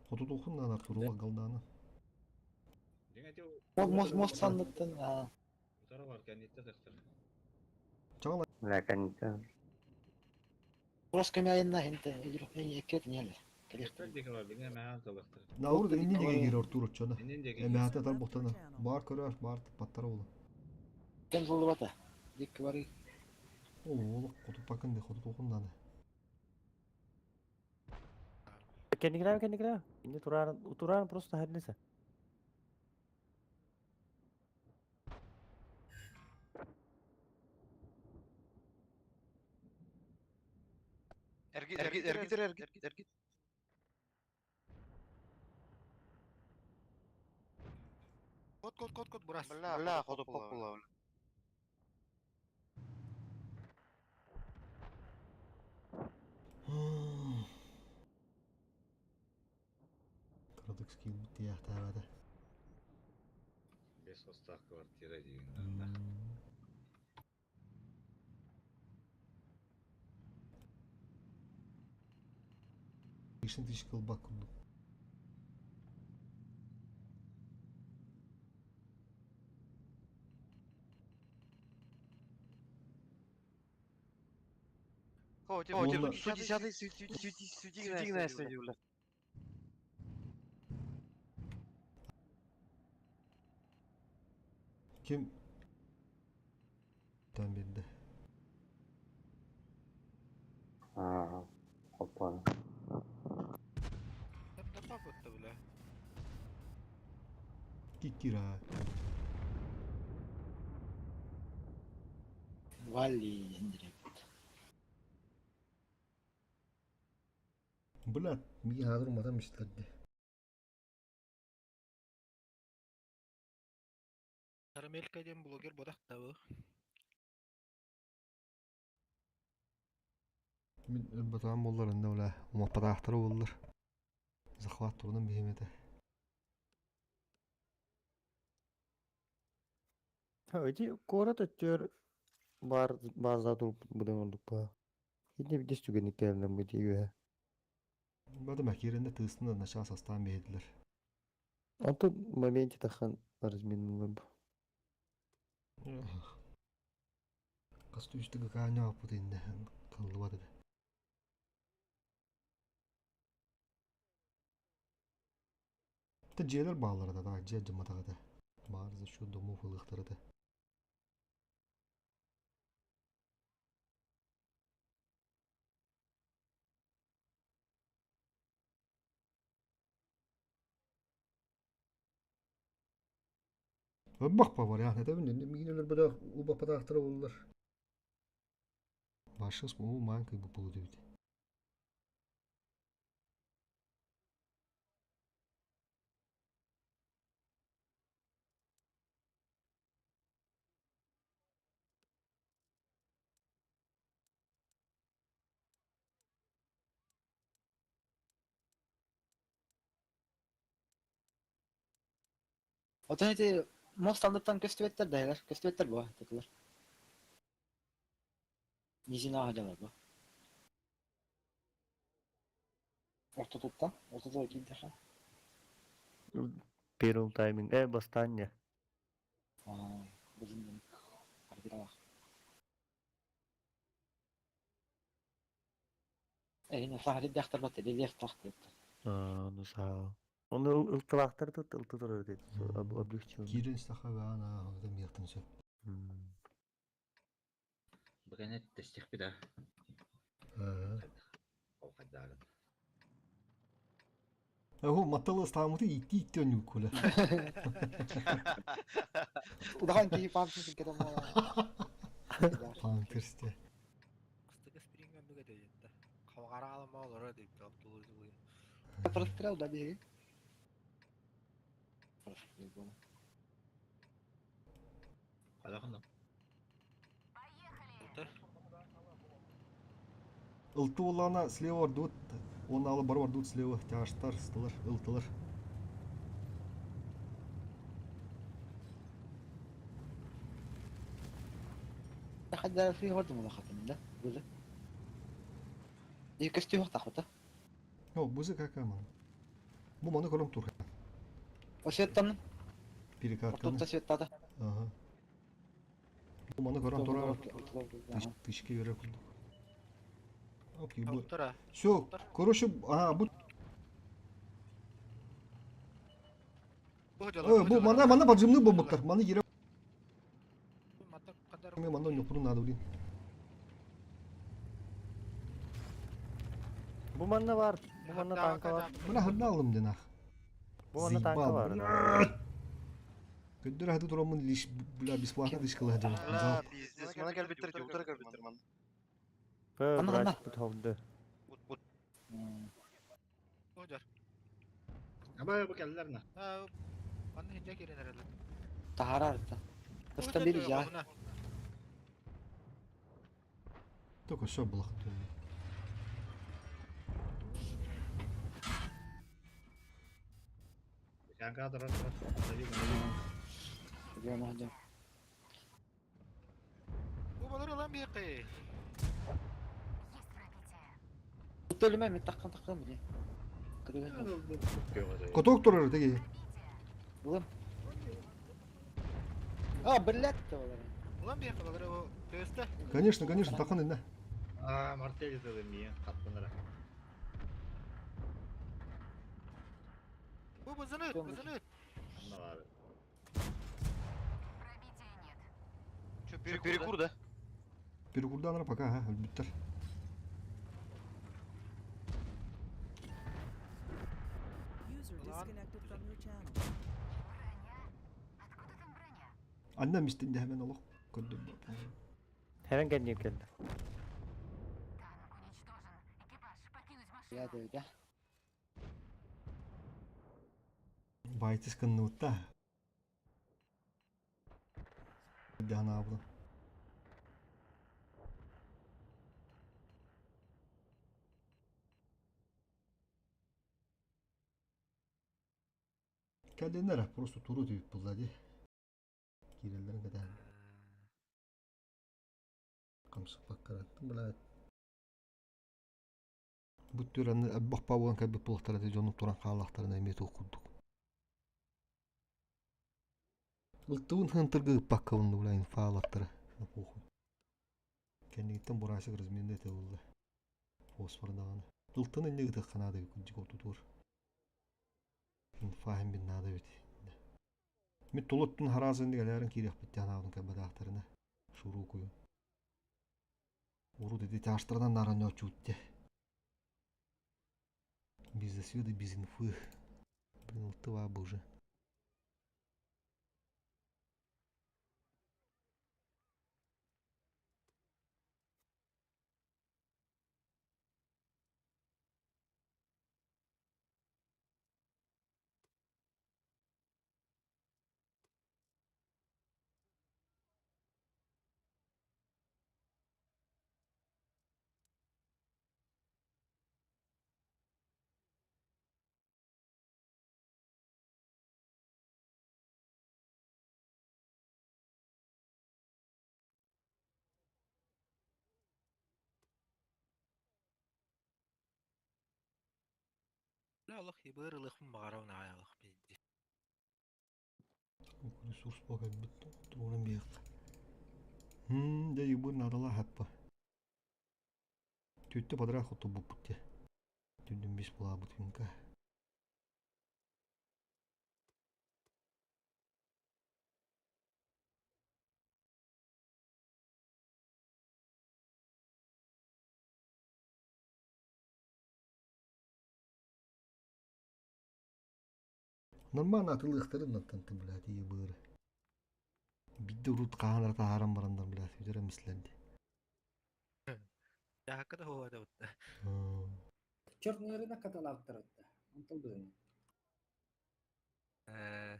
Speaker 1: Хоту тухун на Артур галдана.
Speaker 8: Мос мос sandıktın. Ha.
Speaker 7: Утара бар кенетте тактыр.
Speaker 1: Чагала.
Speaker 10: Лаканита.
Speaker 8: Orası кеме айына хенте. Eket неле.
Speaker 7: Кетер деген бар, биле маа талактыр.
Speaker 1: Наур да инни деген кир Артур чана.
Speaker 7: Иннин деген.
Speaker 1: Эме хата тар бохтана. Бар көрөр, бар паттар болу.
Speaker 8: Кем зулу бата. Дик бари.
Speaker 1: Ол ол хоту пакын де хоту тухун наны.
Speaker 4: Кэнникилээх кэнникилээх. Инни тураарын тураарын просто харнеса.
Speaker 10: Эргит, эргит, эргит, эргит, эргит.
Speaker 12: Кот, кот, кот, кот, бурас.
Speaker 10: Бля, бля, ходу попула.
Speaker 1: Кыратык скилбит тиийээхтээбэтэ.
Speaker 7: Без хостаах квартира диэн.
Speaker 1: Ишин тыч кылбак курдук.
Speaker 10: О,
Speaker 1: Уонна-
Speaker 10: 110-й сүүтигнэ стадиула.
Speaker 1: Ким тан биэрдэ.
Speaker 14: Аа, опа.
Speaker 12: Тапа бля.
Speaker 1: Кикира.
Speaker 8: Вали диэн
Speaker 1: Бля, миигин хаатыр уматан мистэр дии.
Speaker 12: Карамелька диэн блогер бодах табы.
Speaker 1: Мин өлбөтөҕүм буоллар онно бля умаппатаахтара буоллар. Захват турунан биһим этэ.
Speaker 4: Эти куорат өттүгэр баар бааза турбут быдан ордук баа. Итини биирдэс түгэнник кэллэммит үөһэ.
Speaker 1: Бады макиренде тыыстына начаас астаан биһидилэр.
Speaker 4: Онтон моменте тахан разминулар бу.
Speaker 1: Хас түстүгү кааньааппыт инне кыллыбат этэ. Та дьиэлэр бааллара да так дьиэ дьымматах этэ. Баар за счет домов ылыахтар этэ. Ылбах по вариант этэбин миигин өлөрбөтөх убаппатаахтара буоллар. Ваша смогу маленькой бы получить.
Speaker 8: Отон ити мост анныттан көстүбэттэр да көстүбэттэр буо тутулар. Низина дьалар бу. Ортотуттан, ортотуга киирдэхэ.
Speaker 4: Первым тайминг, э, бастаанньа.
Speaker 8: Аа, бузун арбиталах. Эһин саһари дяхтар бат рельеф тахтыр.
Speaker 4: Аа, ну саа. Оны ылтылаахтар тут ылты турар дейт. Облегчил.
Speaker 1: Киирэн истэххэ баана аҕата миэхтэн сөп.
Speaker 7: Бу тэстихпит а. Ол хайдаагын.
Speaker 1: Ого, матталы ыстаамыты итти-итти онньук куля.
Speaker 8: Удахан киһи пампин силкетен буолар.
Speaker 1: Пантерсте.
Speaker 12: Кыстыгы спринг оннук этэ диэтэ. Хаваҕара алама олоро диэбит тулуй тулуй.
Speaker 8: Прострел да биһиги. Прострел буолар.
Speaker 7: Хайдахын
Speaker 1: Ылты буоллаҕына слева ордубут, уонна алы бары ордубут слева тяжтар, стылар, ылтылар.
Speaker 8: Хадда фри хордум улахатын да. Бузы. И көстүү тахыта.
Speaker 1: О, бузы какая мана. Бу маны көрөм тур.
Speaker 8: Осветтан.
Speaker 1: Перекатканы.
Speaker 8: Ортотта светтата.
Speaker 1: Ага. Бу маны көрөн турар. Тышки бере курдук. Окей, бу. Все, короче, ага, бу Бу мана мана поджимны болбуттар. Маны ере мана нюкуру надо, блин.
Speaker 4: Бу манна бар. Бу манна танка бар.
Speaker 1: Бля, ханна алым ден ах.
Speaker 4: Бу манна танка
Speaker 1: Заебал,
Speaker 4: бар.
Speaker 1: блядь. Көндөр хаты турамын лишь, бля, бесплатно дышкала дем.
Speaker 10: Бля, пиздец. Мана кэлбиттэр дии, утары кэлбиттэр ман.
Speaker 4: Бö,
Speaker 8: Анна,
Speaker 4: брат,
Speaker 8: анна.
Speaker 4: бу товды.
Speaker 12: Одар.
Speaker 7: Аба бу кэллэр на.
Speaker 12: Аа, манна хинжа киирэн эрэллэр.
Speaker 8: Таһаарар да. Стабиль я.
Speaker 1: Только все было.
Speaker 7: Канка турар турар.
Speaker 8: Жана жана.
Speaker 12: Бу балар ылан биэккэ.
Speaker 11: Есть пробитие.
Speaker 8: Төлүмэ мен таккан таккан биле. Кыргын.
Speaker 1: Коток турар теги.
Speaker 8: Улам. А, блядь, олар.
Speaker 12: Ылан биэккэ балар о төстө.
Speaker 1: Конечно, конечно, тахан инна.
Speaker 7: Аа, мартель деді мия қаттыныра.
Speaker 12: Бу бузуну, бузуну.
Speaker 7: Мыналары.
Speaker 11: Пробития нет.
Speaker 10: Че, перекур, да?
Speaker 1: Перекурдан пока, ха, өлбүттэр.
Speaker 15: User disconnected from your channel.
Speaker 11: Броня? Откуда там броня?
Speaker 1: Анна мистин hemen олох көрдүм.
Speaker 4: Hemen kendine geldi.
Speaker 11: Танк уничтожен. Экипаж, покинуть машину.
Speaker 8: Я да, да.
Speaker 1: Байтыс кынныбытта. Дана абла. Кәлденнер просто туру түйүп булла ди. Киреллерин кәдән. Камсык баккараттым била. Бүттүр аны әббах пабуан кәббит булактар ди жонуп туран хаалактарын эми токудук. Ылтыбын хантыргы паккабын булайын фаалаттары. Похуй. Кәндигиттен бурасык разменде те булды. Фосфордаганы. Ылтын инде гыты канады күнжик отутур. Инфахым бин нада бит. Ми тулуттун харазын дигаларын кирек бит жанабын кабадахтарына. Шуру кую. Уру деди тяштырдан наран очутте. Без засведы, без инфы. Блин, ылтыва бы уже.
Speaker 12: Бля, Аллах ебыр ылыхым багарау на Аллах пиздец.
Speaker 1: Ресурс пока бит турун бияк. Хм, да юбыр надала хаппа. Түттө падра хоту буппутте. Түндүн бис була бутинка. Нормально атылыктарын танты, блядь, ебыры. Бидде урут каанар тааран барандар, блядь, үдөрө мисленди.
Speaker 12: Жаакка да хуа да утта.
Speaker 5: Черный рынок каталактар да. Онтол бизин.
Speaker 12: Э,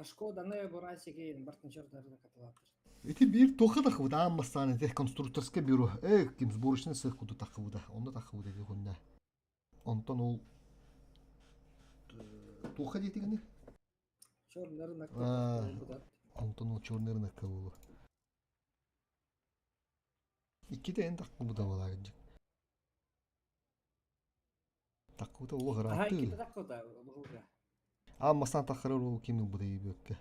Speaker 5: Шкода не бурасики, бартын черный рынок каталактар.
Speaker 1: Ити бир тоха тахыбыда аммастан эти конструкторское бюро. Э, ким сборочный цех куду тахыбыда. Онда тахыбыда ди хунна. Онтон ол тоха дейтигини?
Speaker 5: Черный рынок
Speaker 1: А.
Speaker 5: каталактар.
Speaker 1: Онтон ол черный рынок кабылы. Икките эн тахыбыда балагынжык. Тахыбыда ол
Speaker 5: Ага,
Speaker 1: гаратты.
Speaker 5: икките таккота бугулга.
Speaker 1: Аммастан тахырар ол ким буда ебөккө.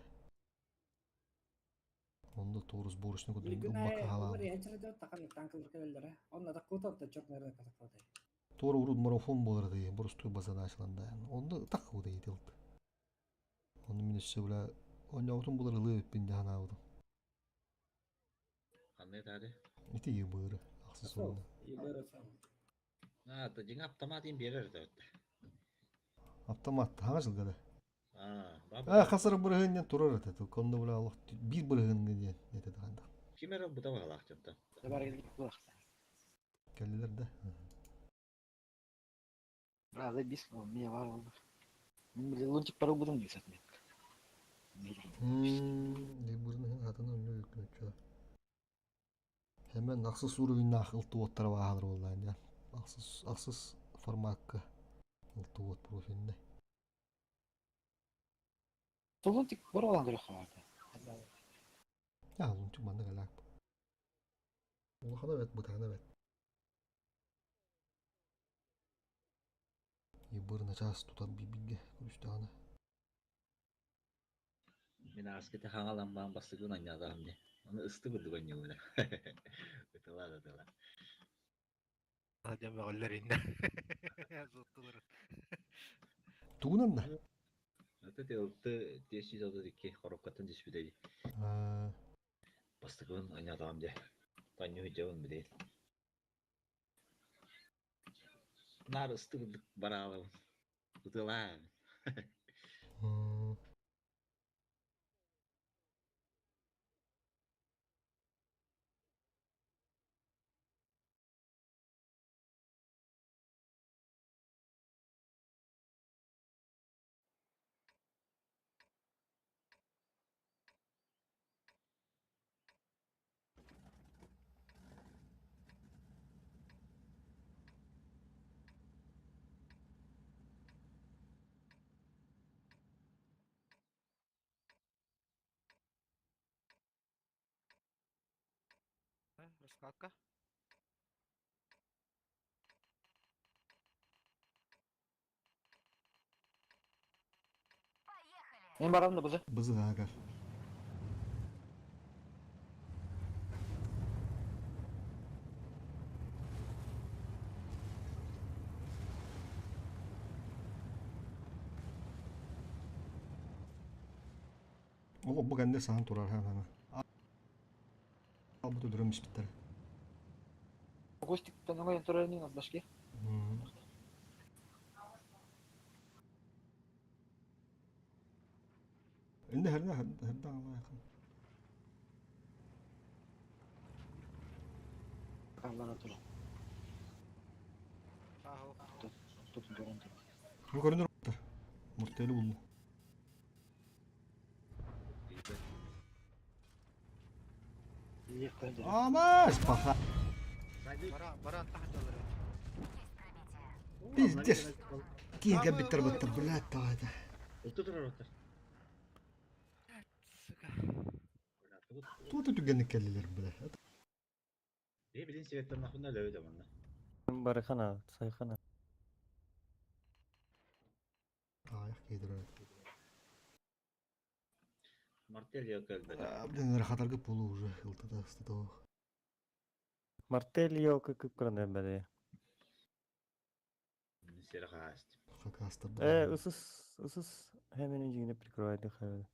Speaker 1: Онда тоғыз сборочный куду
Speaker 5: Билгүнэ
Speaker 1: бакалам.
Speaker 5: олар янчырда такан танкылар келелер. Онда таккота да черный рынок каталактар.
Speaker 1: Тора урут марафон болар дейм, просто базада ашыланда. Онда такы да етилdi. Оны мен өссө била ойнаутун булар ылы өппин жана алдым.
Speaker 7: Қандай тәді?
Speaker 1: Ити ебыры, ақсы
Speaker 5: Сол,
Speaker 1: сонда.
Speaker 5: ебыры сол.
Speaker 7: А, то дьиҥэ аптамаат иин биэрэр этэ.
Speaker 1: Автомат хаҥа сылга да.
Speaker 7: А,
Speaker 1: А, хасар бырыһын диэн турар этэ. Онно бля олох биир бырыһын диэн этэ да.
Speaker 7: Ким эрэ ылбыта баҕалаах дьонтон.
Speaker 8: Бар кэлбит буолахта.
Speaker 1: Кэллилэр да.
Speaker 8: Правда, бис, у меня бар oldu. Мен биле лунтик пара будум дии сатмын.
Speaker 1: Бырыһын хатын онно үкүнүччө. Hemen ахсыс уровеннаах ылтыбыттара баахалар буоллаан дьэ. Ахсыс ахсыс формакка ылтыбыт профильный.
Speaker 8: Лунтик бар olan көрөх хаалта.
Speaker 1: Я лунтик манна кэлээк. Улахана бэт бытаана бэт. Ебыр начаас тутар бибиге көрүстэҕинэ.
Speaker 7: Мин ааскыты хаҥалан баан бастыгын анньаатаҕым дии. Аны ысты курдук анньыыбын. Ытылаа да ытылаа.
Speaker 12: Дьэ мөҕөллөр иннэ. Суоттулар.
Speaker 1: Тугунан да?
Speaker 7: Аты тылты 532 коробкаттан түспүтэ дии. Бастыгын анньаатаҕым дии. Танньу сылдьабын билигин. Наар ысты курдук бараалабын. Ытылаа.
Speaker 12: Раскладка.
Speaker 8: Мен барам да бызы.
Speaker 1: Бызы ага. Ол бу кэннэ саһан турар ха Албыт өлөрөн испиттэр.
Speaker 8: Гостиктан оҥойон турар инин башки.
Speaker 1: Инде херде херде алайкын.
Speaker 8: Аллара тур. Тут туран тур.
Speaker 1: Бу көрүнөр Муртели булду. Амаш паха.
Speaker 12: Бара тахталар.
Speaker 1: Пиздец. Киин кэлбиттэр баттар, блядь, давай да.
Speaker 7: Ылты турар оттар.
Speaker 12: Сука.
Speaker 1: Тута түгэнник кэллилэр, блядь.
Speaker 7: Бе билин светтен нахуна лөйдө манна.
Speaker 4: Барыхана, сайхана.
Speaker 1: Аях кейдер.
Speaker 7: Мартель кэлбэт.
Speaker 1: Блин, рахатарга полу уже ылтыда ыстыда.
Speaker 4: Мартель йока кыпкыран бәле.
Speaker 7: Сер хааст.
Speaker 1: Хакастар.
Speaker 4: Ысыс, ысыс hemen жигине прикрывайды хайвады.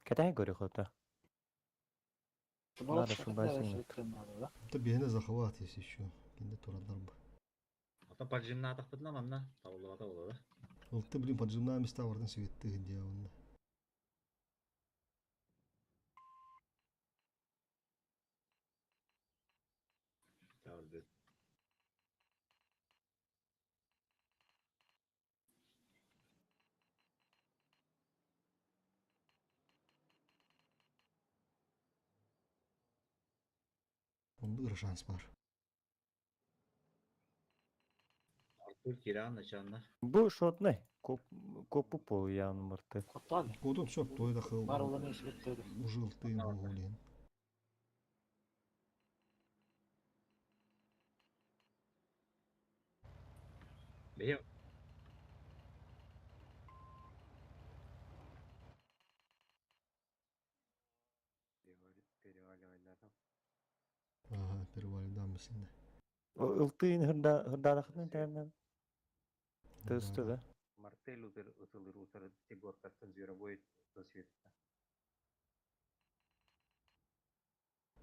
Speaker 4: Кәтәй көрі хота. Надо, чтобы
Speaker 1: Это бейне захват есть еще. Кинде турадар бы.
Speaker 7: Ата поджимна атахпытна манна. Табылла табылла.
Speaker 1: Ылты, блин, поджимна места вардан светты где он.
Speaker 7: Табылды.
Speaker 1: Онда бір шанс бар.
Speaker 7: Артур Киран начанна.
Speaker 4: Бу шотны. Копу пол ян мартель.
Speaker 8: Коттан.
Speaker 1: Кодон все, той да хыл.
Speaker 8: Бар olan светтер.
Speaker 1: Уже ылты блин.
Speaker 7: Бе
Speaker 1: Ага, перевалидам синде.
Speaker 4: Ылтыын хырдаанахытын тәмнен. Тысты да.
Speaker 14: Мартель ытылыр утары Егоркаттан зверобой светта.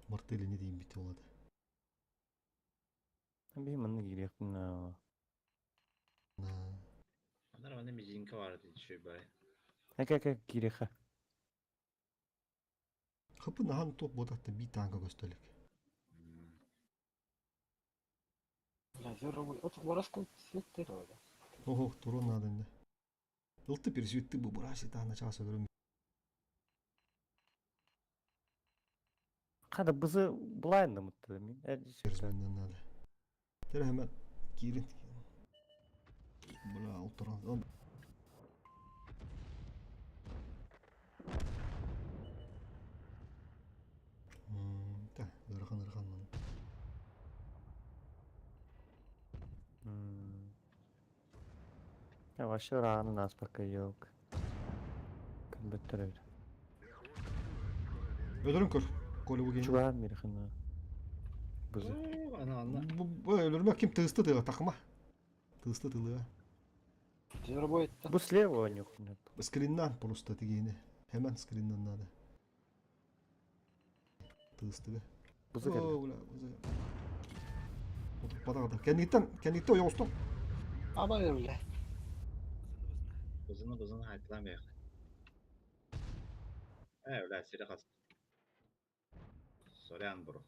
Speaker 1: Мартели не дейін бите болады.
Speaker 4: Биһи манна киириэхпин аа.
Speaker 7: Анара манна мизинка баар этэ үчүгэй бай.
Speaker 4: Эке эке киириэххэ.
Speaker 1: Хапы нахан туох буотахта биир таанка көстө илик. Ох, турун надо инде. Ылты пересветты бу бурasi таана чаас өлөрүм.
Speaker 4: Хада бызы булайын да мытты мин.
Speaker 1: Пересменден надо. Тере hemen киирин. Бля, олтуран. Та, ыарахан ыарахан маны.
Speaker 4: Вообще ырааҕынан ааспакка yok. Көрбөттөр эбит.
Speaker 1: Өлөрүн көр. Коля бу киһи.
Speaker 4: Чугаһаан мирхына. Бызы.
Speaker 1: Бу өлөрмө ким тыысты тыга такма. Тыысты тылыга.
Speaker 4: Бу слева нюхнет.
Speaker 1: Скриннан просто тигиини. Hemen скриннан надо. Тыыстыга.
Speaker 4: Бызы кэллэ.
Speaker 1: О, бля, бызы. Отуппатах да. Кэнниттэн, кэнниттэн ойоҕостон.
Speaker 8: Ама бля.
Speaker 7: Бызыны бызыны хайтлаан бэйэх. Ээ, бля, сири хас. Сорян, бро.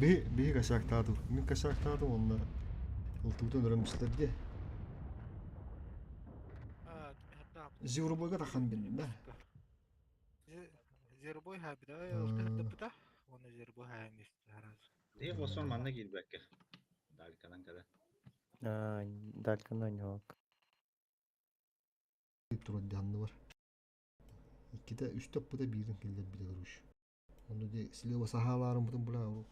Speaker 1: Биһи, биһи косяктаатым. Мин косяктаатым онно ылтыбытын өрөмүстэр дии. Зеробойга тахан билбим да.
Speaker 12: Зеробой хаабыта, ылтыһырдыппыта, уонна зеробой хаайан истэ
Speaker 7: Дии босон манна киирбэккэ. Дальканан кэлэ.
Speaker 4: Дальканан yok.
Speaker 1: Туран дианны бар. Иккитэ үстэ оппута биирин киллэрбитэ короче. Ону ди слева сахалаарыммытын бля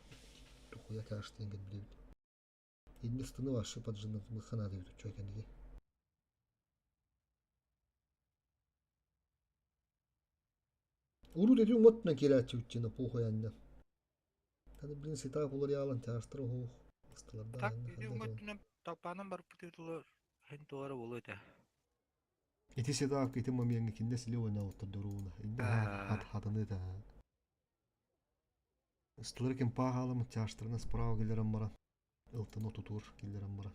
Speaker 1: тухуя тяжтыын кэлбит. Инни ыстыны вообще поджиннатымыхха наада эбит учуой кэнники. Урут эти уҥуоттунан киирээччибит похуй анньан. Таны блин сытаах уларыйаалан тяжтара оһуох ыстылардаах
Speaker 12: Так, ити уҥуоттунан талпаанан барбыт тылы һин туора буолуо этэ.
Speaker 1: Ити сетап ити момент кинде слева на оттордоруна. Инде хат хатаны та. Ыстылар кем паахалым тяжтарына справа киллерен баран. Ылтын отутур киллерен баран.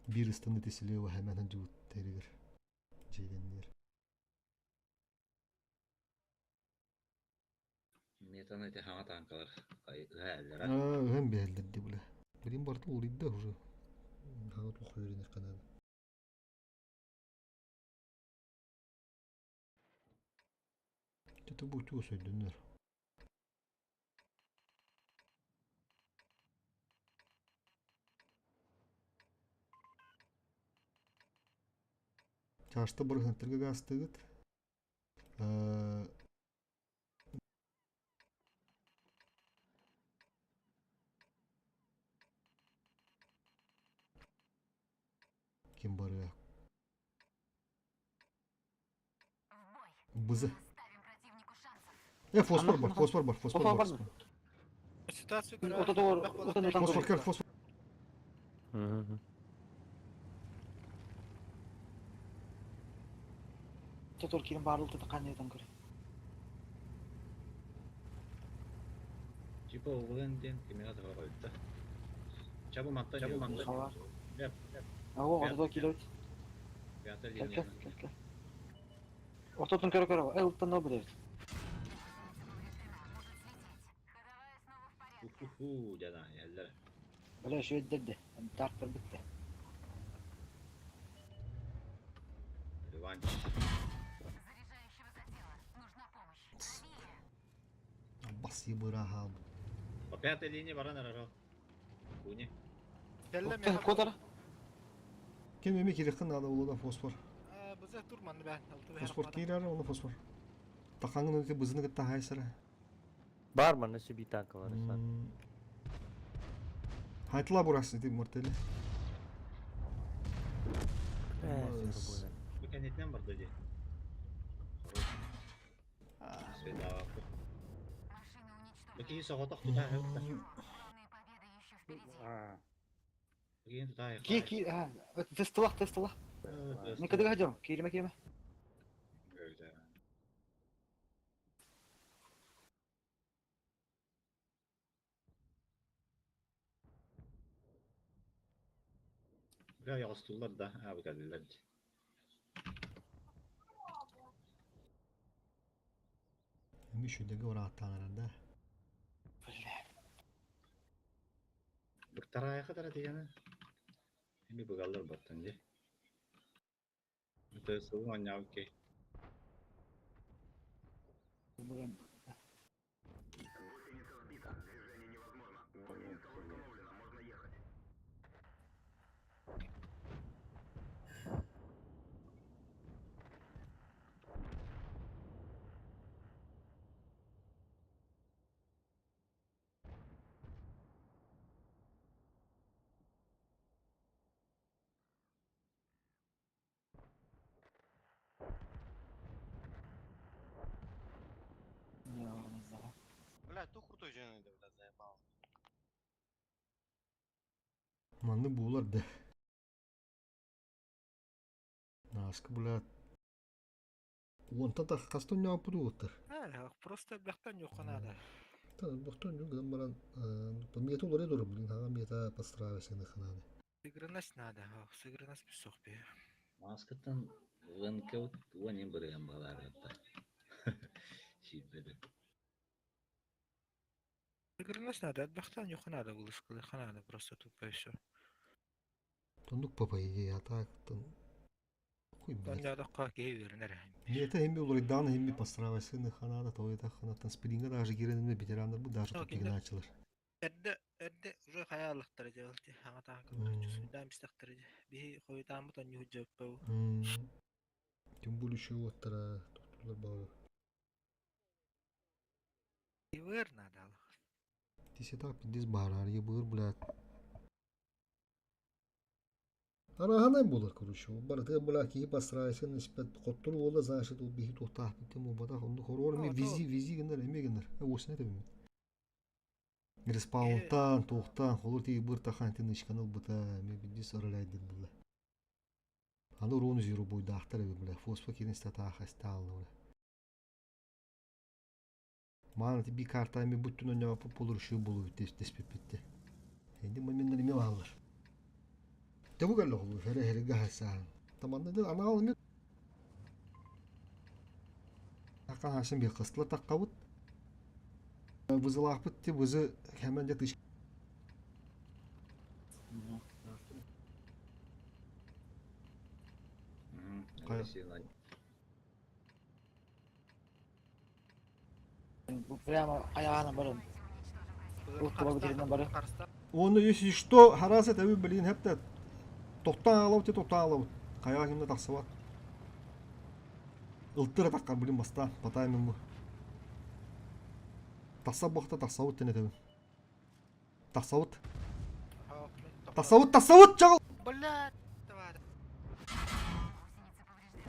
Speaker 1: Биир ыстын ити слева хэмэнэн жуут теригер. Жейденнер.
Speaker 7: Метаны ити хаҥа таанкалар ыһа
Speaker 1: Аа, ыһан биһэллэр ди бля. Билин барыта уларыйда уже. Хаҥа туох үөрэниэххэ наада. Это бу чуос өйдөнөр. Чашта бырыһынтырга гаастыгыт. Ким барыа? Бызы. Э, фосфор бар, фосфор бар, фосфор бар.
Speaker 12: Ситуация
Speaker 1: Фосфор кел, фосфор.
Speaker 8: Тотор кирин баарыл тутакан көрө.
Speaker 7: Типа угулен диэн кимиэхэ да барбыта. Чабы манта чабы манта. Бэп.
Speaker 8: Ого, ортодо килебит.
Speaker 7: Пятая
Speaker 8: Кел
Speaker 7: линия.
Speaker 8: кел кел кел. Ортотун көрө көрө. Э, ылттан но билебит.
Speaker 7: Уху, дяда, яллар.
Speaker 8: Бля, шөйдерди. Тартыр битти.
Speaker 7: Реванш.
Speaker 1: Бас ебыраха.
Speaker 7: По пятой линии баран арарал. Куни.
Speaker 8: Кодара.
Speaker 1: Кем эме киреххин надо улуна фосфор.
Speaker 12: Бызы турманны бән.
Speaker 1: Фосфор киирэр, оны фосфор. Тахаңын өте бызыны кытта хайсара.
Speaker 4: Бар манна сүби танка бар.
Speaker 1: Хайтла бурасың ти мортели.
Speaker 7: Бу кэннитинэн барда дии. Света. Бу киһи соҕотох тутаа һыпта. Бу киһи тутаа
Speaker 8: Ки ки, а, тестылах, тестылах. Никогда ходил, киирмэ киирмэ.
Speaker 7: Бля, оҕустуллар да, аабы кэллилэр дии.
Speaker 1: Эми үчүгэйгэ ырааттаан да.
Speaker 7: Быктараайаха дара диганы. Эми быгаллар баттан дии. Это сылын оонньообут киһи.
Speaker 10: Бля, ту крутой жена, бля, заебал.
Speaker 1: Маннык буолар да. Наска, бля, уонтан хаста оонньооппут уолаттар.
Speaker 12: Просто бэхтэн юхха надо.
Speaker 1: Бохтон дьон гынан баран мета уларый турар, блин, хаҥа мета подстраивайся надо.
Speaker 12: Сыгранность надо, сыгранность бисох би.
Speaker 7: Маскаттан ВНК уон бырыган балаарытта. Сиирбеде.
Speaker 12: Сыгранность надо, бэхтэн юхха надо вылыскалы, надо просто тупо и все.
Speaker 1: Тондук по идее, а так хуй блядь.
Speaker 12: Онньоодоххо киһи үөрэнэр.
Speaker 1: Мета хемми уларыйдаан хемми подстраивайся ханада, то это ханаттан спринга даже киренме ветерандар бу даже
Speaker 12: Окей,
Speaker 1: тупигин ачылар.
Speaker 12: Эрдэ эрдэ уже хайааллахтара дьэ хаҥа таанкалар чусуйдаан бистахтара дьэ. Биһи хойутааммыт онньуһу дьөппөу.
Speaker 1: Тем более еще уоттара тохтуулар баҕа.
Speaker 12: Ивыр надо.
Speaker 1: Тисета пиздец баарар, ебыр, блядь. Араһанай буолар, короче. Барытыгар, бля, киһи подстраивайся испэт хоттур уола, значит, ол биһи туохтаахпыт тем буолбатах. Онну хороор эми визи, визи гыннар, эми гыннар. Осына этэбин. Респаунтан, туохтан, холор тиги быр тахан тынычкан ылбыта, эми бидис оролайдыр булла. Аны урон зиру буйдаахтар эби, бля, фосфо кирин статаха сталны, бля. Маана ти би карта эми буттун оньооппут болур шу болу теспиппитте. Энди моменттар эми бааллар. Тебу кэллэ холу хере хереге хасаан. Таманна да анаал эми Такка хашын би кыстла таккабыт. Вызылаахпыт ти вызы хэмэн де тыш.
Speaker 8: Прямо айаҕынан баран. Уттуба бүтэринэн бары.
Speaker 1: Оны если что, хараса тэби блин хепте. Тоқтан алабыт, тоқтан алабыт. Каяга кимде тахсыбат. Ылтыра таккар блин баста, по таймингу. Тахса бохта тахсабыт тene тэбин. Тахсабыт. Тахсабыт, тахсабыт чагыл.
Speaker 12: Блядь, тварь.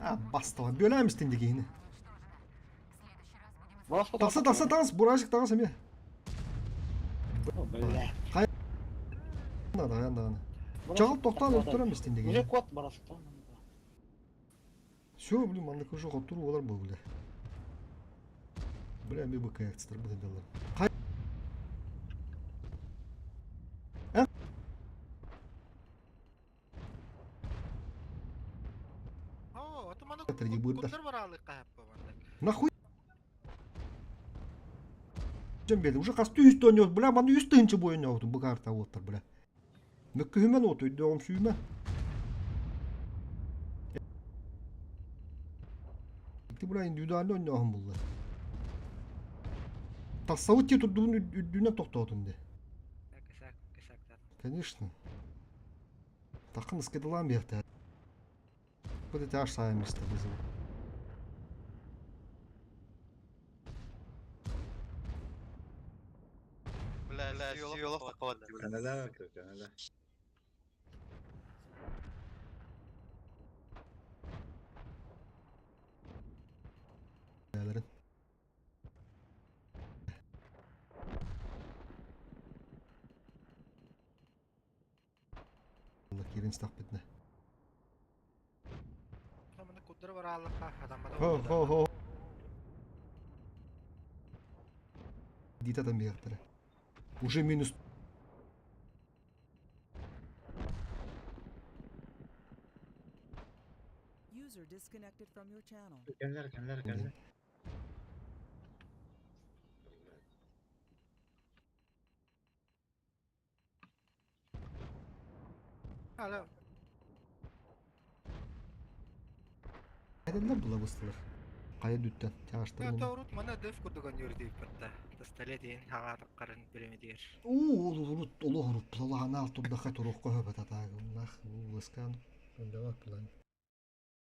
Speaker 1: А, баста, бөләміз дегені. Тахса, тахса, тағыс, бурашик тағыс эме.
Speaker 8: Бля.
Speaker 1: Надо, надо. Чагыл тоқтан өлтүрәміз
Speaker 8: Уже
Speaker 1: дегені.
Speaker 8: кот барасыта.
Speaker 1: Все, блин, маннык уже хоттуру олар был, бля. Бля, мен бу каяктыр бу дедалар. Кай Э?
Speaker 12: О, атыманы
Speaker 1: Тірге бұрдар.
Speaker 12: кундар бараалы кахаппа маннык.
Speaker 1: Нахуй? Жем беді, уже қасты үсті ойнауд, бля, маны үсті ынчы бой ойнауд, бу карта оттар, бля. Мөккүхүмен от, өйдөғім сүйме. Ти, бля, индивидуально ойнауым булды. Тасауыт те турдуун үддүүнен тоқтоотун де.
Speaker 12: Кысак, кысак
Speaker 1: Конечно. Тақын ыскыдылан берді. Вот это аж сами место вызову.
Speaker 10: Бля, бля, сүйелов такого.
Speaker 7: Канада, Канада.
Speaker 1: Бээлерин. Кирин стах битне.
Speaker 12: Курдары барааллахха хатаммата
Speaker 1: Хо
Speaker 12: буолуо
Speaker 1: хо
Speaker 12: да.
Speaker 1: хо. Дита там биэртэрэ. Уже минус
Speaker 15: User disconnected from your channel.
Speaker 7: Кэллэр, кэллэр, кэллэр.
Speaker 12: Hala
Speaker 1: Хайдаллар була быстылар. Хайа дүттэн тягаштарын.
Speaker 12: Я урут мана дөв курдуган юрдийбатта. Тастале диэн хагаатаккарын биремедигер.
Speaker 1: Уу, урут олох урут плаланаал турдаха туруохха хөбөт атаагыннах уласкан өндөвак план.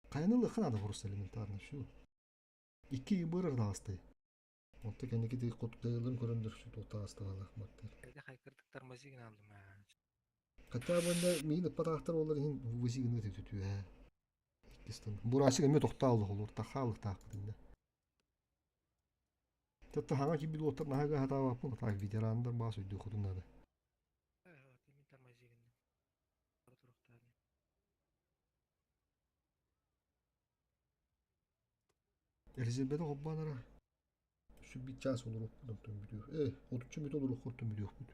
Speaker 1: Хайаны лыхан ада просто элементарно всю. Икки ыбырыр таҕысты. Онто кэнники тиги кутуктайыларын көрөндөр всю туохтаҕастаҕалаах маттар.
Speaker 12: Эде хайкырдык тормозигин алдым аа.
Speaker 1: Хотя бы миин ыппатаахтар олар иһин вызигыны түтүтүө. Иккистен. Бурасик эмиэ тохтааллах олор, тахаалыктаахпыт инде. Тата хаҥа киирбит уоттар наһаа хатаабаппын, так ветерандар баас өйдүөххүтүн наада.
Speaker 12: Мин тормозигин.
Speaker 1: Резербэни холбоон сүр чаас олоруохпут онтон бүтүөх. Э, отучча мүнүүтэ олоруохха оттон бүтүөхпүт.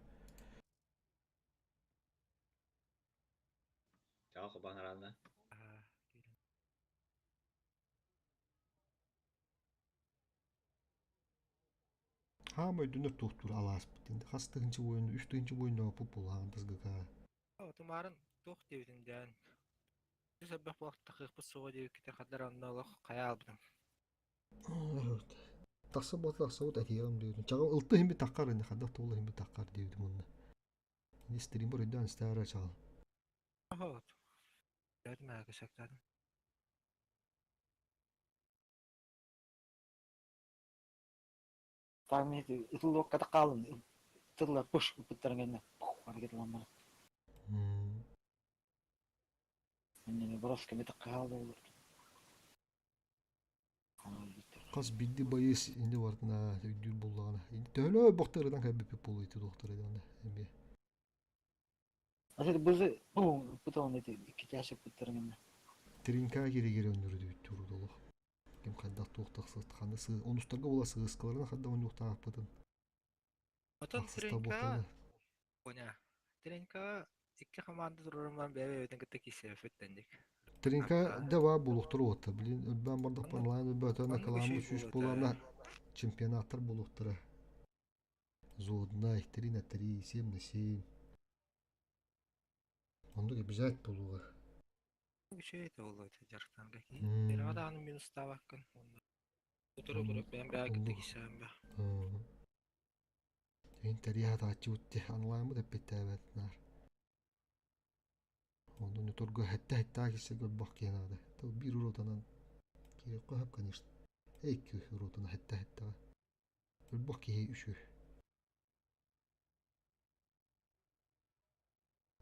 Speaker 7: Чаҕа холбоон араанна.
Speaker 1: Хаама өйдөнөр туохтуур алааспыт диэн. Хас тыһыынча буойун, үс тыһыынча буойуннаабыппыт буоллаҕын тасгыка.
Speaker 12: Тумаарын туох диэбитин дээн. Үс элбэх буолтахыахпыт суоҕа диэбиккитин хаддар онно олох хайа албытым.
Speaker 1: Тахса буолла тахсыбыт этиэҕим диэбитим. Чаҕыл ылты иһин бит таххар ини хаддах туолла иһин бит таххар диэбитим онно. Ини стример өйдөөн истээрэ чаҕыл.
Speaker 12: Оһоот. Дөөтүм аака сактаатым.
Speaker 8: Там ытыллуокката хаалын тыллар пуш ыппыттарын кэннэ аргытылан баран. Иннини бороска битик хаалда олор.
Speaker 1: Хас биирдии байыас инде бардына өйдүүр буоллаҕына. Төһөлөө бохтарынан кэлбиппит буолуо ити туохтара даҕаны эмиэ.
Speaker 8: Аты бызы бу ыппыт эти икки чаас ыппыттарын кэннэ.
Speaker 1: Тринка кири-кири өннөрү бүттүр олох. Ким хайдах туох тахсыт ханна сы онустарга була сыыскаларына хайдах оннуктаахпытын.
Speaker 12: Отон
Speaker 1: Ахсыста
Speaker 12: Тренька
Speaker 1: буолтаны.
Speaker 12: Коня. Тренька икки команда турарыман бэйэ-бэйэбитин кытта киирсибэппит дэнник.
Speaker 1: Тринка да баа буолуохтар уотта. Блин, өлбөөн бардахпын онлайн өлбөөтөөнө
Speaker 12: Оннук
Speaker 1: кылааммыт
Speaker 12: үчүгэй
Speaker 1: сүүс
Speaker 12: буолуо
Speaker 1: буолаана
Speaker 12: этэ.
Speaker 1: чемпионаттар буолуохтара. Зоднай, 3 на 3, 7 на 7. Оннук обязательно буолуоҕа.
Speaker 12: Үчүгэй этэ буолуо этэ дьарыктанарга киһи. Бэрэҕэ даҕаны минустаабаккын. Онно утары-утары бэйэм бэйэ кытта
Speaker 1: Оннук.
Speaker 12: киирсэбин бэ.
Speaker 1: Интэриэһэ атааччыбыт дии, онлайнбыт эппиэттээбэт наар. Онно не торго хэттэ-хэттээх киирсэ көрбөх киһи наада. Тыл биир уротанан киириэххэ сөп, конечно. Икки уротана хэттэ-хэттэҕэ. Өлбөх киһи үчүгэй.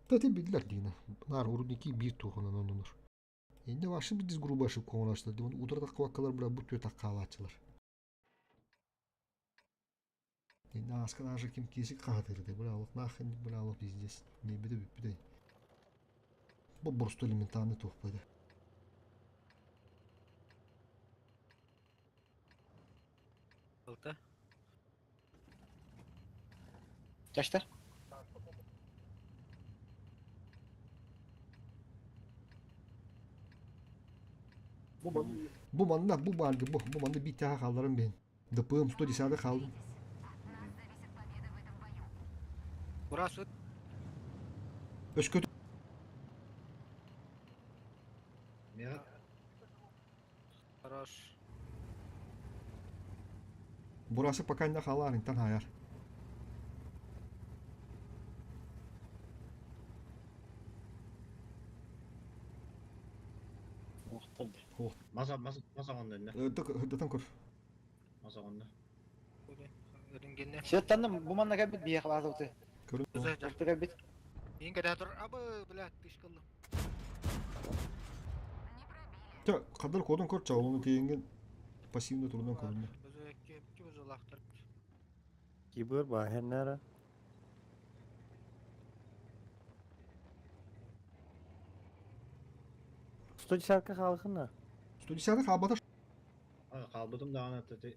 Speaker 1: Кстати, биллэр диина. Наар урудники биир туохунан оннунур. Инде вообще биз грубо ошибка оҥорооччулар диэн утары таххыбаккалар бля бу түө таккаалааччылар. Ааска даже ким киэсик хаһытыыр бля олох нахрен бля олох пиздец ниэбитэ бүппүтэй. Бу просто элементарный туохпайда.
Speaker 12: Ылта.
Speaker 8: Чачтар?
Speaker 1: Бу манна бу баарга бу бу манна биир тааһа хаалларан биһин. ДПМ 110 хаалдым.
Speaker 12: Бурасыт.
Speaker 1: Өскөтө
Speaker 12: Хорош.
Speaker 1: Бурасы пока не халаарынтан хайар.
Speaker 7: Маса маса маса онно.
Speaker 1: Ырдатан көр.
Speaker 7: Маса онно.
Speaker 12: Өрүнгенне.
Speaker 8: Сеттанным бу манна кэлбит биһиэхэ баазабыты.
Speaker 1: Көрүн.
Speaker 8: Орто кэлбит.
Speaker 12: Мин кэлэ Абы, блядь, тышкаллым.
Speaker 1: Тэ кадар кодон көр чаулуну тиэнген пассивный турунан көрүннэ.
Speaker 4: Кибер баһеннара. 110 халқына.
Speaker 1: 110 хаалбата.
Speaker 7: Хаалбытым даҕаны аты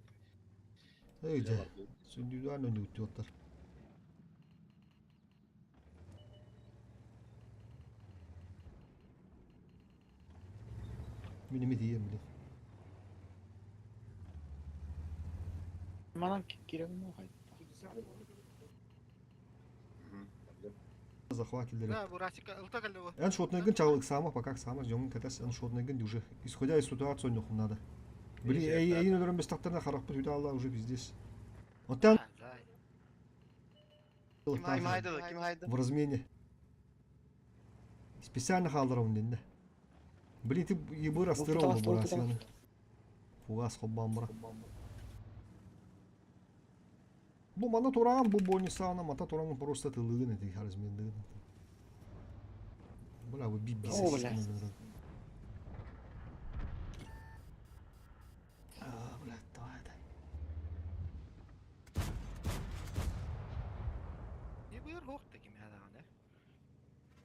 Speaker 1: Эй дьэ, сүндүүдээн өнүгүттүөттэр. Мин эми тиийэн билин.
Speaker 8: Манан кирем хайда.
Speaker 1: Захватили.
Speaker 12: Да, Бурасика, ылта кэллэ бу.
Speaker 1: Эн шотныйгын чалык пока сама дьоҥун кэтэс, эн шотныйгын уже, исходя из ситуации, нюху надо. Били, эйин өлөрөн бестактарына харахпыт үтэ уже пиздец. Оттан
Speaker 10: Ким хайдады? Ким хайды?
Speaker 1: В размене. Специально хаалдарабын дэннэ. Блин, ты ебыр астыра олу бурасыганы. Фугас хоббан бара. Бу мана туран бу бонусана мата туран просто тылыгын эти размендыгын. Бля, вы би
Speaker 8: О, бля.
Speaker 1: А, бля, давай, дай.
Speaker 12: Не быыр хоқ да ким ядағаны.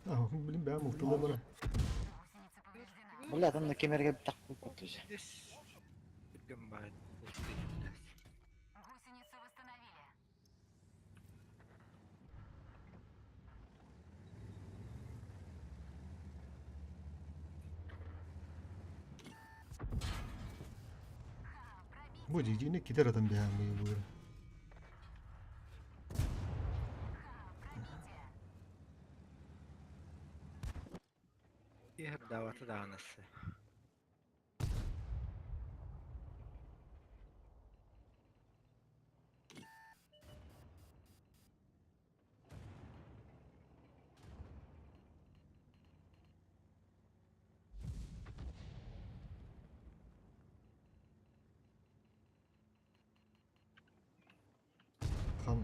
Speaker 1: А, блин, бә мылтылы бара.
Speaker 8: Бля, там на кемерге так куту.
Speaker 12: Здесь. Ким бар.
Speaker 11: Гусеницу восстановили.
Speaker 1: Бу дигини китер атам бәһәм бу бу.
Speaker 12: Ер даваты дағанасы.
Speaker 1: Хан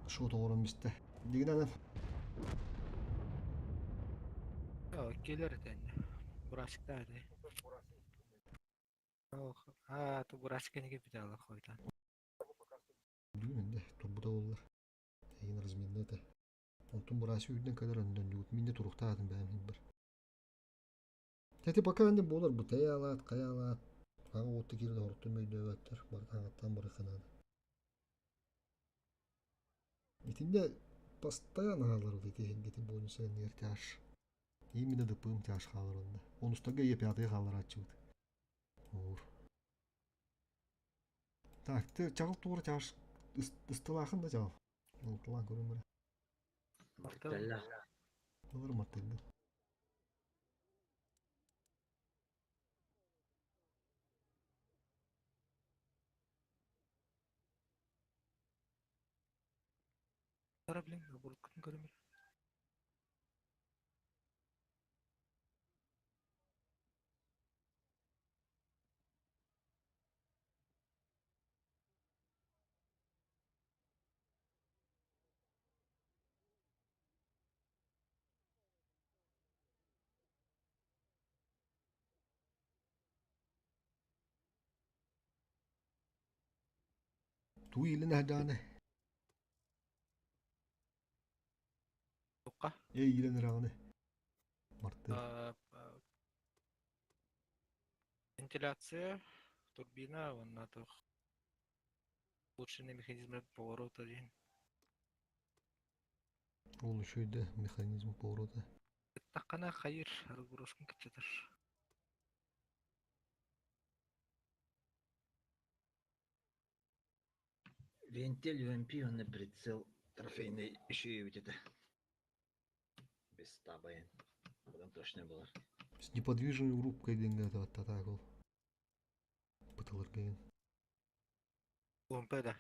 Speaker 1: шот оңорон бисте. Дигинен
Speaker 12: Келер этен. Бурасик да эти. А, ту Бурасика неге битала хойтан.
Speaker 1: Дүнүндө турбута боллар. Эйин разменде это. Онтун бурасы үйден кадar өндөн югут. Минде турукта адым бәм бар. Тети пока энде болар бу таялат, каялат. Ага отты кирде хорту мөйдөбөттөр. Бар аңаттан бары ханады. Итинде постоянно алар вот эти хенгети бонусы нер тяж. Именно дыпым тяж халар онда. Онустага е пятый халар ачыт. Ур. Так, ты чагыл тура тяж ыстылахын да чагыл. Ылтылан көрөм
Speaker 7: Мартелла.
Speaker 1: Булар мартелла.
Speaker 12: Тара блин, буркын көрөм.
Speaker 1: Ту илин хаданы.
Speaker 12: Туққа.
Speaker 1: Эй илин раганы. Мартел.
Speaker 12: Вентиляция, турбина, вон на то. Улучшенный механизм поворота один.
Speaker 1: Ол еще да механизм поворота.
Speaker 12: Таққана хайыр, разгрузкын кітчетір.
Speaker 7: Вентиль, ВМП, он прицел трофейный еще и ведь это. Без табайын. Потом точно было.
Speaker 1: С неподвижной рубкой деньги это вот так ол. Бытылыр
Speaker 12: УМП да.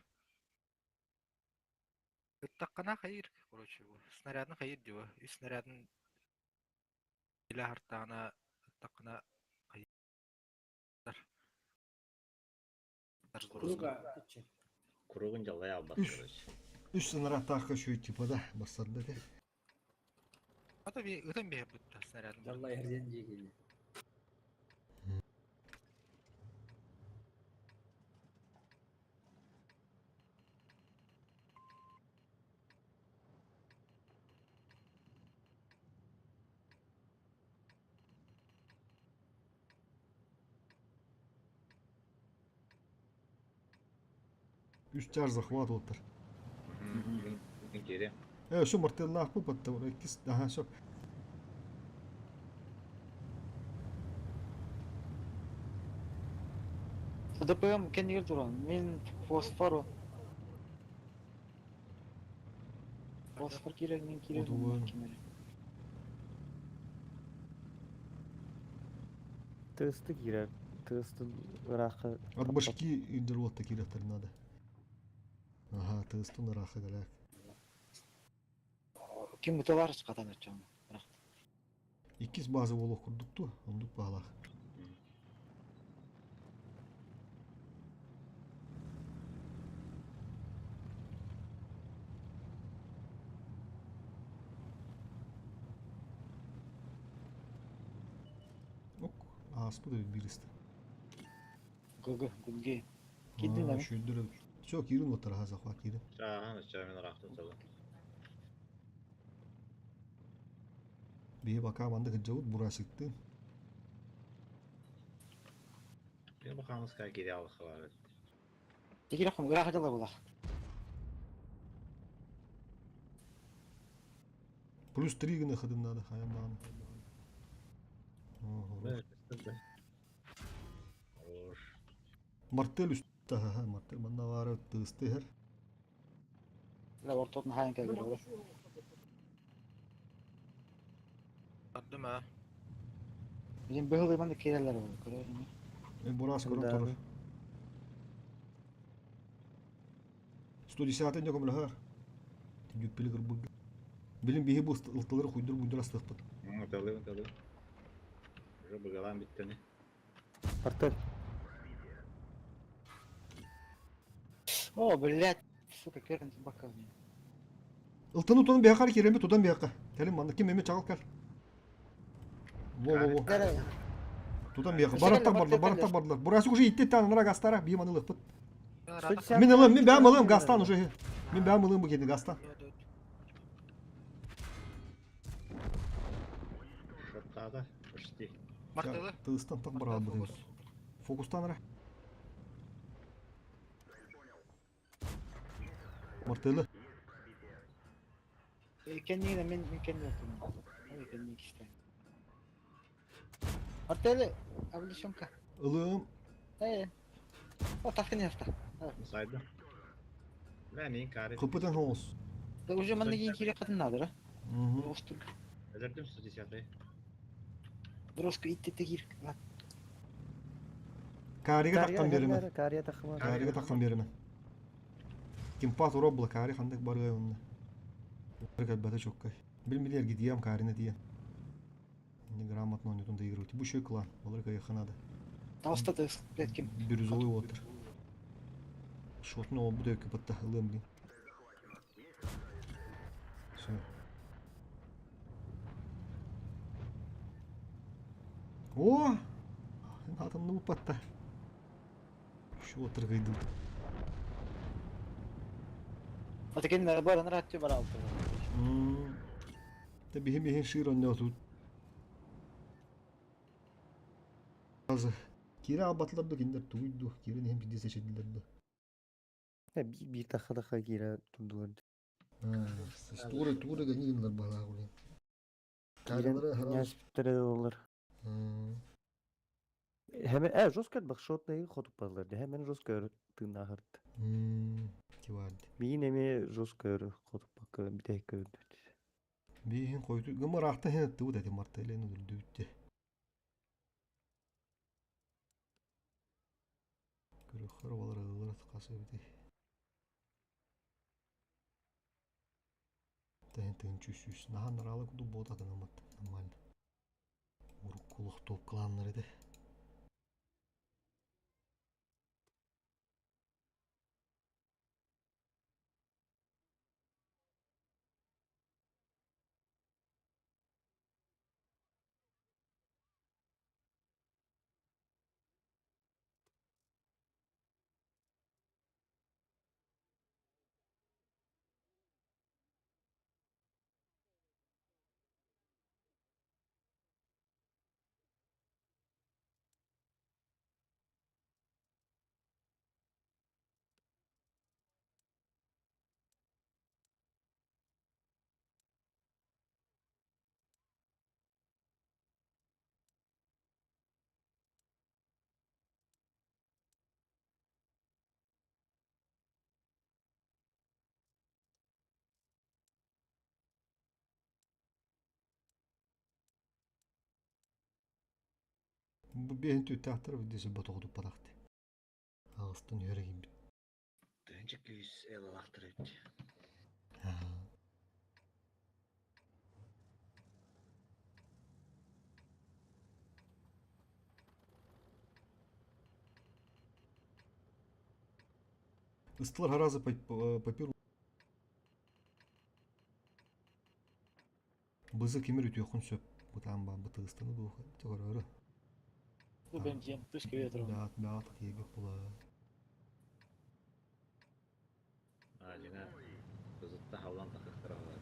Speaker 12: Таққана хайыр, короче, снарядын хайыр диво. И снарядын иле хартағына таққана хайыр.
Speaker 5: Круга кичи.
Speaker 7: Кругун жалай албат, короче.
Speaker 1: Үс сынара таққа шөй типа да бассарда де.
Speaker 12: Ата би өтен бе бутта снарядын.
Speaker 5: Жалла ерден жегели.
Speaker 1: Үс чаас захват уоттар.
Speaker 7: Киири.
Speaker 1: Э, өссө мартеллаахпыт батта, иккис, аха, сөп.
Speaker 8: ДПМ кэннигэр туран, мин фосфору. Фосфор киирэр, мин киирэр,
Speaker 1: Отугун.
Speaker 8: ким эрэ.
Speaker 4: Тыасты киирэр. Тыасты ыраахха
Speaker 1: От башки индер уотта киирэхтэр надо. Аха, тыастын ыраахха кэлээк.
Speaker 8: Ким буталар хатан өччөм.
Speaker 1: Иккис база буолуох курдук дуо? Оннук баалаах. Ок, ааспыт эбит биир ыста.
Speaker 8: ГГ, гудги. Киддин ами.
Speaker 1: Шүйдүр эбит. Все, киирин уоттар аха захват киирин.
Speaker 7: Чаахан өссө мен ыраахтан салы.
Speaker 1: Биһи бакаа маннык сылдьабыт бурасиктыын.
Speaker 7: Мен бакаамыска киири алыхха бар эбит.
Speaker 8: Тигир хом ыраах дьала була.
Speaker 1: Плюс три гына хадын надо, хайан даҕаны. О,
Speaker 7: Хорош.
Speaker 1: Мартель үстэ, аха, мартель манна баара тыысты иһэр.
Speaker 8: Ла ортотун хайан кэлбит була.
Speaker 12: Ардым а.
Speaker 8: Bizim быһылыйман да киирэллэр була. Көрөр
Speaker 1: Бурас көрөн
Speaker 4: Да.
Speaker 1: турар. 110 не көмөлөһөр. Түгүппили кырбыгы. Билин биһи бу ылтылары хуйдур буйдур астыхпыт.
Speaker 7: Талы, талы. Уже быгалаан биттени.
Speaker 4: Артель.
Speaker 8: О, блядь, сука, керен бака.
Speaker 1: Ылтыны тутан биһакар киремби тутан биһакка. Кэлин манна ким эми чагыл кэл. Во во во. Тутан биһакка. Бараттар бардылар, бараттар бардылар. Бурасик уже итти тан анара гастара бии маны лыхпыт. Мин ылым, мин бэм ылым гастан уже. Мин бэм ылым бу кени гастан.
Speaker 7: Шоттаада. Почти.
Speaker 12: Мартелы.
Speaker 1: Тыстан так барал бу. Фокустан ара. Мартелы.
Speaker 8: Кэннигин мен мен кэннигин туран. Ой, кэнниг истэ. Артель, облеченка.
Speaker 1: Ылым.
Speaker 8: Э. О, таскын яста.
Speaker 7: Сайда. Мен ин кари.
Speaker 1: Кыпытан хоос.
Speaker 8: Да уже манна кийин кире катын надо, да?
Speaker 1: Мгм.
Speaker 8: Остур.
Speaker 7: Өлөрдүм 110.
Speaker 8: Броску итте тегир.
Speaker 1: Карига тахтан береме.
Speaker 4: Кария тахма.
Speaker 1: Карига тахтан береме. Кимпат уробла кари хандык барыга онна. Калбата чоккай. Билмилер гидиям карина дия. Неграмотно он тут доигрывать. Бу еще клан. Балар кайха надо.
Speaker 8: Тауста тыс, блядь, ким.
Speaker 1: Бирюзовый отыр. Шотно ол буду кыпатта ылым блин. Все. О! Атомны упатта. Şu отыр кыйды.
Speaker 8: Атакен бар анара атты бар алты.
Speaker 1: Та бихи бихи шир онно тут. Азы. Кире албатылар да киндер туйду. Кире нехим пиди сечедилер да.
Speaker 4: Bir таха таха киирэ турдулар.
Speaker 1: Тура тура ганигинлар бала гулин.
Speaker 4: Киирэн
Speaker 1: Карлары харас.
Speaker 4: няспиттере олар. Hemen жестко бак шотный хотуп бардылар. Hemen жестко тыыннаахырт.
Speaker 1: Киварды.
Speaker 4: Миин эми жестко хотуп бак битек көрдүт.
Speaker 1: Бихин койду. Гымар ахта хен туу деди мартелен үлдүттü. Көрөхөр балар ылар касы бити. Тен тен чүс Нахан ралы куду бота гынамат. Нормально. Урук кулук топ кланнар эди. Бу биэһин түүттээхтэр видеосы ботоҕутуппатахты. Аҕыстан үөрэ киирбит.
Speaker 7: Тыһыынча күүс элалаахтар эбит.
Speaker 1: Ыстылар харазы папир Бызы кимир үтүөххүн сөп бытаан баан бытыгыстаны дуу көрөөрү.
Speaker 8: Бу бензин тыс кебе турар.
Speaker 1: Баат баат тиэбит була.
Speaker 7: Аадьыҥа бызытта халлан тахыктара алар.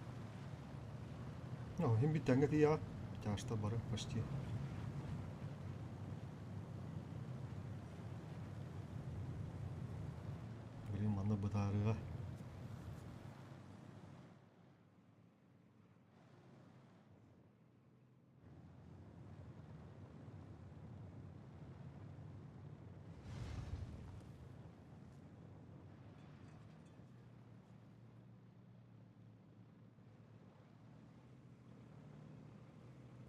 Speaker 1: Ну, хим бит тәңге тияҕа. Тяжта бары почти. Блин, манна бытаарыга.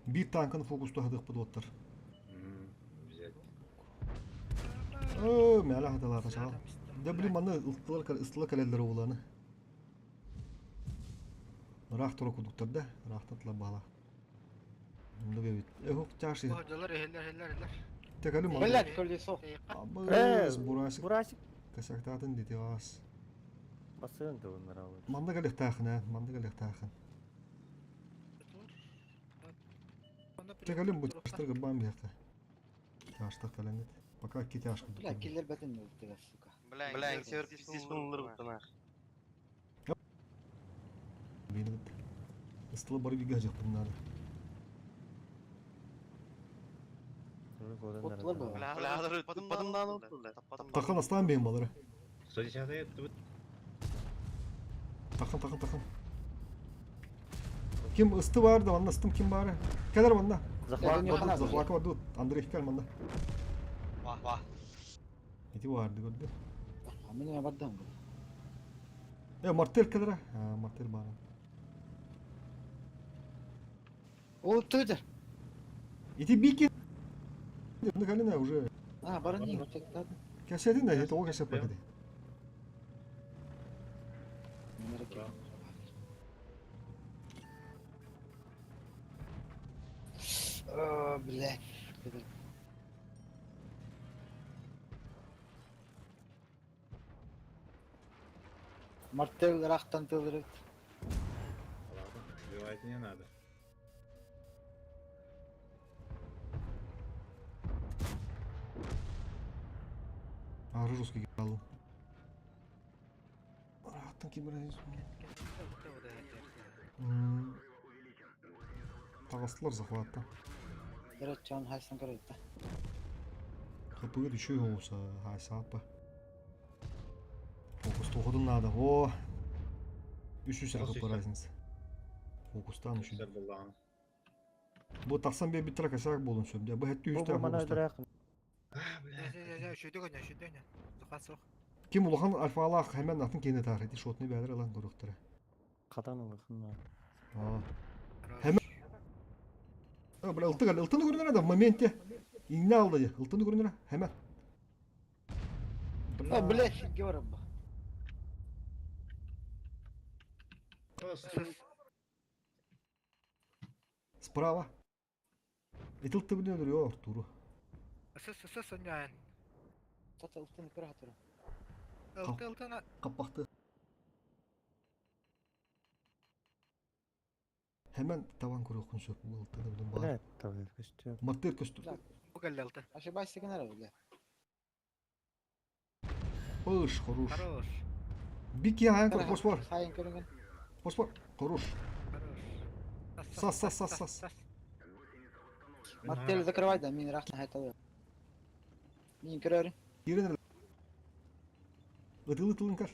Speaker 1: Биир танканы фокустаһадыахпыт уоттар. Оо, мээлэ хатылаата чаҕал. Да блин, манна ыстылар ыстыла кэлэллэр уоланы. Ыраах тура курдуктар да, ыраахтан тыла баала. Оннук эбит. Эһок чаш
Speaker 12: Дьоллор иһиллэр иһиллэр иһиллэр.
Speaker 1: Текали мал.
Speaker 8: Блядь, колесо.
Speaker 1: Абыс, бурасик.
Speaker 4: Бурасик.
Speaker 1: Косяктаатын дити аас.
Speaker 4: Басыан тылыннар алыр.
Speaker 1: Манна кэлиэхтаахын ээ, манна кэлиэхтаахын. Текалим бу чаштар гыбаан биһиэхэ. Чаштар кэлэҥҥит. Пока икки чаш курдук.
Speaker 8: Бля, киллер бэтин ылтыга, сука.
Speaker 10: Бля, север пиздец буллар
Speaker 1: Бейнигит. Ыстыла бары бигэ дьахпын надо.
Speaker 8: Оттулар бу.
Speaker 1: Тахан астаан бейин балары.
Speaker 7: 110 ыттыбыт.
Speaker 1: Тахан тахан тахан. Ким ысты бар да манна ыстым ким бары. Келер манна.
Speaker 4: Захват.
Speaker 1: Захват бар тут. Андрей кел манна.
Speaker 10: Вах, вах.
Speaker 1: Ити барды көрдү.
Speaker 8: Мен бардам.
Speaker 1: Э, мартель келер. А, мартель бар.
Speaker 8: Ол тыды.
Speaker 1: Ити бики. Ну калина уже.
Speaker 8: А, барын не өтөктады.
Speaker 1: Кәсәдин да, это ол кәсәп бакыды.
Speaker 8: О, блядь. Мартел рахтан тылырыт.
Speaker 7: Ладно, убивать не надо.
Speaker 1: А, русский галу. Рахтан кибер. Таҕыстылар захватта.
Speaker 8: Дөрөт хайсан көрөттө.
Speaker 1: Хапыгыт үчүй оҕуса хайсааппа. Фокус тоҕудун наада. О! Үс үс хп разница. Фокустан үчүй. Бу тахсан биэрбиттэрэ косяк буолун сөп. Бу хэттүү
Speaker 4: Бу
Speaker 1: үстээх
Speaker 4: мана
Speaker 1: фокустан.
Speaker 4: өлөрөөх.
Speaker 12: Шөйдөк өнө, шөйдөк өнө. Захват суох.
Speaker 1: Ким улахан альфалаах хэмэн атын киэнэ таар ити шотны бээлер ылан көрүөхтэрэ.
Speaker 4: Катан ылыхын.
Speaker 1: Аа. Хэмэн бля ылты кэл ылтыны көрүнэрэ да в моменте. Иҥнэ алды дии. Ылтыны көрүнэрэ хэмэн.
Speaker 8: О, блядь, говорю.
Speaker 1: Справа. Итил тыбын өлөрүө Артуру.
Speaker 12: Сыс сыс өнөөн.
Speaker 8: Тата ылтыны көрө хатыры.
Speaker 12: Ылты ылтына.
Speaker 1: Каппахты. Hemen таван көрүөххүн сөп бу ылтыны билин баар.
Speaker 4: Блядь, тавы көстү.
Speaker 1: Мартыр көстүр.
Speaker 12: Бу кэллэ ылты.
Speaker 8: Ошибайся генера, бля.
Speaker 1: Пыш, хорош.
Speaker 12: Хорош.
Speaker 1: Бики аян көр, фосфор.
Speaker 8: Хайын көрүнгөн.
Speaker 1: Фосфор, хорош.
Speaker 12: Хорош.
Speaker 1: Сас, сас, сас, сас.
Speaker 8: Мартел закрывай да, мин рахтан хайталы. Мин көрөрүн.
Speaker 1: Кирен Ытылы тылын көр.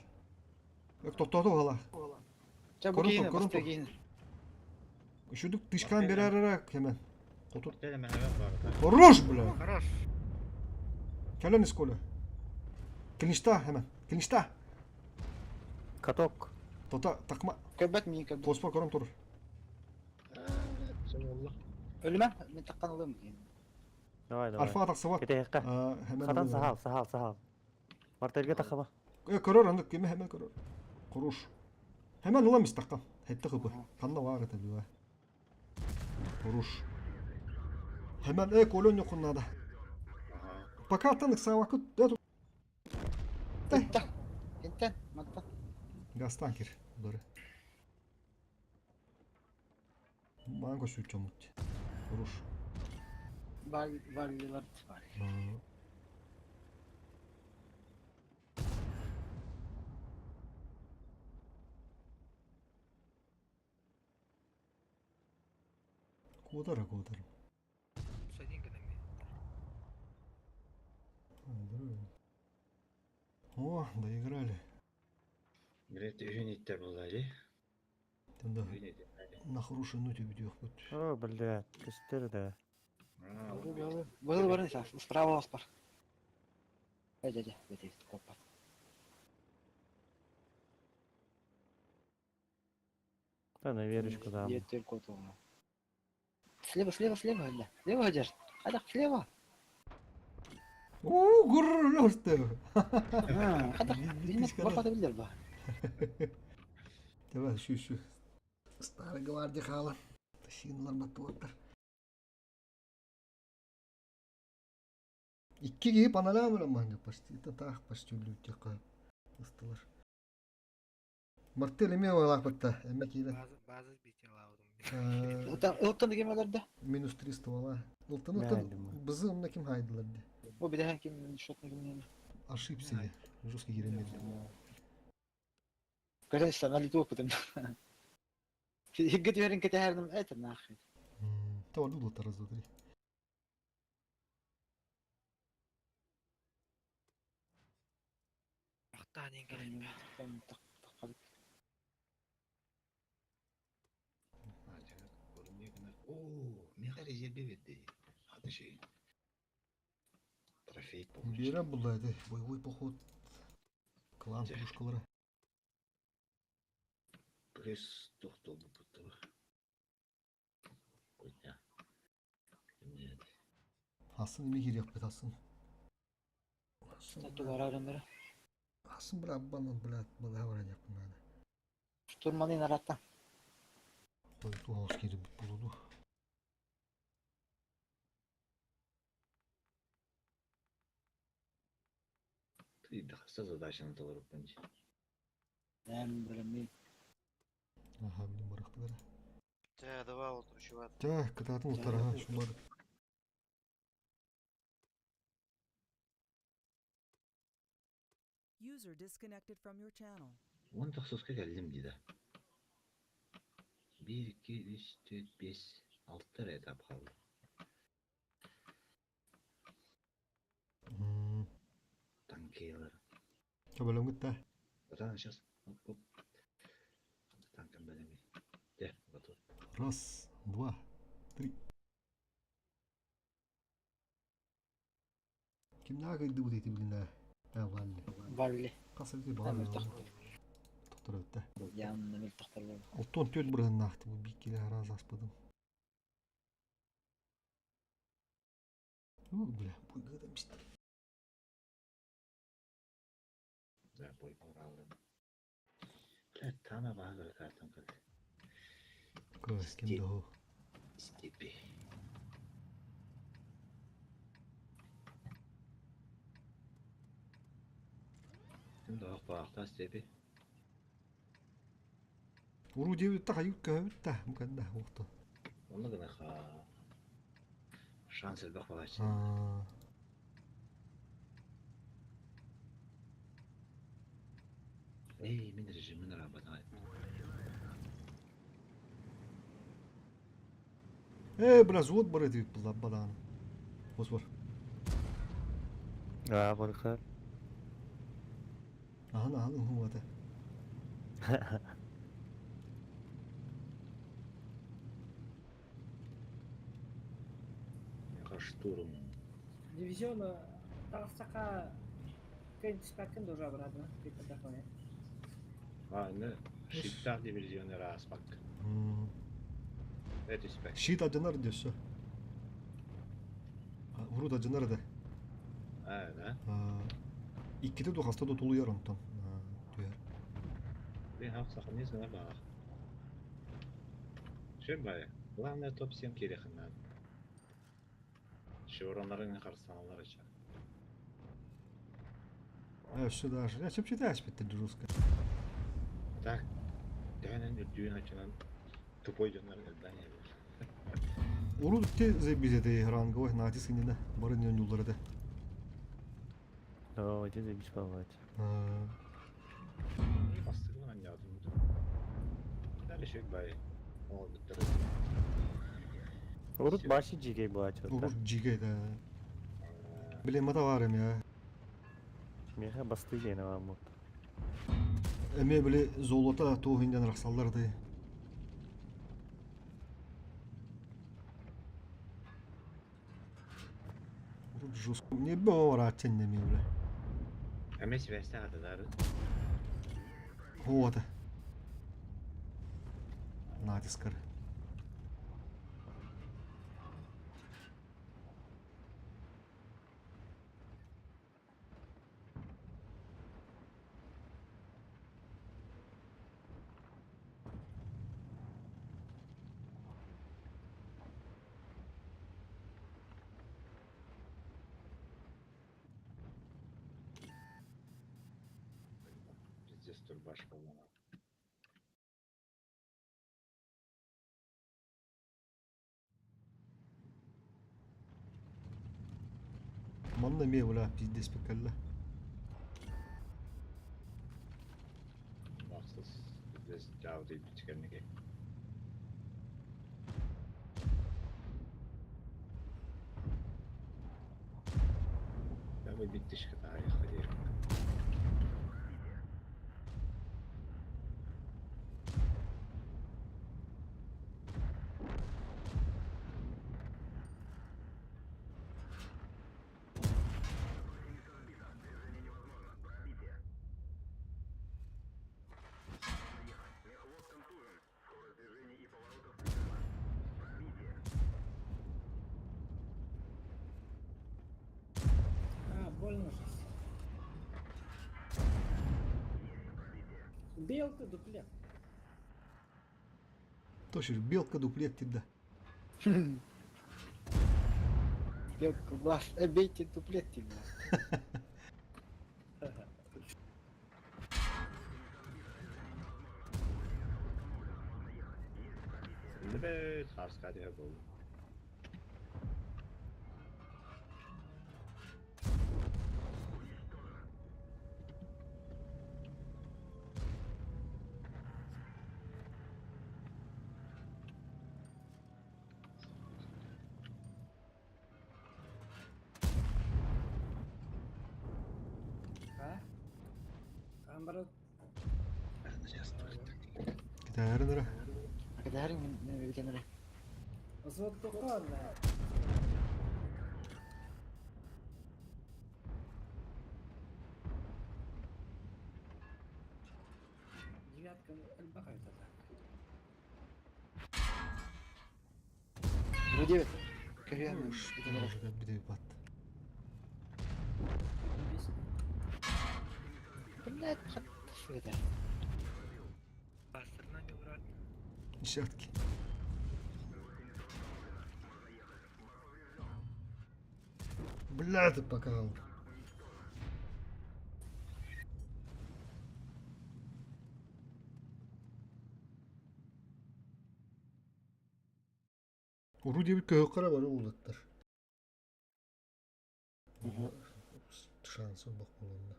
Speaker 1: Токтоту бала.
Speaker 8: Ча бу
Speaker 1: Көрүн
Speaker 8: кийин,
Speaker 1: тур, көрүн
Speaker 8: баста
Speaker 1: тур.
Speaker 8: кийин.
Speaker 1: Үшүдүк тышкан берәрәрәк hemen. Котур.
Speaker 7: Хорош,
Speaker 1: Хорош, бля.
Speaker 12: Хорош.
Speaker 1: Кэлен исколе. Клинчта hemen. Клинчта.
Speaker 4: Каток.
Speaker 1: Тота такма.
Speaker 8: Көбөт мин көбөт.
Speaker 1: Фосфор көрөм тур.
Speaker 8: Өлүмө, мен таккан ылым кийин.
Speaker 4: Давай, давай.
Speaker 1: Альфа тахсыбат.
Speaker 4: Кэтэһиэххэ.
Speaker 1: Хэмэн
Speaker 4: Хатан сахал, сахал, сахал. Мартельга тахама.
Speaker 1: Э, көрөр аны кими хэмэн көрөр. Куруш. Хэмэн ылам истахха. Хэтте хыпы. Ханна бар это бива. Куруш. Хэмэн э колон йокун надо. Пока танк савакыт.
Speaker 8: Интен. Интен. Мантан.
Speaker 1: Гастан кир. Удары. Манго сүүчөмүт. Куруш.
Speaker 8: Бар бар бар.
Speaker 1: Куотара куотар.
Speaker 12: Один гынан
Speaker 1: О, доиграли.
Speaker 7: Билет үһүн иттер буолла дии.
Speaker 1: Да. На хорошей ноте бүтүөхпүт.
Speaker 4: О, блядь, көстөр да.
Speaker 8: Был бар справа вас бар. Дядя, дядя, копат.
Speaker 4: Да, на верочку дам.
Speaker 8: Нет, только то. Слева, слева, слева, да. Слева держит. А так, слева.
Speaker 1: Оо, гурр,
Speaker 8: Хадах, барбата билер ба.
Speaker 1: Давай, şu şu. Старый гвардия хала. Тащиналар баттуаттар. Икки киһи паналаамыра манна почти. Это таах почти үлүүтүөххэ ыстылар. Мартел эмиэ балаахпытта. Эмэ киирэн.
Speaker 12: База, база бити алаудым.
Speaker 8: Ылтан деген да.
Speaker 1: Минус 300 вала. Ылтан ылтан бызы умна ким хайдылар ди.
Speaker 8: О, бидеһен ким шотны ким
Speaker 1: Ошибся я. Жестко киирэн берди.
Speaker 8: Конечно, на литу потом. Хиггет верин кетерним это нахуй.
Speaker 1: Того любло раз, два, три.
Speaker 12: Ахтан кэлэн.
Speaker 7: Оо, миэхэ резерве берди. Аты шей. Трофей получил.
Speaker 1: Бера булла эти. Боевой поход. Клан пушкалары.
Speaker 7: Плюс тохтол бутты. Хуйня. Нет.
Speaker 1: Асын эми кириэхпит асын. Асын бля аббанан бля балаха баран надо.
Speaker 8: Штурманы наратта.
Speaker 1: Той туһаус киирбит булуду.
Speaker 7: Ты хаста задачаны толоруп дии.
Speaker 8: Эм билемин.
Speaker 1: Аха, билим барахтылар.
Speaker 10: Тэ, давай вот ручеват.
Speaker 1: Тэ, кытаатын утараха шумар.
Speaker 15: User disconnected from your channel.
Speaker 7: Он тохсуска кэллим дии да. 1, 2, 3, 4, 5, 6 эрэ этап хаалла. Танкейлер.
Speaker 1: Төбөлөм гытта.
Speaker 7: Братан, сейчас. Оп, оп. Танком бэлэми. Де, готов.
Speaker 1: Раз, два, три. Кимнаа кыйды бут эти билин да. Валли.
Speaker 8: Валли.
Speaker 1: Хас эти бар. Токтор өттө.
Speaker 8: Янна мил токтор бол.
Speaker 1: Алтон төл бырыһыннаахты бу биккиле раз аспадым. О, бля, буйгада мистер.
Speaker 7: Да, бой правда. Бля, тана бага картам калды.
Speaker 1: Көс ким доо.
Speaker 7: Степи. Ким доо баахта степи.
Speaker 1: Уру диэбит та хайык көһөбүт та муканда уохта.
Speaker 7: Онно гына ха. Шанс элбэх балачы. Эй, мин режимин работает.
Speaker 1: Э, бля, звук бар эти бла бадан. Ос бар.
Speaker 4: А, барха.
Speaker 1: Ахан ахан уху ата.
Speaker 7: Штурм.
Speaker 5: Дивизиона тағыстақа көн түспәккин дожа барады, кыйта такое.
Speaker 7: А, не, щиттах дивизионер аспак. Это спек.
Speaker 1: Щит одинар десе. Урут адьынар да.
Speaker 7: А, да?
Speaker 1: Иккитэ ду хаста да тулуйар онтон түһэр.
Speaker 7: Блин, сохрани гына баар. Все бай. Главное топ-7 киириэххин наада. Шевроннарын харсаналар ача.
Speaker 1: Өссө даже. Я чэпчэтэ аспиттер жестко.
Speaker 7: Так, төһөнөн үрдүүн оччонон тупой дьоннор элбээн иһэллэр.
Speaker 1: Урут те заебись этой ранговой натиск иннинэ бары ньуллар этэ.
Speaker 4: Оо, ити заебись баллаать.
Speaker 7: Бастыгын анньаатым. Дальше бай. Ол бүттэр.
Speaker 4: Урут баши жигей буолааччы.
Speaker 1: Урут жигей да. Блин, мата бар эми.
Speaker 4: Миэхэ бастыы диэн аҕаммыт.
Speaker 1: Эми били золото туох инден рахсаллар ты. Урут жестко. Не бо неме бля.
Speaker 7: Эми связьте атыдары.
Speaker 1: Вот. Натискар.
Speaker 7: Пиздец турбаш по-моему.
Speaker 1: Манна ме бля пиздец пекалла.
Speaker 7: Бақсыз пиздец жау deyip bitkenligi. Я бы биттишка тарих
Speaker 5: А, больно же. Белка дуплет.
Speaker 1: Точно, белка дуплет да.
Speaker 8: Белка глаз, бейте дуплет тебе.
Speaker 7: Лебе харска диye болду.
Speaker 5: А? Камера
Speaker 1: Китайрынара.
Speaker 8: Кадары мен битенere.
Speaker 5: Зоттуқанна. Девятка элбах это так.
Speaker 8: Вроде Кореяны битенere.
Speaker 1: Бите бат.
Speaker 8: Блядь, это.
Speaker 12: Бастырынан не брат.
Speaker 1: Десятки. Бля, ты покал. Уру диэбит көһөккөрө бары уулаттар. Шансы бак болонна.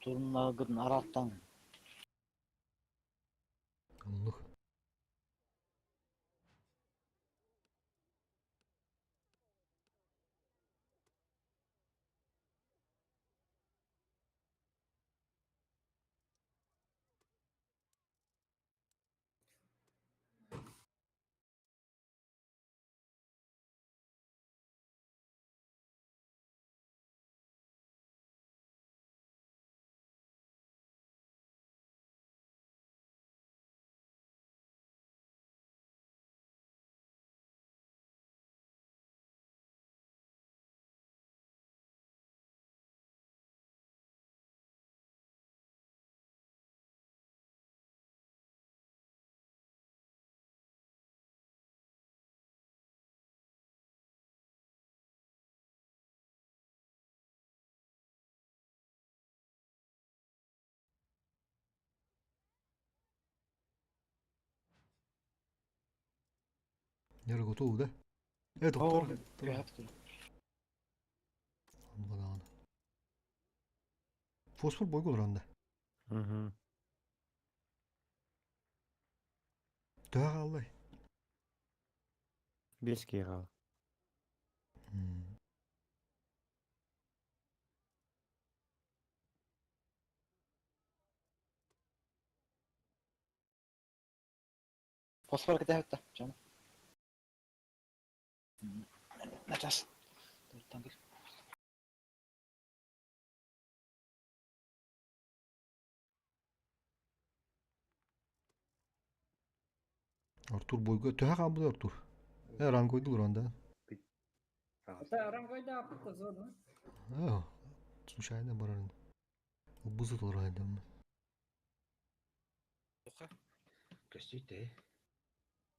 Speaker 8: Турунлагын араттан.
Speaker 1: Оннук. Нера готов, да? Э, доктор. Амбадаан. Фосфор бойго олорон да.
Speaker 4: Угу.
Speaker 1: Төһө хааллай?
Speaker 4: Бес киһи хаал.
Speaker 8: Фосфор кэтэһэттэ. Дьон. Начаас. Туттан кэл.
Speaker 1: Артур бойго төһө хаалбыт Артур? Э, ранг койдулар анда.
Speaker 5: Это ранг аппыт зона.
Speaker 1: А, случайно барарын. Бузут олорайдым.
Speaker 7: Көстүүтэй.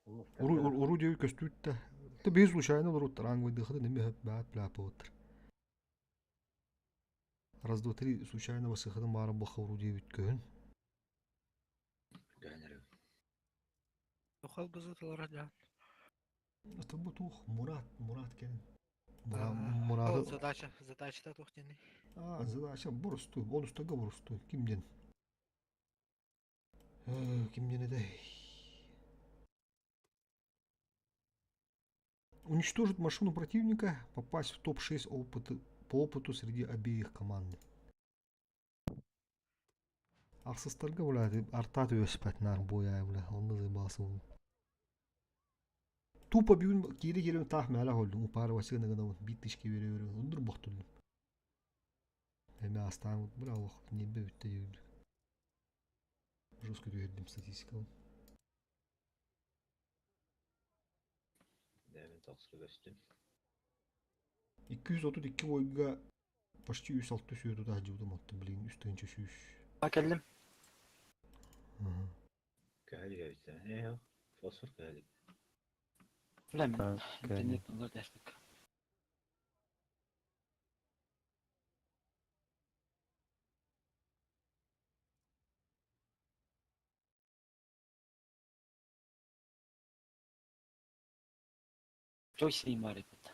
Speaker 1: Уру уру диэби көстүүттэ. Тэ бии случайно олорут ранг койдыхата неме баат бляпа оттар. Раз, два, три случайно басыхатын баара баха уру диэбит көһүн.
Speaker 7: Көөнөрү.
Speaker 12: Тухал бызыт олорор дьаан.
Speaker 1: Это бу тух Мурат, Мурат кен.
Speaker 12: Ол
Speaker 1: Мураты.
Speaker 12: задача, задачата туох диэний?
Speaker 1: А, задача боростуй, бонустарга боростуй. Кимден? Кимден это? Уничтожить машину противника, попасть в топ-6 опыта, по опыту среди обеих команд. Ахсыстарга, бля, арта түөспэт нар боя, бля, он заебался. Тупо бүүн кири кири таах мәлә холдум, упары васыгына гына бит тишки бере бере, ондур бохтулдум. Эме астан, бля, ох, не бе бүтте дүйдү. Жестко дүйдүм статистика.
Speaker 7: Дәмин тохсу көстүм.
Speaker 1: 232 бойга почти 106 сүйөтү да жуудум отты, блин, үстүнчө сүүс.
Speaker 8: Келдим.
Speaker 7: Көһөлүк эбит. Э, фосфор көһөлүк.
Speaker 8: Билем.
Speaker 4: Так,
Speaker 8: Интернет олар дэспик. Joyce бар эбит.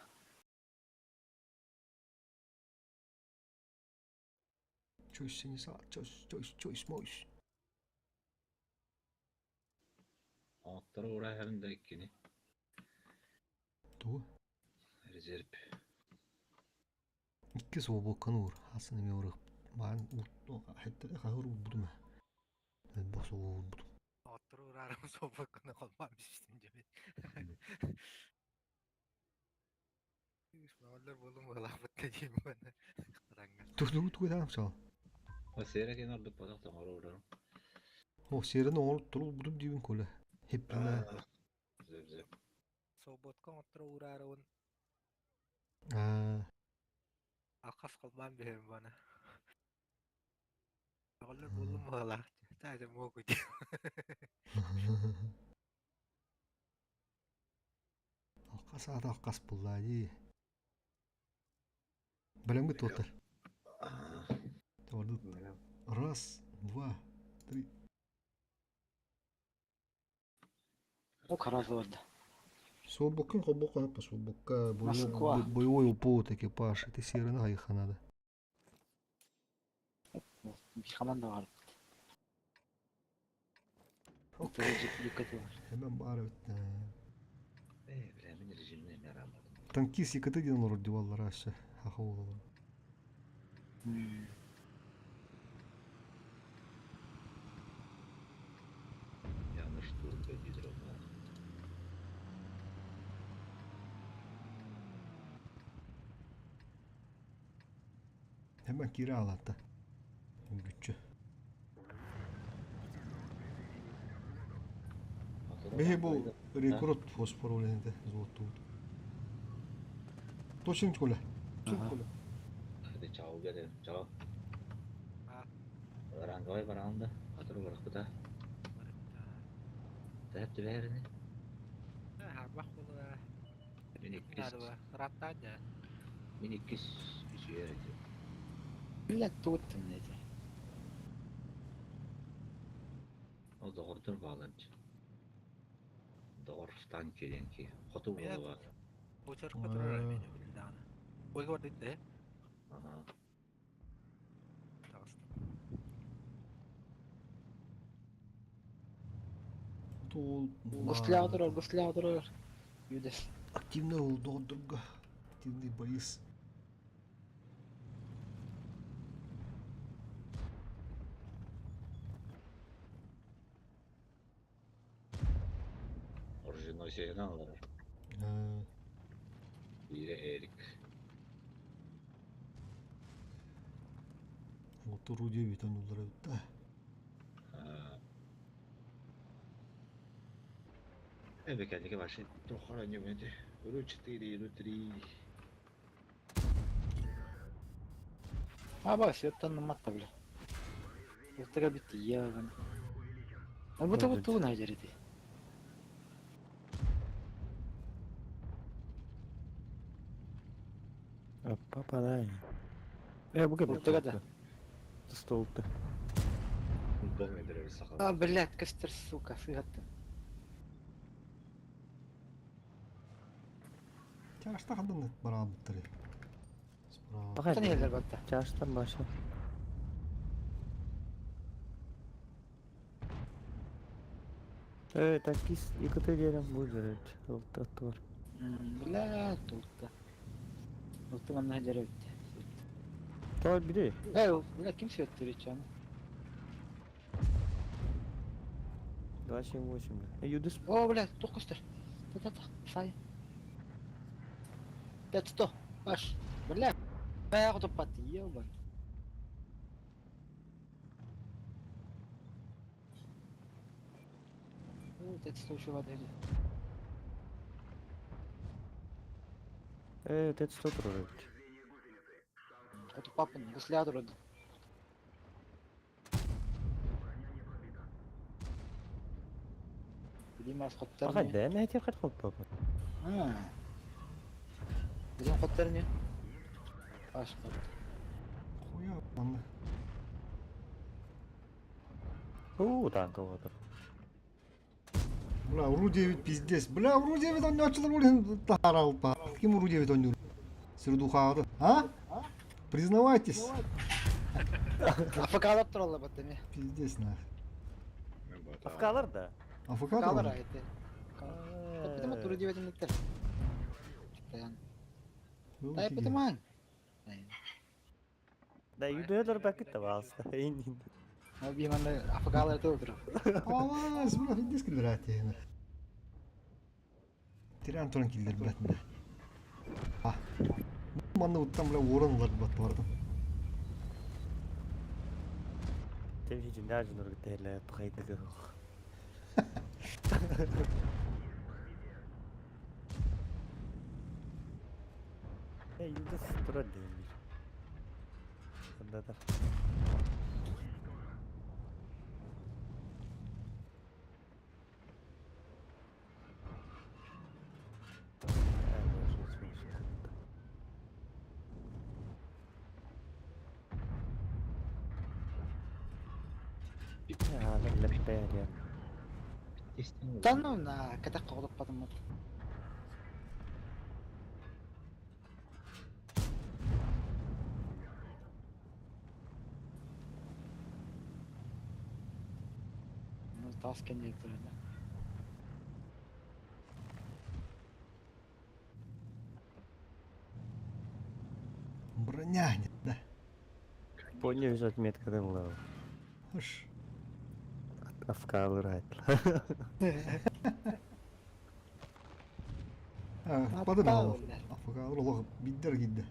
Speaker 1: Choice сени са, choice, choice, choice, mois.
Speaker 7: Оттор ура да иккини.
Speaker 1: Ту.
Speaker 7: Резерв.
Speaker 1: Икки суобоккан уур. Хасын эме ур. Маан хеттер хахыр урбутум. Мен бос урбутум.
Speaker 12: Оттор урарым собаканы холмам биштим дебет. Олар болум балапыт дейм бана. Ранга.
Speaker 1: Ту ту ту там шал.
Speaker 7: О, сера кен ордук поток тоңор урарым.
Speaker 1: О, серini ол турул будум дибин коле. Хеппине.
Speaker 7: Зөп зөп.
Speaker 12: Соботка оттор урарыбын
Speaker 1: А,
Speaker 12: алкас холмам бехем бана. Олар болум бала. Тажа могу дейм.
Speaker 1: Алкас ата алкас булла ди. Билемге тотар. Торду. Раз, два, три.
Speaker 8: О, каразы барда.
Speaker 1: Суобоккун хобокку хаппа суобокка
Speaker 8: Москва.
Speaker 1: боевой опыт экипаж. Это серını хайха надо.
Speaker 8: Bir команда бар. Dikkat var.
Speaker 1: Hemen бары битте.
Speaker 7: Э, бля, мин режимне мерамадым.
Speaker 1: Танкист ЕКТ диэн олорор диваллар ашы. Хаха олор.
Speaker 7: Yanlış tur ödüdür onlar.
Speaker 1: Hemen kira alatta. Güççü. Беhe бу рекрут фосфор оленде золоту. Точно коля.
Speaker 7: Hadi чау геде, чау. Ранговой баранда, атыру баракыта. Тәп түбәрне.
Speaker 12: Харбах була.
Speaker 7: Мин иккис.
Speaker 12: Раттаня.
Speaker 7: Мин иккис үсүер эти.
Speaker 8: Билет туттым dedi.
Speaker 7: О доғырдыр bağlanç. Доҕор танки диэн ки. Хоту буолуо.
Speaker 12: Очеркка турар мені билдаҕына. Ойга бардыт да?
Speaker 7: Ага.
Speaker 12: Таҕыстым.
Speaker 1: Тол
Speaker 8: Гусляға турар, гусляға турар. Юдес.
Speaker 1: Активный ол доҕордорго. Активный Борис.
Speaker 7: Оруженосеһынан олорор. Биирэ Эрик.
Speaker 1: Отуру диэбитин уллар эбит да.
Speaker 7: Эбэкэлиги вообще тохора ньүмэти. Ру 4, ру 3.
Speaker 8: А, бас, это матта, бля. Ылтыга битти, ебан. А бу тугу тугу найдер ити.
Speaker 4: Попадай. Э, бу кэлбит.
Speaker 8: Ылтыга да.
Speaker 4: Столта.
Speaker 8: А, блядь, костер, сука, сыгатты.
Speaker 1: Чашта хандан бараабыттары. Справа.
Speaker 4: Баҕай.
Speaker 8: Тан иһэллэр батта.
Speaker 4: Чаштан баша. Э, такис икоты диэрем бу дөрөт. Ылта тур.
Speaker 8: Бля, тулта. Ылты манна дьэрэ битти.
Speaker 4: Той бири.
Speaker 8: Э, бля, ким сөттүр ичаны?
Speaker 4: 278. Э, юдус.
Speaker 8: О, бля, тух костер. Та-та-та, сай. 500, баш. Бля, бля, тупат, ебан. О, 500 еще воды.
Speaker 4: Э, 500 турар.
Speaker 8: Это папа, гусля турады. Билимас
Speaker 4: Баҕай
Speaker 8: хоттар.
Speaker 4: да, мен айтып хат хоп папа.
Speaker 8: А. Билим хоттар не? Баш хот.
Speaker 1: Хуя манна.
Speaker 4: Уу, танка отыр.
Speaker 1: Бля, Уру 9 пиздец. Бля, Уру 9 ойноочулар ол тааралпа. Ким Уру 9 ойнуур? Сирдухаады. А? Признавайтесь.
Speaker 8: АФК-лар туралла баттами.
Speaker 1: Пиздец нах.
Speaker 4: Афкалар да.
Speaker 1: АФК
Speaker 8: АФК-лар
Speaker 1: турар.
Speaker 8: айты. Тапытыма туру дип этимниктер. Таян. Тайпытыман.
Speaker 4: Да, юдуэлэр бакыт да баалста. Эйнин.
Speaker 8: Биманны АФК-лар тур.
Speaker 1: Алас, бля, пиздец киллер атены. Тиран туран киллер, блядь. А. Манна уттан, бля, уоран улар бат бардым.
Speaker 4: Тем хижин даже нургытэлэ тухайдыгы. Э, юдус турар дейм бир. Андатар. Леппериа.
Speaker 8: Тану на катак колоп потом. Ну, тас кенде турады.
Speaker 1: Броня, да.
Speaker 4: Понял, что отметка дымла.
Speaker 1: Аш.
Speaker 4: Афкалыр айтла.
Speaker 1: Падым ал. АФК олох биддер гидде.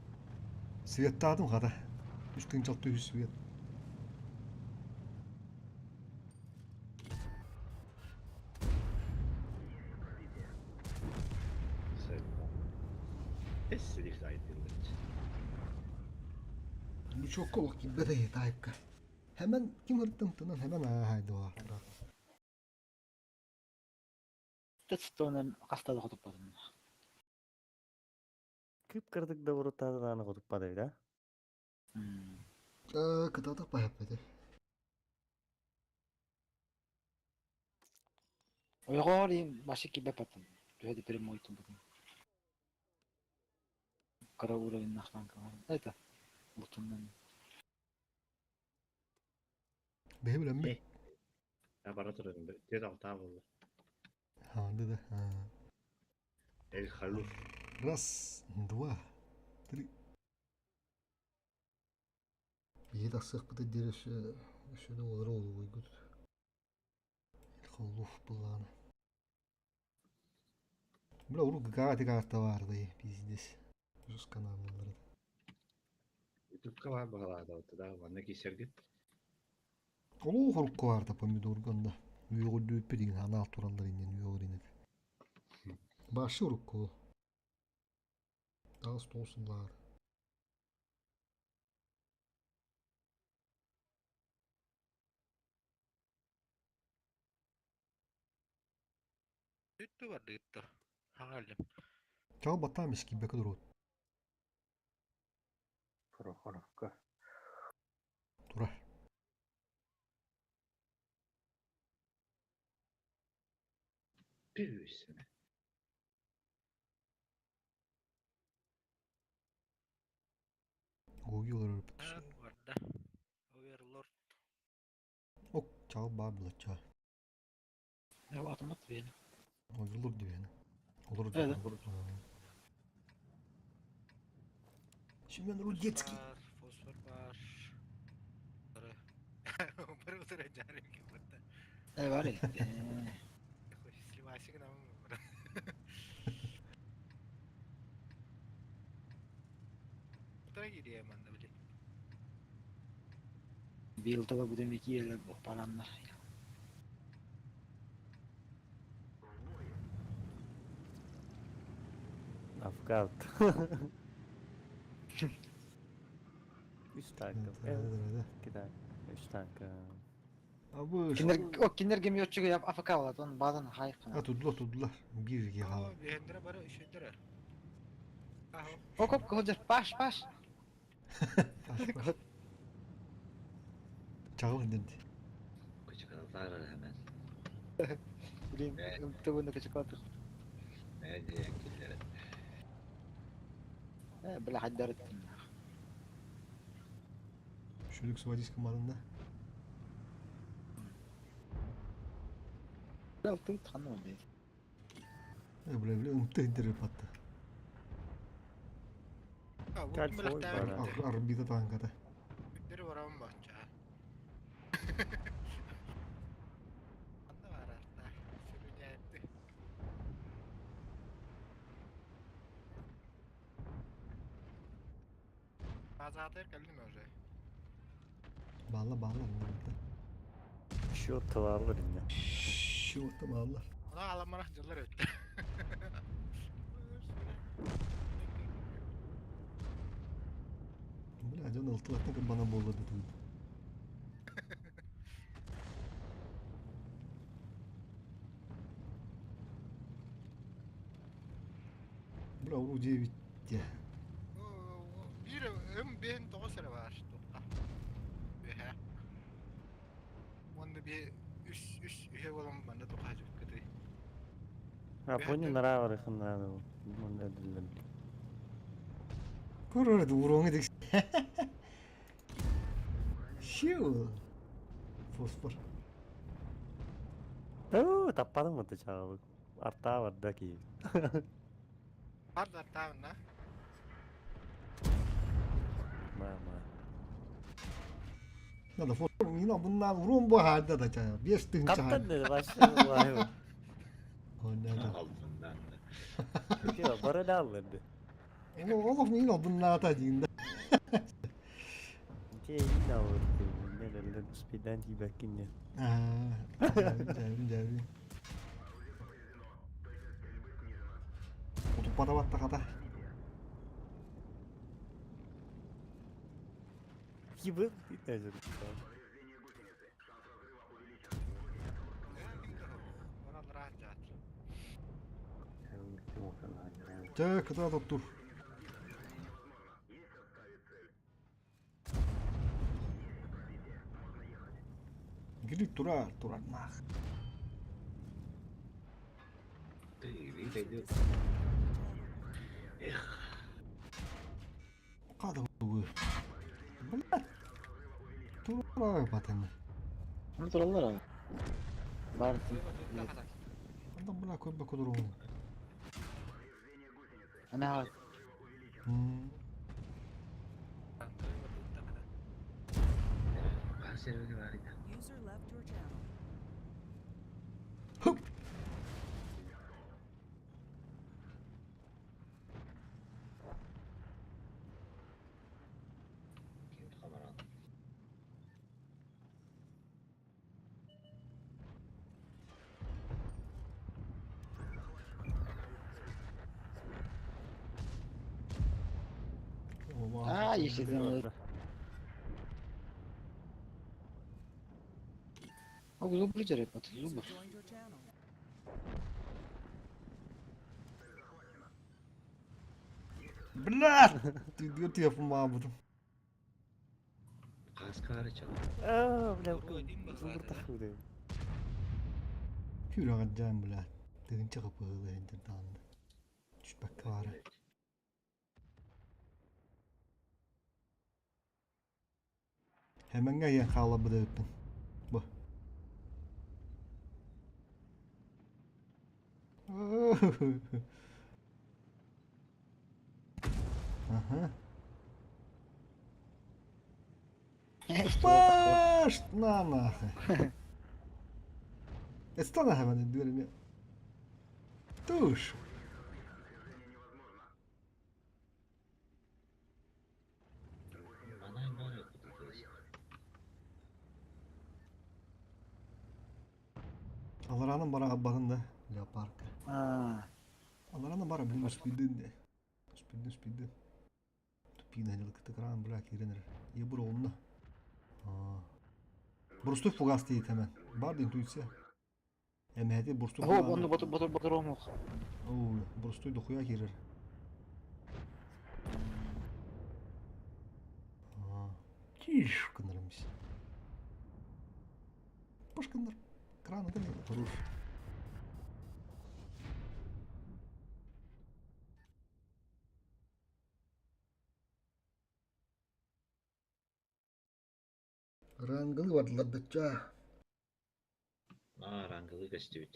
Speaker 1: Светтадым хата. Үч тыгынчалты үс свет. Лучок олох киббе тайпка. Hemen ким ырттым тынан hemen аахайды ва.
Speaker 8: Тетстонен кастады хотуп бардым.
Speaker 4: Кып кырдык да урутады хотуп бады да?
Speaker 1: Кытатак байап беди.
Speaker 8: Ойоҕоор иһин вообще киирбэппэтим. Төһө да прямойтун бутун. Кыра уровеннаах танкалар. Это бутуннан.
Speaker 1: Бэйэ билэммит.
Speaker 14: Бара турарым. Түөрт алтаа буолла.
Speaker 1: Ha, да, да.
Speaker 14: Эль Халуф.
Speaker 1: Раз, два, три. Биһи тахсыахпыт диэри өссө өссө да олоро олуйгут. Холлуф былаана. Бля, урут ГК карта баар пиздец. Жусканааллар.
Speaker 14: Ютубка баар баҕалаатабыт да манна киирсэргит.
Speaker 1: Олох урукку баарта помидорга да. Үөҕүрдүүппүт иҥин анаал тураллар иннин үөҕүрин этэ. Башы урукку. Таас тоосуллаар.
Speaker 12: Үттү бардыытта. Хаҥалым.
Speaker 1: Чал баттаам искибэкэ дуруот.
Speaker 14: Прохоровка.
Speaker 1: Турар.
Speaker 7: Пүүс.
Speaker 1: Гоги олорор
Speaker 12: Барда. Оверлорд.
Speaker 1: Ок, чал баар булачча.
Speaker 8: Автомат биэн.
Speaker 1: Оверлорд диэн. Олорор
Speaker 8: Evet.
Speaker 1: Семен Рудецкий.
Speaker 12: Бар, фосфор бар. Бары утары жарым кебетте.
Speaker 8: Э бар э.
Speaker 12: Сливасик нам. Трагедия манна били.
Speaker 8: Бил таба бу демек иелер бу параннар.
Speaker 4: Afgalt. Üç takım. Evet. İki takım. Üç takım.
Speaker 1: Абы
Speaker 8: Кинер о кинер гемиотчуга яп АФК болот, он бадан хайык.
Speaker 1: А тудла тудла. Бир геха.
Speaker 12: Бендре бары үшендре.
Speaker 8: Оп оп кылдыр паш паш.
Speaker 1: Чагыл инде.
Speaker 7: Küçük hemen.
Speaker 8: Блин, МТВ на качакатых.
Speaker 7: Ne diye killere.
Speaker 8: Бля хаддарыт.
Speaker 1: Шүлүк свадиска марында.
Speaker 8: Бля тут ханна бе.
Speaker 1: Э, бля, бля, ымты интере патта.
Speaker 4: Kaç oy var ha?
Speaker 1: Арбита танката.
Speaker 12: Бир барам бача. Анда бар арта. Сүрүнәтти. Базатыр келдим уже.
Speaker 1: Bağla bağla bunları.
Speaker 4: Şu tıvarlar indi.
Speaker 1: Şu orta bağla.
Speaker 12: Ona alamara жыллар өттү.
Speaker 1: Бля, дьон ылтылаттан кырбана буолла да туйда. Бля, уру 9 те.
Speaker 12: Бир ым бен тоғыз сәрі бар. Бе. Онда би үс үс үһе болом банда тоқа жүк кыты.
Speaker 4: Ha bu ne nara var nara bu. Bunu da dinledim.
Speaker 1: Көрөр уроңы дек. Шиу. Фосфор.
Speaker 4: Oo, tappadın mı çağı? Artta var da ki.
Speaker 12: Бар да тавна.
Speaker 4: Ma ma.
Speaker 1: Надо фосфор мина bundan урон бу хада да чая. 5 тын чая.
Speaker 4: Kaptan dedi başladı vay.
Speaker 1: Онда.
Speaker 7: Altından da.
Speaker 4: Ya bara ne alındı?
Speaker 1: Олох мина bundan ата дейін да.
Speaker 4: Ki yine alındı. Ne dedi? Spiden gibi ya.
Speaker 1: Жабин, жабин. Утуппата батта ката.
Speaker 4: Gibi ne dedi?
Speaker 1: Чэ, кыта топтур. Гири тура, тура нах.
Speaker 7: Ты,
Speaker 15: User
Speaker 7: види,
Speaker 15: disconnected from your channel.
Speaker 7: Эх.
Speaker 1: Када бу. Блядь. Тура батын.
Speaker 8: Ну тураллар ага. Бартын.
Speaker 1: Анда бля көп көдөрөм.
Speaker 8: Ана
Speaker 7: Сервер бар иде.
Speaker 15: User left your channel.
Speaker 1: Хуп.
Speaker 7: Ким камераны?
Speaker 8: А, ещё Ог зубр жереп ат,
Speaker 15: User
Speaker 8: зубр.
Speaker 15: joined your channel.
Speaker 1: Блядь. Ты телефон мабудum.
Speaker 7: Каска чал.
Speaker 4: Аа, бля, зубр тахуды.
Speaker 1: Хүрэгэн блядь. Тыгын чыгып ылы энди таанды. Түшпәккә бары. Хәмәнгә ян хала быдыппын. Бу. Ага. Паш, на нахуй. Это нахуй мене дверми. Туш.
Speaker 7: Манай бар иде.
Speaker 1: Аларанын бара аббагында леопарка.
Speaker 8: А,
Speaker 1: Аларанын бара блин успидын де. Успидын, успидын. Тупина не кытыкран бля киренер. Ебур онна. А. Бурсту фугас дейт hemen. Бар интуиция. Эмэти бурсту
Speaker 8: Хо, онны ботур ботур ботур омух.
Speaker 1: Оу, бурсту дохуя кирер. А. Тиш кынырмыз. Пашкыныр. Кран это не руш.
Speaker 3: Рангылы бардылар дача.
Speaker 7: А, рангылы көстүбүт.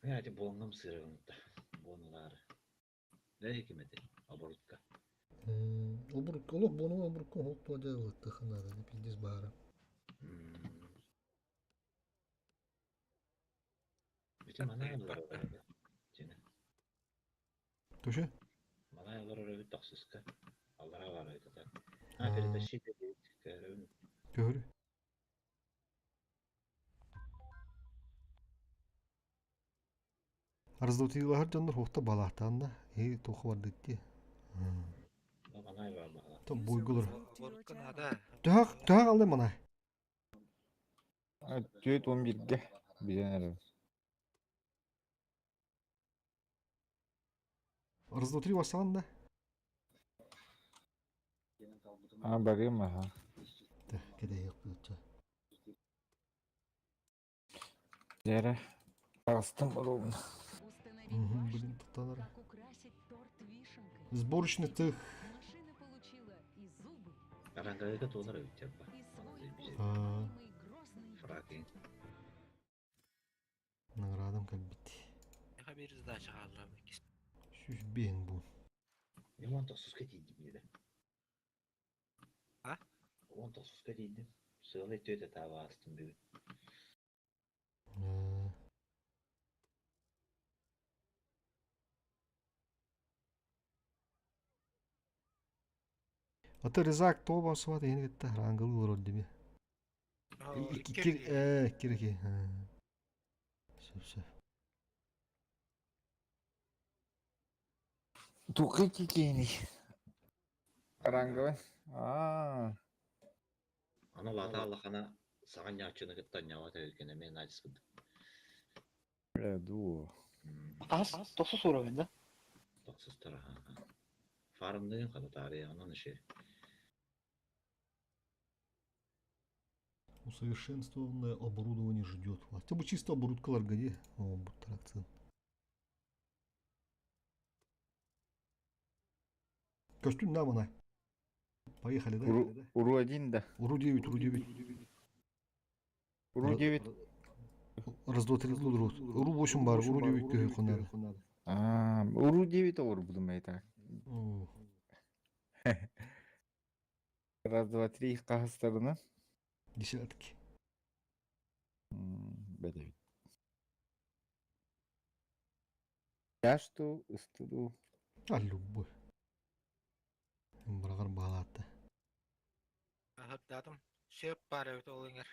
Speaker 7: Мен ати болонгом сырыгымта. Бонулары. Ләй кимете, оборотка.
Speaker 3: Обурукка олох бону обурукка хоп туа тыхынады пиздец баара.
Speaker 7: Бүтүн манай олар өрөбүт. Жена.
Speaker 1: Төшө?
Speaker 7: Манай олар өрөбүт тохсуска. Аллара бар өтө. А, перетащить дейт. Көрөбүн.
Speaker 1: Көрү. Арыздутыйлар жоннор хохта балаатаанда э тоху бар дитти.
Speaker 7: Манай бар бала.
Speaker 1: То буйгулар.
Speaker 12: Оборотка надо.
Speaker 1: Төһак, төһак алды мана.
Speaker 13: Түйет 11-ге. Билен
Speaker 1: Арыздутри васаган да.
Speaker 13: А, барым, ага.
Speaker 1: Тэ, кеде yok бутча.
Speaker 13: Жere. Бастым ровно.
Speaker 1: Угу, блин, туталар. Сборочный цех.
Speaker 7: Рангылыга толар өтө ба.
Speaker 1: А,
Speaker 7: Фраки.
Speaker 1: наградам калбит.
Speaker 12: Яха бир сдача аллам.
Speaker 1: Сүз бен бу.
Speaker 7: Мен он тохсуска тийдим деди.
Speaker 12: А?
Speaker 7: Он тохсуска тийдим. Сыалы төтө таба астым бүгүн.
Speaker 1: Ата резак тоба сват ен гетте рангыл олор диби. Кир э кир ки. Сөп сөп.
Speaker 13: Туқы кикени. Ранговый. А,
Speaker 7: Ана лата аллахана саған ячыны кыттан няват өйткені мен ажыс кыдым.
Speaker 13: бля, ду.
Speaker 8: Ас, тохсус уровень да?
Speaker 7: Тохсус тараха. Фармдыгын қада тария, анан иши.
Speaker 1: Усовершенствованное оборудование ждет вас. Бу чисто оборудкаларга дии оҥорбуттар акцент. Көстүн да мана. Поехали, да?
Speaker 13: Уру один да.
Speaker 1: Уру 9, Уру 9.
Speaker 13: Уру 9.
Speaker 1: Раз, два, три, Уру 8 бар, Уру 9 көһү хонады.
Speaker 13: Аа, Уру 9 олорбутум это. Раз, два, три хаһыстарына.
Speaker 1: Десятки.
Speaker 13: Бэдэбит. Я что, ыстыду.
Speaker 1: А любой. Бырагар баалаатта.
Speaker 12: Аһырдаатым. Сөп баар эбит ол иҥэр.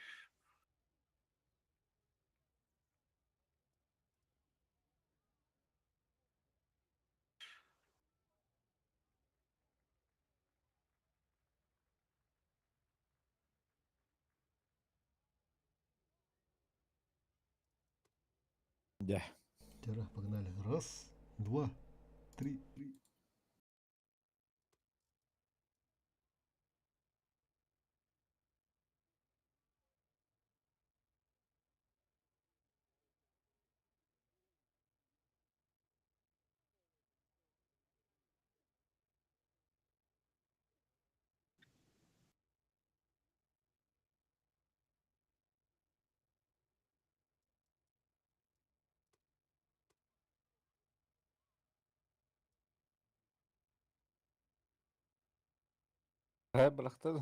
Speaker 13: Да.
Speaker 1: Тера, погнали. Раз, два, три.
Speaker 13: Ха бырахтан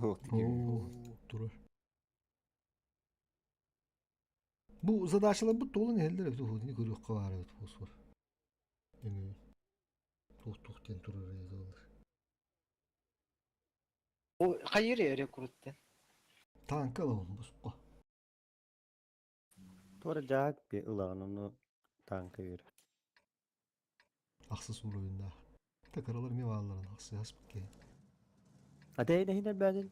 Speaker 1: Турар. Бу задачалар бу толун иһэллэр эбит уһуутуни көрүөххэ баар эбит фосфор. Эми туох-туох диэн турар ыйыталлар.
Speaker 8: Ол хайыр эрэ куруттан.
Speaker 1: Танка ылабын босхо.
Speaker 4: Туора дьаак би ылаҕын ону танка үөр.
Speaker 1: Ахсыс уровеннаах. Такаралар эмиэ баалларын ахсыһаспыт киһи.
Speaker 4: Ата иһин элбээтин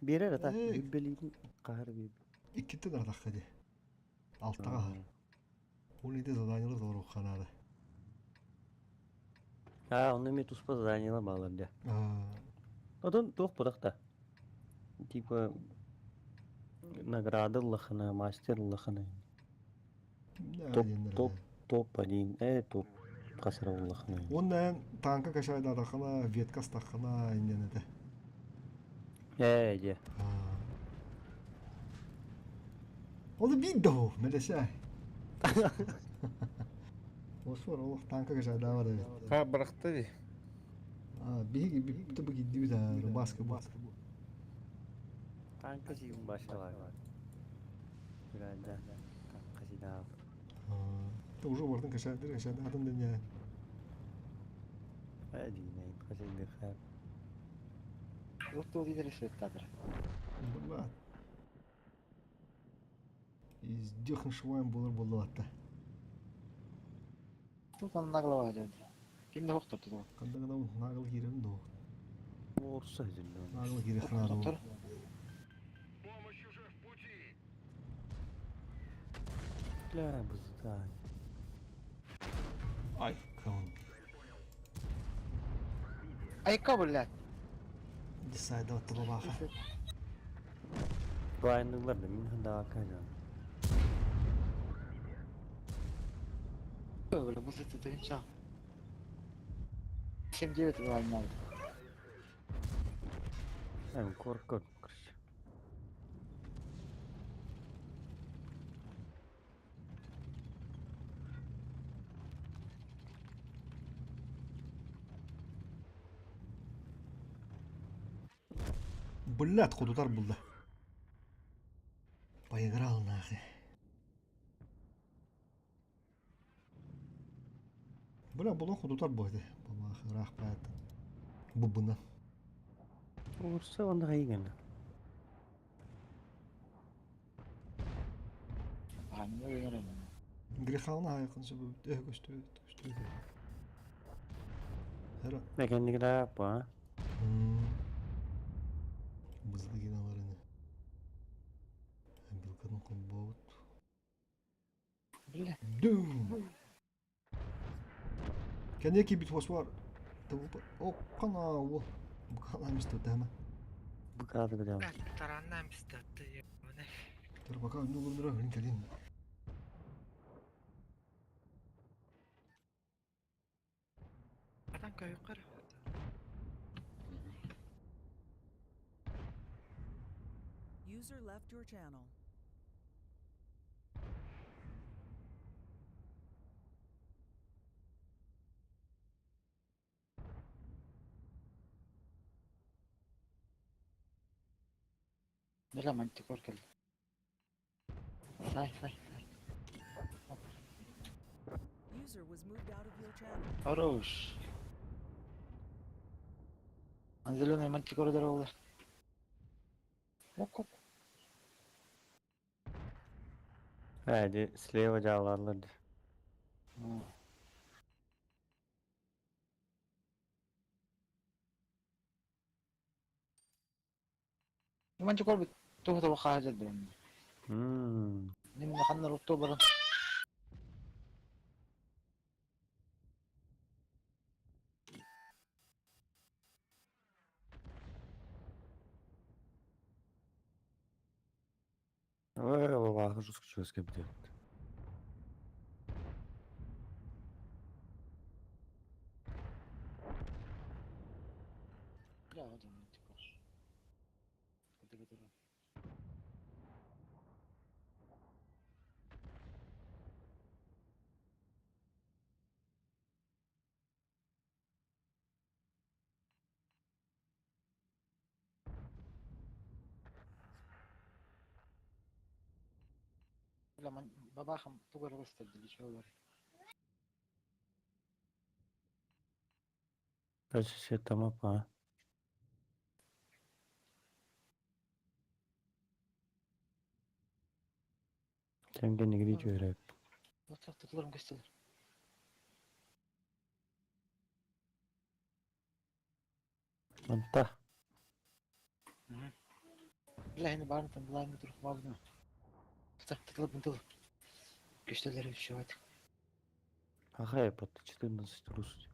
Speaker 4: биэрэр ата билбэлиитин хаһар биир.
Speaker 1: Иккиттэн аратахха дии. Алтаҕа аһар. Ол иди заданиелар толоруохха наада.
Speaker 4: Аа, онно эмиэ туспа заданиелар бааллар дьэ. Отон туох бырах да. Типа награда ыллахына, мастер ыллахына. Топ, топ, топ один, топ хасара ыллахына.
Speaker 1: Уонна эн танка качайдаатаххына, ветка астаххына инньэн этэ.
Speaker 4: Ээ, дьэ.
Speaker 1: Ол биир да ол, мэлэсэ. Осуор олох танка качайдаабат эбит.
Speaker 13: Ха бырахта дии.
Speaker 1: Биһиги бүттэ бу киирдибит аа, рыбаска бу.
Speaker 4: Танка сиим башалар. Күрәндә танка сидаап.
Speaker 1: Уже бардын качайдыр, качайдаатын да не.
Speaker 4: Диней, качайдыр.
Speaker 8: Урту дидер светтадыр.
Speaker 1: Брат. Издехн швайм болар болуатта.
Speaker 8: Тут он наглова деді. Кимде хоқтыр тут?
Speaker 1: Қанда гына нагыл кирем до.
Speaker 4: Орса жүллө.
Speaker 1: Нагыл кире хнады.
Speaker 2: Помощь уже в пути.
Speaker 4: Бля, бузда.
Speaker 1: Ай, каун.
Speaker 8: Айка, блядь.
Speaker 1: Десайда отты бабаха.
Speaker 4: Глайнылар да мин ханда акажан.
Speaker 8: Бля, бу сыты тыгынча. 7-9 глайнал.
Speaker 4: Эм коркот, короче.
Speaker 1: Блядь, ход удар был, да. Поиграл нахуй. Бля, булан ход удар был, да. Бабах, рах, паят. Бубына.
Speaker 4: Орса онда хайган.
Speaker 8: А, ну öyle.
Speaker 1: Грехауна хайкын сөбү көстү көстү. Хара.
Speaker 4: Мекенник да па.
Speaker 1: Бызды геналарыны. Билкатын холбоот.
Speaker 8: Бля.
Speaker 1: Дүм. Кенеки бит фосфор. О, кана о. Букана мисто тема.
Speaker 4: Букады бля.
Speaker 12: Таранна мистатты ебаный.
Speaker 1: Пока онньууллара күн кэлин.
Speaker 12: Атан көйүккэр.
Speaker 15: User left your channel.
Speaker 8: Бля, мантикор кэллэ. Сай, сай, сай.
Speaker 15: User was moved out of your channel.
Speaker 8: Хорош. Зеленый мантикор здоровый. Оп, оп.
Speaker 4: Hadi слева дьаалалар дии.
Speaker 8: Мантикор бит туох да хаһа дьаддырын. Ним ханнар утто баран.
Speaker 4: Ой, жестко чувствую, будет.
Speaker 8: Бля, вот он мантикор. Куда-куда. Бля, бабахам тугар выставили, чего говорит.
Speaker 4: Короче, все там опа. Сен кэннигини түһэрэ.
Speaker 8: Вот так тутуларым көстөлөр.
Speaker 4: Манта.
Speaker 8: Бля, хини барын там булайын турук бабына. Так тутулуп мынтыл. Көстөлөр еще вот.
Speaker 4: Ага, под 14 рус.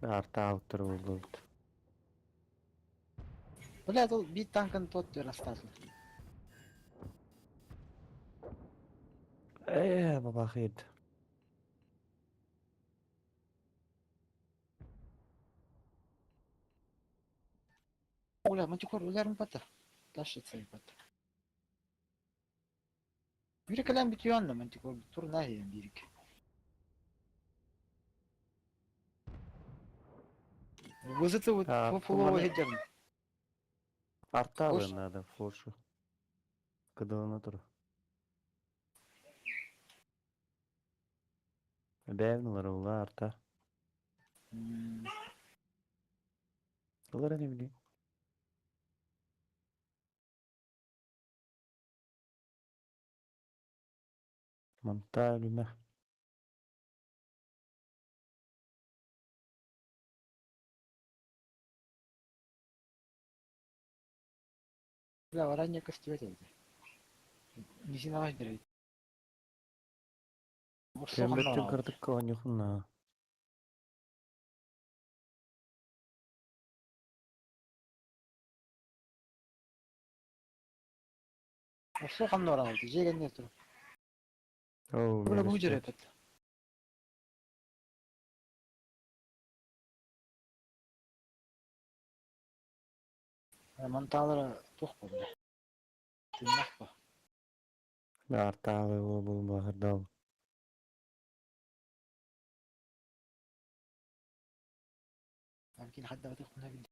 Speaker 4: Арта автор болду.
Speaker 8: Бля, тут бит танкын тот дер остался.
Speaker 4: Бабахит.
Speaker 8: Бля, мантикор үләрм бата. Ташится бата. Бир кэлэн бүтүөн мантикор тур наһыйан бирик. Вызыты вот фуловый хеджерн.
Speaker 4: Арта надо, фошу. Кыдылына тур. Бэвналар ула арта. Улар не билейм. Манта үлүмэ.
Speaker 8: Бля, ранее костюм это. Не синовать дерет.
Speaker 4: Кембеттен кырдык конюхна.
Speaker 8: Сухан оралды, жеген тур.
Speaker 4: Оу,
Speaker 8: Бля, бу жерет. Монталары тух бу. Тыннах бу.
Speaker 4: Арталы ол бул бахырдал.
Speaker 8: Мөмкин хадда батых бил.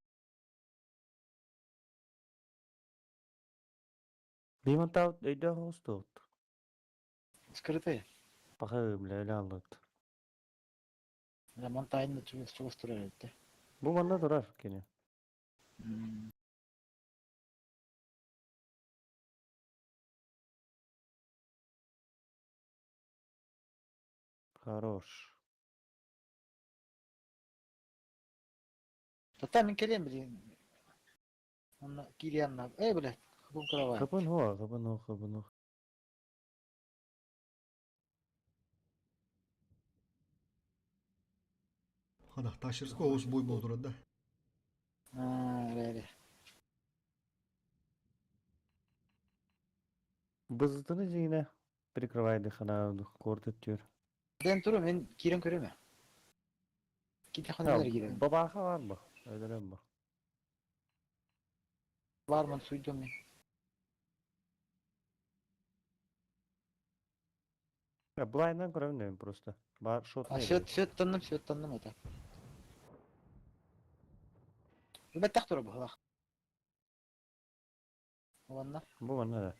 Speaker 4: Бимантау өйдө хостот.
Speaker 8: Скрытый.
Speaker 4: Пахы, бля, эле аллат.
Speaker 8: Бля, монтайны чугус чугус турар этти.
Speaker 4: Бу манна турар кене. Хорош.
Speaker 8: Тата мин келем блин. Онна кирианна. Эй, блядь, хыбын кровать.
Speaker 4: Хыбын хо, хыбын хо, хыбын хо.
Speaker 1: Хана, Ташерской ос бой болдурат да.
Speaker 8: А, ре.
Speaker 4: Бызытыны дьиҥинэ прикрывайды ханаабыт куорат өттүгэр.
Speaker 8: Дэн туру мин киирэн көрүөм ээ. Китэххинэ киирэн.
Speaker 4: Бабааха баар бу. Өлөрөм бу.
Speaker 8: Баармын суйдум мин.
Speaker 4: Блайндан көрөм мен просто. Бар шот.
Speaker 8: А все все танным, все танным это. Бэттэх тура быһылах. Уонна?
Speaker 4: Бу манна да.